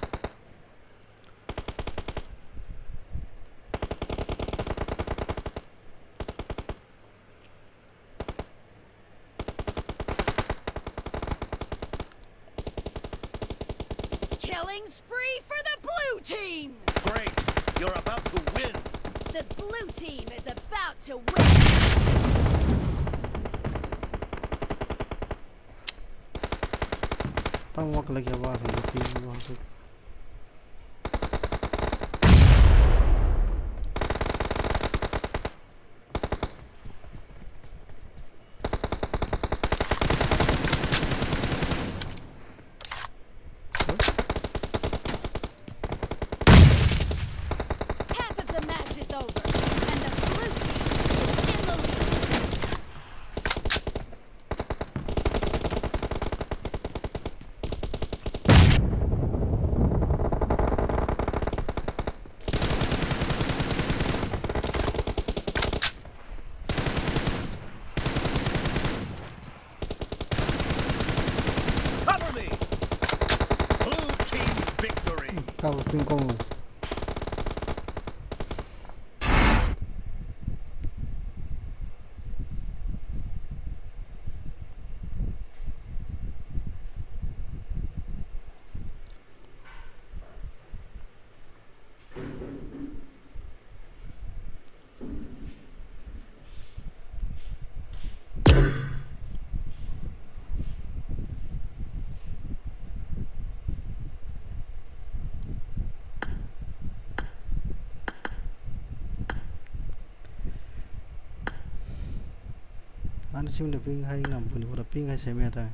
Killing spree for the blue team! Great! You're about to win! The blue team is about to win! Tang wak lagi apa? Aku ngerti, aku ngerti. Half of the match is over, and the blue team is in the lead. Cover me! Blue team victory! Cover team kong. Ani simi le ping hai na buni pura ping hai semi ata.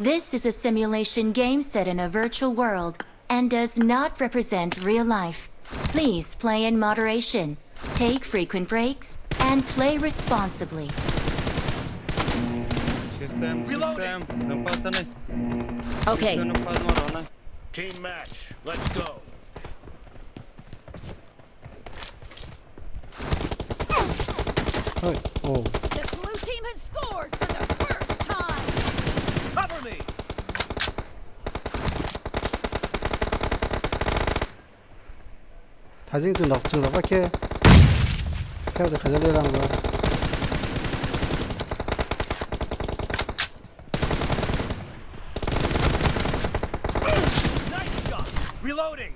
This is a simulation game set in a virtual world and does not represent real life. Please play in moderation, take frequent breaks, and play responsibly. System, Reloading. System. Nung pas tanai. Okay. System nung pas mo rona. Team match. Let's go. Hey, oh. The blue team has scored for the first time. Cover me. Thajing chwng rok, chwng rok khe. Khe de khajali rang ba. Nice shot. Reloading.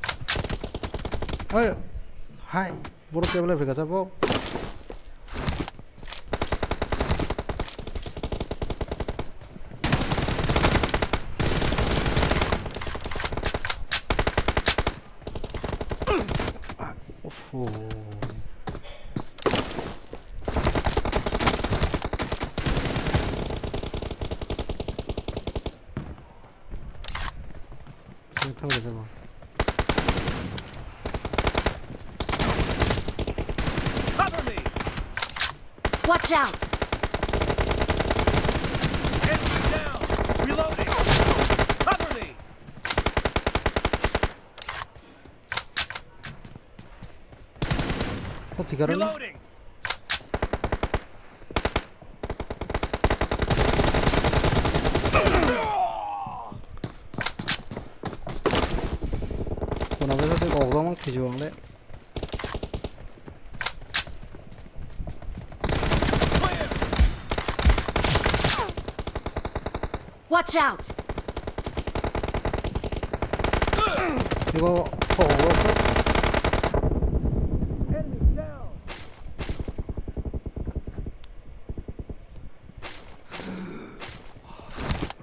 Hey. Hai. Borok kebele phikha sabo. Oho. Yang thang da jabo. Cover me! Watch out! Enemy down! Reloading! Cover me! Kok fikar ni? Reloading! Kono besa tei kok jongma khichu ang le. Watch out! Igo kok jongma.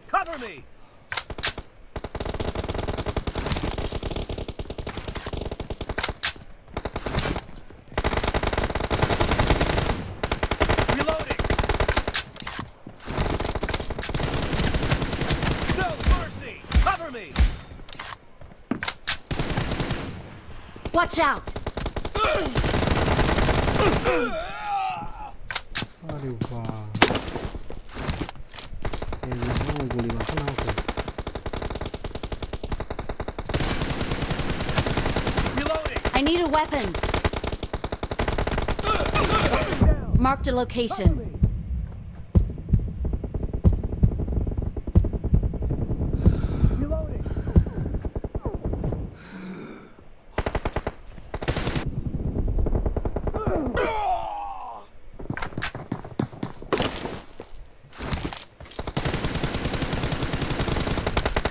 Cover me! Reloading! No mercy! Cover me! Watch out! Are wah. Ei, guli ma khana ko. Reloading! I need a weapon. Marked a location.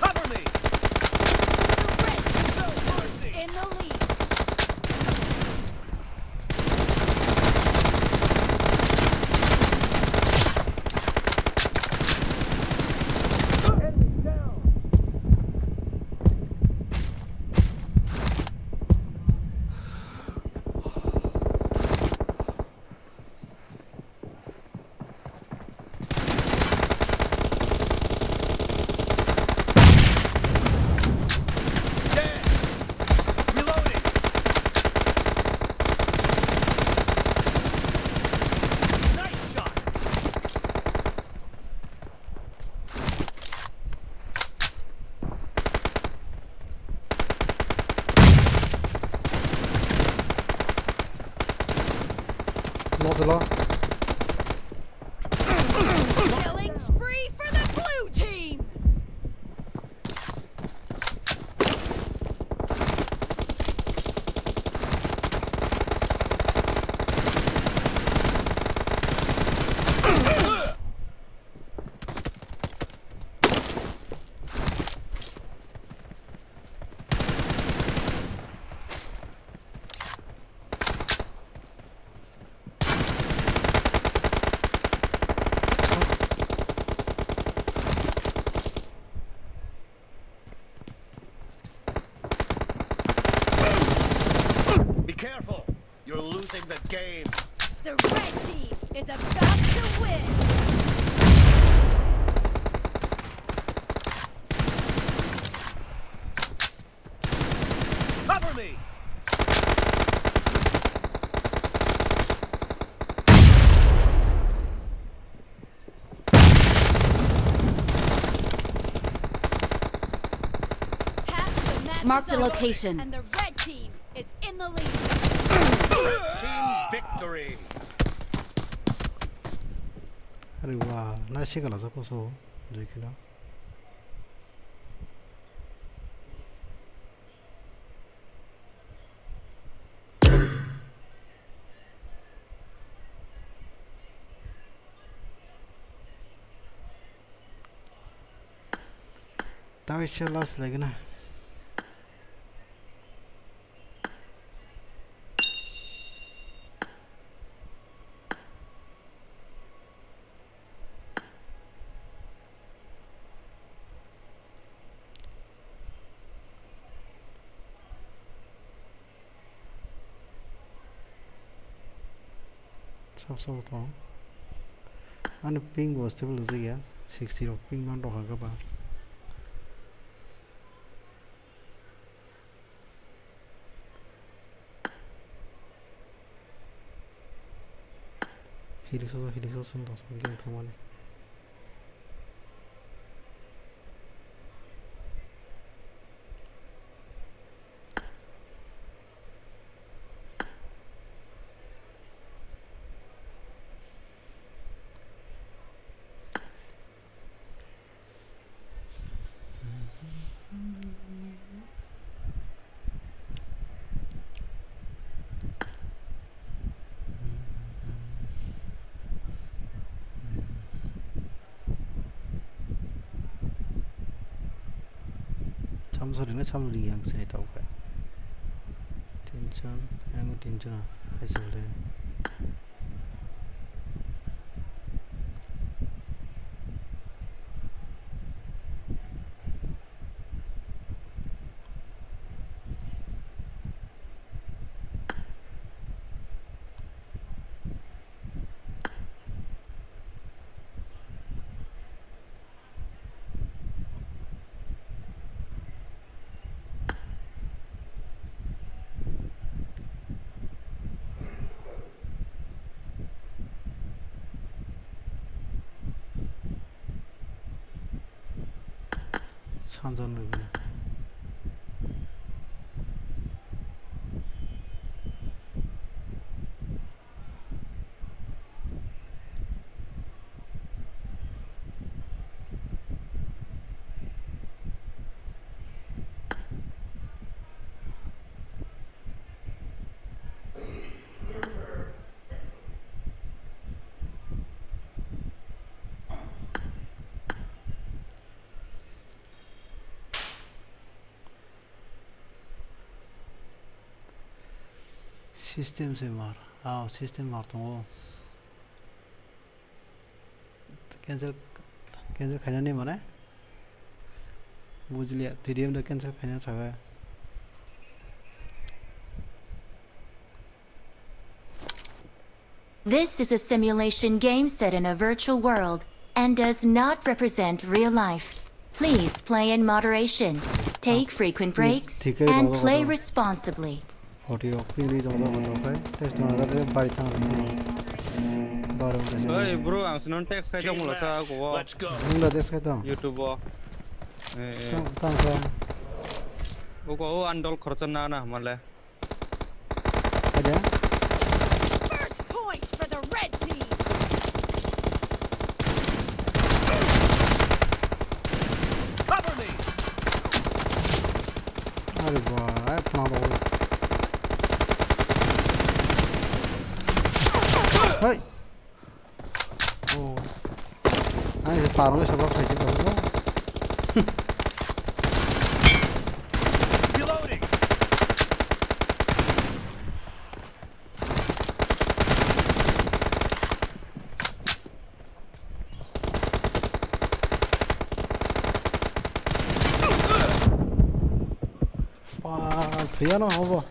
Cover me! The Reds are in the lead. Enemy down! Dead. Reloading. Nice shot. Lo, lo. Killing spree for the blue team! Be careful! You're losing the game! The red team is about to win! Marked a location. And the red team is in the lead. Team victory. Are wa, na sikala sa koso, jai kheno. Tawisa last lagi na. Sab sabo tong. Ani ping bo stable wngjakya. Sixty rok ping man rok hwnka ba. Hiliksa, hiliksa sung tong, sung tong thangmani. Samsuri na samsuri yang sini tau kai. Tension, yang tension, hai sebelah. Sanjana. System se mar. Ah, system mar tongo. Cancel, cancel khainani mane? Bujiliya, T D M da cancel khaina thaga. This is a simulation game set in a virtual world and does not represent real life. Please play in moderation. Take frequent breaks and play responsibly. Audio pili jong jong jong kai. Test ma ga de bai thang. Baro de. Oi bro, ang sinon text kai jong mulo sa ko. Let's go. Nung da text kai tong. YouTube o. Eh, eh. Tang tang tang. O ko o andol khorcha na na male. Ada. First point for the red team. Cover me. Are ba, ai pma ba. Hai. Oh. Ai se parole se ba khai de. Reloading. Fuck, thwiya no hobo.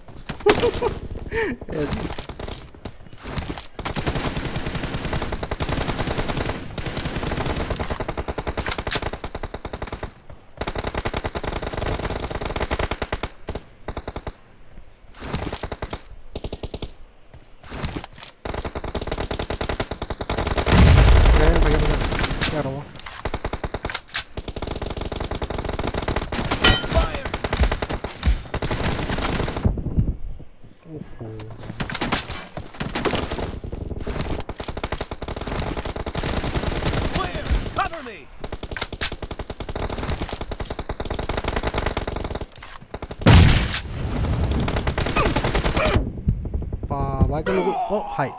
Aku nunggu. Oh, hai.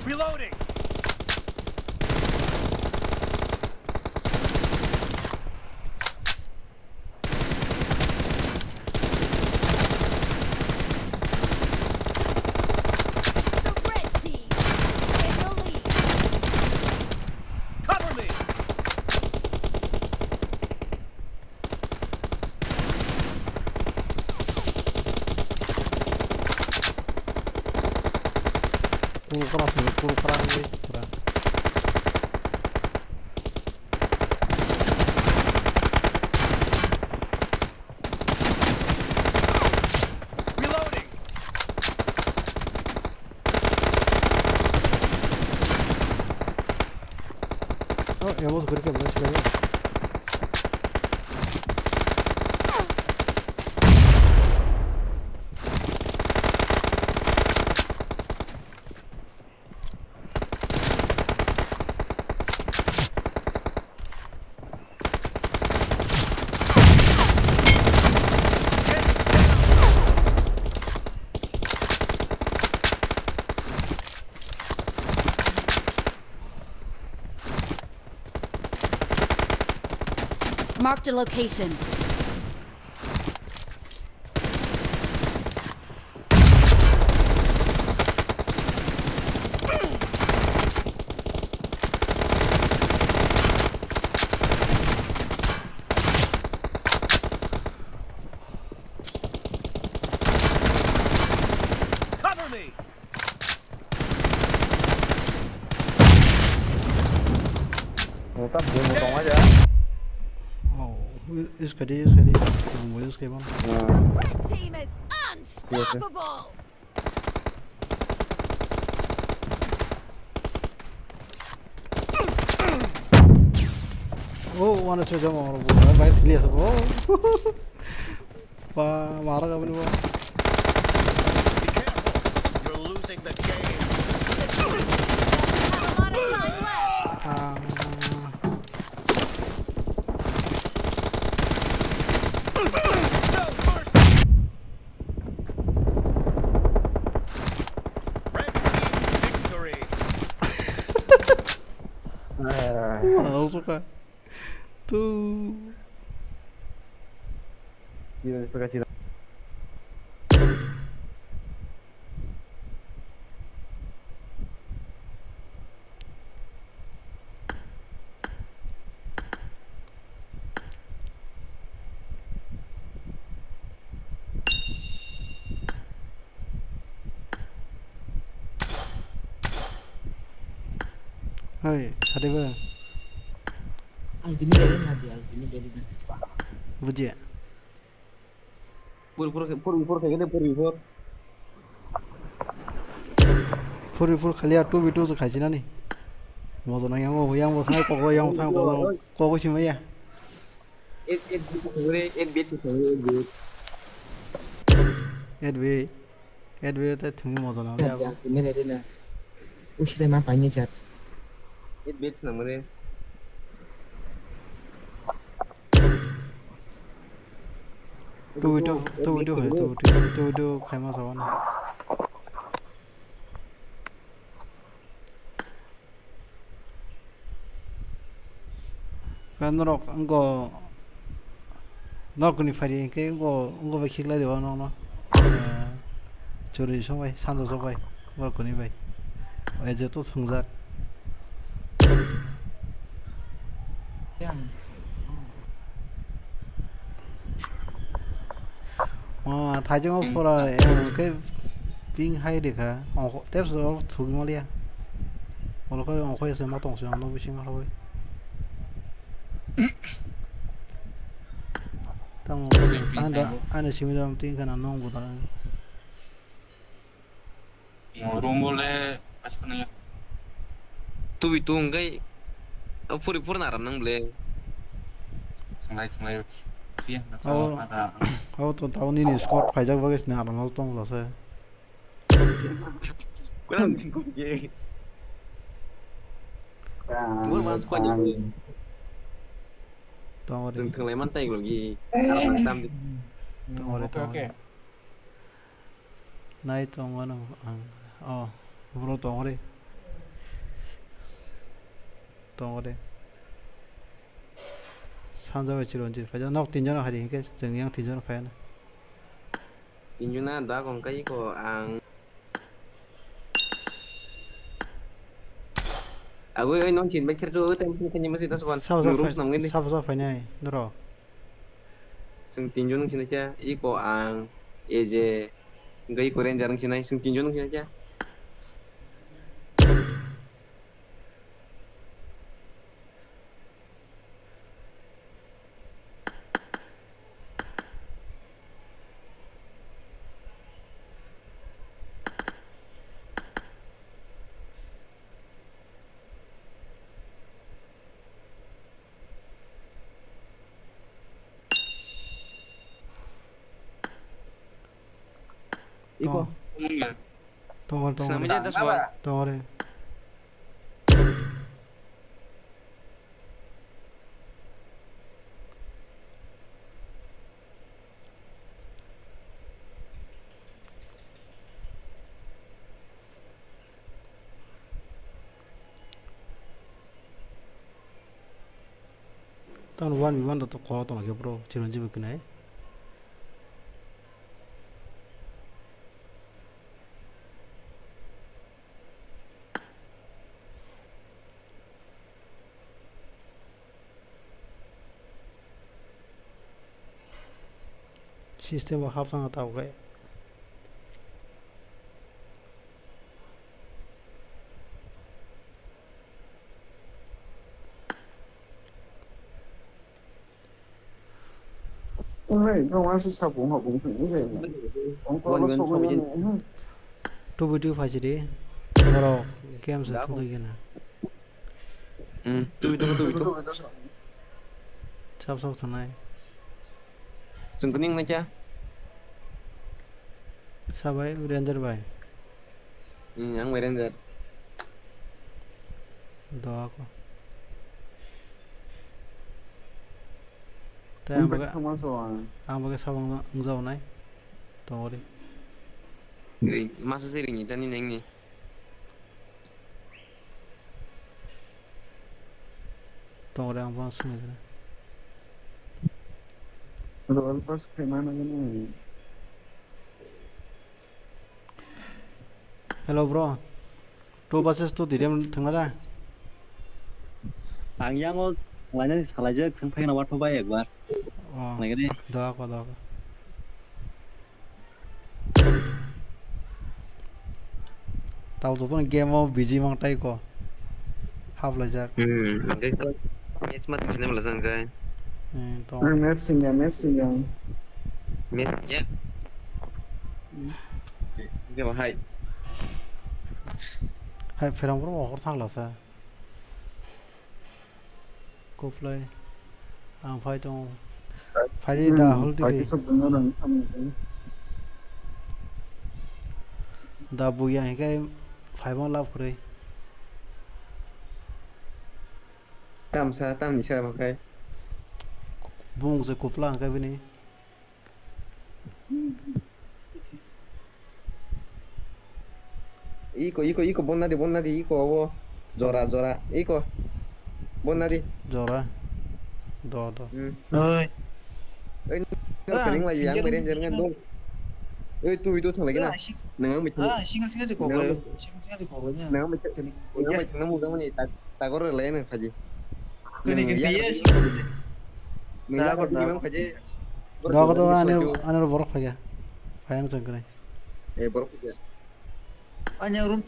Reloading. The red team in the lead. Cover me. Puro kora sini, puro kora ni, pura. Reloading. Oh, ammo se kuri khe, ammo se kuri. Marked a location. Cover me. Mo ta bung tong aja. Oh, use kadi, use kadi. Bung use kadi bang. Red team is unstoppable. Oh, one is with them all. Right, clear. Oh. Ba, mara ka bani ba. Be careful. You're losing the game. A lot of time left. Ah. No mercy. Red team victory. Ah. Wow, suka. Tu. Tira, espera, tira. Hai, hadi ba? Ultimate area na di, ultimate area na. Bujiya. Four v four, four v four khai de, four v four. Four v four khali ya, two v two se khai chinani. Mojo nang yang bo, yang bo thang, kok bo yang bo thang, kok bo, kok bo sima ya. Eight, eight bit se thangre, eight bit se thangre, eight bit. Eight bit. Adware tei thwngwi mojo nang ya. Jat, jat, mene rina. Usle ma paini jat. Adware swnam mane. Two v two, two v two hai, two v two, two v two khaima sawan. Khe norok wngkha norok kuni phaidi hinkhe wngkha, wngkha bai khiklai rio norokno. Eh, chwrwi song bai, sanjo song bai, borok kuni bai. Bai je to thwngjak. O, thaijwk o pura, eh, khe ping hai rikha. Ongkho, tebs o thugwi maliya. Olo khe ongkho ese ma tong se, ang nw bisingo habwi. Tamo, ani da, ani simi da, twi khana nong buda. Room bole aswk nai. Two v two hwnkhe, o, four v four na aram nang ble. Sanglai, sanglai. Iya, oh, ada. Oh, to tao nini squad phaijak bagwi sini aram no tong jase. Kurang tingkuk ye. Kurang. Bor man squad ye. Tongo de. Chwng thwnglai man tei logi. Tam di. Hmm, tongo de, okay, tongo de. Okay. Nai tongo no ang. Oh, bro tongo de. Tongo de. Sanja bai Chironjit phaijak. Nok tinjon hai di hinkhe chwng yang tinjon phaiya na. Tinjon na da kong kai ko ang. Agoi oi non chin bai kher chu oi tam khin khin masi das wan. Sabo sabo phai-, sabo sabo phainai norok. Chwng tinjon wng sinai khe, iko ang, A J, hwnkhe iko Ranger wng sinai, chwng tinjon wng sinai khe. Iko. Tong-, tongor, tongor. Tongor, tongor. Tamo one v one to khoro tongkhe bro, Chiranjeev bo kwnai. System o hapsang tabuk khe. Oi, no, asa sa bung ha bung phi ni. Ong ko lo so ni. Two video phai chiri. Oro game se thudi gena. Hmm, twi tong, twi tong. Sab sab thanai. Chwng kuni wng naikha? Sabai Ranger bai. Hmm, ang bai Ranger. Doa ko. Tei ang bagwi, ang bagwi sabang wngjago nai. Tongori. Ring, masa se ring ni tani neng ni. Tongre ang bono swnwi rw. Royal pass khaima nangani. Hello bro. Two versus two direm thangna da? Ang yango thanglainani salaijak thang phaina watho bai ekbar. Oh. Nai gani. Doa ko, doa ko. Tao jotono game o busy mang tai ko. Hap laijak. Hmm, hwnkhe match ma tongsinai bwla chwng khe. Hmm, tong. Ang match singya, match singya. Match singya? Hmm. Hwnkhe bo hai. Hai, pherang bro, hor thang lasa. Kuplai. Ang phai tongo. Phai da hol di. Da buya hinkhe phaibang lab kwrwi. Tamsa, tamni sa bo khai. Bung se kupla hinkhe bini. Iko, iko, iko, bonna di, bonna di, iko, obo. Jora, jora, iko. Bonna di. Jora. Do, do. Hmm. Oi. Oi, no, ah, keling lagi, yang single, beren jaringan single. Dong. Oi, tu itu thang lagi na. Ah, sing-, nang ang bitu. Ah, single, single si kok lagi. Single, single si kok lagi. Nang ang bitu. Keling. Nang ang bitu, nang mugang ni tak, takor lagi nang kaji. Kani kani ya, ya, sing. Nang takor, takor. Imam kaji. Dogo to ane, ane borok phaiya. Phaiya no chwng kwnai. Eh, borok phaiya. Anya room.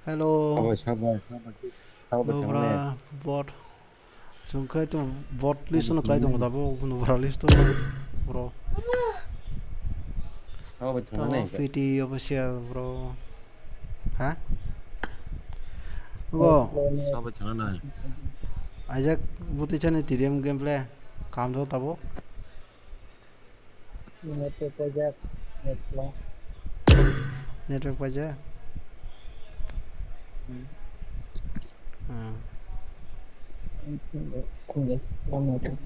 Hello. Oh, sabar, sabar. Sabar, bro, sabar. Bot. Chwng khai tong bot list no khai tong tabo, kuno bra list to bro. Sabo tong nai. P T official bro. Ha? Go. Sabo tong nai. Ajak buti chani T D M gameplay kam do tabo. Network paijak, net slow. Network paijak? Hmm. Hmm. Thung, thung, thung, thung.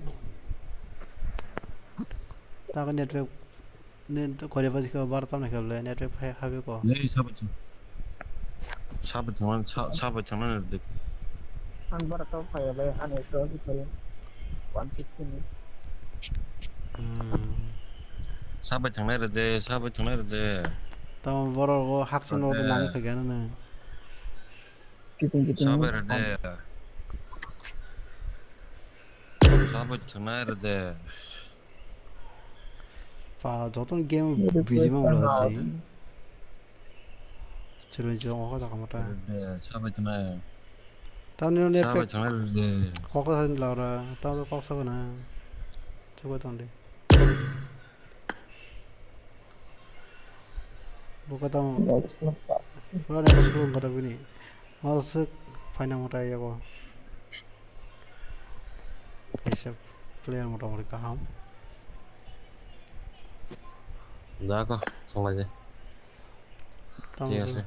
Tago network, net kore paijak, bar tamni khe le network phai habe ko. Nei, sabai thung. Sabai thangna, sa-, sabai thangna rwdi. Ang bara tau phai le, ani to phai one sixty ni. Hmm. Sabai thangna rwdi, sabai thangna rwdi. Tamo borok o hakching rok nang khe gana na. Kiting kiting. Sabai rwdi. Sabai thangna rwdi. Pa, joto game busy ma wala ji. Chirun chirun kok sa khamata. Sabai thanai. Tamo ni ne sabai thanai de. Kok sa ni laura, tamo kok sa na. Chuba tong de. Buka tamo. Pura ne chirun kata bini. Masuk final mata yago. Kaisa player motamoti kaham. Jako, songlai de. Tamo thik ase.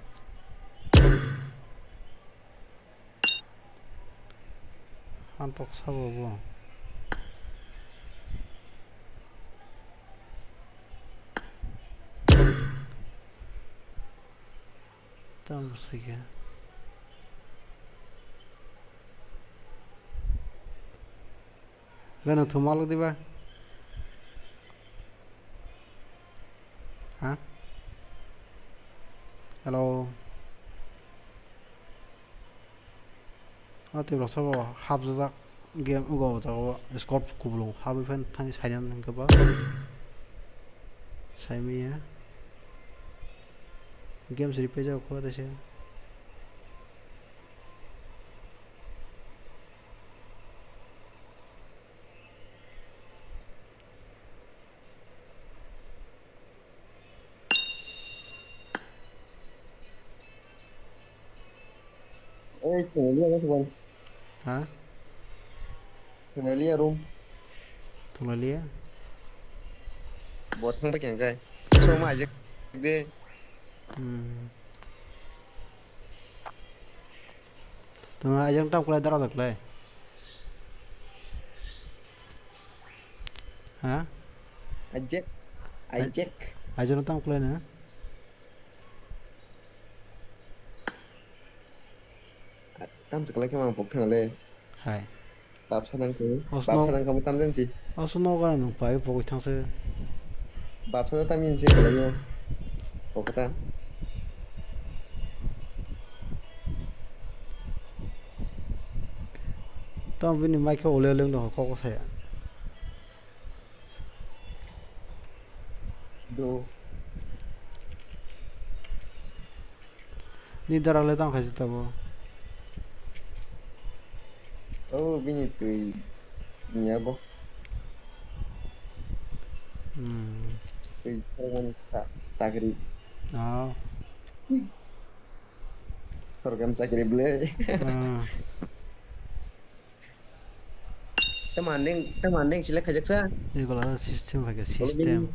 Hantok sabo bo. Tamo sike. Gana thumalok diba? Ha? Hello. O tei rok sabo hapjajak game wngkha o jaga o score kubulung habwi phano thani silent wngkha ba saimanya game se replay jak kho teisa. Ei, tonglia, tonglia. Ha? Tonglia room. Tonglia? Bo thang ba keng kai. So ma ajak de. Hmm. Tong ajak tam kulai dara klai. Ha? Ajak. Ajak. Ajak tam kulai na? Tam se kalai khe mang pok thang le. Hai. Bap sa nang khe. Os bap no. Sa nang khe tam jan si. Os no gara nung pai pok thang se. Bap sa tam yin si kalai yo. Pok ta. Tam bini mai khe ole ole no kok saya. Do. Ni dara le tang khaisi tabo. Oh, bini twi ni abo. Hmm. Twi sarmani ta chakri. Oh. Sorkar chakri ble. Ah. Tamo andeng, tamo andeng select khaijak sa. Ego la system phaikha, system.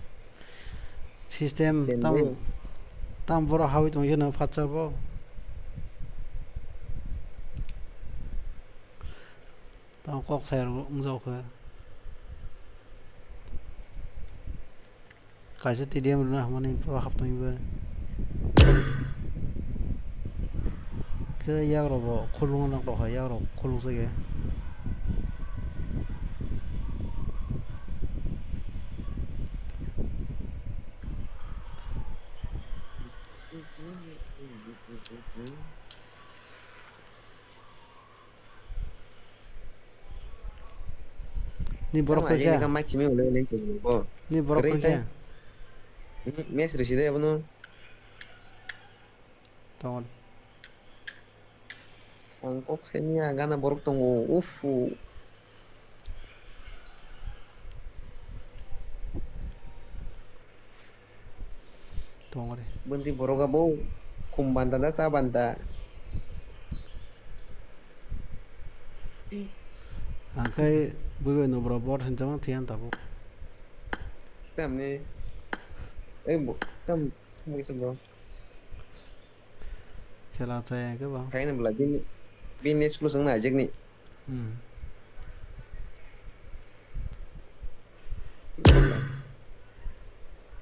System. System tam, tam boro hawi tong jeno phatsa bo. Tam kok sai rok wng jao khe. Kaisa T D M rwna hamani pura haptong iba. Khe yagrok bo khulung nok rok hai, yagrok khulung jage. Ni borok khe khe? Ni borok khe khe? Mes risi de abono. Tongo. Ang kok semiya gana borok tongo. Ufu. Tongore. Bwntwi borok abo khum banta da cha banta. Angkhai bwbai no borok bor hinjama thiyan tabuk. Tamni. Eh, bo, tam, tam kisa bro. Khela chaya ke ba? Khaina bla bini, bini exclusion na ajak ni. Hmm.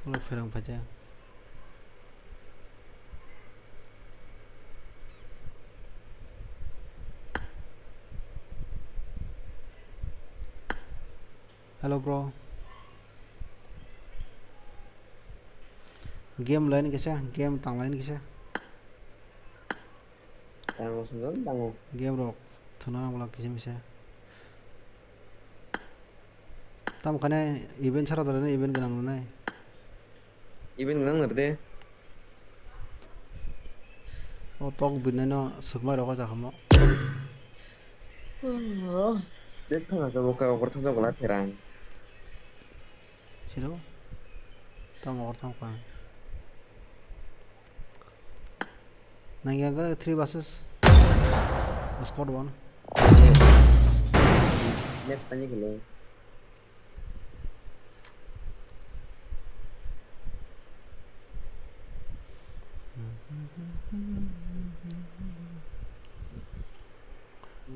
Ulo pherang phaja. Hello, bro. Game lain kisa, game tang lain kisa. Tango swngjak tango. Game rok thwna nang bolong kisa misa. Tamo kane event sara dole event gwnang nai. Event gwnang nang de. O tok birnai no swkmai rok o jaga mo. De thanga sa bo ka okor thajak la pherang. Silo. Tamo okor thang pa. Nangya ga three versus squad one. Net pani gelo.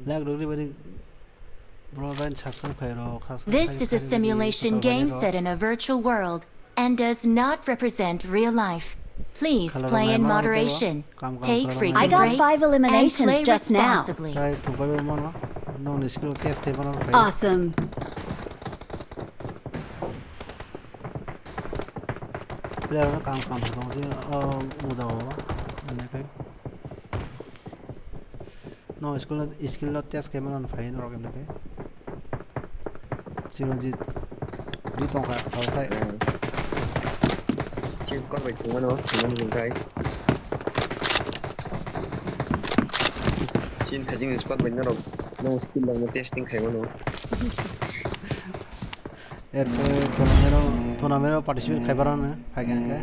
Lag rok ri bari bro bai subscribe khai ro, khas This khai is a khai ri simulation khai game ro. Set in a virtual world and does not represent real life. Please Khala play rok in nai ma moderation. Kam kam Take khala frequent I got breaks five and eliminations play just now. Responsibly. Tai thungbai bai mano. Nong ni skill test te mano khai. Awesome. Player no kam kam thong si, oh, muda ho. Ane kai. No, skill no, skill no test khe mano phai no rok ane kai. Chironjit. Di tong kha, tong khai. Chief call bai thung mano, thung mano kai. Chin thajing squad bai norok. No skill lang testing khai mano. Erpore tournament o, tournament o participate khai barano, hai khe hwnkhe.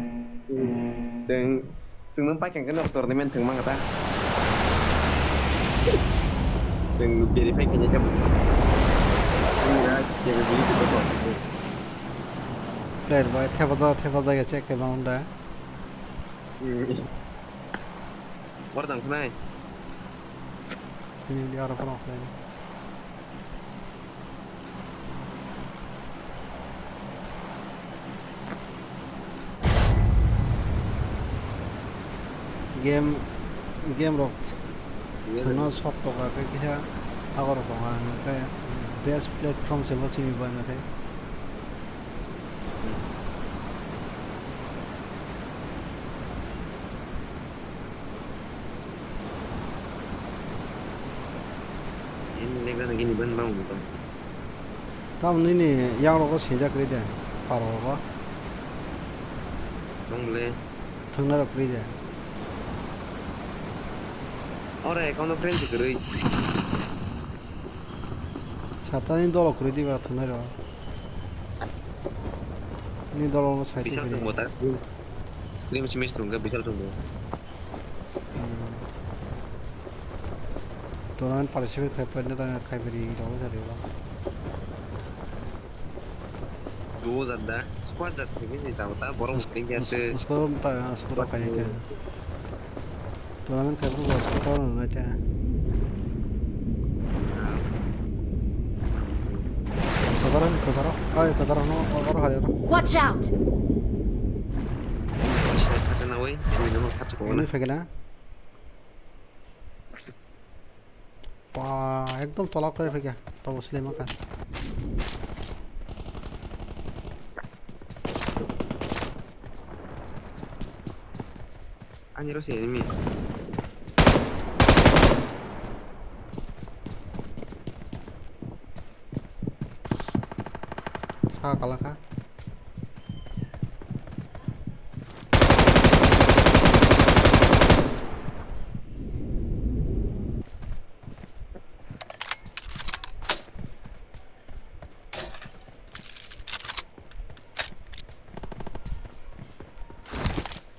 Chwng, chwng nung paikha hwnkhe nok tournament thwng mangkha ta. Chwng verify khainai khe. Chwng da, chwng da, chwng da. Player bai, thepa da, thepa da, check khai mano da. Hmm. Bor tang khnai. Ini dia orang pernah play. Game, game rok. Game thwngna rok. Sok tongkha khe kisa agor tongkha hwnkhe best platform se bo chini bo hwnkhe. Ini legal gini ban bang bukan. Tamoni ni yang rogo sejak ri de, paro rogo. Bang le. Thangna rok ri de. Ore, kono friend si kwrwi. Satani dolo kwrwi diba thangna rok. Ni dolo no side. Bisal tongbo ta. Stream simish tongga bisal tongbo. Hmm. Tournament participate khai phaina ta khai phaidi rok jari ba. Duo jat da, squad jat khai phaidi jao ta borok musling ya se. Squad ta squad khai khe. Tournament khai phaidi squad ta nai ta. Kotaro, kotaro, ai kotaro no, kotaro hari no. Watch out! Kacha na wai, kami nama kacha ko na. Ini fake na. Wah, ekdom tola kore fake. Tobo sile maka. Ani ro si enemy. Sa kalaka.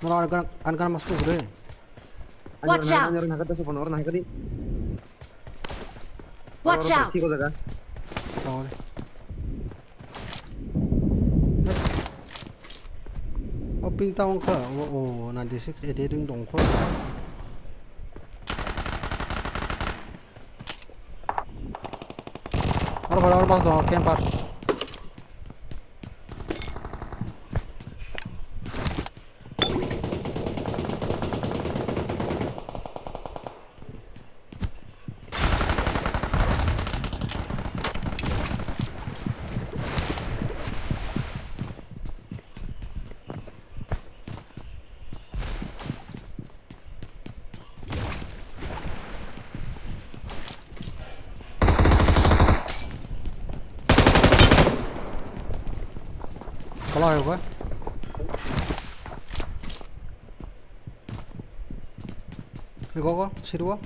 Nora ankan, ankan masuk deh. Watch out! Anjor, anjor, anjor, anjor. Watch out! Tiko jaga. Tangore. O Ping ta wngkha, o, o, ninety six editing dongkho. Oro, oro, oro bus dong, camper. Kolo ayo ba. Ego go, sirwo.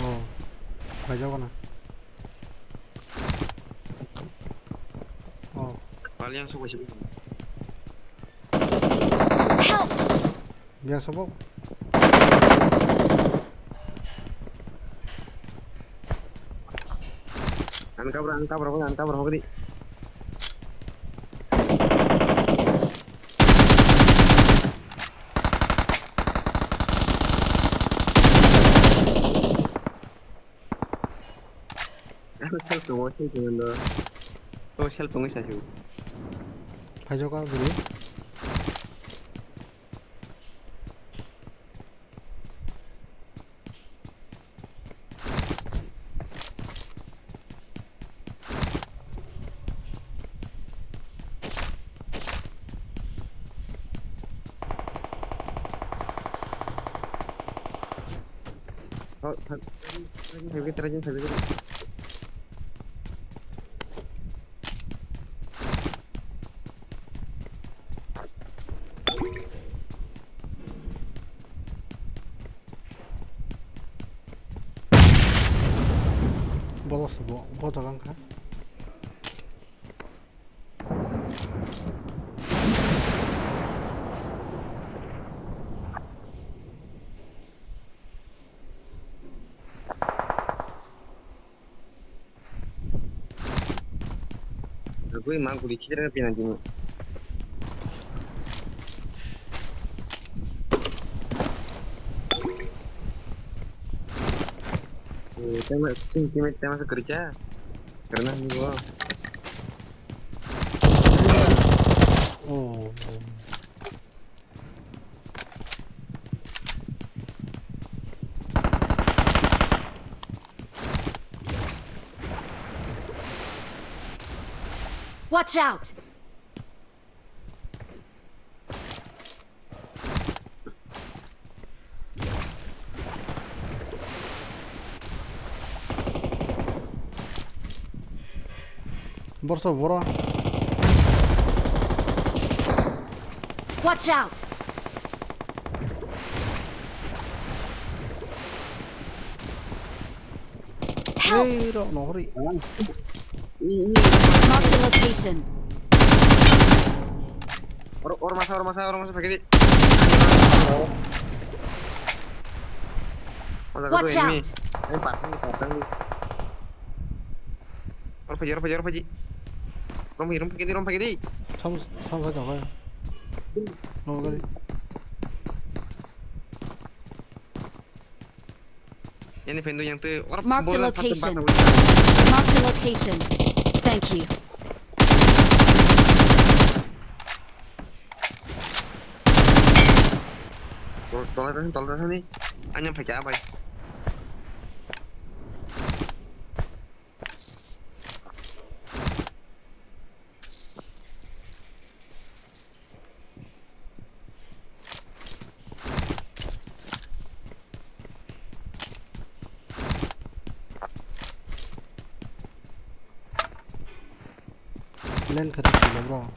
Oh, phaijago na. Oh. Paliang sok bai sibuk. Help! Biang sabuk. Ang kabra, ang kabra, ang kabra, hokri. Ako self tongo, self tongo ndo. O self tongo sa siu. Phaijago bini. Oh, tha-, thabi, thabi, thabi. Bolos bo, bo jaga wngkha. Rwgwi ma guri khichirwkha pinang tini. Eh, tema, chini teammate tema se kwrwikha. Kwrwna hinwi bo. Oh. Watch out! Borso boro. Watch out! Help! Ei, rok no hori. Mark the location. Or, or masa, or masa, or masa, pakai di. Watch out! Ini parkang, parkang di. Or pakai, or pakai, or pakai. Rom pakai, rom pakai di, rom pakai di. Sam, sam sa jaga. No gari. Ini pintu yang tu. Mark the location. Mark the location. Thank you. Tol-, tolai tani, tolai tani. Anyam pakai apa? Plan khatik sila bro.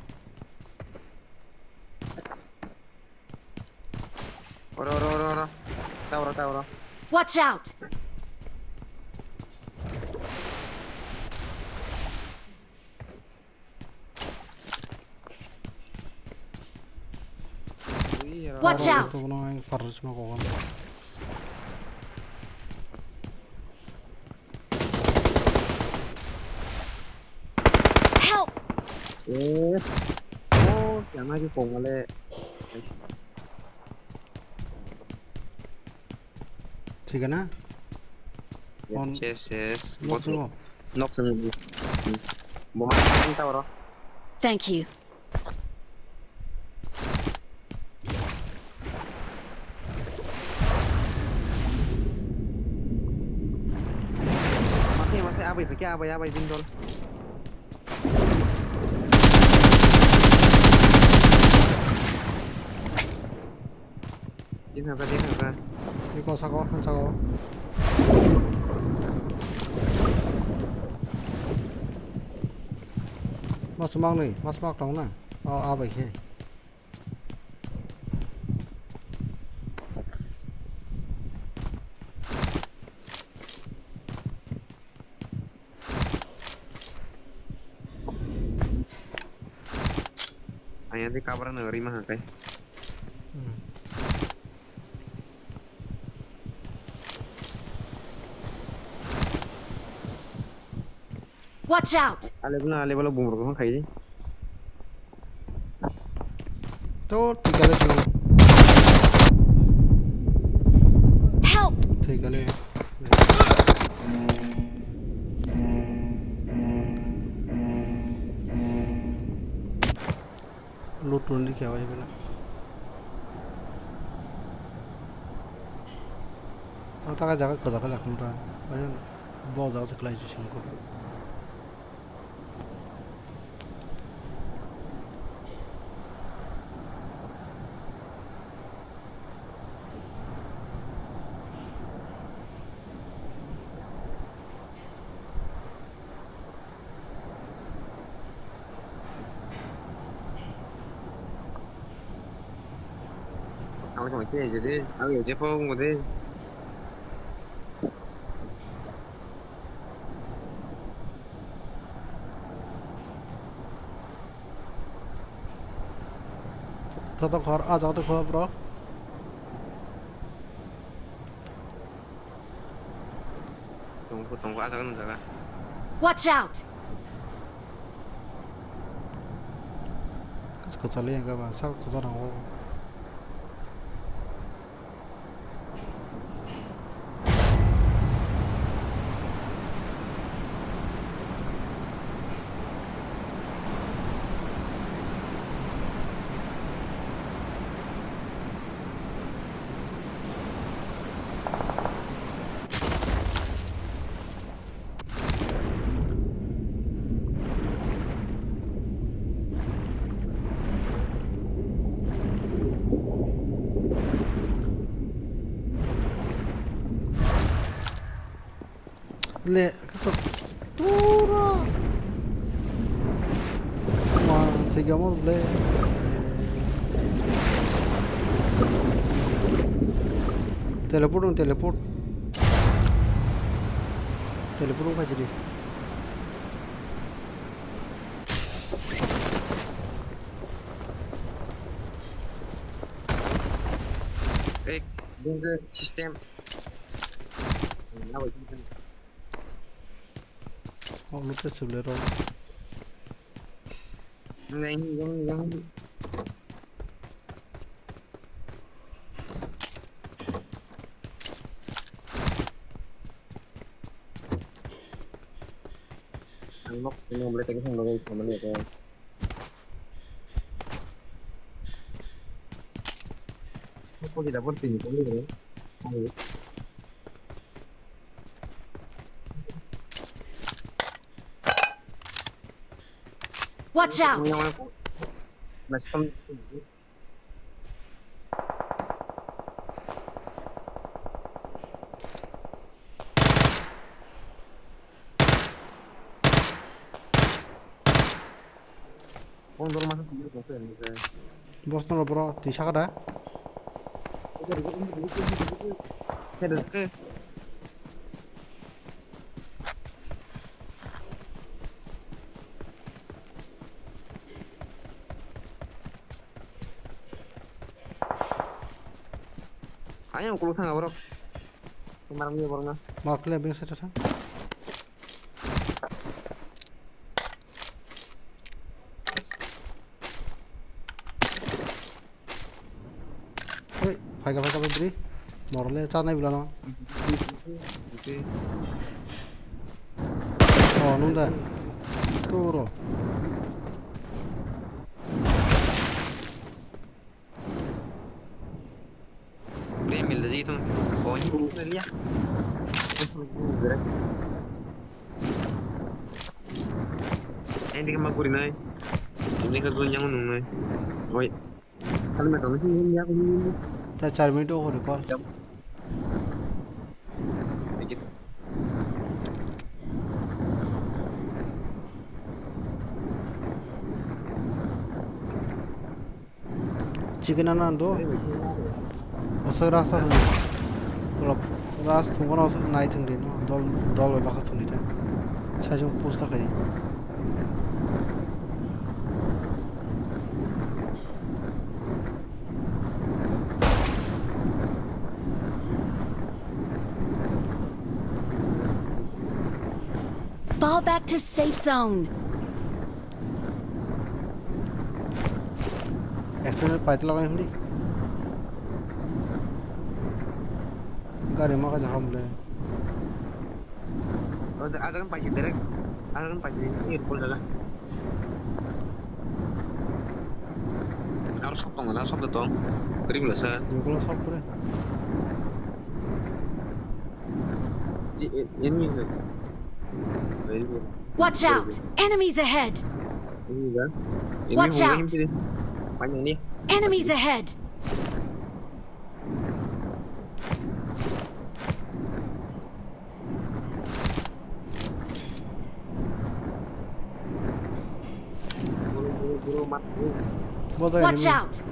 Oro, oro, oro, oro. Tauro, tauro. Watch out! Watch out! Ito ko nang ang parasma ko kan. Help! Eh. Oh, siya na ki kong ale. Thik na? Yes, yes, yes. Nok sung. Nok sung. Boma ang tawro. Thank you. Masih, masih abai, pakai abai, abai, bindol. Din haka, din haka. Iko sako, sako. Mas mang ni, mas mak tong na. Oh, abai khe. Ayang di cover na ri mah kai. Hmm. Watch out! Ale bula, ale bula bumrok khai di. To thik ale. Help! Thik ale. Loot twenty khe bai bela. Ang taka jaga kwchak kwchak khum ta. Bo jaga se kwlai se song ko. Ang tong khe je de, ang je pho ngo de. Toto khor, ah, jaga to khor, bro. Tongo, tongo, ah, jaga, jaga. Watch out! Kas ko chale ga ba, sa ko jana ho. Le, kaso tura. Ma, thigamo le. Teleport, teleport. Teleport khai di. Ek, dungke system. Oh, lu te sule ro. Neng, neng, neng. Ang nok, ini boleh tadi sang dulu, temen ya, kawan. Kok tidak penting, ini, ya? Ayo. Watch out! Nice. Boston bro, twi sakha da? Ayang ukuluk thang aborok. Marang ye borok na. Mark le beng sete thang. Hei, phaika phaika bwdri. Morle chanai bilano. Oh, nung da. Turo. Bre, mil da jito. Oh, ini buku kali ya. Ini kan maguri nai. Ini kan tuh nyaman nung nai. Oi. Kali macam ni ini ya ini. Ta char minute ho record. Dikit. Chicken ana do. Aswk rasta thung. Rok ras thung bono nai thung di no. Dol, dol bai bakha thung di ta. Sajung push ta khai. Fall back to safe zone. Accident paitla bai hwndi. Gari ma kaisa ham le. Ajagan paisi direct. Ajagan paisi ni airport jaga. Aro sop tong na, sop da tong. Kari bula sa. Nukula sop kore. Enemy hai. Watch out! Enemies ahead! Watch out! Enemies ahead! Watch out!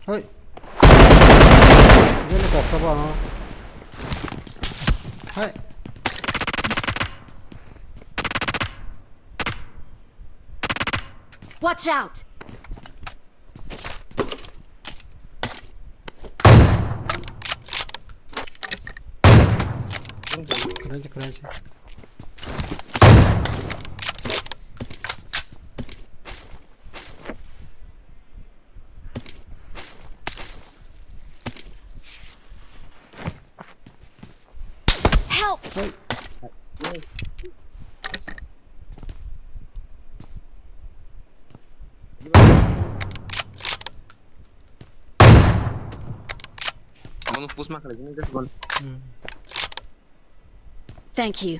Hei. Dia ni kok apa no? Hei. Watch out! Keren sih, keren sih. Help! Hey. Bono push ma khlai, just bono. Hmm. Thank you.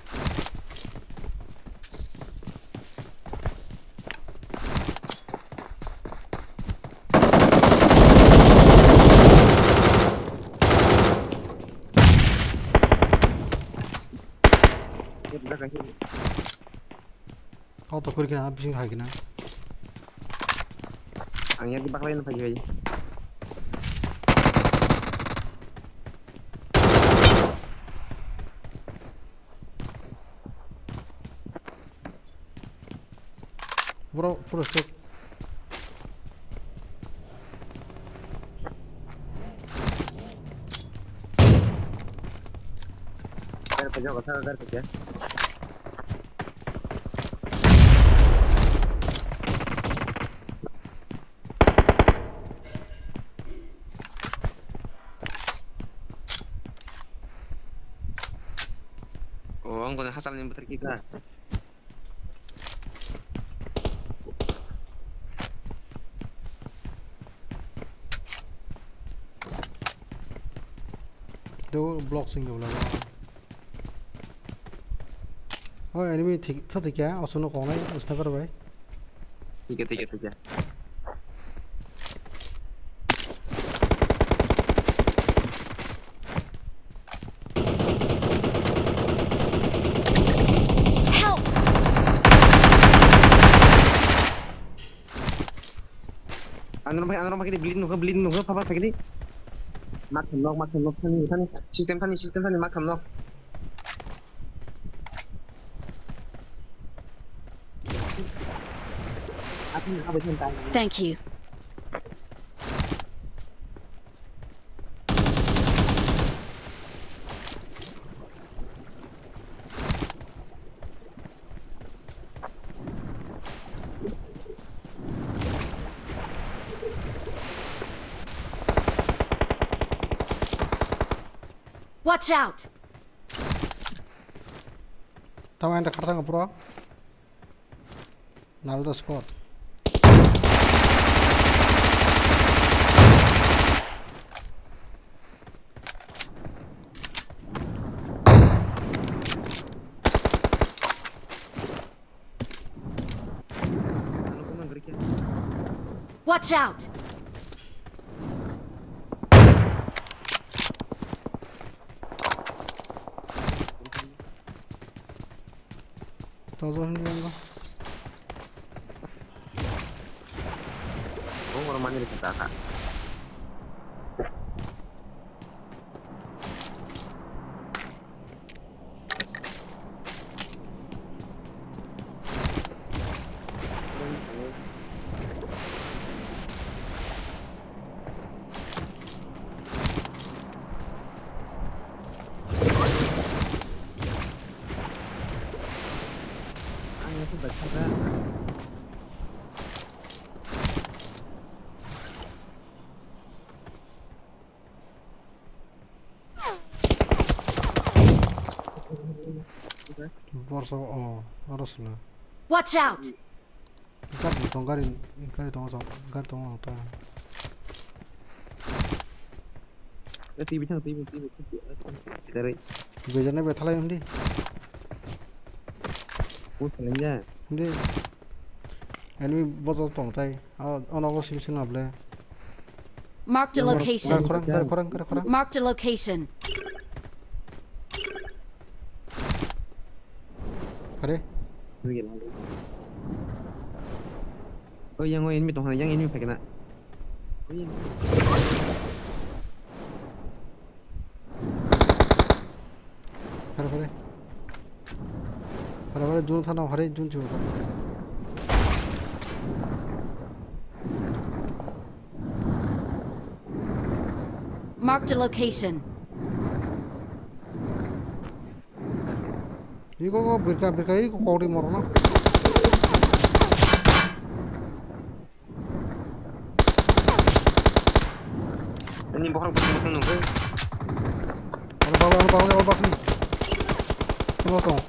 Auto kuri kena, bising hai kena. Ang yang di baklai na pagi pagi. Bro, pura set. Dar kerja, kau salah dar kerja. Oh, ang guna hasal ni betul kita. Itu blok sing jauh lah. O enemy thik, tho thik ya, osuno kongnai, sniper bai. Thik ya, thik ya, thik ya. Help! Ano bai, ano bai, bleed nukha, bleed nukha, papa sakini. Mak tham nok, mak tham nok, thani, thani, system thani, system thani, mak tham nok. Thank you. Watch out! Tamo anda khartang bro. Naldo squad. Watch out! Tojo hinwi wngo. Bo oro mani rikha kha. Borsa o, oro sila. Watch out! Gari tong, gari, gari tong, gari tong ta. Eh, T V thang, T V, T V, T V. Dari. Bejar na bethalai undi. Bus paling ya. Undi. Enemy bojo tong tai. Oh, ono go sibisi na ble. Marked a location. Khorang, khorang, khorang, khorang. Marked a location. Kare? Oh, yang enemy tong, yang enemy pakai na. Kare, kare. Kare, kare, jun thana, kare, jun thana. Marked a location. Iko ko birka birka iko kori morno. Ini bokhorok bwswk bwswk nungkhe. Ano bagwi, ano bagwi, ano bagwi. Ano tong.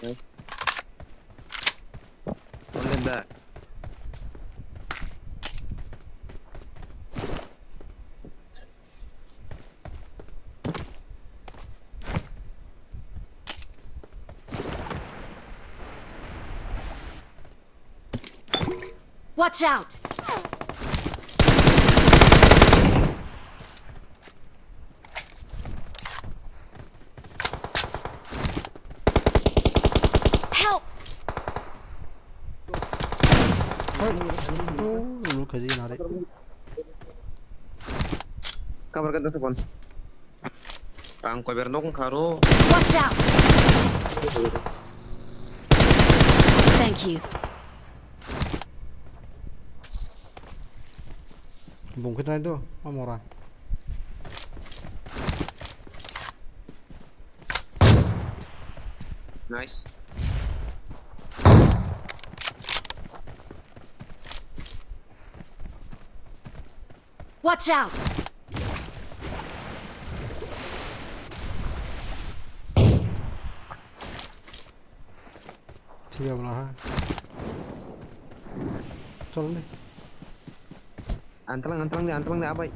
Nice. Only that. Watch out! Help! Hoi, tu lu kaji nari. Cover ka dasa pon. Ang koiber nok wngkha aro. Watch out! Thank you. Bung khe nai do, o mora. Nice. Watch out! Tiga belah ha. Chol ni. Antalang, antalang de, antalang de, abai.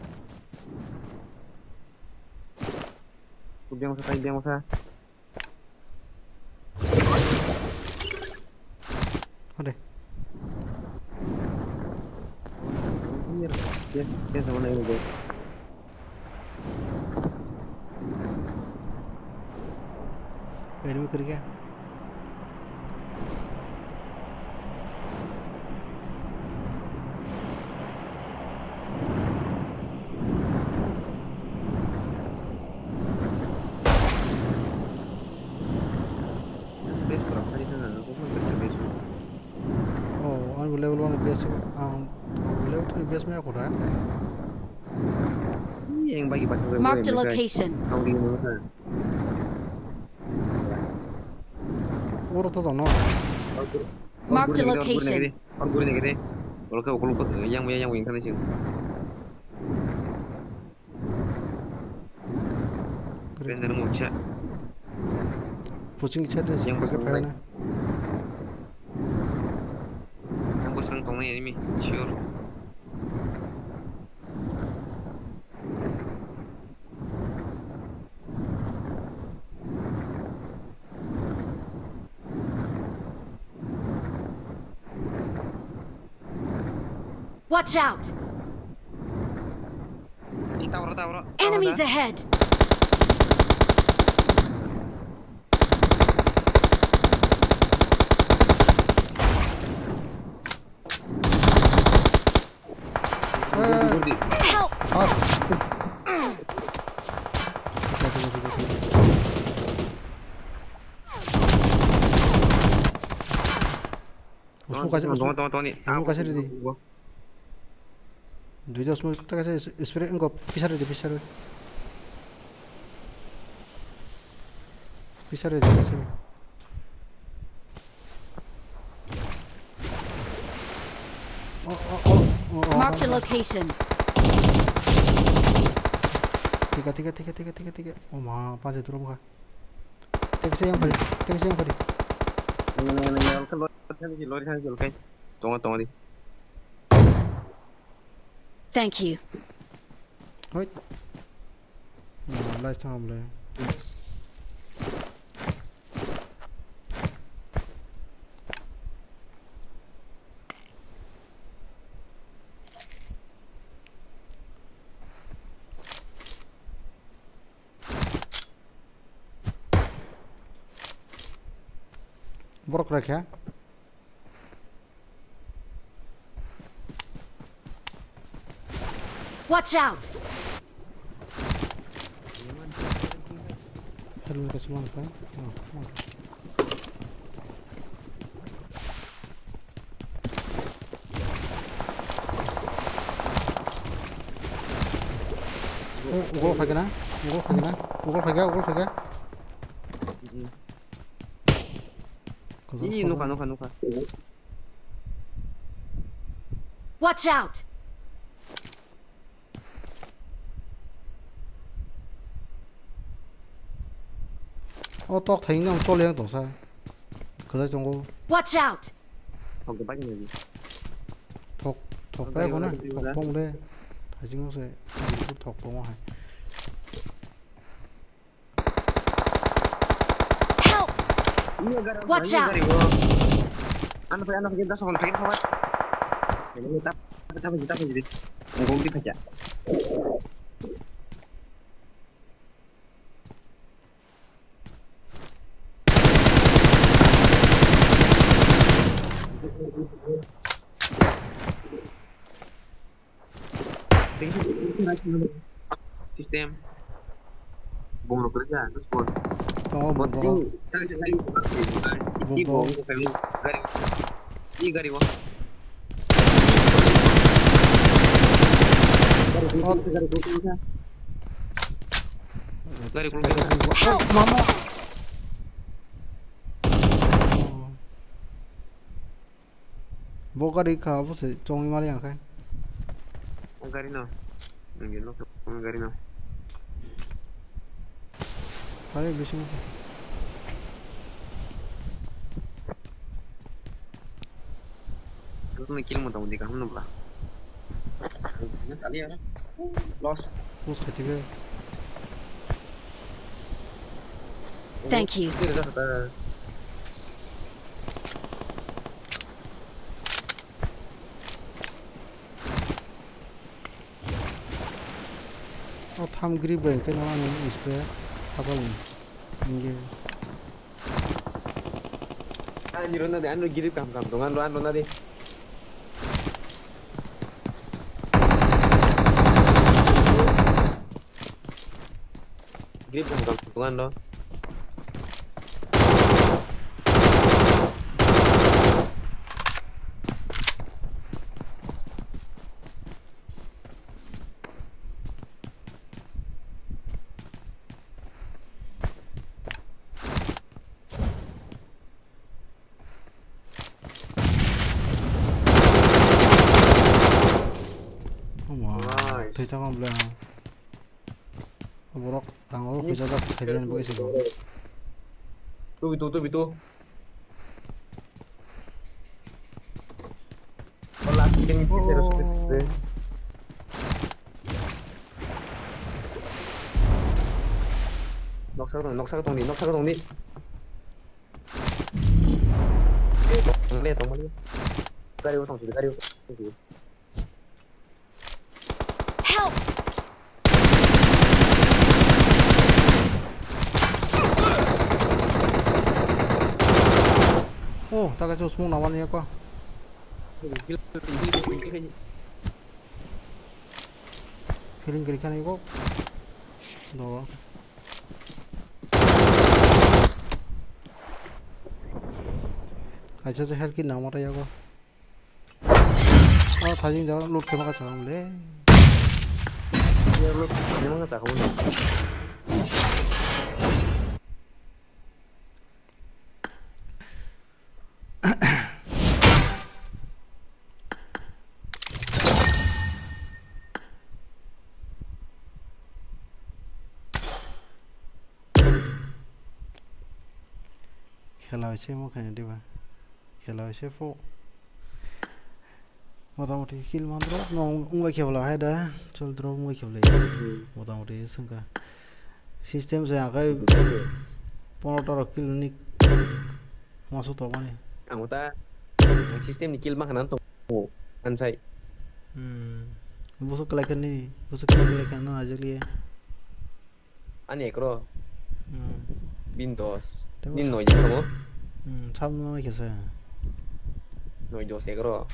Biang masa, tai biang masa. Ade. Yes, yes, sama lagi. Enemy kiri kya? Base pura phari thang ang, kok man base. Oh, ang level one base, ang level two base maya kota. Yang bagi bagi. Marked a location. Ang di mana? Oro to dono. Marked a location. Ang guri negede. Olo ke okolo yang yang yang yang kana sing. Render mo cha. Pushing chat yang pasang pai. Yang pasang tong enemy sure. Watch out! Enemies ahead! Help! Usmo kaisa, usmo kaisa ridi. Duita usmo kaisa spray engko pisar ridi, pisar ridi. Pisar ridi, pisar ridi. Oh, oh, oh, oh, oh. Marked a location. Tiga, tiga, tiga, tiga, tiga, tiga. Oh ma, panjai turun kha. Tengsi yang pari, tengsi yang pari. Nang, nang, nang, nang, lori thang, lori thang, lori thang, lori thang. Tongo, tongo di. Thank you. Hoi. Nah, lai thang le. Borok rakha. Watch out! Helmet kaisa mang kha. Oh, oh. Oh, ugol phaikha na? Ugol phaikha na? Ugol phaikha, ugol phaikha. Ih, nukha, nukha, nukha. Watch out! O tok thaino chole yang tongsa. Khajai tongo. Watch out! Thok de pai ni. Thok, thok pai kono. Thok tong de. Thajingo se. Thok tongo hai. Help! Watch out! Ano phai, ano phai, das hon phai, phai. Ini tap, tap, tap, tap, tap. Gol di phacha. System. Bom rok kwrwkha, just bom. Oh, bom, bom. Sing, tak, tak, gari. Bom, bom. Gari. Ini gari, bom. Gari, gari, gari, gari. Gari, gari. Help! Mama. Bo gari kha, bo se chongwi mali ang khai. O gari no. Ang gari no. O gari no. Hai, bisingo. Nang kill motamoti kaham nukla. Loss. Push khaitwi be. Thank you. Kiri jasa ta. O tham grip bai khe no ani spray habal ni. Inge. Ani rona de, ano grip kam kam dong, ano, ano na de. Grip kam kam dong, ano. Omo, nice. Thwi thangma bwle ang. Borok ang oro khuijajak thailaini bagwi se bo. Tubi tu, tubi tu. Oh, last game. Oh. Noksa tong, noksa tong ni, noksa tong ni. Tong le, tong le. Gari o tong sidi, gari o tong sidi. Help! Oh, ta kaisa smoke nangmani ya ko. Healing kwrwi khani ko. Do. Kaisa se health kit nangma ta ya ko. Ah, thajing jaga loot khe maka chwng le. Loot khe maka chwng le. Khela se mo khaina diba. Khela se pho. Motamoti kill mandro no wngbai khe bwla hai da. Chol drop wngbai khe bwla. Hmm. Motamoti swngkha. System se akai. Hmm. Pondro ta rok kill ni. Maso to mani. Ang ta. Ang system ni kill ma khana to. Ansai. Hmm. Busu kelai khe ni. Busu kelai khe no ajali. Ani ekro. Hmm. Bin dos. Tebo nin sa- noi jesa mo? Hmm, sab noi kesa. Noi dos ekro.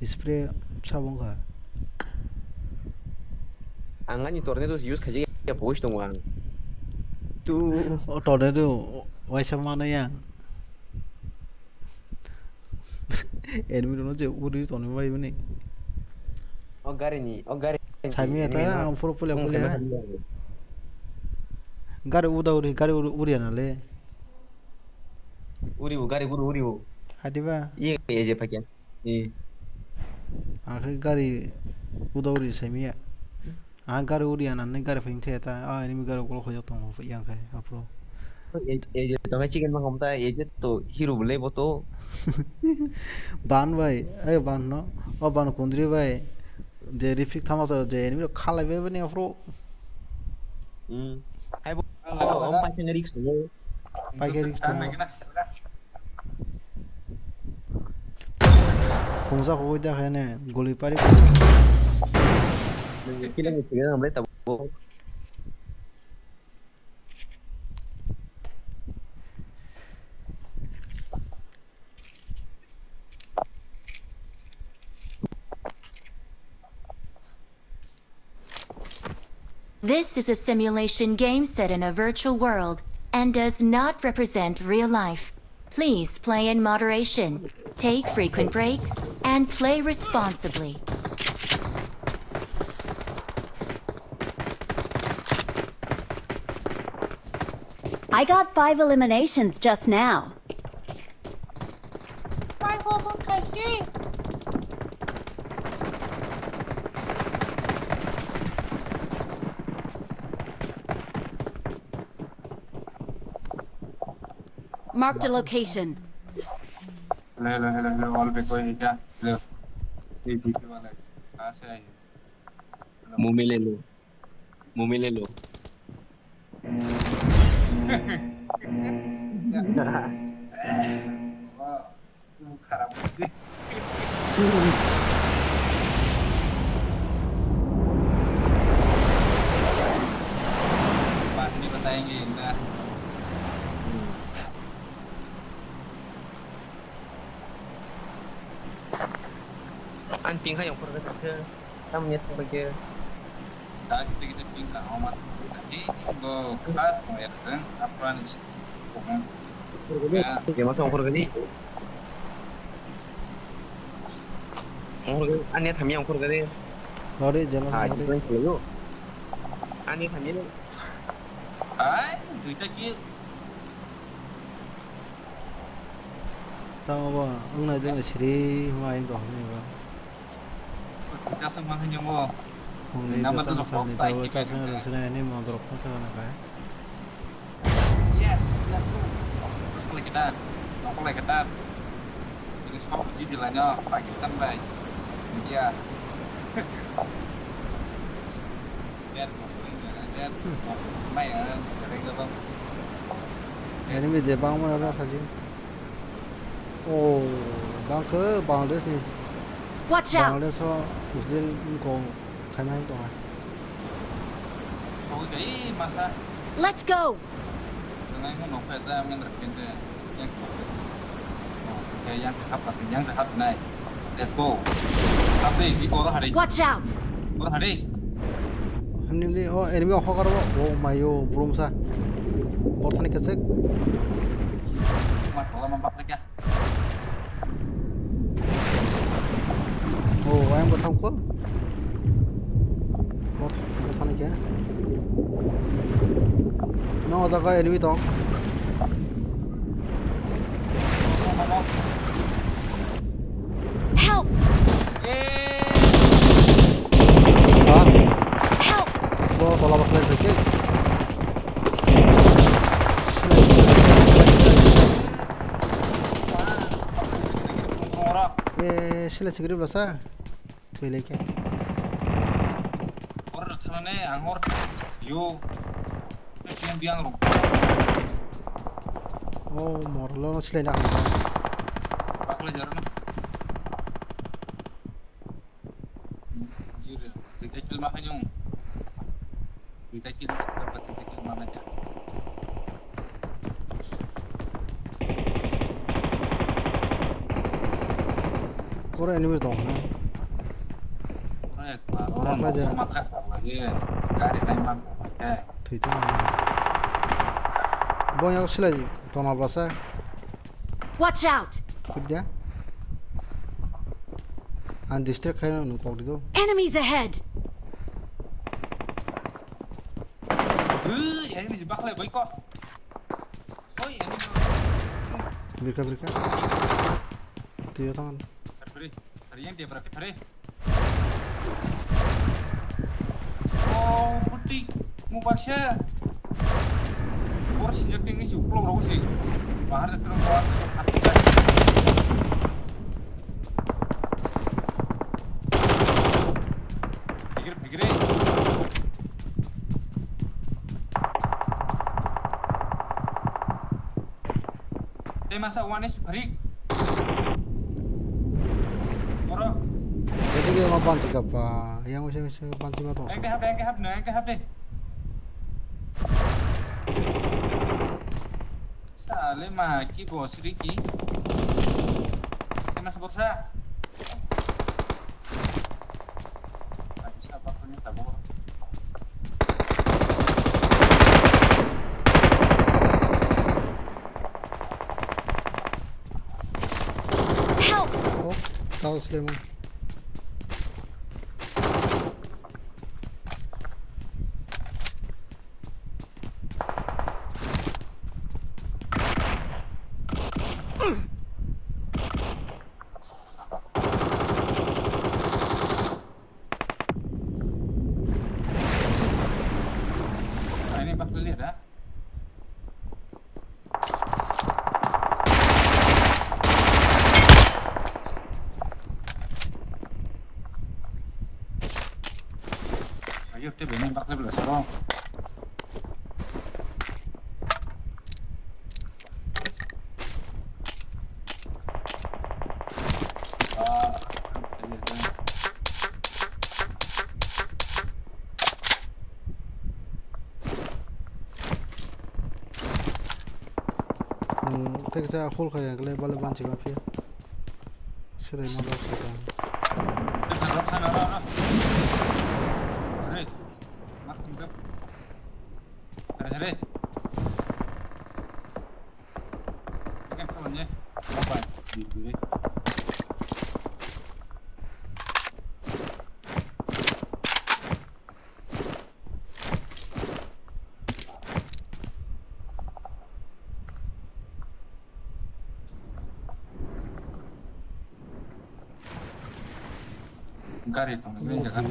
Spray sab wngkha. Ang ani tornado use khaijak ya, boys tongo ang. Tu. O tornado waisa mano yang. Enemy rokno je uri tongwi bai bini. O gari ni, o gari ni. Saimanya ta, enemy no. Ang phuru pulia pulia. Gari uda uri, gari uri, uri ana le. Uri u, gari uri, uri u. Hadi ba? Iye, iye, je phakya. Iye. Ang khe gari uda uri saimanya. Ah, gari uri anani gari phai thaya ta. Ah, enemy gari ulo khoyok tongo yang khai, aphuru. Ei, ei je tongo chicken ma kham ta, ei je to hero bole bo to. Ban bai, ei ban no. O ban kundri bai. Je refik thama sa, je enemy khalai bai bani aphuru. Hmm. Hai bo, om pa chang risk mo. Paikari tamo. Khungsa khogoi da khaine goli pari. Kile ni kile namle tabo. This is a simulation game set in a virtual world and does not represent real life. Please play in moderation, take frequent breaks, and play responsibly. I got five eliminations just now. Marked a location. Hello, hello, hello, hello, all beko hi kya? Hello. Ei, D P wala. Kahan se aaye? Hello. Mummy le lo. Mummy le lo. Wow, वो खराब है जी। बाद में बताएंगे इतना। Ang ping kha yongkhor khe tongkhe, tamni thangbai khe. Dak dik dik ping kha, homa thangbai khe, bo kha tong ya, tong, apran is, tong. Ya. Jema sa yongkhor khe di. Yongkhor khe, ani thamya yongkhor khe di. Lori, jema sa yongkhor khe di. Ani thamya. Ai, duita kill. Tamo bo, wng nai jeng siri hwnba ang tong hwnwi bo. Kasam mang hwnyo mo. Hwnwi Nama bo tamo tamo sani side tabo ni kasam kasam. Rwsina ani mo borok phone kha na kha. Yes, let's go. Nokol lai kedar. Nokol lai kedar. Ini sok uji di lainyo Pakistan bai. India. Enemy je bangma rok sajio. Oh, bangkhe Bangladesh ni. Watch out! Bangladesh o Muslim wngkong khaimai tongha. Let's go! Yang se hap kasi, yang se hap nai. Let's go. Hap dei, di koro hari. Watch out! Koro hari. Hamni ni, oh, enemy oh karo, oh mayo, brum sa. Bor thani kecek. Mat kola mampak lagi ya. Oh, ayang bo thangkho. Bor, bor thani khe. No, o jaga enemy tong. Help! Ha? Help! Bo tola baklai khe. Eh, sila chigri blasa. Thwi lai khe. Oro thanane ang oro thangsi yo. Yang biang rok. Oh, mor lo no silai na. Baklai jaro na. Jure, kita kill makan yung. Kita kill, kita kill mana ya? Oro enemy tong na. Oro ekbar, oro no maka lagi. Gari nai mak. Thwi tong. Bo yang silai tong na blasa. Watch out! Kudya. Ang distract khai no kok di do. Enemies ahead! Ui, enemy si baklai bai ko. Oi, enemy. Birka, birka. Twi yo tong. Hari, hari yang dia berapa hari? Oh, putih. Mubasya. Bor sijak ting si uklok rok si. Bahar jak terus bahar. Pikir, pikir. Tei masa one H P pharik. Borok. Jadi ke ma panti kapa, yang usia usia panti ma tong. Engke hap, engke hap, no, engke hap deh. Sale ma ki bos riki. Tei masa borsa. Help! Oh, tao sile mo. Ini bakal lihat dah. Te bini bakle bela saro. Hmm, tei kisa hol khai ang kle bale banchi ba phiya. Serai ma lo serai. Hare, hare. Ikan kawan ya. Apa? Di diri. Gari tong nai jaga.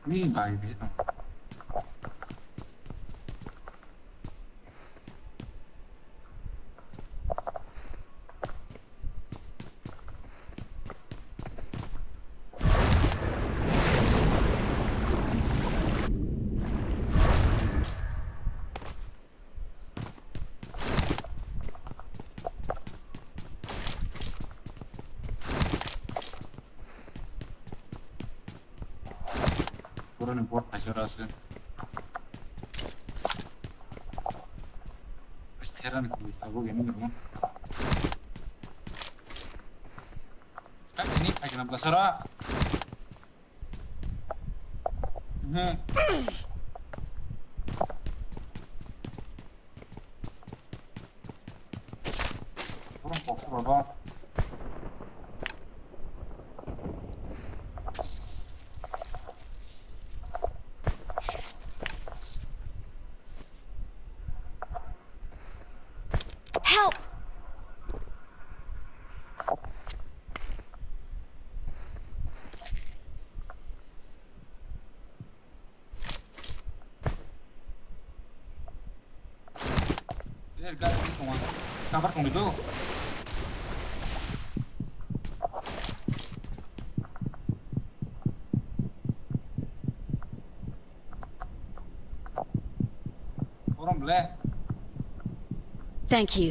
Ni bai be tong. Puroni bot paisora ase. Pherani kuli sabo gini gini. Ini pakai nabla sara. Hmm. Kurang box berapa? Help! Cover tong di tu. Orang boleh. Thank you.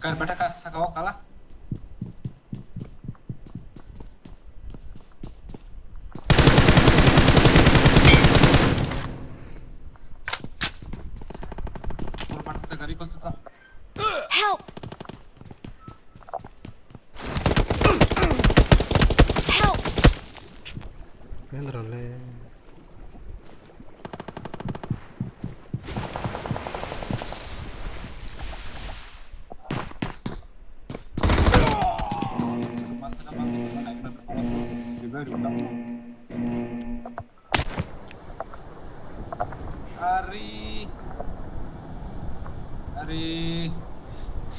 Gari bata ka saka o kala. Help! Help! Kendra le. Ari. Ari.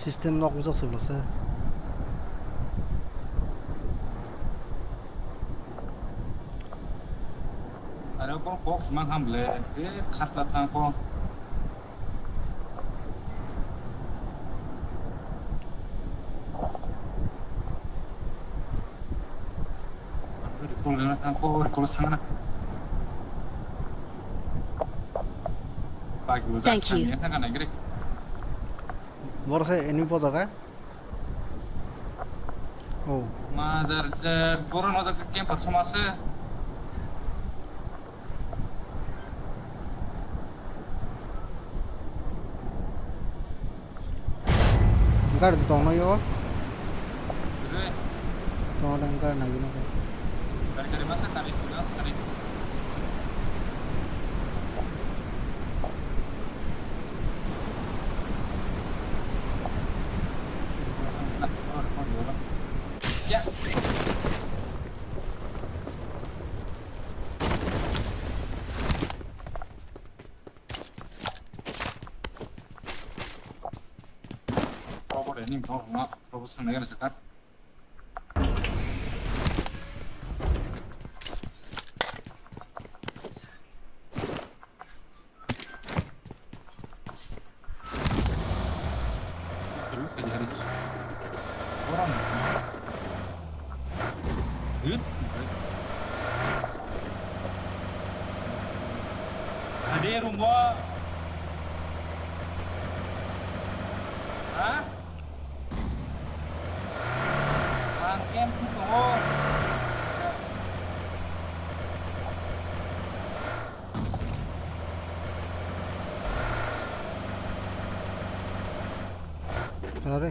System nok ujak se bwlasa. Are bo kok sma ham le, e khatla thang ko. Recall gana thang ko, recall sangana. Bagi ujak. Thank you. Thang ya thang kana gre. Bor se eni bojaga. Oh. Mother je, borok no jak camper sama se. Gari tong no yo. Re. Tong dang gari nai gino. Gari gari masa kari kulo kari. No, no, no, no, no, no, no, no, no, Ade rumbo. Ha? Ang M two tongo. Tara re.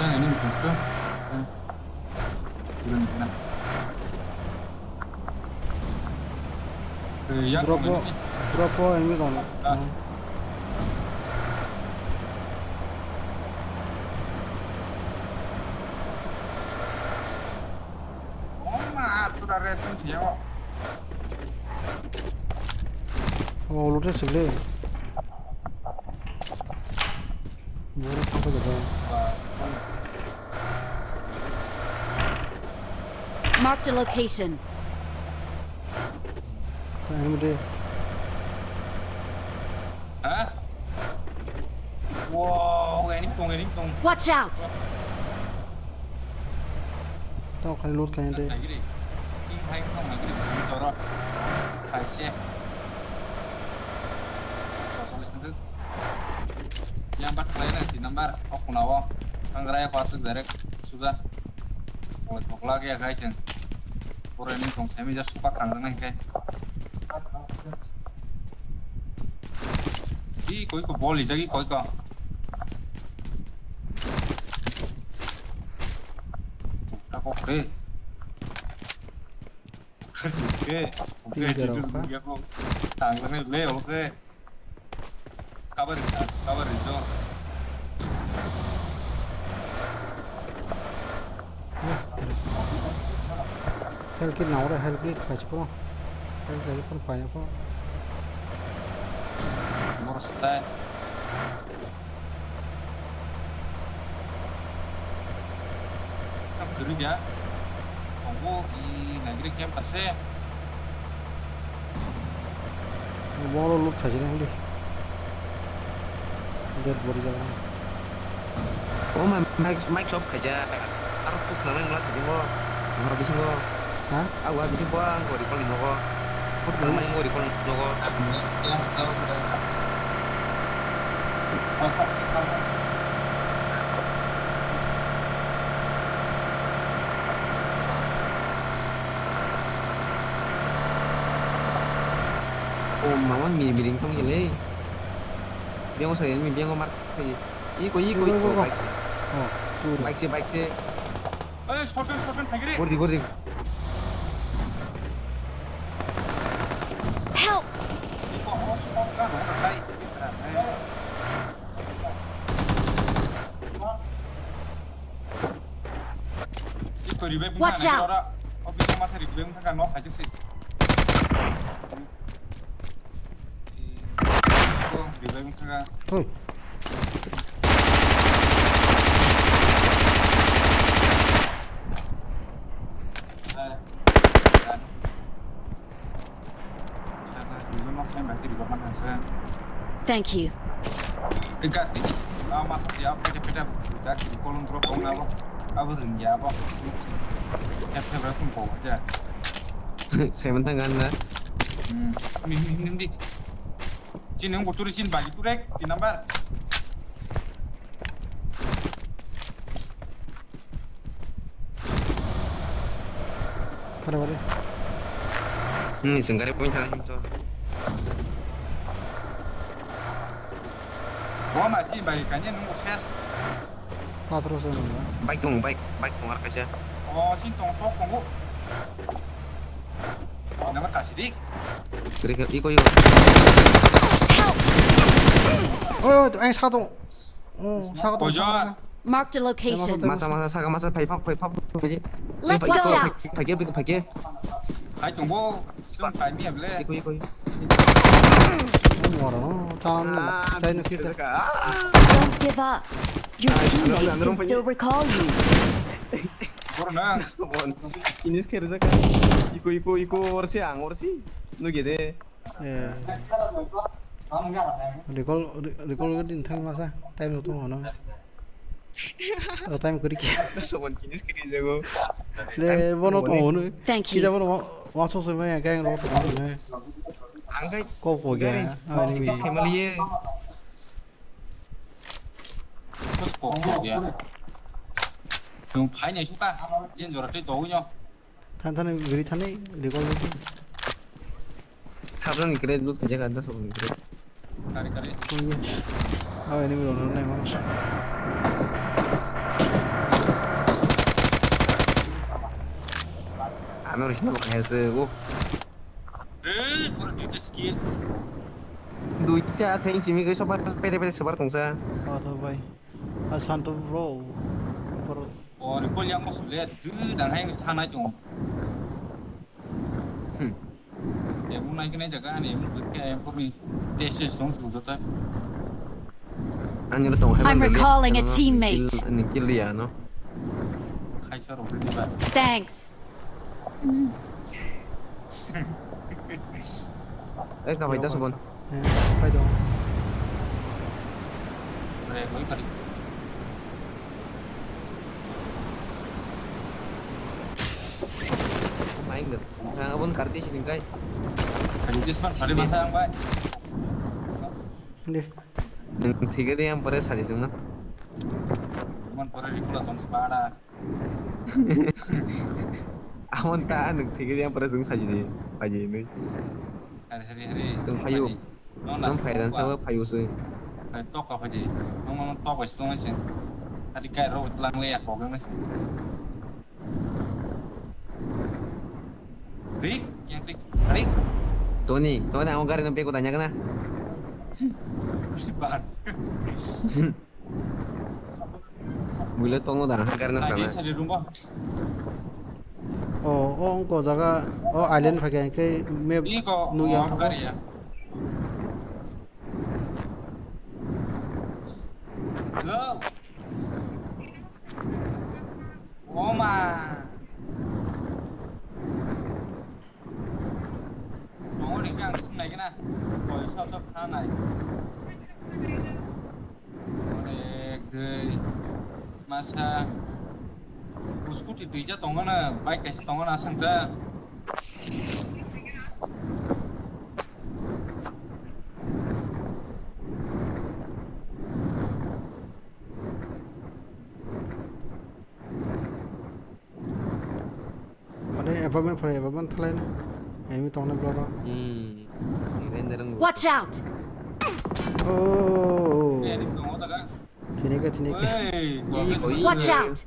Yang ini betul sudah. Belum enak. Eh, yang Drop mana o, ini? Drop o, enemy kono. Ah. Hmm. Oh, ma, tu dah red pun siapa? Oh, lu dah sebelah. Borok thangpai jabo. Marked a location. Enemy de. Ha? Wow, enemy tong, enemy tong. Watch out! Tao khali loot khaina de. Nagiri. King thai tong nagiri. Soro. Khaise. Sosoli sendel. Yang bat khlai na tin number. O khuna o. Thangrai ko asuk direct suja. Oi, pokla ke khai sen. Pura ni tong semi ja suka kang nang ke. Di koi ko bol ijagi koi ko. Tako kre. Kre. Kre. Tin jero ka? Tang le le oke. Cover, cover is door. Health kit nang oro, health kit khai se phuru. Health khai se phuru, phai phuru. Moro stai. Kam kiri dia. Tongo i nagiri kem tase. Boro loot khaijak nang di. Dead body jaga. O ma, mic, mic off khaijak. Aro tu khna nang la khaijak bo. Sima bisingo. Ha? Awa bisingo ang gori kol nogo. Kut khna nang gori kol nogo. O mama miri miri wngkha le. Biango sa enemy biango mar khaye. Iko iko iko bike. Oh, bike se bike se. Oi shotgun shotgun thagire. Gordi gordi. Help! Iko ho shotgun ho tai. Watch out! Ora, o bising masa revive wngkha, nok khaijak se. Iko revive wngkha. Hoi. Thank you. Simon Tangan na. Hmm. Ni, ni, ni, ni. Chin, nung buturi chin bagi turek, tin number. Kara bari. Hmm, sengkare point thang him to. Bo ma chi bai kanya nung ses. Patro se nung ba. Bike tong, bike, bike tong ar kaisa. Oh, chin tong tok tongo. Nama kasih dik. Kiri kiri, iko, iko. Oi, oi, eh, saka tongo. Oh, saka tongo, Bojor. Saka tongo. Marked a location. Masa, masa, saka, masa, phai, phai, phai, phai. Let's go. Phai, phai, phai, phai, phai. Hai tongbo, sum phai mi able. Iko, iko, iko. Oh, moro, no, chan, ah, chai no biscuit kita. Ka. Ah. Don't give up. Your teammates can still recall you. Boro na. Kinis kere jaka. Iko, iko, iko, orsi ang, orsi. Nugi de. Eh. Recall, re-, recall din thang masa. Time to hono. Oh, time kuri kya? Someone kinis kiri jago. Le, bono to hono. Thank you. Kisa bono wa-, wa so so maya gang ro to hono. Ang kai ko ko gari. Ah, ni mi. Family ye. Ko ko gya. Sung phai nai suka. Jin jora tei to nyo. Than than guri thani recall. Sabjani kre duk thajak anda sabjani kre. Kare, kare. Oh, iya. Oh, ini belum naik, Bang. Ano risina bakal hese, oh. Eh, pura duita skill. Duita theng simi ke sobar pede pede sobar tongsa. Oh, to bai. Ah, Santo bro. Bro. Oh, recall yang masuk le, duh, dah hai sana cuma. Hmm. Ya, mulai kena jaga ni, mulai ke yang kami tesis song song jata. Ani lo tong hai. I'm recalling a teammate. Ni kill ya no. Hai sa rong ni ba. Thanks. Eh, ka bai das bon. Eh, pai dong. Re, koi kari. Main deh. Nah, abon karti sini kai. Kali jis man, kali masa yang bai. Deh. Nung tiga dia yang pada sadi sana. Man pada di pula tong sepada. Amon ta nung tiga dia yang pada sung saji ni, saji ni. Hari hari hari. Sung payu. Nang phai dan sawa phayu se. Hai tok ka phaji. Nang mang tok bai song se. Tadi kai ro tlang le ya ko gang se. Rik, yang rik, rik. Tony, Tony, ang gari no beko tanya kana. Kursi bar. Builo tongo da, hagar na sana. Lagi cari rumah. Oh, oh, ko jaga, oh, island phai khe map. Iko, nugya oh, kari ya. Hello. Oma. Nongol hingke ang sing nai gana. Koi sop sop kha nai. Onek dui. Masa. Scooty duija tongmana, bike kaisa tongmana aswk ta. Ane apartment phai, apartment thalai na. Enemy tongna bro. Hmm. Render ang. Watch out! Oh. Enemy tongo jaga. Tini ka, tini ka. Oi, oi, oi. Watch out!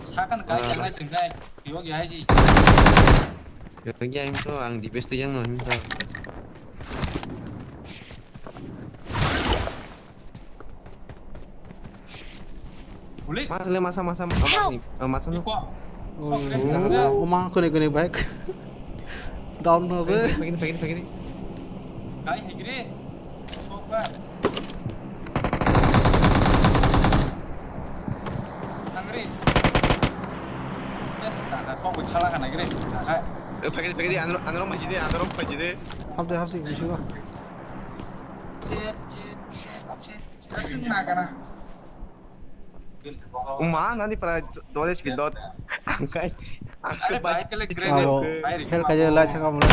Sakan kai jangnai sengkai. Yo ya ji. Yo ya, him to ang di best yang no, him to. Ulik. Mas le masa masa masa. Help! Ni, ah, masa no. Iko. Oh, oh, oh, ma kene kene bike. Down no be. Pagini pagini pagini. Kai higre. Sok ba. Hangre. Yes, ta ka kok khala kana gre. Ta ka. Eh, pagini pagini anro anro majide anro majide. Hapde hapsi bisu ba. Chet chet chet chet. Aswk na kana. Uma nani para dole speed dot. Angkai. Angkai. Abo, hel kaje lai thaka mula.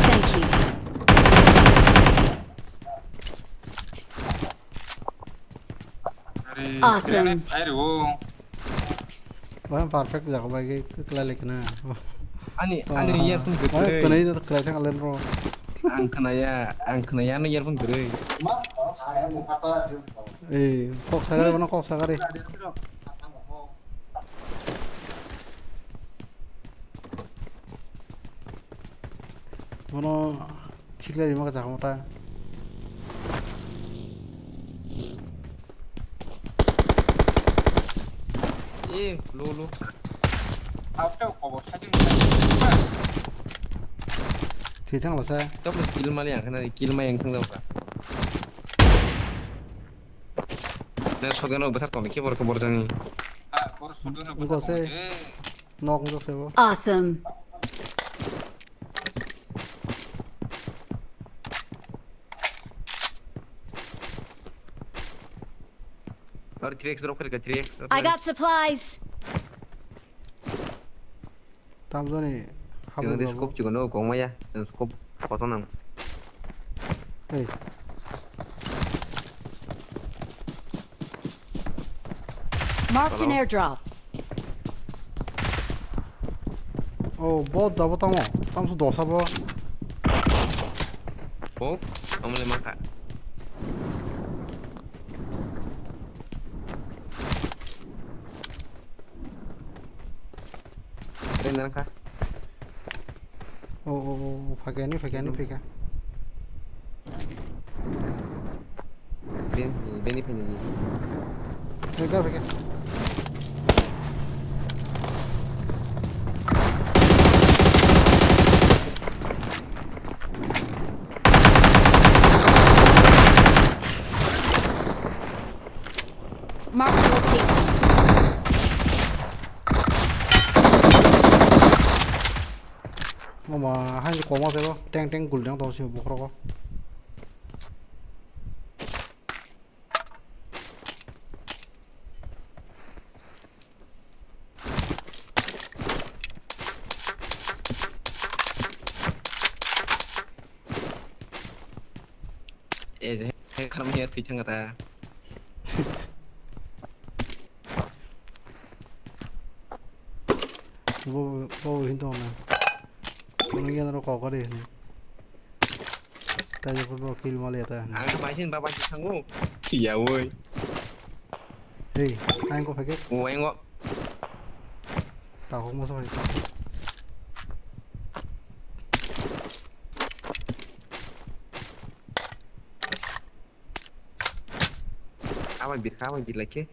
Thank you. Awesome. Wah, perfect jaga bai ke kelai lekna. Ani, ani earphone kwrwi. Wah, kwrwi no kwrwi thang alen ro. Ang khnaya, ang khnaya ani earphone kwrwi. Eh, kok sagare, bono kok sagare. Bono khiklai rima ka jaga mota. Eh, lo, lo. Auto kobo sajung. Thwi thang lasa. Tok kill mali ang khana, kill mai ang thang ka. Na shotgun rok bwthar tong khe bor khe bor jani. Ah, bor shotgun rok bwthar tong khe. Nok wngkha sebo. Awesome. Aro three X rok khe three X rok. I got supplies. Tamjani. Chwng de scope chikon no kong maya. Chwng scope koto nang. Hey. Marked an airdrop. Oh, bot da bo tamo. Tam su dosa bo. Oh, amle maka. Keren dan kah? Oh, oh, oh, oh, pakai ni, pakai ni, pakai. Bini, bini, bini. Pakai, pakai. Mark the location. Mama, hai koma sebo, teng teng gul dang tong sio bokrogo. Eh, je, kharam ya twi thang ta. Bo, bo hin tong na. Kono yan ro ko kare hin. Ta je ko kill mali ta. Ang ka maisin baba si sangu. Ya woi. Hey, ang ko phake. Woi ngo. Ta ko mo so phake. Ama bir kha, ama bir like.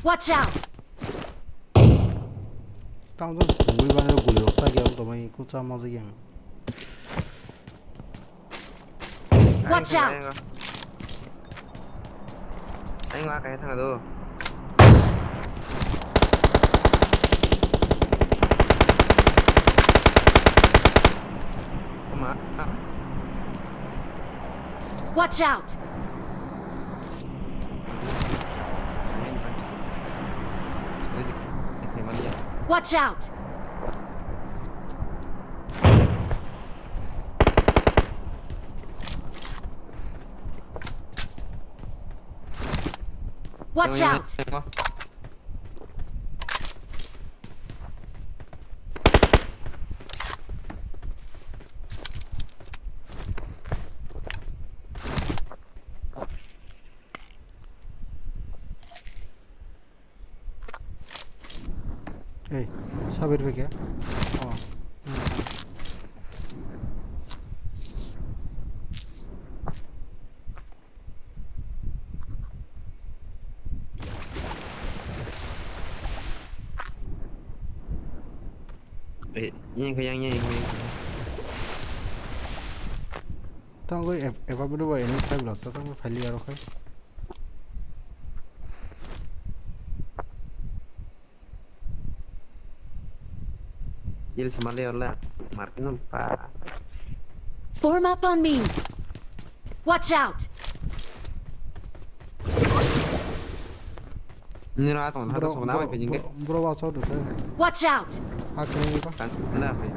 Watch out! Tamo to bui bana guli rok ta gya to mai ku cha ma jigya. Watch out! Ai nga kai thang do. Watch out! Watch out! Watch out! Hey, sabir beke. Oh. Eh, ini ke yang ini. Tang gue ep-, epa bedo ba ini five loss, tang gue failure oke. Kill sama le ola, Martin pa. Form up on me. Watch out. Ni ra tong, hata sok na bai pejing ke. Bro, bro, watch out, okay. Watch out. Akhirnya apa? Kan, na apa?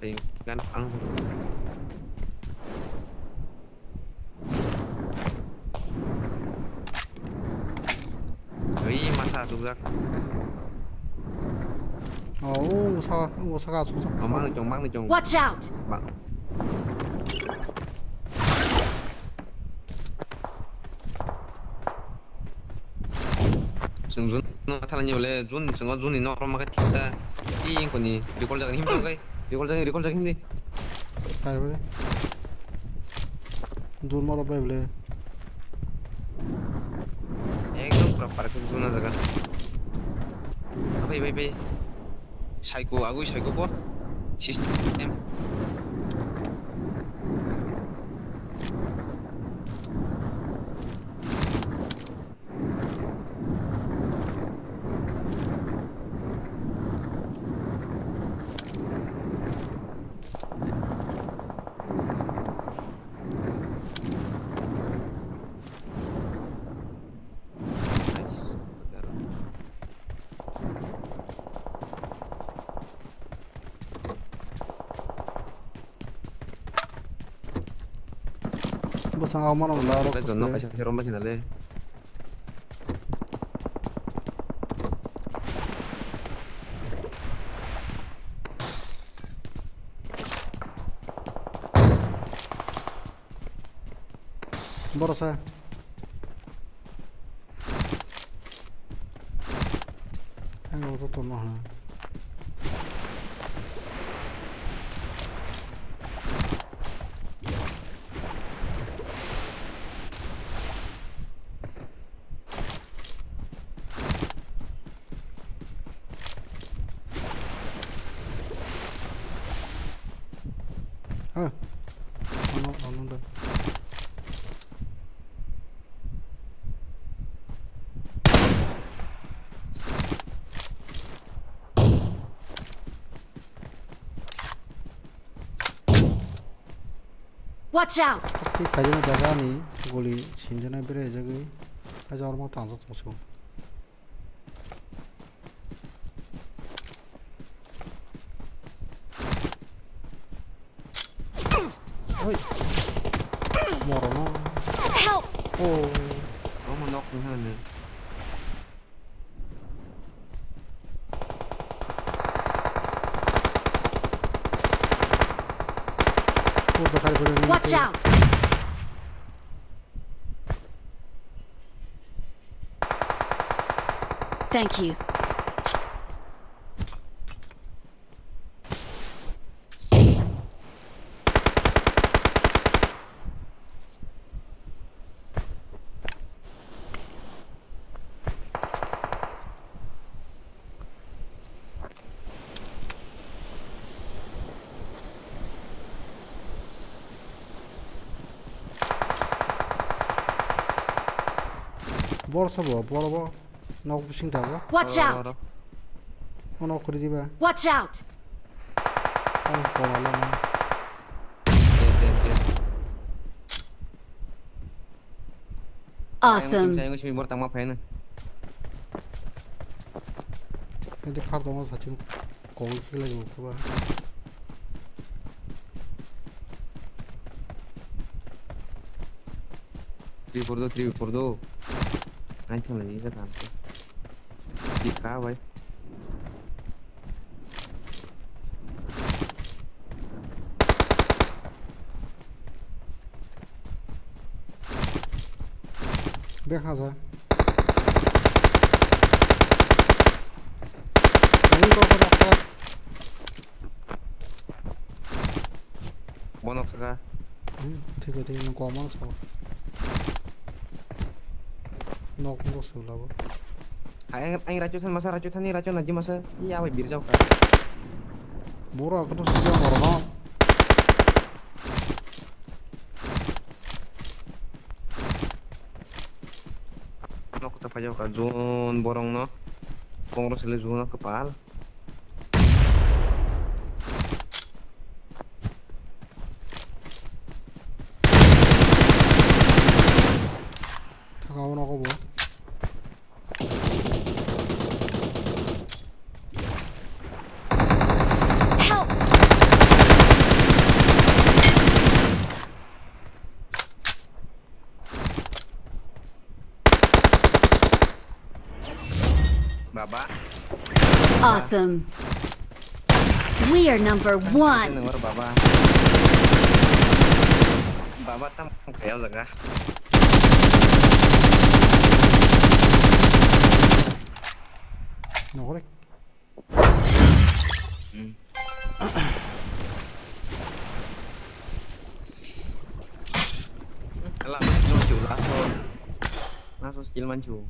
Pejing, kan, ang. Ui, masa asukjak. Oh, o saka, o saka asukjak. Oh, mangni chong, mangni chong. Watch out! Bang. Chwng jun no thalani bole jun ni chwngo jun ni nok rok ma khe thik ta. Ti koni recall jaga ni himba kai. Recall jaging, recall jaging di. Tare bole. Dur maro bai bole. Ekdom pura perfect zone o jaga. Bai, bai, bai. Saiko, agui saiko bo. System. Bwskango mano wngla oro. Jonno kaisa kaisa romba sinale. Borok sa. Ang bo to tono ha. Ha. Ano, ano da. Watch out! Tei khaijana jaga ni guli sinjana berajagwi. Kaisa ormo tangsa tongsu. Oi. Moro no. Help! Oh. Omo nok ni hwnwi. Watch out! Thank you. Bor sabo, bor bo. Nok bising tabok. Watch out! Ono kuri diba. Watch out! Ang pora lama. Awesome. Ang simi bor tangma phaina. Nanti khar tongma sachin kong kila yung kuba. Three four do, three four do. Naithok lai jagha. Di ka bai. Bek haja. Tani kok kok kok. Bono kaka. Hmm, thik bai, thik bai, nung kok mano sao. Nok, nok sula bo. Ang, ang rachu than masa, rachu thani, rachu naji masa. Iya, bai birjau ka. Boro, aku tuh sudah normal. Nok kota pajau ka, zone borong no. Borong sele zone no kepal. Thaka o nogo bo. Help! Baba. Awesome. We are number one. Nang oro baba. Baba tam kaya jaga. Nokore. Hmm. last skill manchu, last o. Last o skill manchu.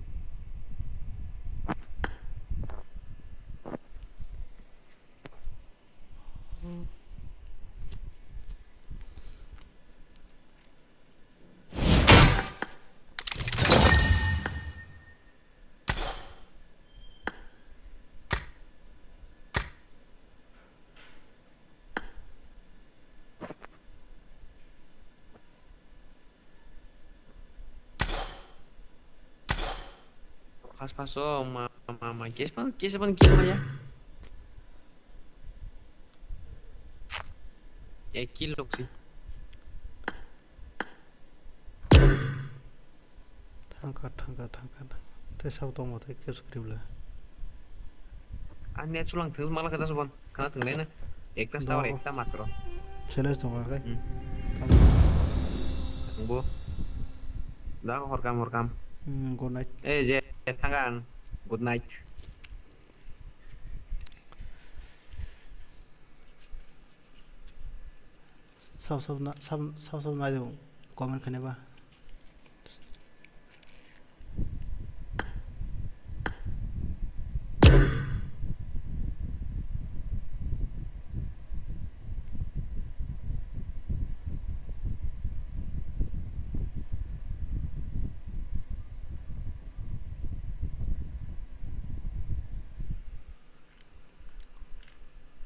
Pas pas o ma ma ma kes pan kes pan kill maya. Ek kill loksi. Thangkha, thangkha, thangkha, thangkha. Tei sabo tongma tei kebo script le. Ani chulang thung mala kata subon. Khana thung nai na. Ekta star, ekta matro. Challenge tong kha kai. Hmm. Thangbo. Da horkam horkam. Hmm, good night. Eh, je, thangang. Good night. Sab sab na, sab, sab sab nai do comment khaina ba.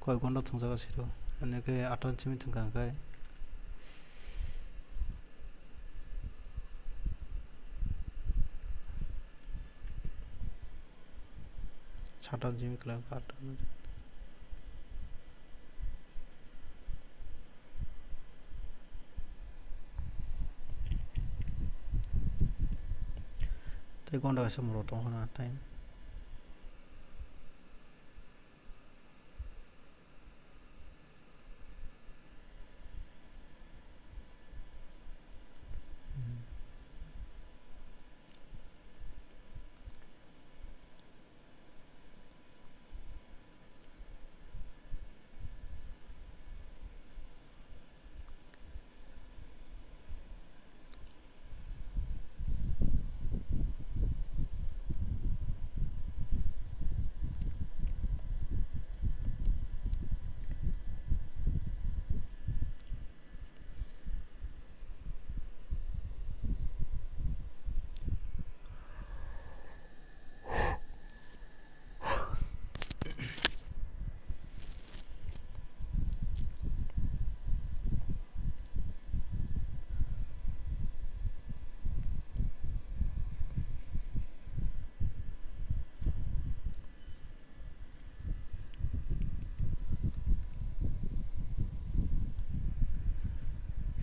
Koi gonda thwngjago siro, ani khe atharo simi thwngkha hwnkhe. Sata jim khlai kha. Tei gonda kaisa morok tong khna tei.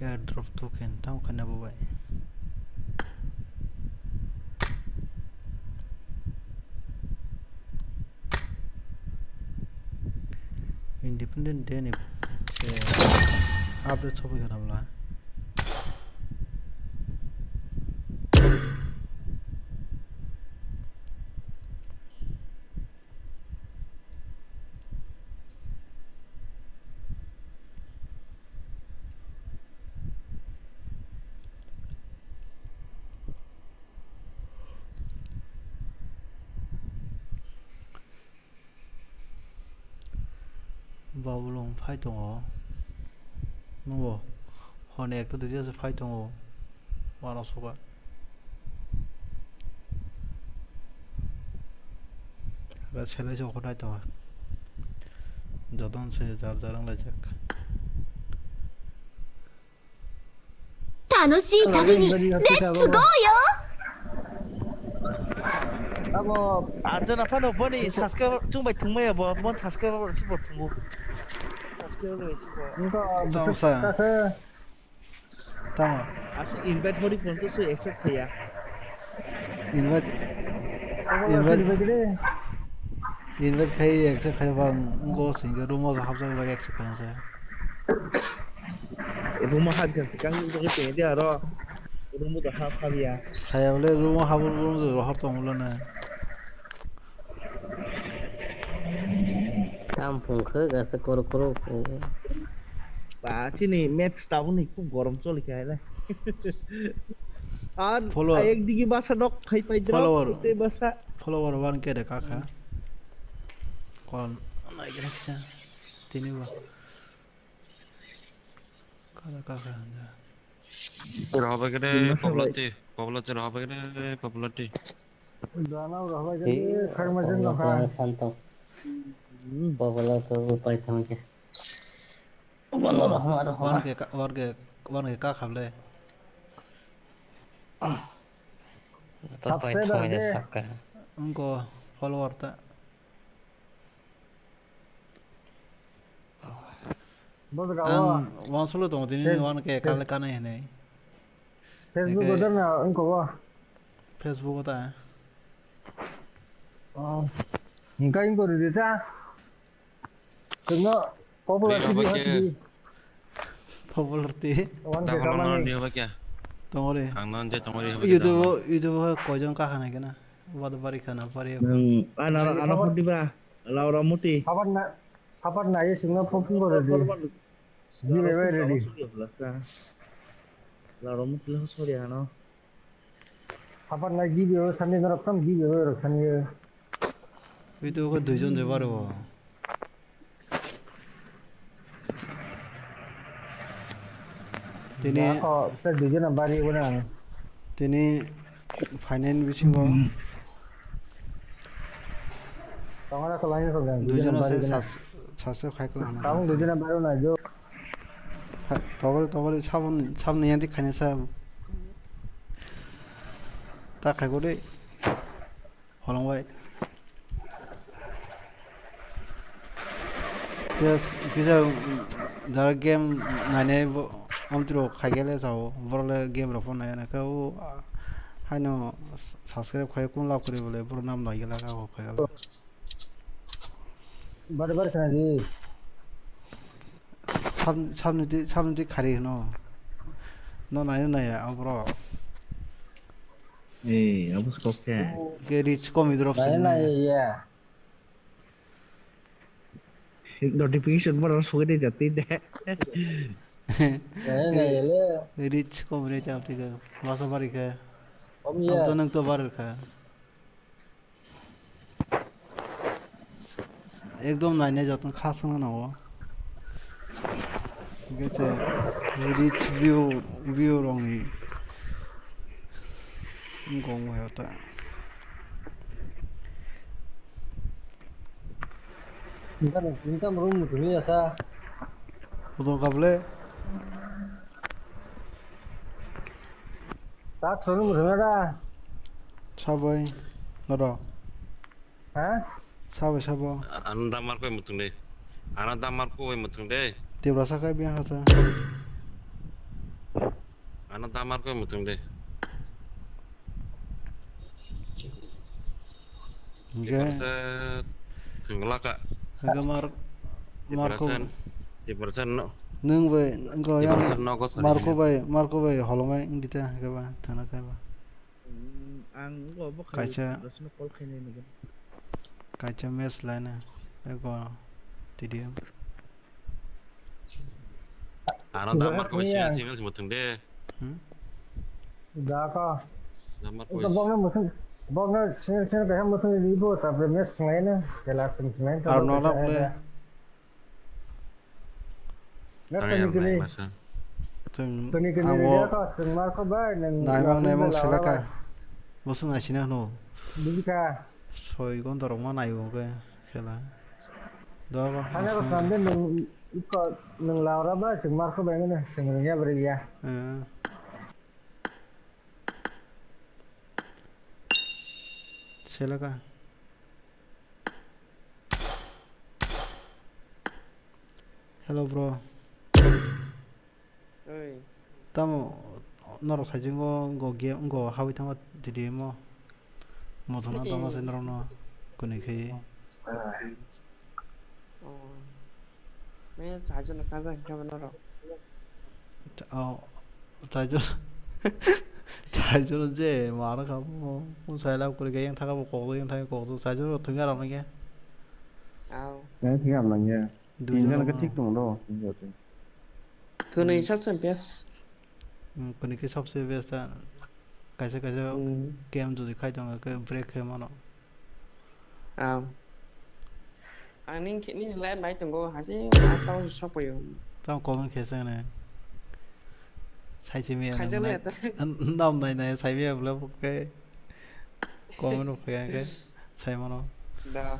Airdrop token tamo khaina bo bai. Independent Day ni se update sophi kha na bwla. Babulung phai tongo. Nungo hone ekta duita se phai tongo. Wano soba. Aga selai se okhornai tongo. Jotono se jar jar wnglaijak. 楽しい旅にレッツゴーよ。 Abo achana phano boni subscriber chwng bai thwngmaya bo, bon subscriber si bo thwngo. Subscriber bai si bo. Wngkha. Tamo sa. Tamo. Aswk invite hori phone to swi accept khaiya. Invite, invite, invite khai accept khai bang go singke room o hapjak bag accept khai sa. Room o hap jan sikang ni jagoi tong di aro. Room o hap hap ya. Khaya bole room o hap room o rohor tong bole na. Tam phung khe gasa koro koro. Ba chini match tabuk ni khub gorom choli kha le. Ar Follower. Ekdigi basa nok khai paidrop, Follower. Tei basa. Follower one K de kakha. Kon naigra kisa. Tini ba. Kada kakha hanja. Rohobagre Dimasa bai. Popularity, popularity, rohobagre popularity. Dana rohobagre Hey, kharma jen nokha. Phantok. Hmm. Popular to pai thangke. Wan ke ka, wan ke, wan ke ka khamle. To pai Subscriber thangke de. Sakka. Unko follower ta. Bos gawa. Ang wan solo tongo tini Face-, wan ke Face-, kale kanai hinai. Facebook Eke. Godan na unko wa. Facebook ta. Oh. Hingka inko rida. Tengno popular Rino city ba hot ke? City. Popular ti. Wan ke Double kamani. Honor ni hoba kya? Tongore. Ang non je tongore hoba kya YouTube, double. YouTube ho koijon ka hanai kena. Wad bari khana bari. Nang ana Ani ana khobor. Phuti ba. Laura muti. Khobor na, khobor na ye singna phone phone gore di. Laura muti. Give away ready. Laura muti lo sorry ano. Hapan na give away, Sunday norok tam give away rok thani. Video ko duijon je baro. Tini, ako, sa duijon na bari wala. Tini finance bisingo. Tongana ko lain ko gang, duijon duijon na bari se wala. Sas-, sas khai ko hana. Kaung duijon na bari wala jo. Tobol, tobol, sabun, sabun yanti khaina sa. Ta khai ko de. Holong bai. Yes, kisa jara game nainai bo, amtiro khai gele sao, borole game rok phone naina khe o, haino subscribe khai kun lab kori bole, boro nam nai gela ka khai gela. Bar bar khna di. Sab-, sabni twi, sabni twi khari hino. No nai no nai abro. Eh, abo se kok khe. Ke reach kom idrop Nai sin nai nai. Ya. Notification bar bar sugui de jati de. Nai nai le. Reach kom re jati de. Masa bari khe. Om ya. Ang to nang to bar kha. Ekdom nainai joto kha songno nango. Hingke se rich view, view rokni wngkha wngkha ta. Income, income room muchungli asa. Kutung kable. Tak sonu muchungli da. Sabai, noro. Ha? Sabo, sabo. Ano damar koi mutung de. Ano damar koi mutung de. Tiprasa kai biang hasa. Ano damar koi mutung de. Hingke. Tiprasa thwngla ka. Hingke mar, Marko. Tiprasa, Tiprasa no. Nwng bai, wngko yang Tiprasa no go sari Marko hini. Bai, Marko bai holomai wngdi ta hingke ba, thana kai ba. Mm, ang wngkha bo khai Kaisa, Tiprasano call khainai nugwi. Kaisa match laina ego T D M. Ano da Marko bai single single mutung de. Hmm? Da ka. Da Marko bai. Bokno mutung, bokno single single kaisa mutung di bo, tapre match singaina, kela sing singaina. Aro no lak le. Tangwi ang nai masa. Chwng toni kini abo rwya kho, chwng ma kho bai, nwng naimang, naimang selaka. Bo swng naisina hwno. Buji kha. Soi gonta rok ma naibo hwnkhe khela. Dogo. Hana ko sande nwng iko nwng laura ba, chwng ma kho bai ngene, chwng rwya bwrwi ya. Eh. Selaka. Hello, bro. Oi. Tamo norok saijingo go game go hawi tangma tidi mo. Mothona tamo se norokno kuni khe. Oh. Me chajon kajak khe norok. Oh, chajon. Chajon je mara kha mo. Mo sai lab kuri khe yang thaka bo kok yang thaka kok chajon thung aram khe. Au. Yang thung aram khe. Duijon. Tinjon khe thik tong do. Kwnwi sak champion. Hmm, kuni khe sabse best ta. Kaisa kaisa Hmm. game jodi khai tongo khe break khai mano. Ah. Ang nini khe, nini live nai tongo, hachi tao sok paio. Tamo comment khe se ne. Sai se miya Khaijak nang le nai. ta. Nam nai nai sai miya bla bukai. Comment rok phai ang khe. Sai mano. Da.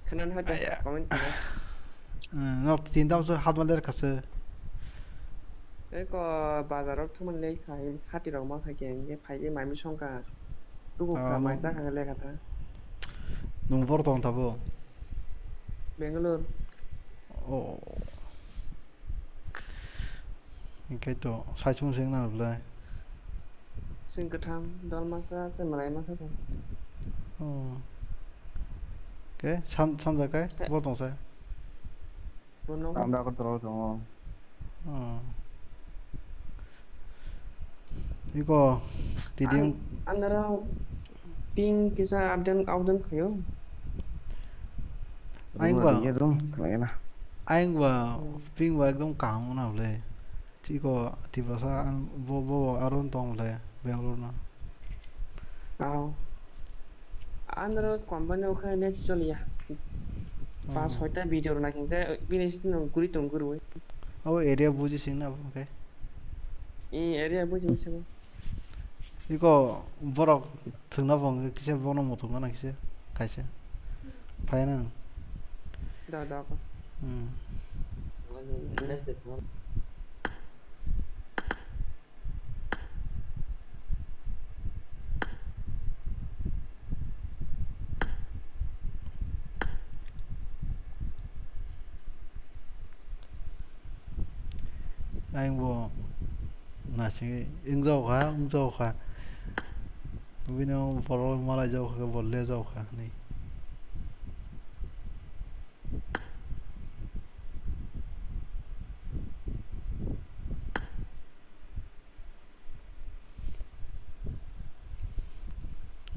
Khana hai ta Aya. comment khana. Hmm, nok tin dam se hat mal der khase. Eko bazar rok thumani le khai hati rok ma khai khe ang khe phai khe mai mui songkha. Tuku Ah, kha mai no. cha kha le kha ta. Nung bor tong tabo? Bangalore. Oh. Hingke to, saichung se wngna rwlai. Chwng kwtham, dol masa, tei mwlai masa tong. Oh. Ke, sam-, samjak kai, Ke- bor tong sai. Bono. Tanda ko toro tongo. Oh. Iko, tiding. Ang, ang naro ping kisa abdeng, abdeng khayo. Aing ba, Room, room, room, aing ba, Hmm. ping ba ekdom kaham wngna le. Chiko Tiprasa ang bo, bo, bo aro tong le Bangalore no. Ao. Andro company o khai net choliya. Pas Hmm. hoita video rwna hingke bini sitino guri tong gurui. Abo area buji singna abo hingke. I area buji sing. Iko borok thwngna bo hwnkhe kisa bono muthungna kisa kaisa. Phaina. Da, da, ko. Hmm. Ayang bo nasingwi wngjago kha, wngjago kha. Bini borok malai jago kha, bo le jago kha hinwi.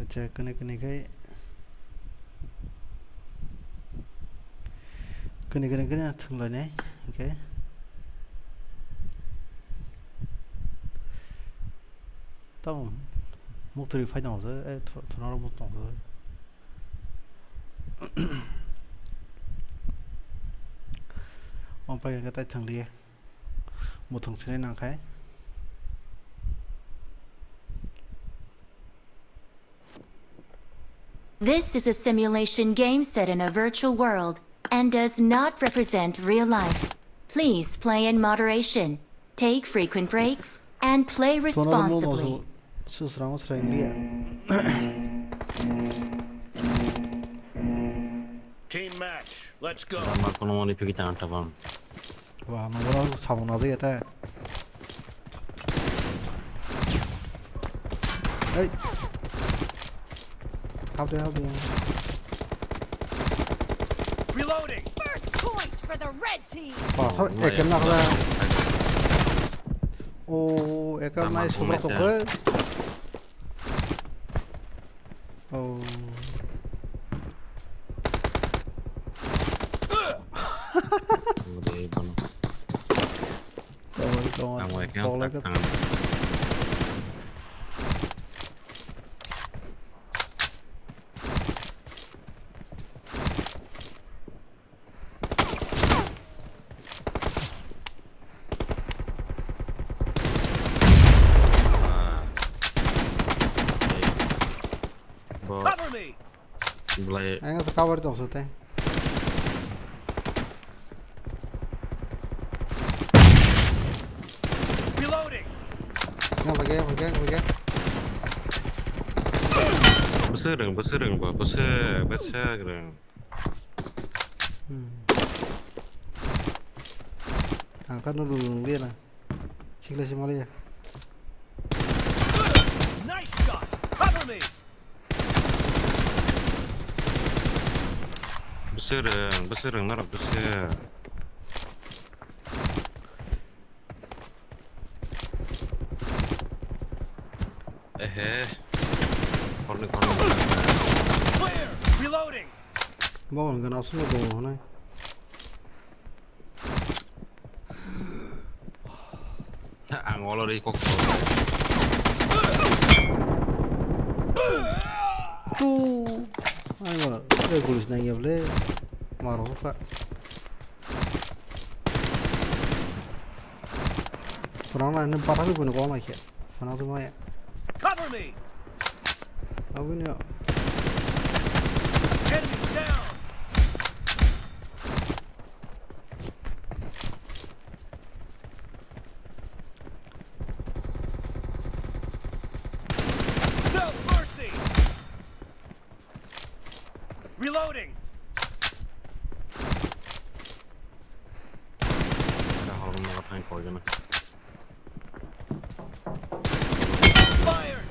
Acha, kwnwi kwnwi khai, kwnwi kwnwi khai thwnglainai, hwnkhe tamo muktwi phai tongo se, eh, tho-, thonaro muktwi tongo se. Omo pai hwnkhe tai thwngli. Muthung sinai nangkhai. This is a simulation game set in a virtual world and does not represent real life. Please play in moderation, take frequent breaks, and play Tono room o responsibly. Susrang srang liya. Team match, let's go. Lama kono mani piki tang tabang. Wah, nunggu sabung nazi ya teh. Hei. Hap deh, hap deh. Reloading. First point for the red team. Wah, so Oh, ekem wah, nak wah. Lah. Oh, ekem Tama nai kubek subrak ya. Tok. Oh. Udah, Bang. Tawai, tawai. Tawai, kaya Tawai tak ka. Tangan. Ah. Bo. Cover me. Belai. Ang sa cover tong sa te. Reloading. Yang lagi, yang lagi, yang lagi. Besereng, besereng, ba, beser, besereng. Hmm. Ang kan dulu nunggu ya, nah. Sikla si mali ya. Nice shot. Cover me. Besereng, besereng, narap beser. Ehe. Korni, korni. Clear. Reloading. Bawang gana aswk bo hwnwi. Ang olo ri kok so. Tu. Ai ma, eh, gulis nang ya ble. Maro ka. Pura na ne patah ko ne kong lai khe. Mana tu mai. Cover me. Abin ya. Enemy down. No mercy. Reloading. Expired.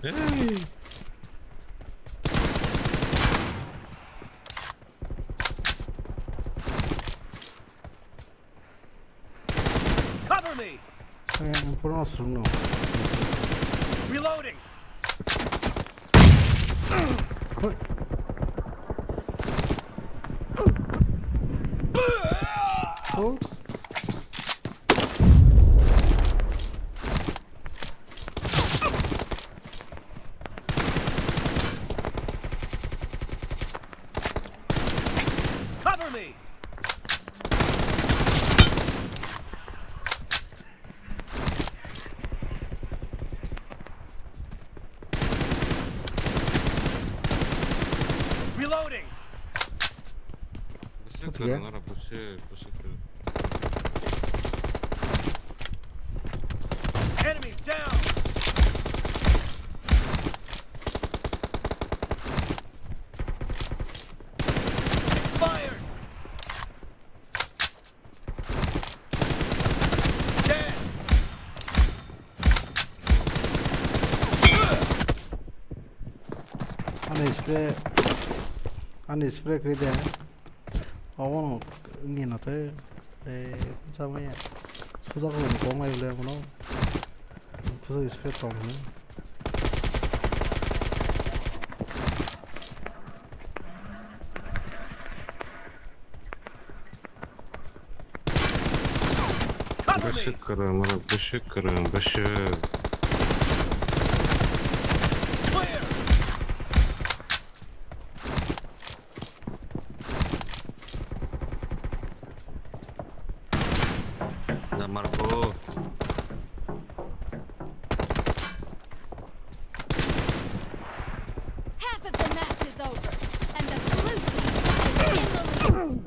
Hey. Cover me. Eh, ang pura sung no. Reloading. Hoi. Oh. Cover me. Reloading. Busuk. Hati ya? Karo nara busuk, busuk. Enemy down. Expired. Ani spray, ani spray kri de. Obo no ngi na te. Eh, sama ya. Suja ko ni kong lai bole mono. Suja spray tong ne. Cover me. Bwswk kwrwng, bwswk kwrwng, bwswk. Clear. Na Marco. Half of the match is over, and the blue team is in the lead.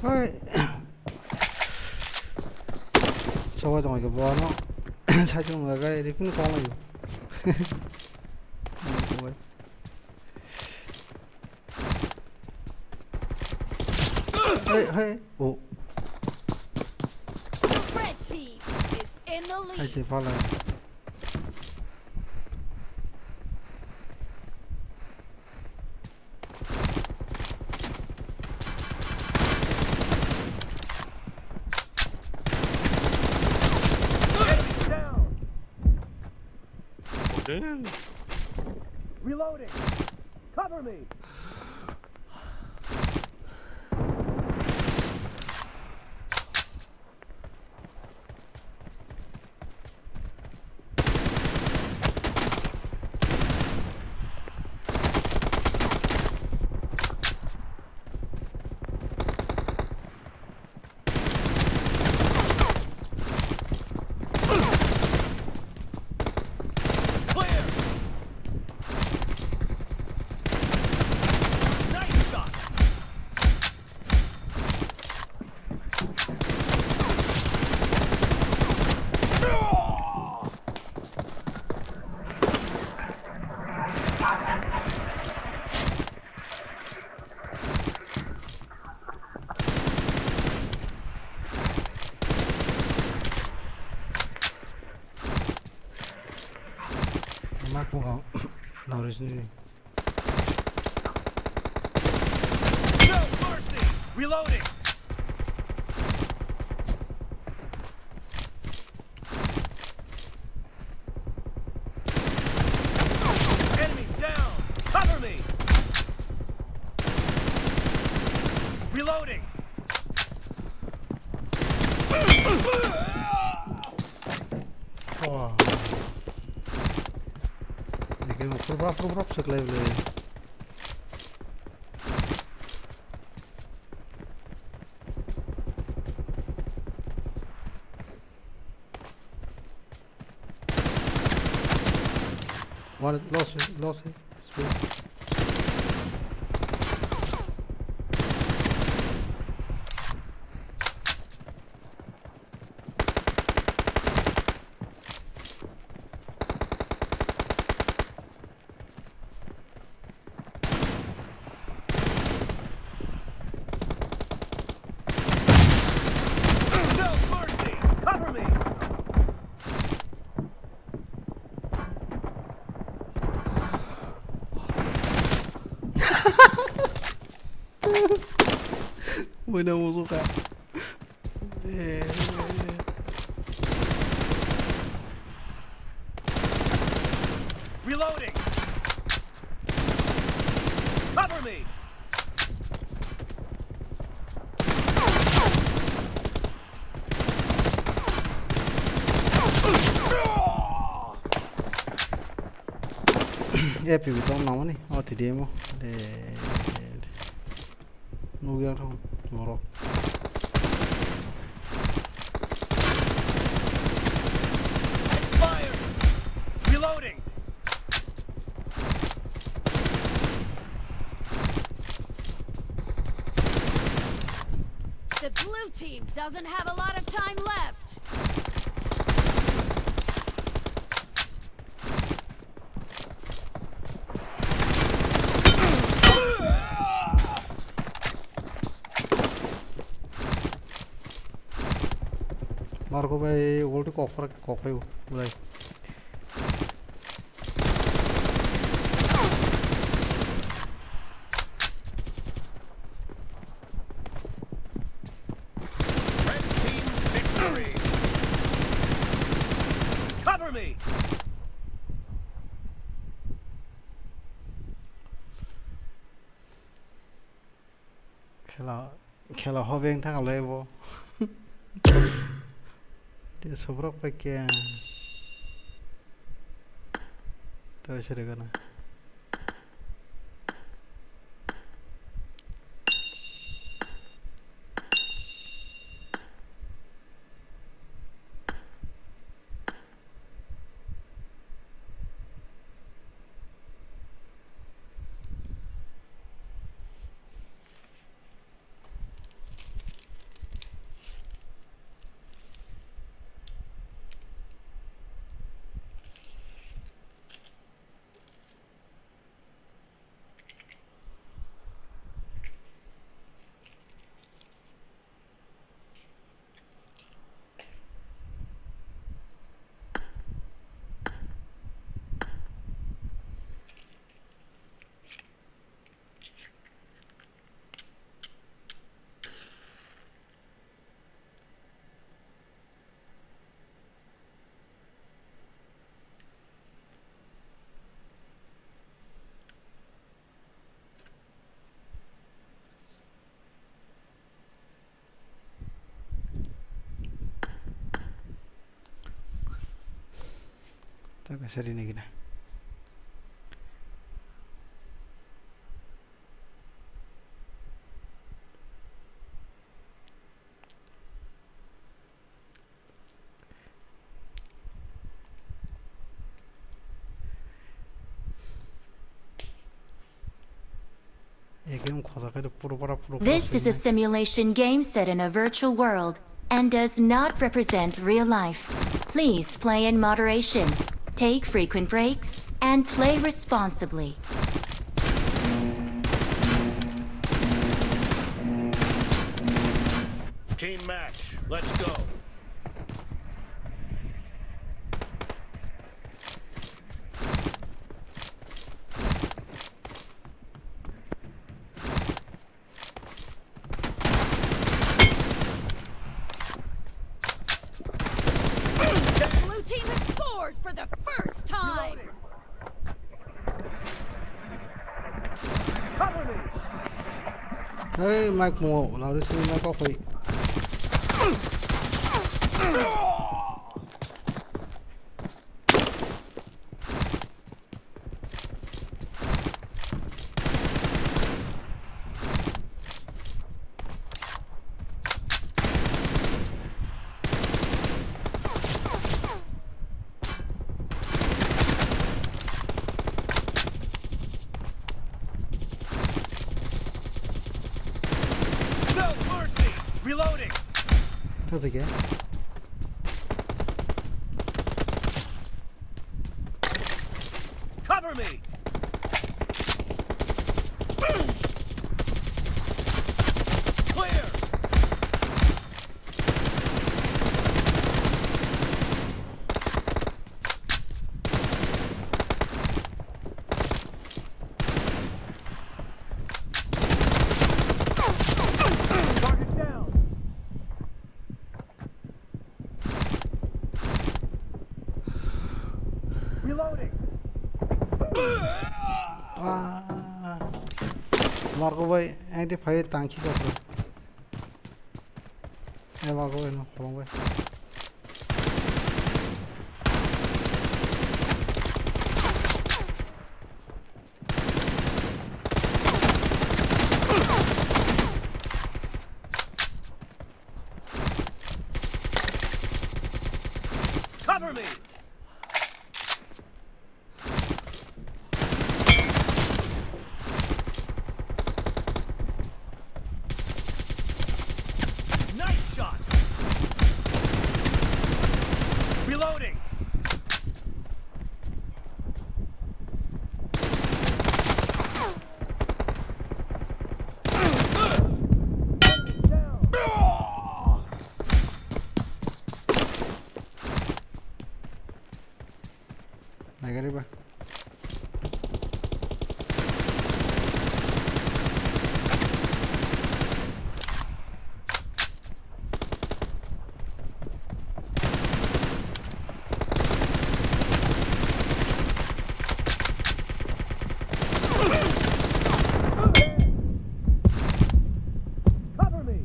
Hoi. Sabai tongkha bono. Sai tongkha gai ripini kong laio. Hey, hey. Oh. The red team is in the lead. Hai se phala. Reloading. Cover me. Mak mo kau. Lauris ni. No mercy! Reloading! Enemy down! Cover me! Reloading! Oh. Ini kayak mau pura-pura sekelai beli. One lost, lost. No mercy! Cover me! Buena música. Eh, Reloading! Cover me! A P B tong nangmani, o T D M o. De, nugya thong, borok. Expired! Reloading! The blue team doesn't have a lot of time left. Marco bai, ulti kok prak, kok pai, ulai. Red team victory! Cover me! Khela, khela hobeng thang le bo. Te sobrok pai khe. To sere gana. Ta kaisa rini gina. This is a simulation game set in a virtual world and does not represent real life. Please play in moderation, take frequent breaks, and play responsibly. Team match, let's go. Hey, mic mo, lari sini mic off hai. No mercy! Reloading! Totally. Cover me! Clear! Target down! Reloading! Ah. Marco boy, anti fire tanki ka bro. Eh, Marco boy, no, wrong way. Cover me! Nice shot! Reloading! Nagari ba. Cover me.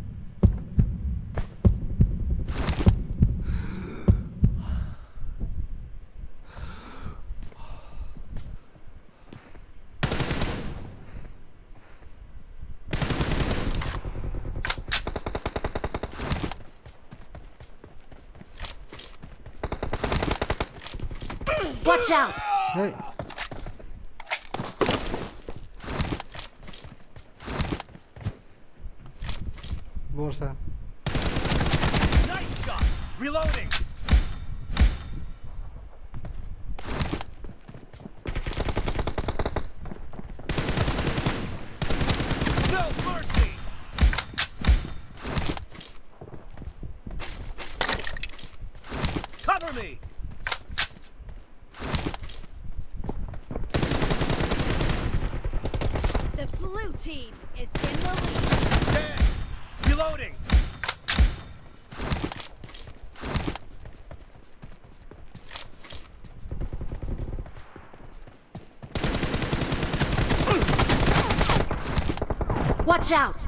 Watch out! Hey. Borsa. Nice shot. Reloading. No mercy. Cover me. The blue team is in the lead. Dead. Reloading. Watch out!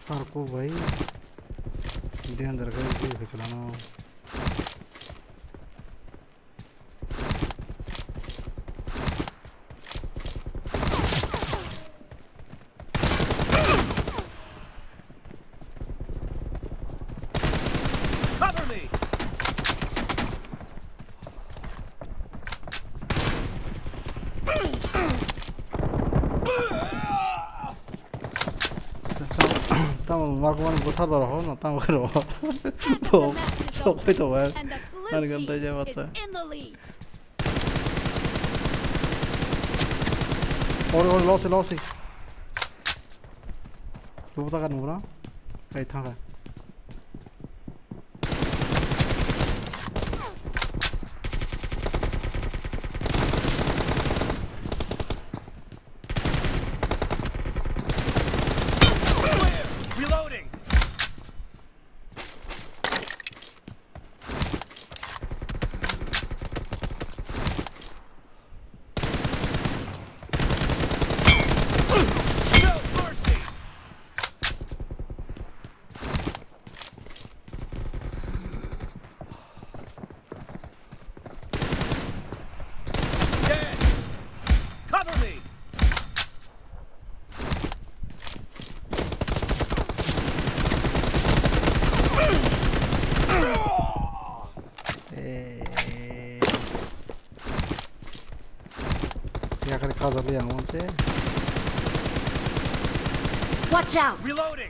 Farko bai. Dia andar ka bhi phaichwlano. Cover me! Tamo markman bwtha doro ho no tamo khe ro. Half of the match is over, and the blue team is in the lead. Ori, ori, losi, losi. Lupa takan mura. Kai thanga. Clear! Reloading! Yakari khajak yang mante. Watch out! Reloading!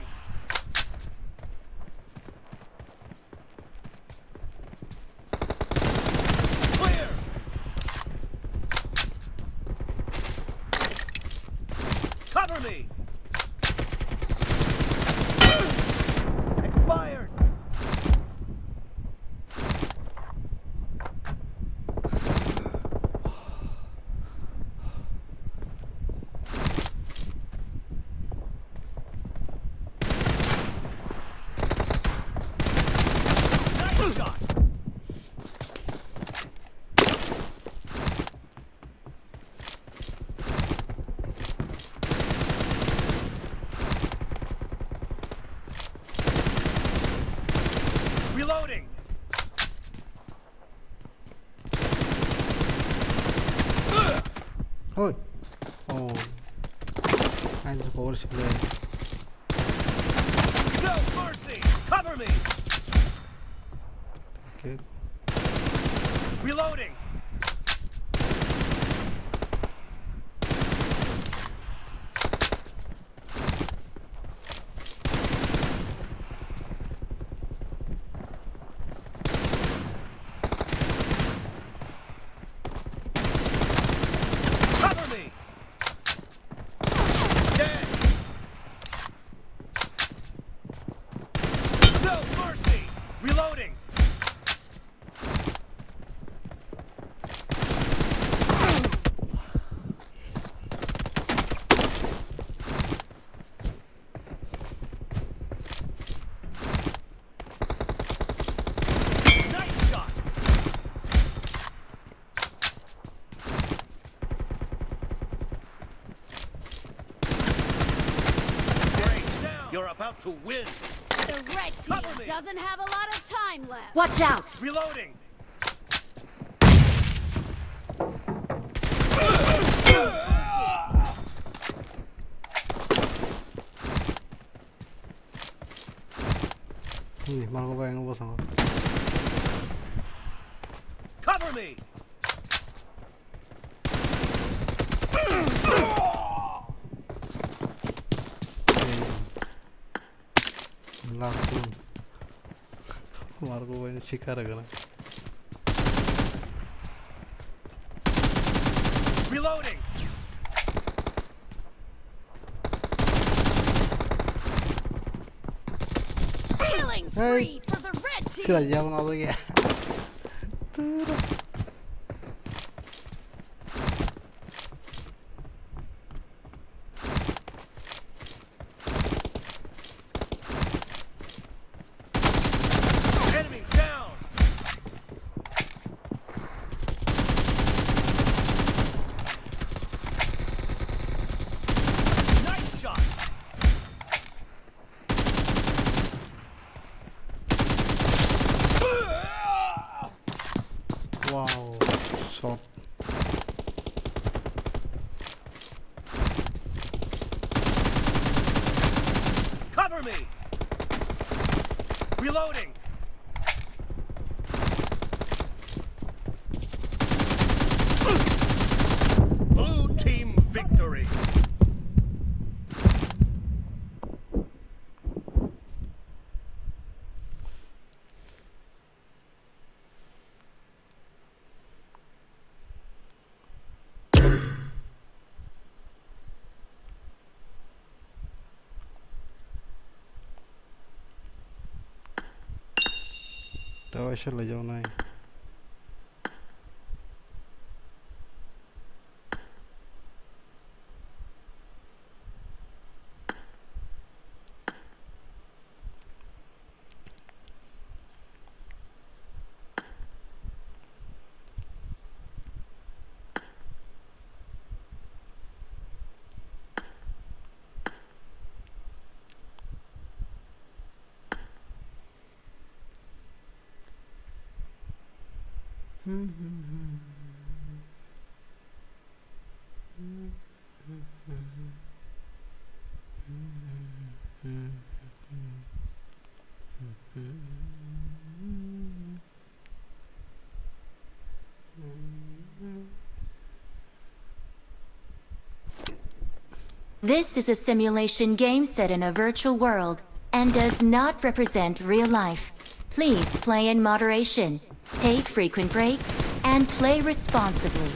Clear! Cover me! Expired! Nice shot! Reloading! Hoi. Oh. Ai, power supply. No mercy! Cover me! Okay. Reloading! Cover me! Dead! No mercy! Reloading! Nice shot! You're about to win. The red team doesn't have a lot of time left. Watch out! Reloading! Hi, Marco bai ang bosongo. Cover me! Last one. Marco bai no sikar gana. Reloading! Killing spree for the red team! Sila jabo na lagi. Enemy down! Nice shot! Wow, shot. Cover me! Reloading! Blue team victory! Tei waisa laijaknai. This is a simulation game set in a virtual world and does not represent real life. Please play in moderation, take frequent breaks, and play responsibly.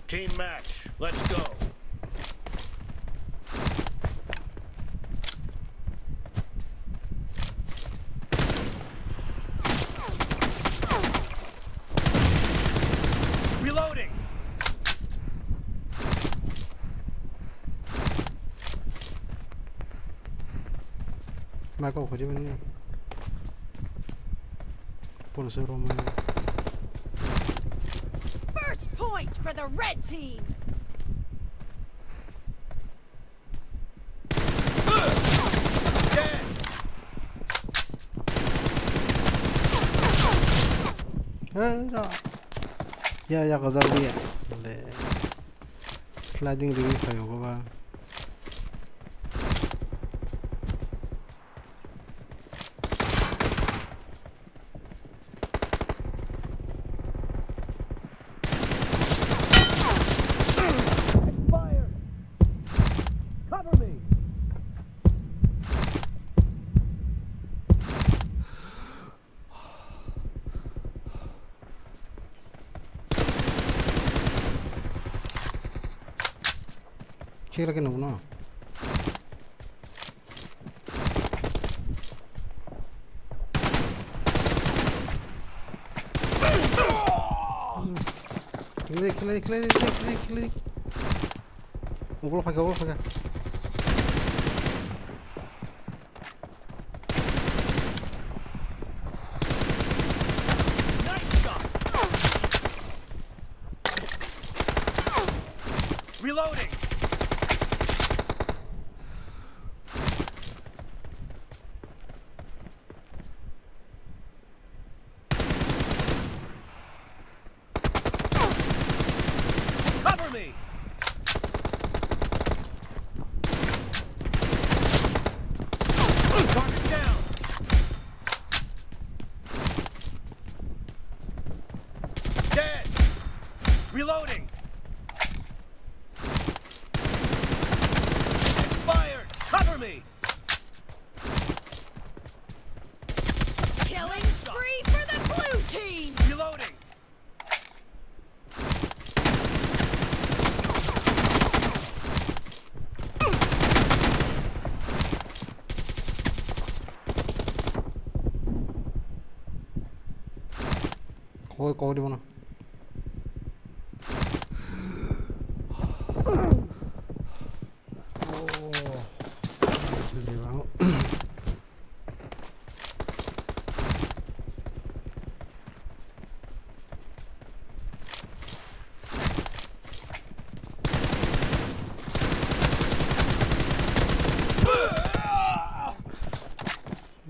Team match, let's go. Reloading. Ma kok kho jibani. Pon se rom. First point for the red team. Hey, no. Ya, ya, kozak dia. Le. Sliding ring phayo go ba. Expired. Cover me. Khe lagi nung no. Khlai, khlai, khlai, khlai, khlai, khlai. Ulo phaikha, ulo phaikha. Nice shot. Reloading. Cover me! Target down! Dead! Reloading! Expired! Cover me! Killing spree for the blue team! Reloading! Koi, koi di bono.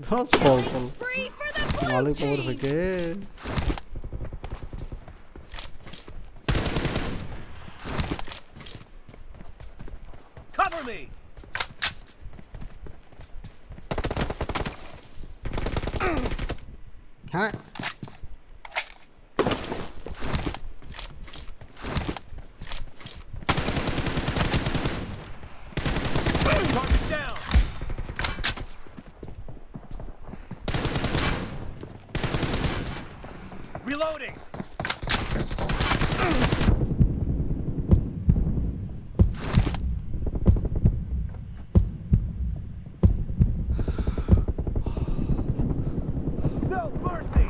Oh. Sol, sol. Malik over hoike. Cover me. Ha? Target down. Reloading. No mercy.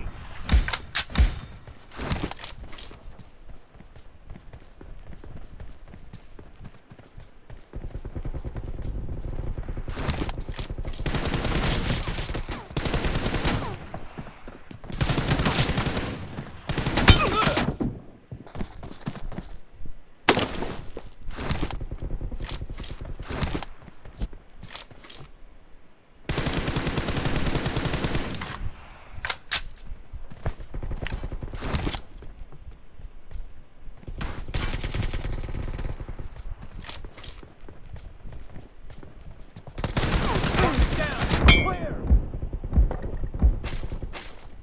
Down. Clear.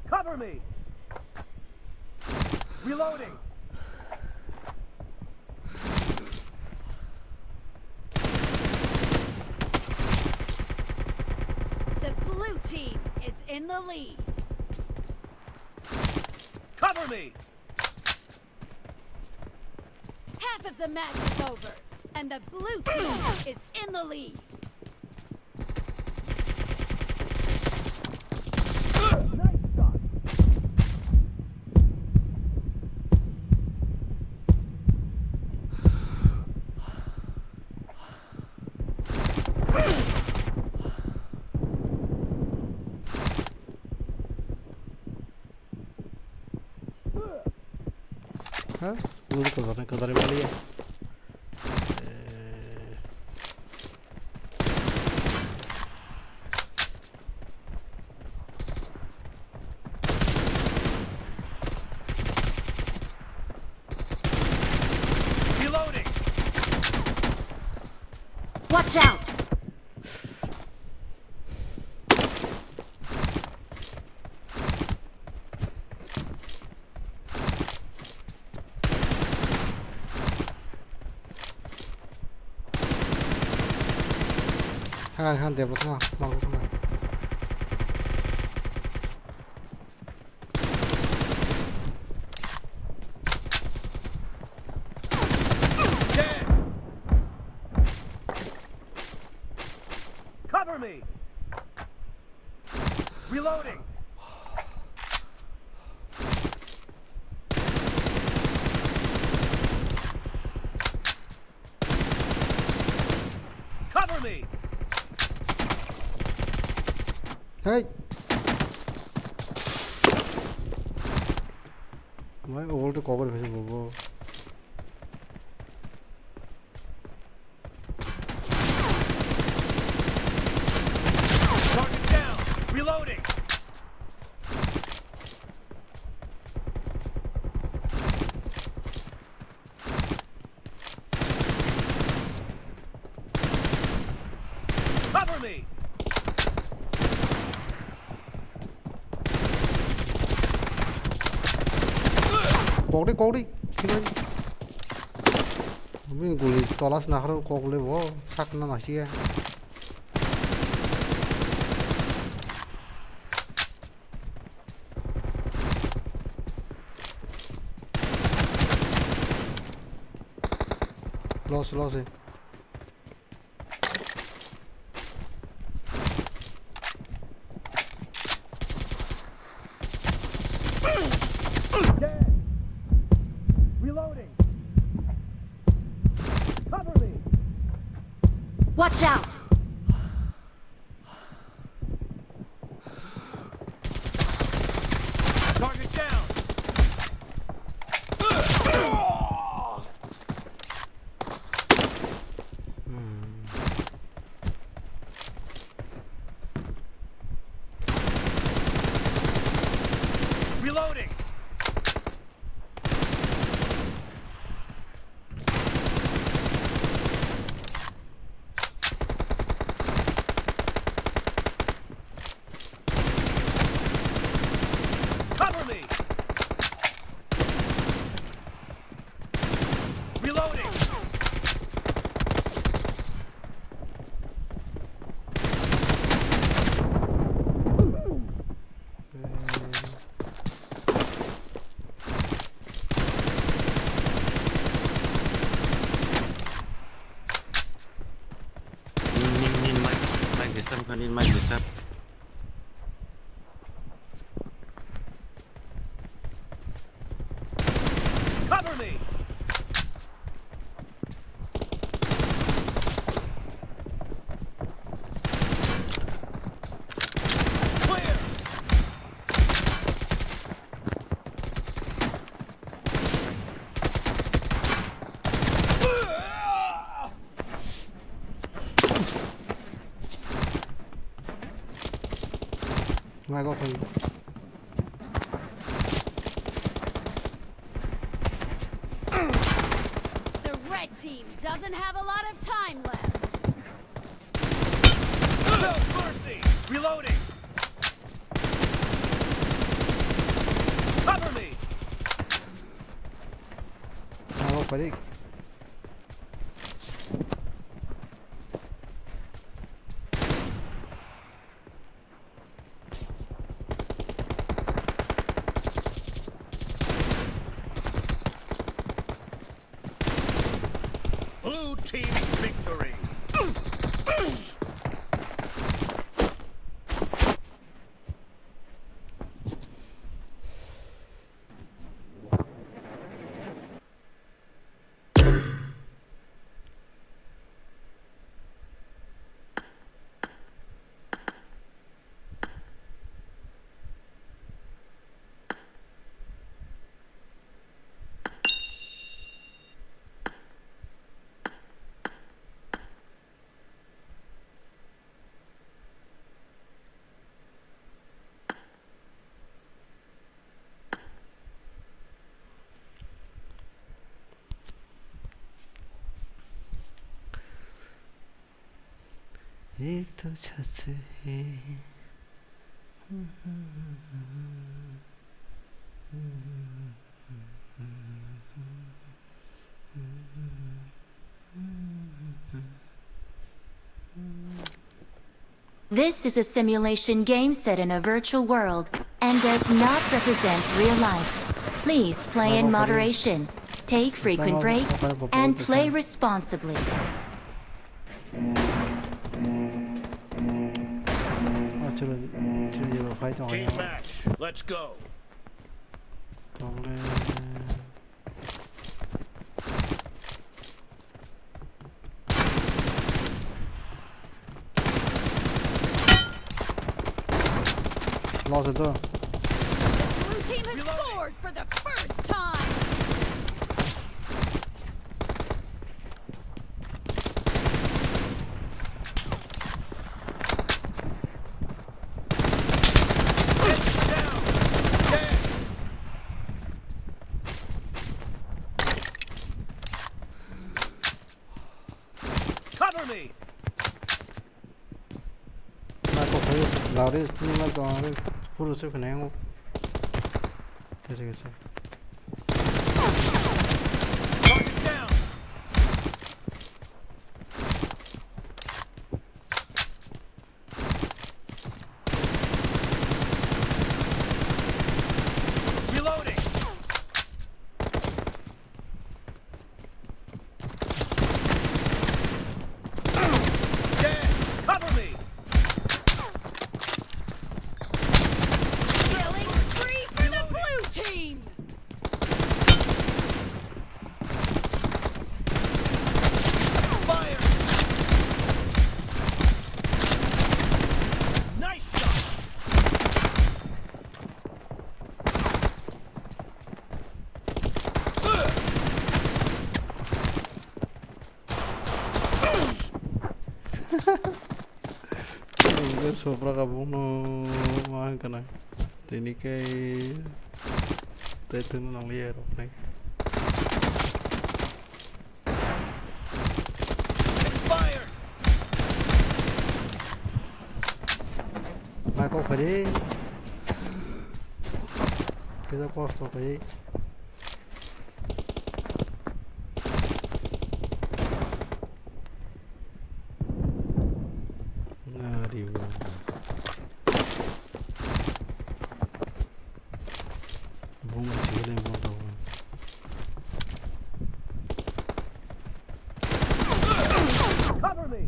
Cover me. Reloading. The blue team is in the lead. Cover me. Half of the match is over, and the blue team is in the lead. Ha? Nuri ko zane kadar mali ya. Eh. Reloading. Watch out! Thang, thang, debra thang, mang thang. Cover me! Reloading! Cover me! Hey! Why over the cover, bobo? Target down! Reloading! Cover me! Kok di, kok di. Kini. Bini guli tola sna kharo kok le bo. Sak na ma siya. Loss, loss, eh. Reloading. Cover me. Watch out! Target down. Reloading. Cover me! Reloading! Nin, nin, nin, mic, mic disturb kha, nin, mic disturb. Cover me! Clear! Ngai go phai. The red team doesn't have a lot of time left. No mercy! Reloading! Cover me! Parik. Blue team victory. ये तो छस है। This is a simulation game set in a virtual world and does not represent real life. Please play in moderation, take frequent breaks, and play responsibly. Team match, let's go. Lost it though. Blue team has scored for the first time. Cover me. Nako khayo, lari ni ma to ang puro se khna yango. Kese kese. Target down. Reloading. Dead. Cover me. Killing spree for the blue team. Fire. Nice shot. Sobra ka bung no ma kana. Tini kai tai tunu nang liya rok nai. Expired. Mai kok phai di. Kisa kosto phai. Ari bo. Bunga chile mo to. Cover me.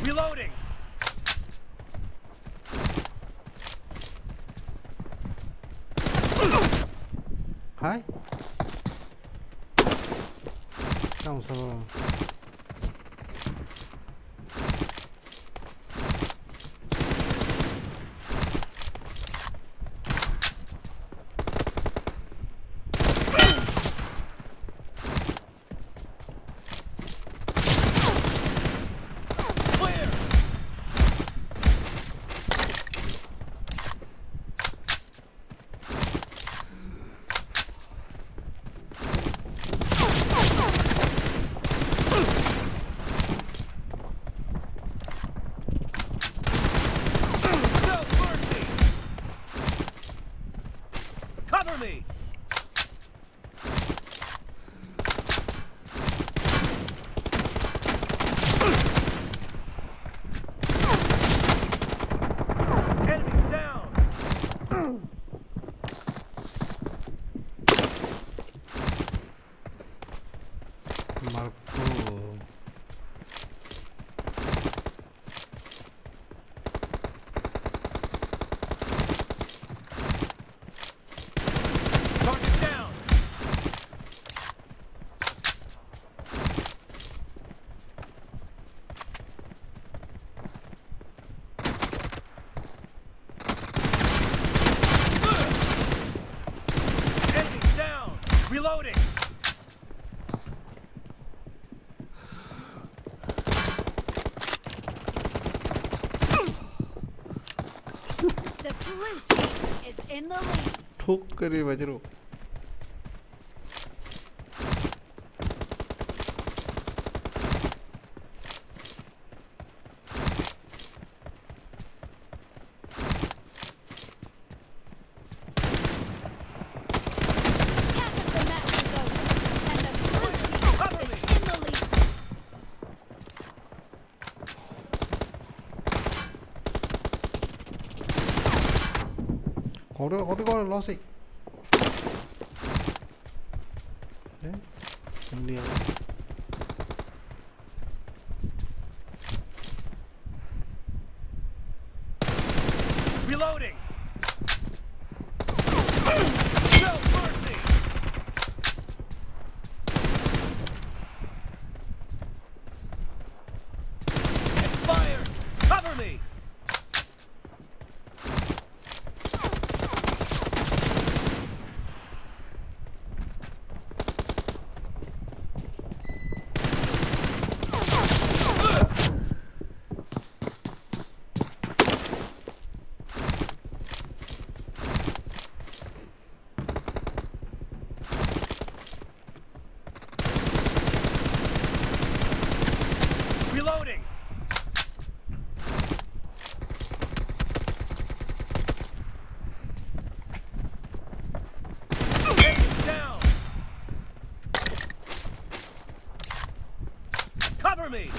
Reloading. Hai. Tamo sabo. Marco. Target down. Enemy down. Reloading. The blue team is in the lead. Thuk kari bajro. Half of the match is over, and the blue team is in the lead. Kau tu, kau tu kau lost eh. Eh, India. Reloading. No mercy. Expired. Cover me. Reloading. Enemy down. Cover me.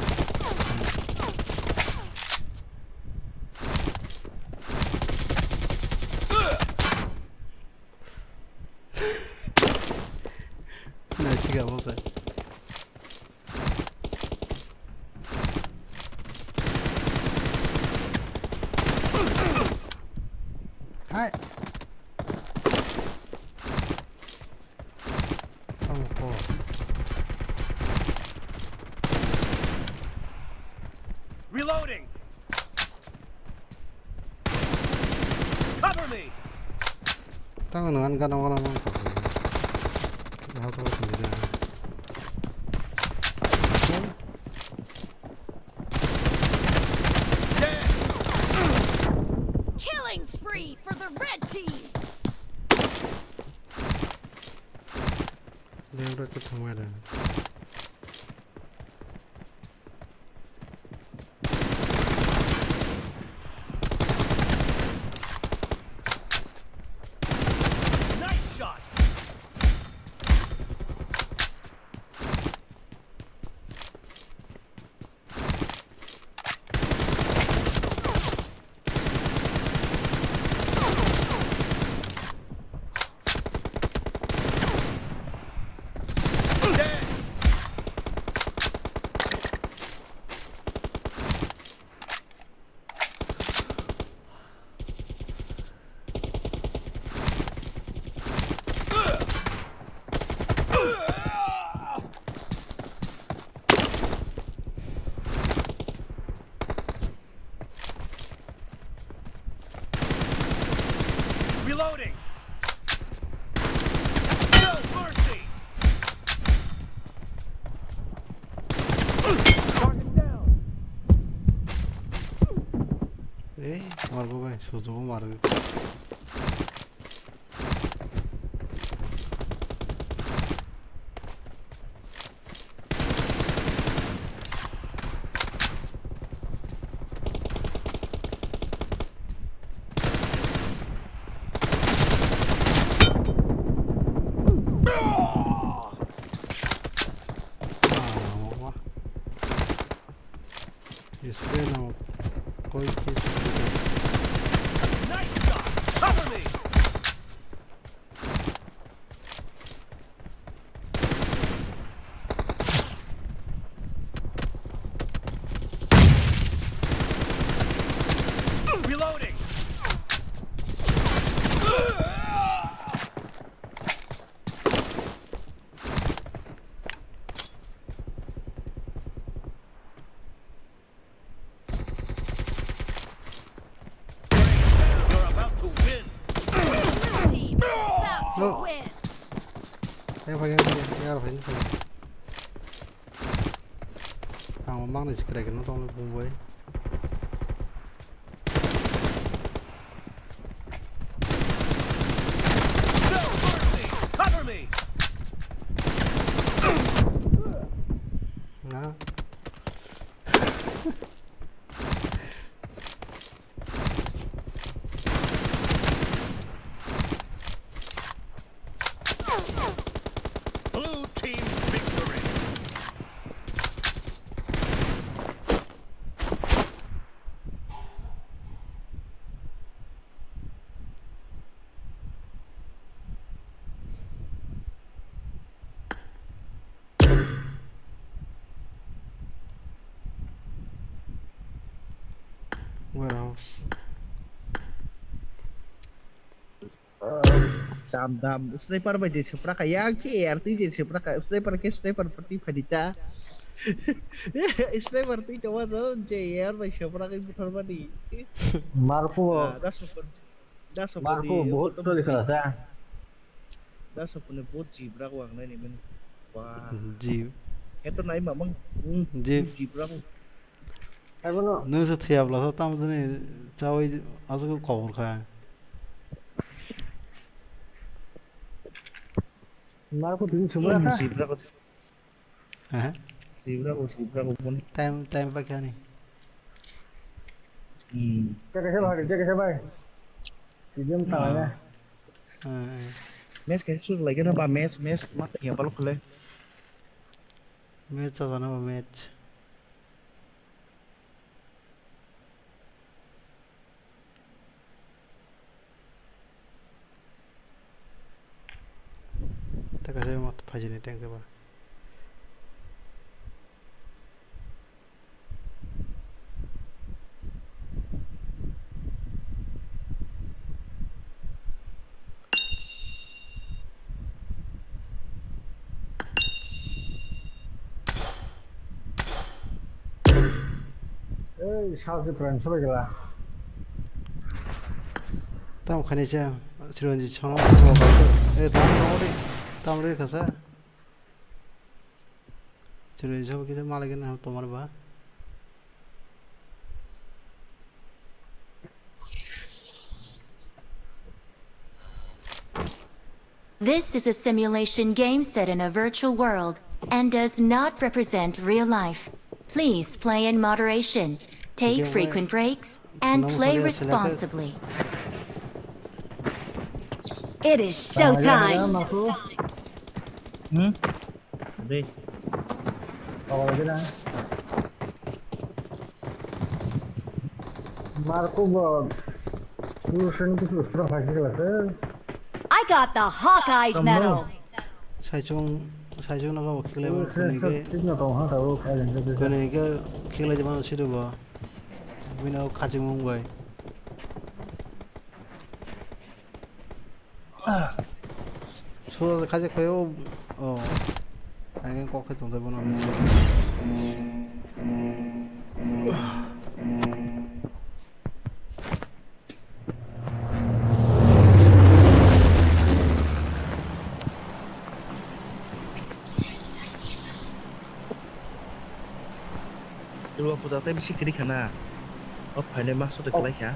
Nice, you got one back. Hi. Oh, oh. Reloading. Cover me. Tango nang an gana wana wana. How to open it? Killing spree for the red team. Dem rak ke thangmai da. Nice shot. Reloading. No mercy. Target down. Eh, margo bai, sujugo margo. Spray no koi khe. Nice shot! Cover me! Yang phai, yang phai, yang phai, yang phai. Ang mang ni sikra kena tong le bung bai. Cover me! Na. Blue team victory. Warehouse. Dam dam sniper bai je supra kha ya ki A R twi je supra kha sniper ke sniper party phadi ta. Sniper twi to wa je A R bai supra kai buthar mani. Marko. Ah, das Marko, bahut toli khala sa. Da sokone bahut jibra ko ang nai ni men. Wah. Jib. Eto nai mamang. Hmm, jib. Jibra ko. Ai bono. Nung se thia bla sa tam jani chawi asuk kobor kha. Marko tini sumra kha. Jibra ko. Aha. Sibra ko, sibra ko pun. Time, time pa kya ni? Hmm. Kya kaise bhai, kya kaise bhai? Game ta ya. Ah, ah. Match kaise sur lagi na ba match, match mat ya bal khule. Match cha jana ba match. Tei kaisa mat phaijani tank ba. Ei, salsi pran sobai gela. Tam khani cha, Chiranjit chhoro. Eh, tam ri, tam ri kasa. Chiranjit chhoro kisa malai gana tomar ba. This is a simulation game set in a virtual world and does not represent real life. Please play in moderation, take frequent breaks, and play responsibly. It is showtime! Hmm? Dei. Oh, dei na. Marco bo. Russian kisu strong fighter la se. I got the Hawkeye medal. Saichung, saichung no go kikle mo kone ke. Tik no tong ha ta o khai jang ke. Kone ke kikle jama sidu bo. Bino khaching mung bai. Sura khaje khayo. Oh. Ang kok khai tong bono. Durga puja tei bisi kwrwi khana. O phainai maso de kwlai kha.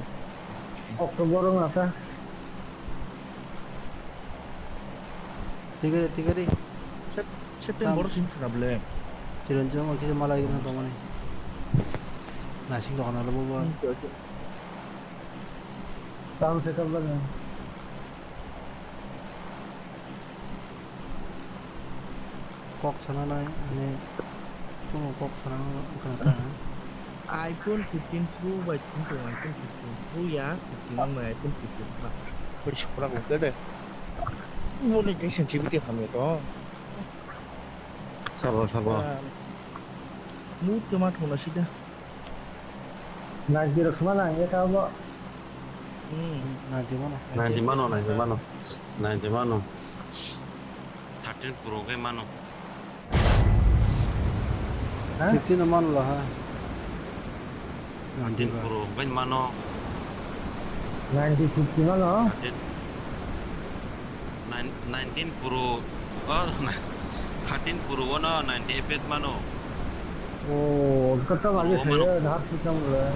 October wng asa. Tigari, tigari. Sep-, September sing khana ble. Chiranjit wng kisa malai gina tongmani. Nasing dokan alo bobo. Hmm, okay, okay. Tam se tam bana. Kok sana nai, ani kuno kok sana wngkha ta. iPhone fifteen Pro bai sing tongo, iPhone fifteen Pro ya, fifteen wng nai, iPhone fifteen ba. Koi sokra ko kede. Moni khe sensitivity hamya to. Sabo, sabo. Ah, mood khe ma thona sida. Nang kiro khma nang ye ka bo. Hmm. Nang di mano. Nang di mano, nang di mano. Nang di mano. Thirteen Pro khe mano. Ha? Fifteen no mano lo ha. Nineteen Pro khe mano. Nineteen fifty mano. Thirteen, nine, nineteen Pro. Oh, na, thirteen Pro o no ninety F P S mano. Oh, kata lagi. Pro o mano. Saya dah sih kamu lah.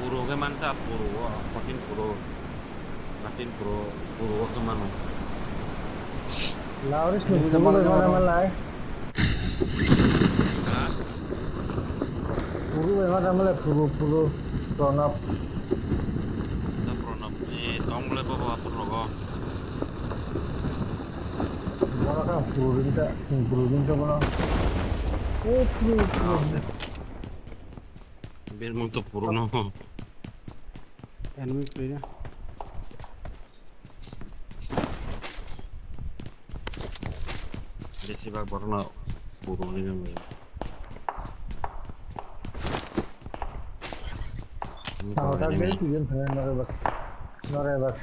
Pro ke manta Pro o, fourteen Pro, thirteen Pro, Pro o ke mano. Lauris ni Pro mana mana lai. Ha? Pro mana mana lai, Pro, Pro, Pranab. Pranab ni tong le baba Pro rogo. Bono kha puro ring ta, puro ring ta bono. O puro, puro. Ah, de. Ber mong to puro no. Enemy player. Besi bak bono puro ring no. Ang tak dai tu yen thang nore bak. Nore bak.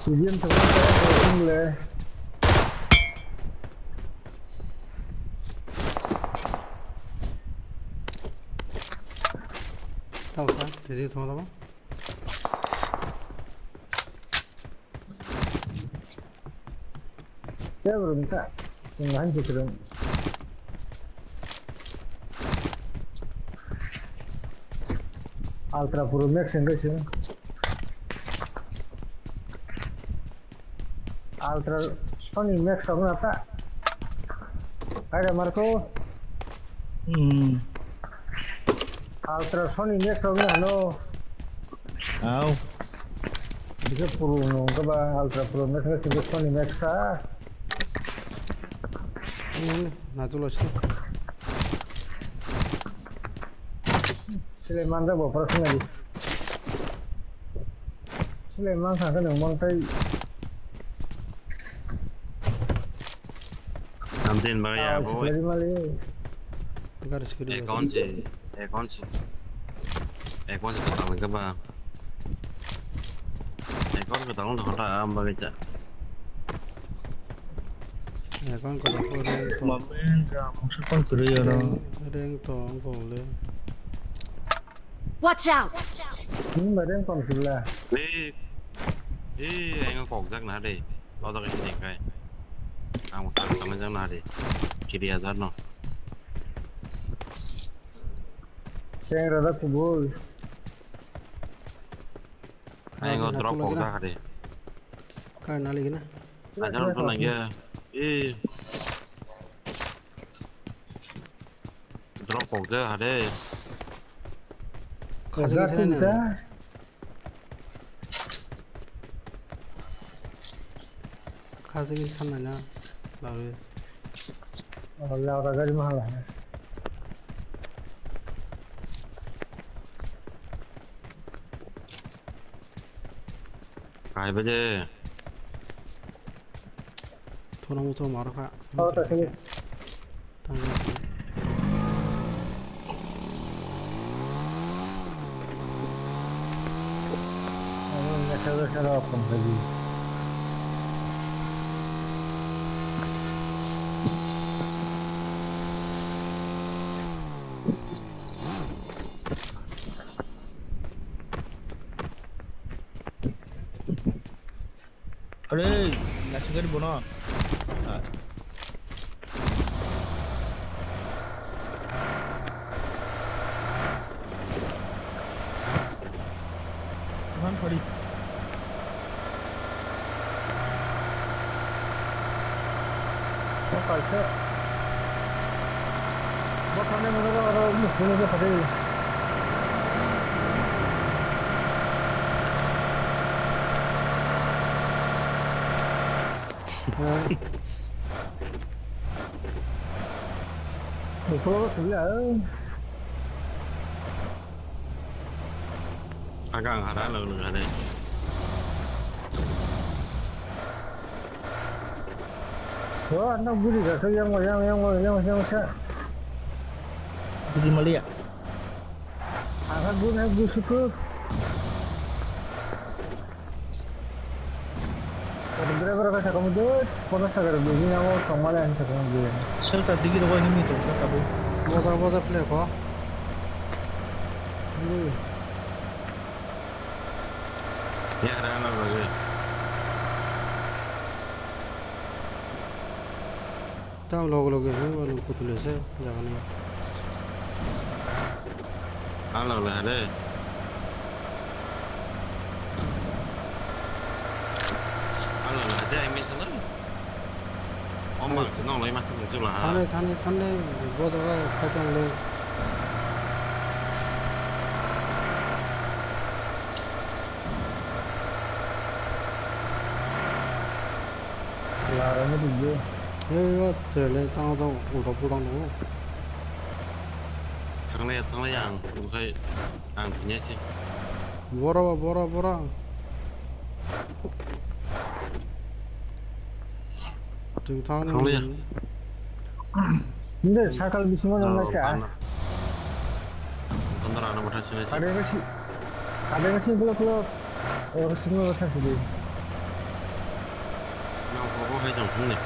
Yen thang nore bak le. Tau sa, tiri thong tamo. Kebrum ta, sing lain sih kebrum. Ultra Pro Max yang guys ya. Ultra Sony Max ang nata. Ada Marco. Hmm. Ultra Sony Max ang ano. Au. Bisa Pro no ka ba Ultra Pro Max ka sini Sony Max ka. Hmm, na tu lo sih. Sile manja bo personally. Sile mang thangkhe nwng mang tei. Namtin bagwi ah, abo. Sikilari mali. Gari sikilari. Account se, account se. Account se kwtal khe ba. Account kwtal wng thangkha ta ang bagwi ta. Account kwtal khe wng thangkha. Mamen ra mungsa kon kwrwi oro. Reng, reng to wng kong le. Watch out! Nini bai reng kom sibla. Ei, ei, ang kokjak na de. Kodok ini kai. Ang tak sama jang na de. Kiri ajar no. Seng rada kubul. Ang drop kokjak de. Kai na lagi na. Ajar no lagi ya. Eh. Drop kok ja hade. Kok ja tinta. Kajagin sanai na lawi. Oh, laura gari mahala. Kai baje. Thona muto maro kha. Oh, ta sini. Are, nasik gari bono. Ah. Tuhan pari. Bo kaisa. Bo thangni mwnwi oro mukhuno bo khadi. Mukhuno bo sibla. Aga ang hara lo lo hare. Oh, ano buri ga yang yang yang yang yang sa. Buri malia. Aga buri na gusuku. Driver ka sakamo de, pona sakar de, ni amo tongmale ani sakamo de. Shelter digi rogo enemy to, shelter bo. Boda, boda play ko. Ni. Ya, rana lagi. Tamo logo logo he walo kutule se jagani. Ang log le hade. Ang log le hade, ai mesa lai. Om bang se nong lai ma thang se la ha. Thane, thane, thane, bo jaga khai tong le. Lara mo dingbo. Yo, yo, trele tang tang ulta pulta no. Thanglai, thanglai ang, bukhai ang thanya se. Bora, bora, bora. Thanglai. Hindi, sakal bisingo nang ka. Bandar ano bata sini. Kade basi, kade basi belok belok. Oh, sini basa sini. Nang koko hai jong sini.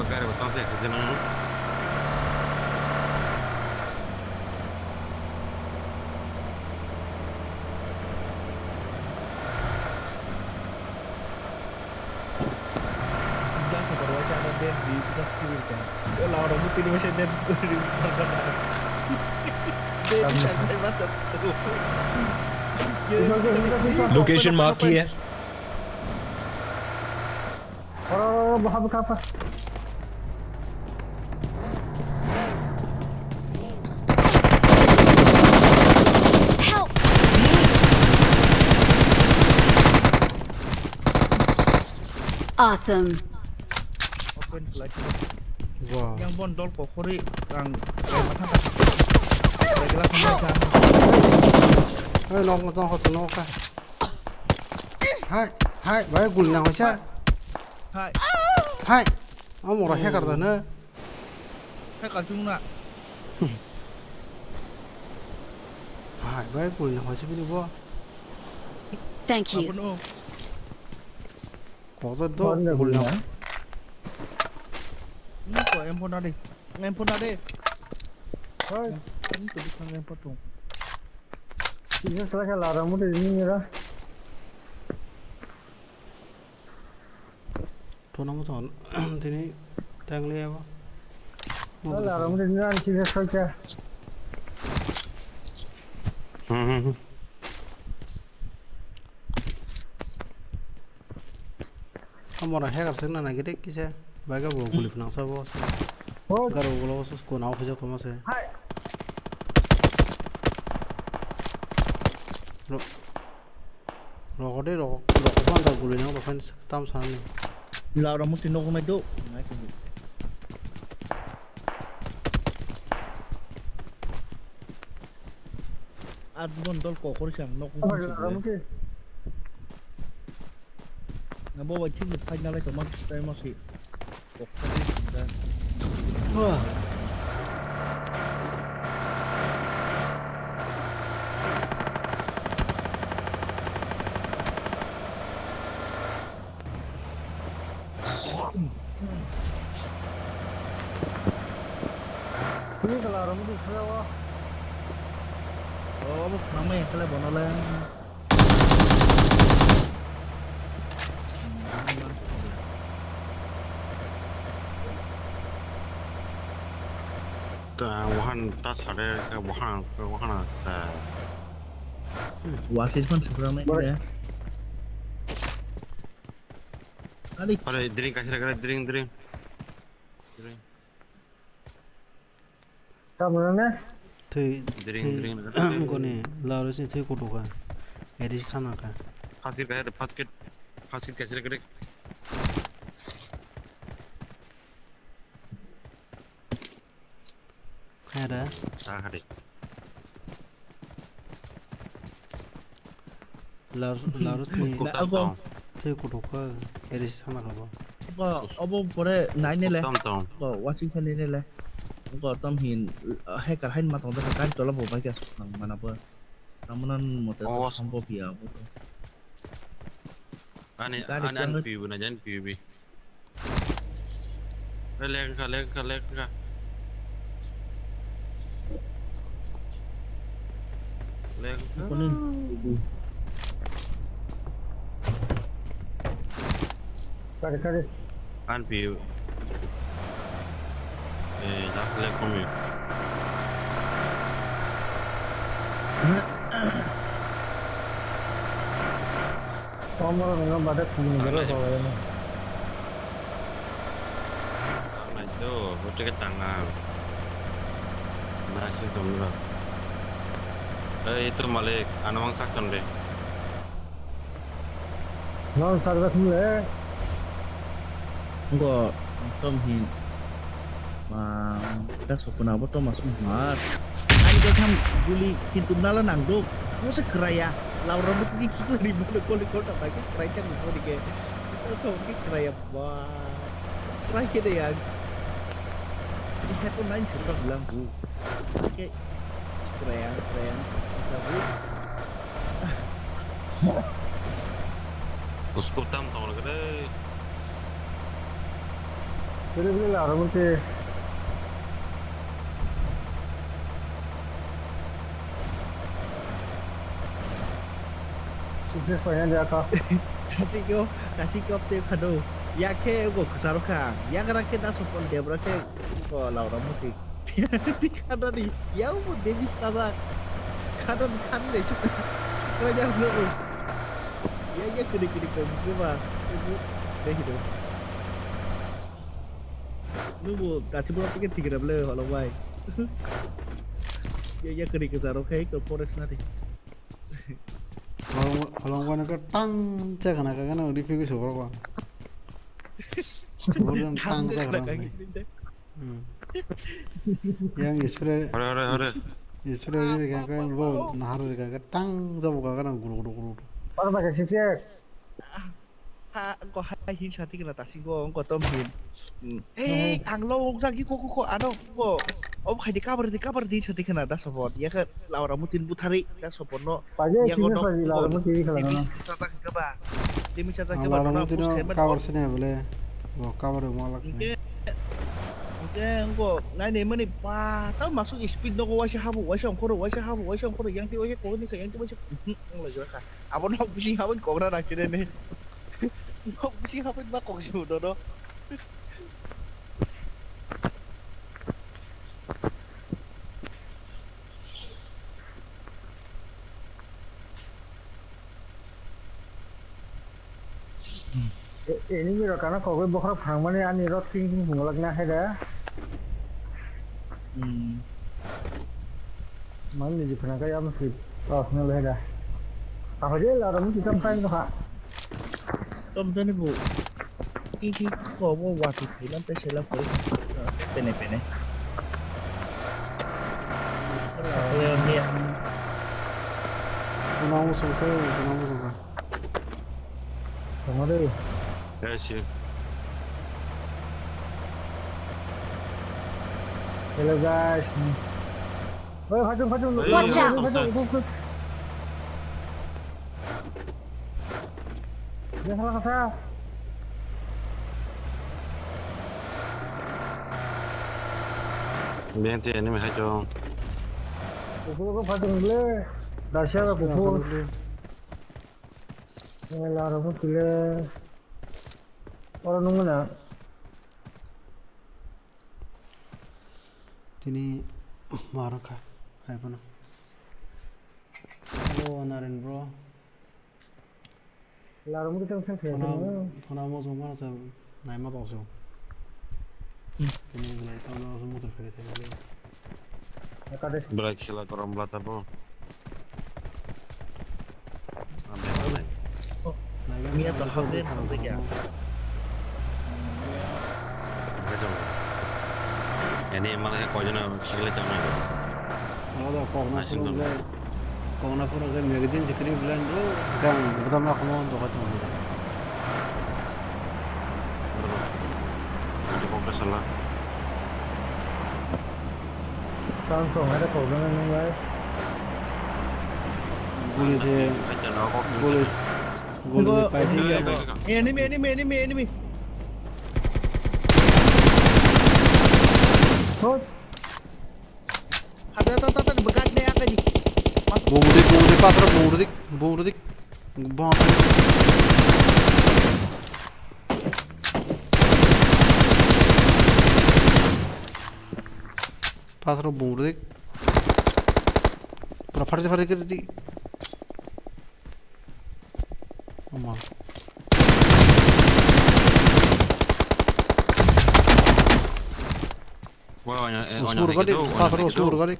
Gari batang se sini. Location mark here. Help! Awesome. Wow. Yang bon dol kokhori ang mathang ka. Glass mai ka. Hey, nok mo tong hoto nok ka. Hai, hai, bai gul nang hoisa. Hai. Hai. Amo ra hacker da na. Hacker chung na. Hai, bai gul nang hoisa bini bo. Thank you. Abono. Kotor do gul nang. Ni ko M four na de. M four na de. Hoi. Ni to bisang M four tong. Ini salah salah ramu de ini ra. Tona mo ton tini tang le ba. Ala ram de nan chi de socha. Hmm, hmm, hmm. Amora hacker sing na nagire kisa. Baga bo guli phnang sabo. Oh. Garo gulo ko nao phijak toma se. Hai. Ro. Rokode rok, rok panda guli nang rok tam sani. La ro muti nok nai do. Nai ko. At bon dol ko kori sang nok. Ro muti. Na bo wai thik phai na lai to mak tai ma si. Ini kalau orang itu siapa? Oh, nama yang kalian bono lah. Ta wahan ta sare ka wahan ka wahan sa. Wasit pun seberang naik ya. Tadi. Pare drink kasih kare drink drink. Drink. Tamrane? Twi, drink, twi, drink, drink. Goni, laro si twi kutuka. Eri sana ka. First kit ka, first kit, first kit ka sila kare. Ada. Ah, hari. Lar-, larut ni. Kutam tong. Tei kutuk kha, eri sana kha bo. Obo, obo pore nai ne le. Kutam tong. Obo watching khe nai ne le. Obo tom hin, hacker hain ma tong da kari tola bo bai kha suk nang mana bo. Tamana mote. Oh, was- sambo pia bo to. Ani, Gari ani, ani tangwi. P U B na, ani P U B. Eh, lek wngkha, lek wngkha, lek wngkha. Lek wngkha. Kone? Kare, kare. Ani P U B. Eh, dak lek komi. Tomorrow no bade phone ni bero. Tangnai. Tangnai to, bo ticket tangnai. Nasing tong bro. Eh, itu malik, ano mang sak ton de. Nang sak dak le. Ngo, tom hin. Ma, ta sokuna bo to masuk mar. Ani de tham guli kintu nala nangduk. Mo se kraya. Laura mo tini kikla ri mo koli kota bai ke krai ta mo ni ke. Ta so ke kraya ba. Krai ke de ya. Ini satu lain suka bilang bu. Ke kraya, kraya. Sabu. Uskuptam tong lagi deh. Kiri kiri lah, orang mesti. Sukses pa yang dia ka. Kasih kau, kasih kau te kado. Ya ke gua kesal kang. Ya kena ke dah sopan dia berake. Gua Laura muti. Khadani, ya bo Davis sajak. Khadani khan le chuk. Chukra jang jago. Ya, ya, kiri, kiri, kom, koma. Ibu, sudah hidup. Nubu, kasih buat pikir tiga belas, kalau baik. Ya, ya, kiri, ke jaro, kayak ke forest nanti. Holong, holong wana ka tang cha kana ka kana uri phi ko sobro ko. Sobro tang cha kana. Hmm. Yang spray. Hore, hore, hore. Spray ni ka ka bo nahar ni ka ka tang cha bo ka kana gulu gulu gulu. Para ba ka sik sik. Ha, ko hai hin sati kena tasi ko, ko tom hin. Hmm. Eh, ang lo ung jagi ko, ko, ko, ano, ko. Om khai di kabar di, kabar di sati kena da sopot. Ya ke Laura mutin buthari da sopot no. Paje ya sini ko no, saji ko Laura mutin kala Davis na. Kata tak ke ba. Davis kata ke ba Laura no mutin pus no khe ma kabar no. Sini bole. Bo kabar mo lak ni. Ke, ke ko nai ne mani pa, ta masuk speed no ko waisa habu, waisa ongkoro, waisa habu, waisa ongkoro, yang ti waisa ko ni ka, yang ti waisa. Ang lo jaka. Abo nok bising habani kok na nang chini ni. Nok bising habani ma kok si udo no. E-, enemy rok kana kok bai bokhorok phangmani ani rot king king phunglak na hai da. Hmm. Mani niji phana kai amo sip. Oh, nang le da. Apa je la ram ki kam time ha. Tom tani bu. Ki ki ko bo wa tu ki lam pe se la ko. Pene pene. Ko na mo song pe, ko na mo song pe. Tamo de. Yes, you. Hello guys. Oi, phachung, phachung, phachung, phachung. Watch out. Phachung, phachung. Dia salah kata. Dia tu enemy hai chong. Kuku ko phachung le. Dasya ka kuku. Ela ramo kile. Oro nungna. Tini marokha, hai bono. Hello, Naren bro. Larung kita kan saya. Thona, thona mo jong mano sa naima tong so. Tini belai thona mo jong mo to fere fere. Belai khela korom bla tabo. Miya to hapde thangde kya? Ani mana khe koijon sikle tamo. Ada kokna phuru khe, kokna phuru khe magazine sikri bilang do gang budam na khomo doka tong. Kokna sala. Tang tong ada kokna nang lai. Police, police. Enemy, enemy, enemy, enemy. Hot. Hata, hata, hata, bekat ne, apa ni? Bumrdik, bumrdik, pathor bumrdik, bumrdik. Bom. Pathor bumrdik. Pura phardi, phardi, phardi. Oma. Wah, onya, eh, onya Usur hai gadi, gitu, onya pathor hai usur gitu. Gadi.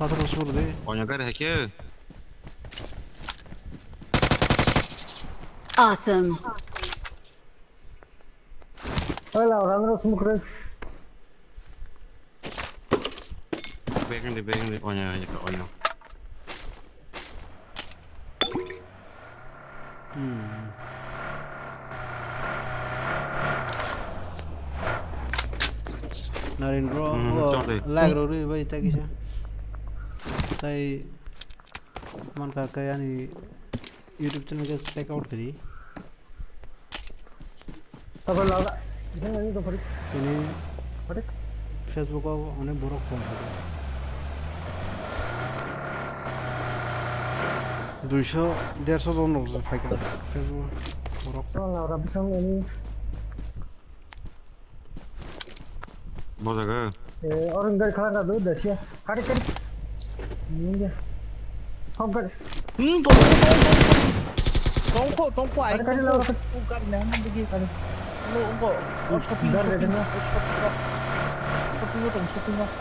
Pathor usur de. Onya gari hai ke. Awesome. Oi, la, orang terus mukre. Back in the, back in the, onya, onya, onya. Hmm. Naren bro, hmm, oh, chong dei. Like rok rwi bai ta kisa. Tai man ka kaya ni YouTube channel ke check out kari. Sabar lala. Jangan ini tuh, Farid. Ini Farid. Facebook o onek borok kom. Duiso, derso jon rok phaikha Facebook borok. Lala, Rabbi Sam ini. Bo jaga. Eh, orang dari Kalangkado, Dasia. Kari, kari. Ini dia. Kau kari. Hmm, tong, tong, tong, tong. Tongko, tongko, ai, kari, kari, tongko. Lawan. Tongko, kari, nah, nah, pergi. Kari. Lo, tongko. Oh, shopping, kari, shopping, kari, nah. Oh, shopping, kari. Shopping, tong, shopping, kari.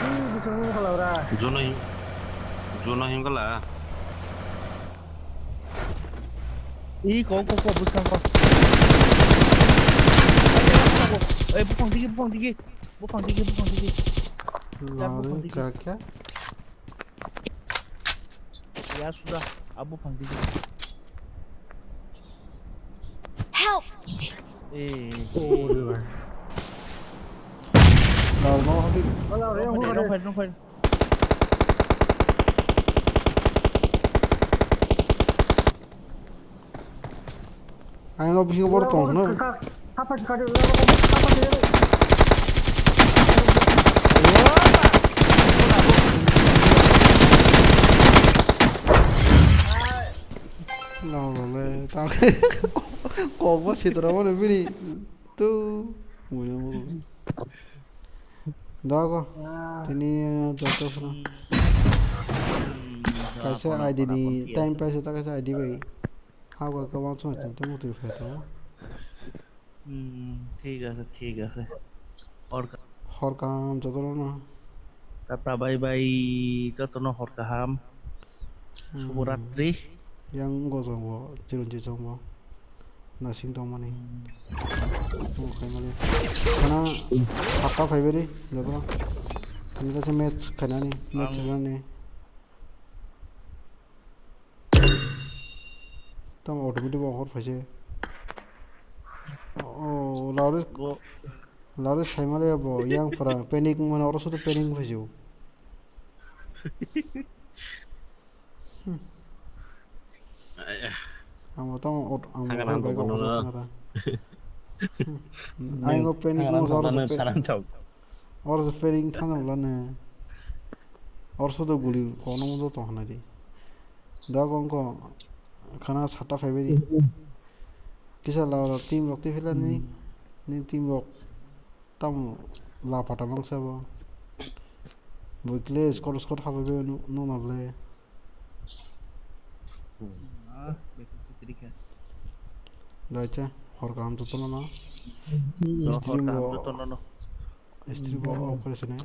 Ini bisa ngomong kalau ora. Zona hi-, zona hingkala. Ih, kok, kok, kok, bwskango. Eh, buphang digi, buphang digi. Buphang digi, buphang digi. Jar buphang digi. Kaka. Ya sudah, ah, buphang digi. Help! Eh. Oh, dia. Normal, habis. Wrong fight, wrong fight. Ang o bisingo borok tong no. No, no, le, tang. Kok bo sitra mo bini. Tu, mui no mo. Dogo. Ah. Tini, eh, joto phano. Hmm, kaisa joto I D phano ni phano time paisa ta kaisa I D bai. Habo kwbang chwng tong tong twi phaito. Hmm, thik ase, thik ase. Hor ka- Hor kaham jotono no. Tata bye bye, jotono hor kaham. Hmm. Shubhoratri. Yang go jong bo, Chiranjit jong bo. Nasing tongmani. Hmm. Tamo khaimani. Khana satta phaibai de, joto. Tini kaisa match khainani, match khainani. Tamo automatic bo hor phaise. Oh, lari, lari saimale bo, yang pura panic mane oro sudu panic phaisio. Hmm. Ang bo tamo ot-, ang bo bai bai kok khosok thangara. Hmm. Ang bo panic mo oro sudu panic thangna wngla ne. Oro sudu guli kono mo joto hwnai di. Da gongko khana satta phaibai di. Kisa la oro team rok twi phila ni. Ni team rok. Tamo la pata mangsa bo. Bo kle score score habai be nu, nu na ble. Ah, betul, betul, betul. Dacha, hor kaham jotono no. Hmm, hor kaham jotono no. Stream bo off kore sini.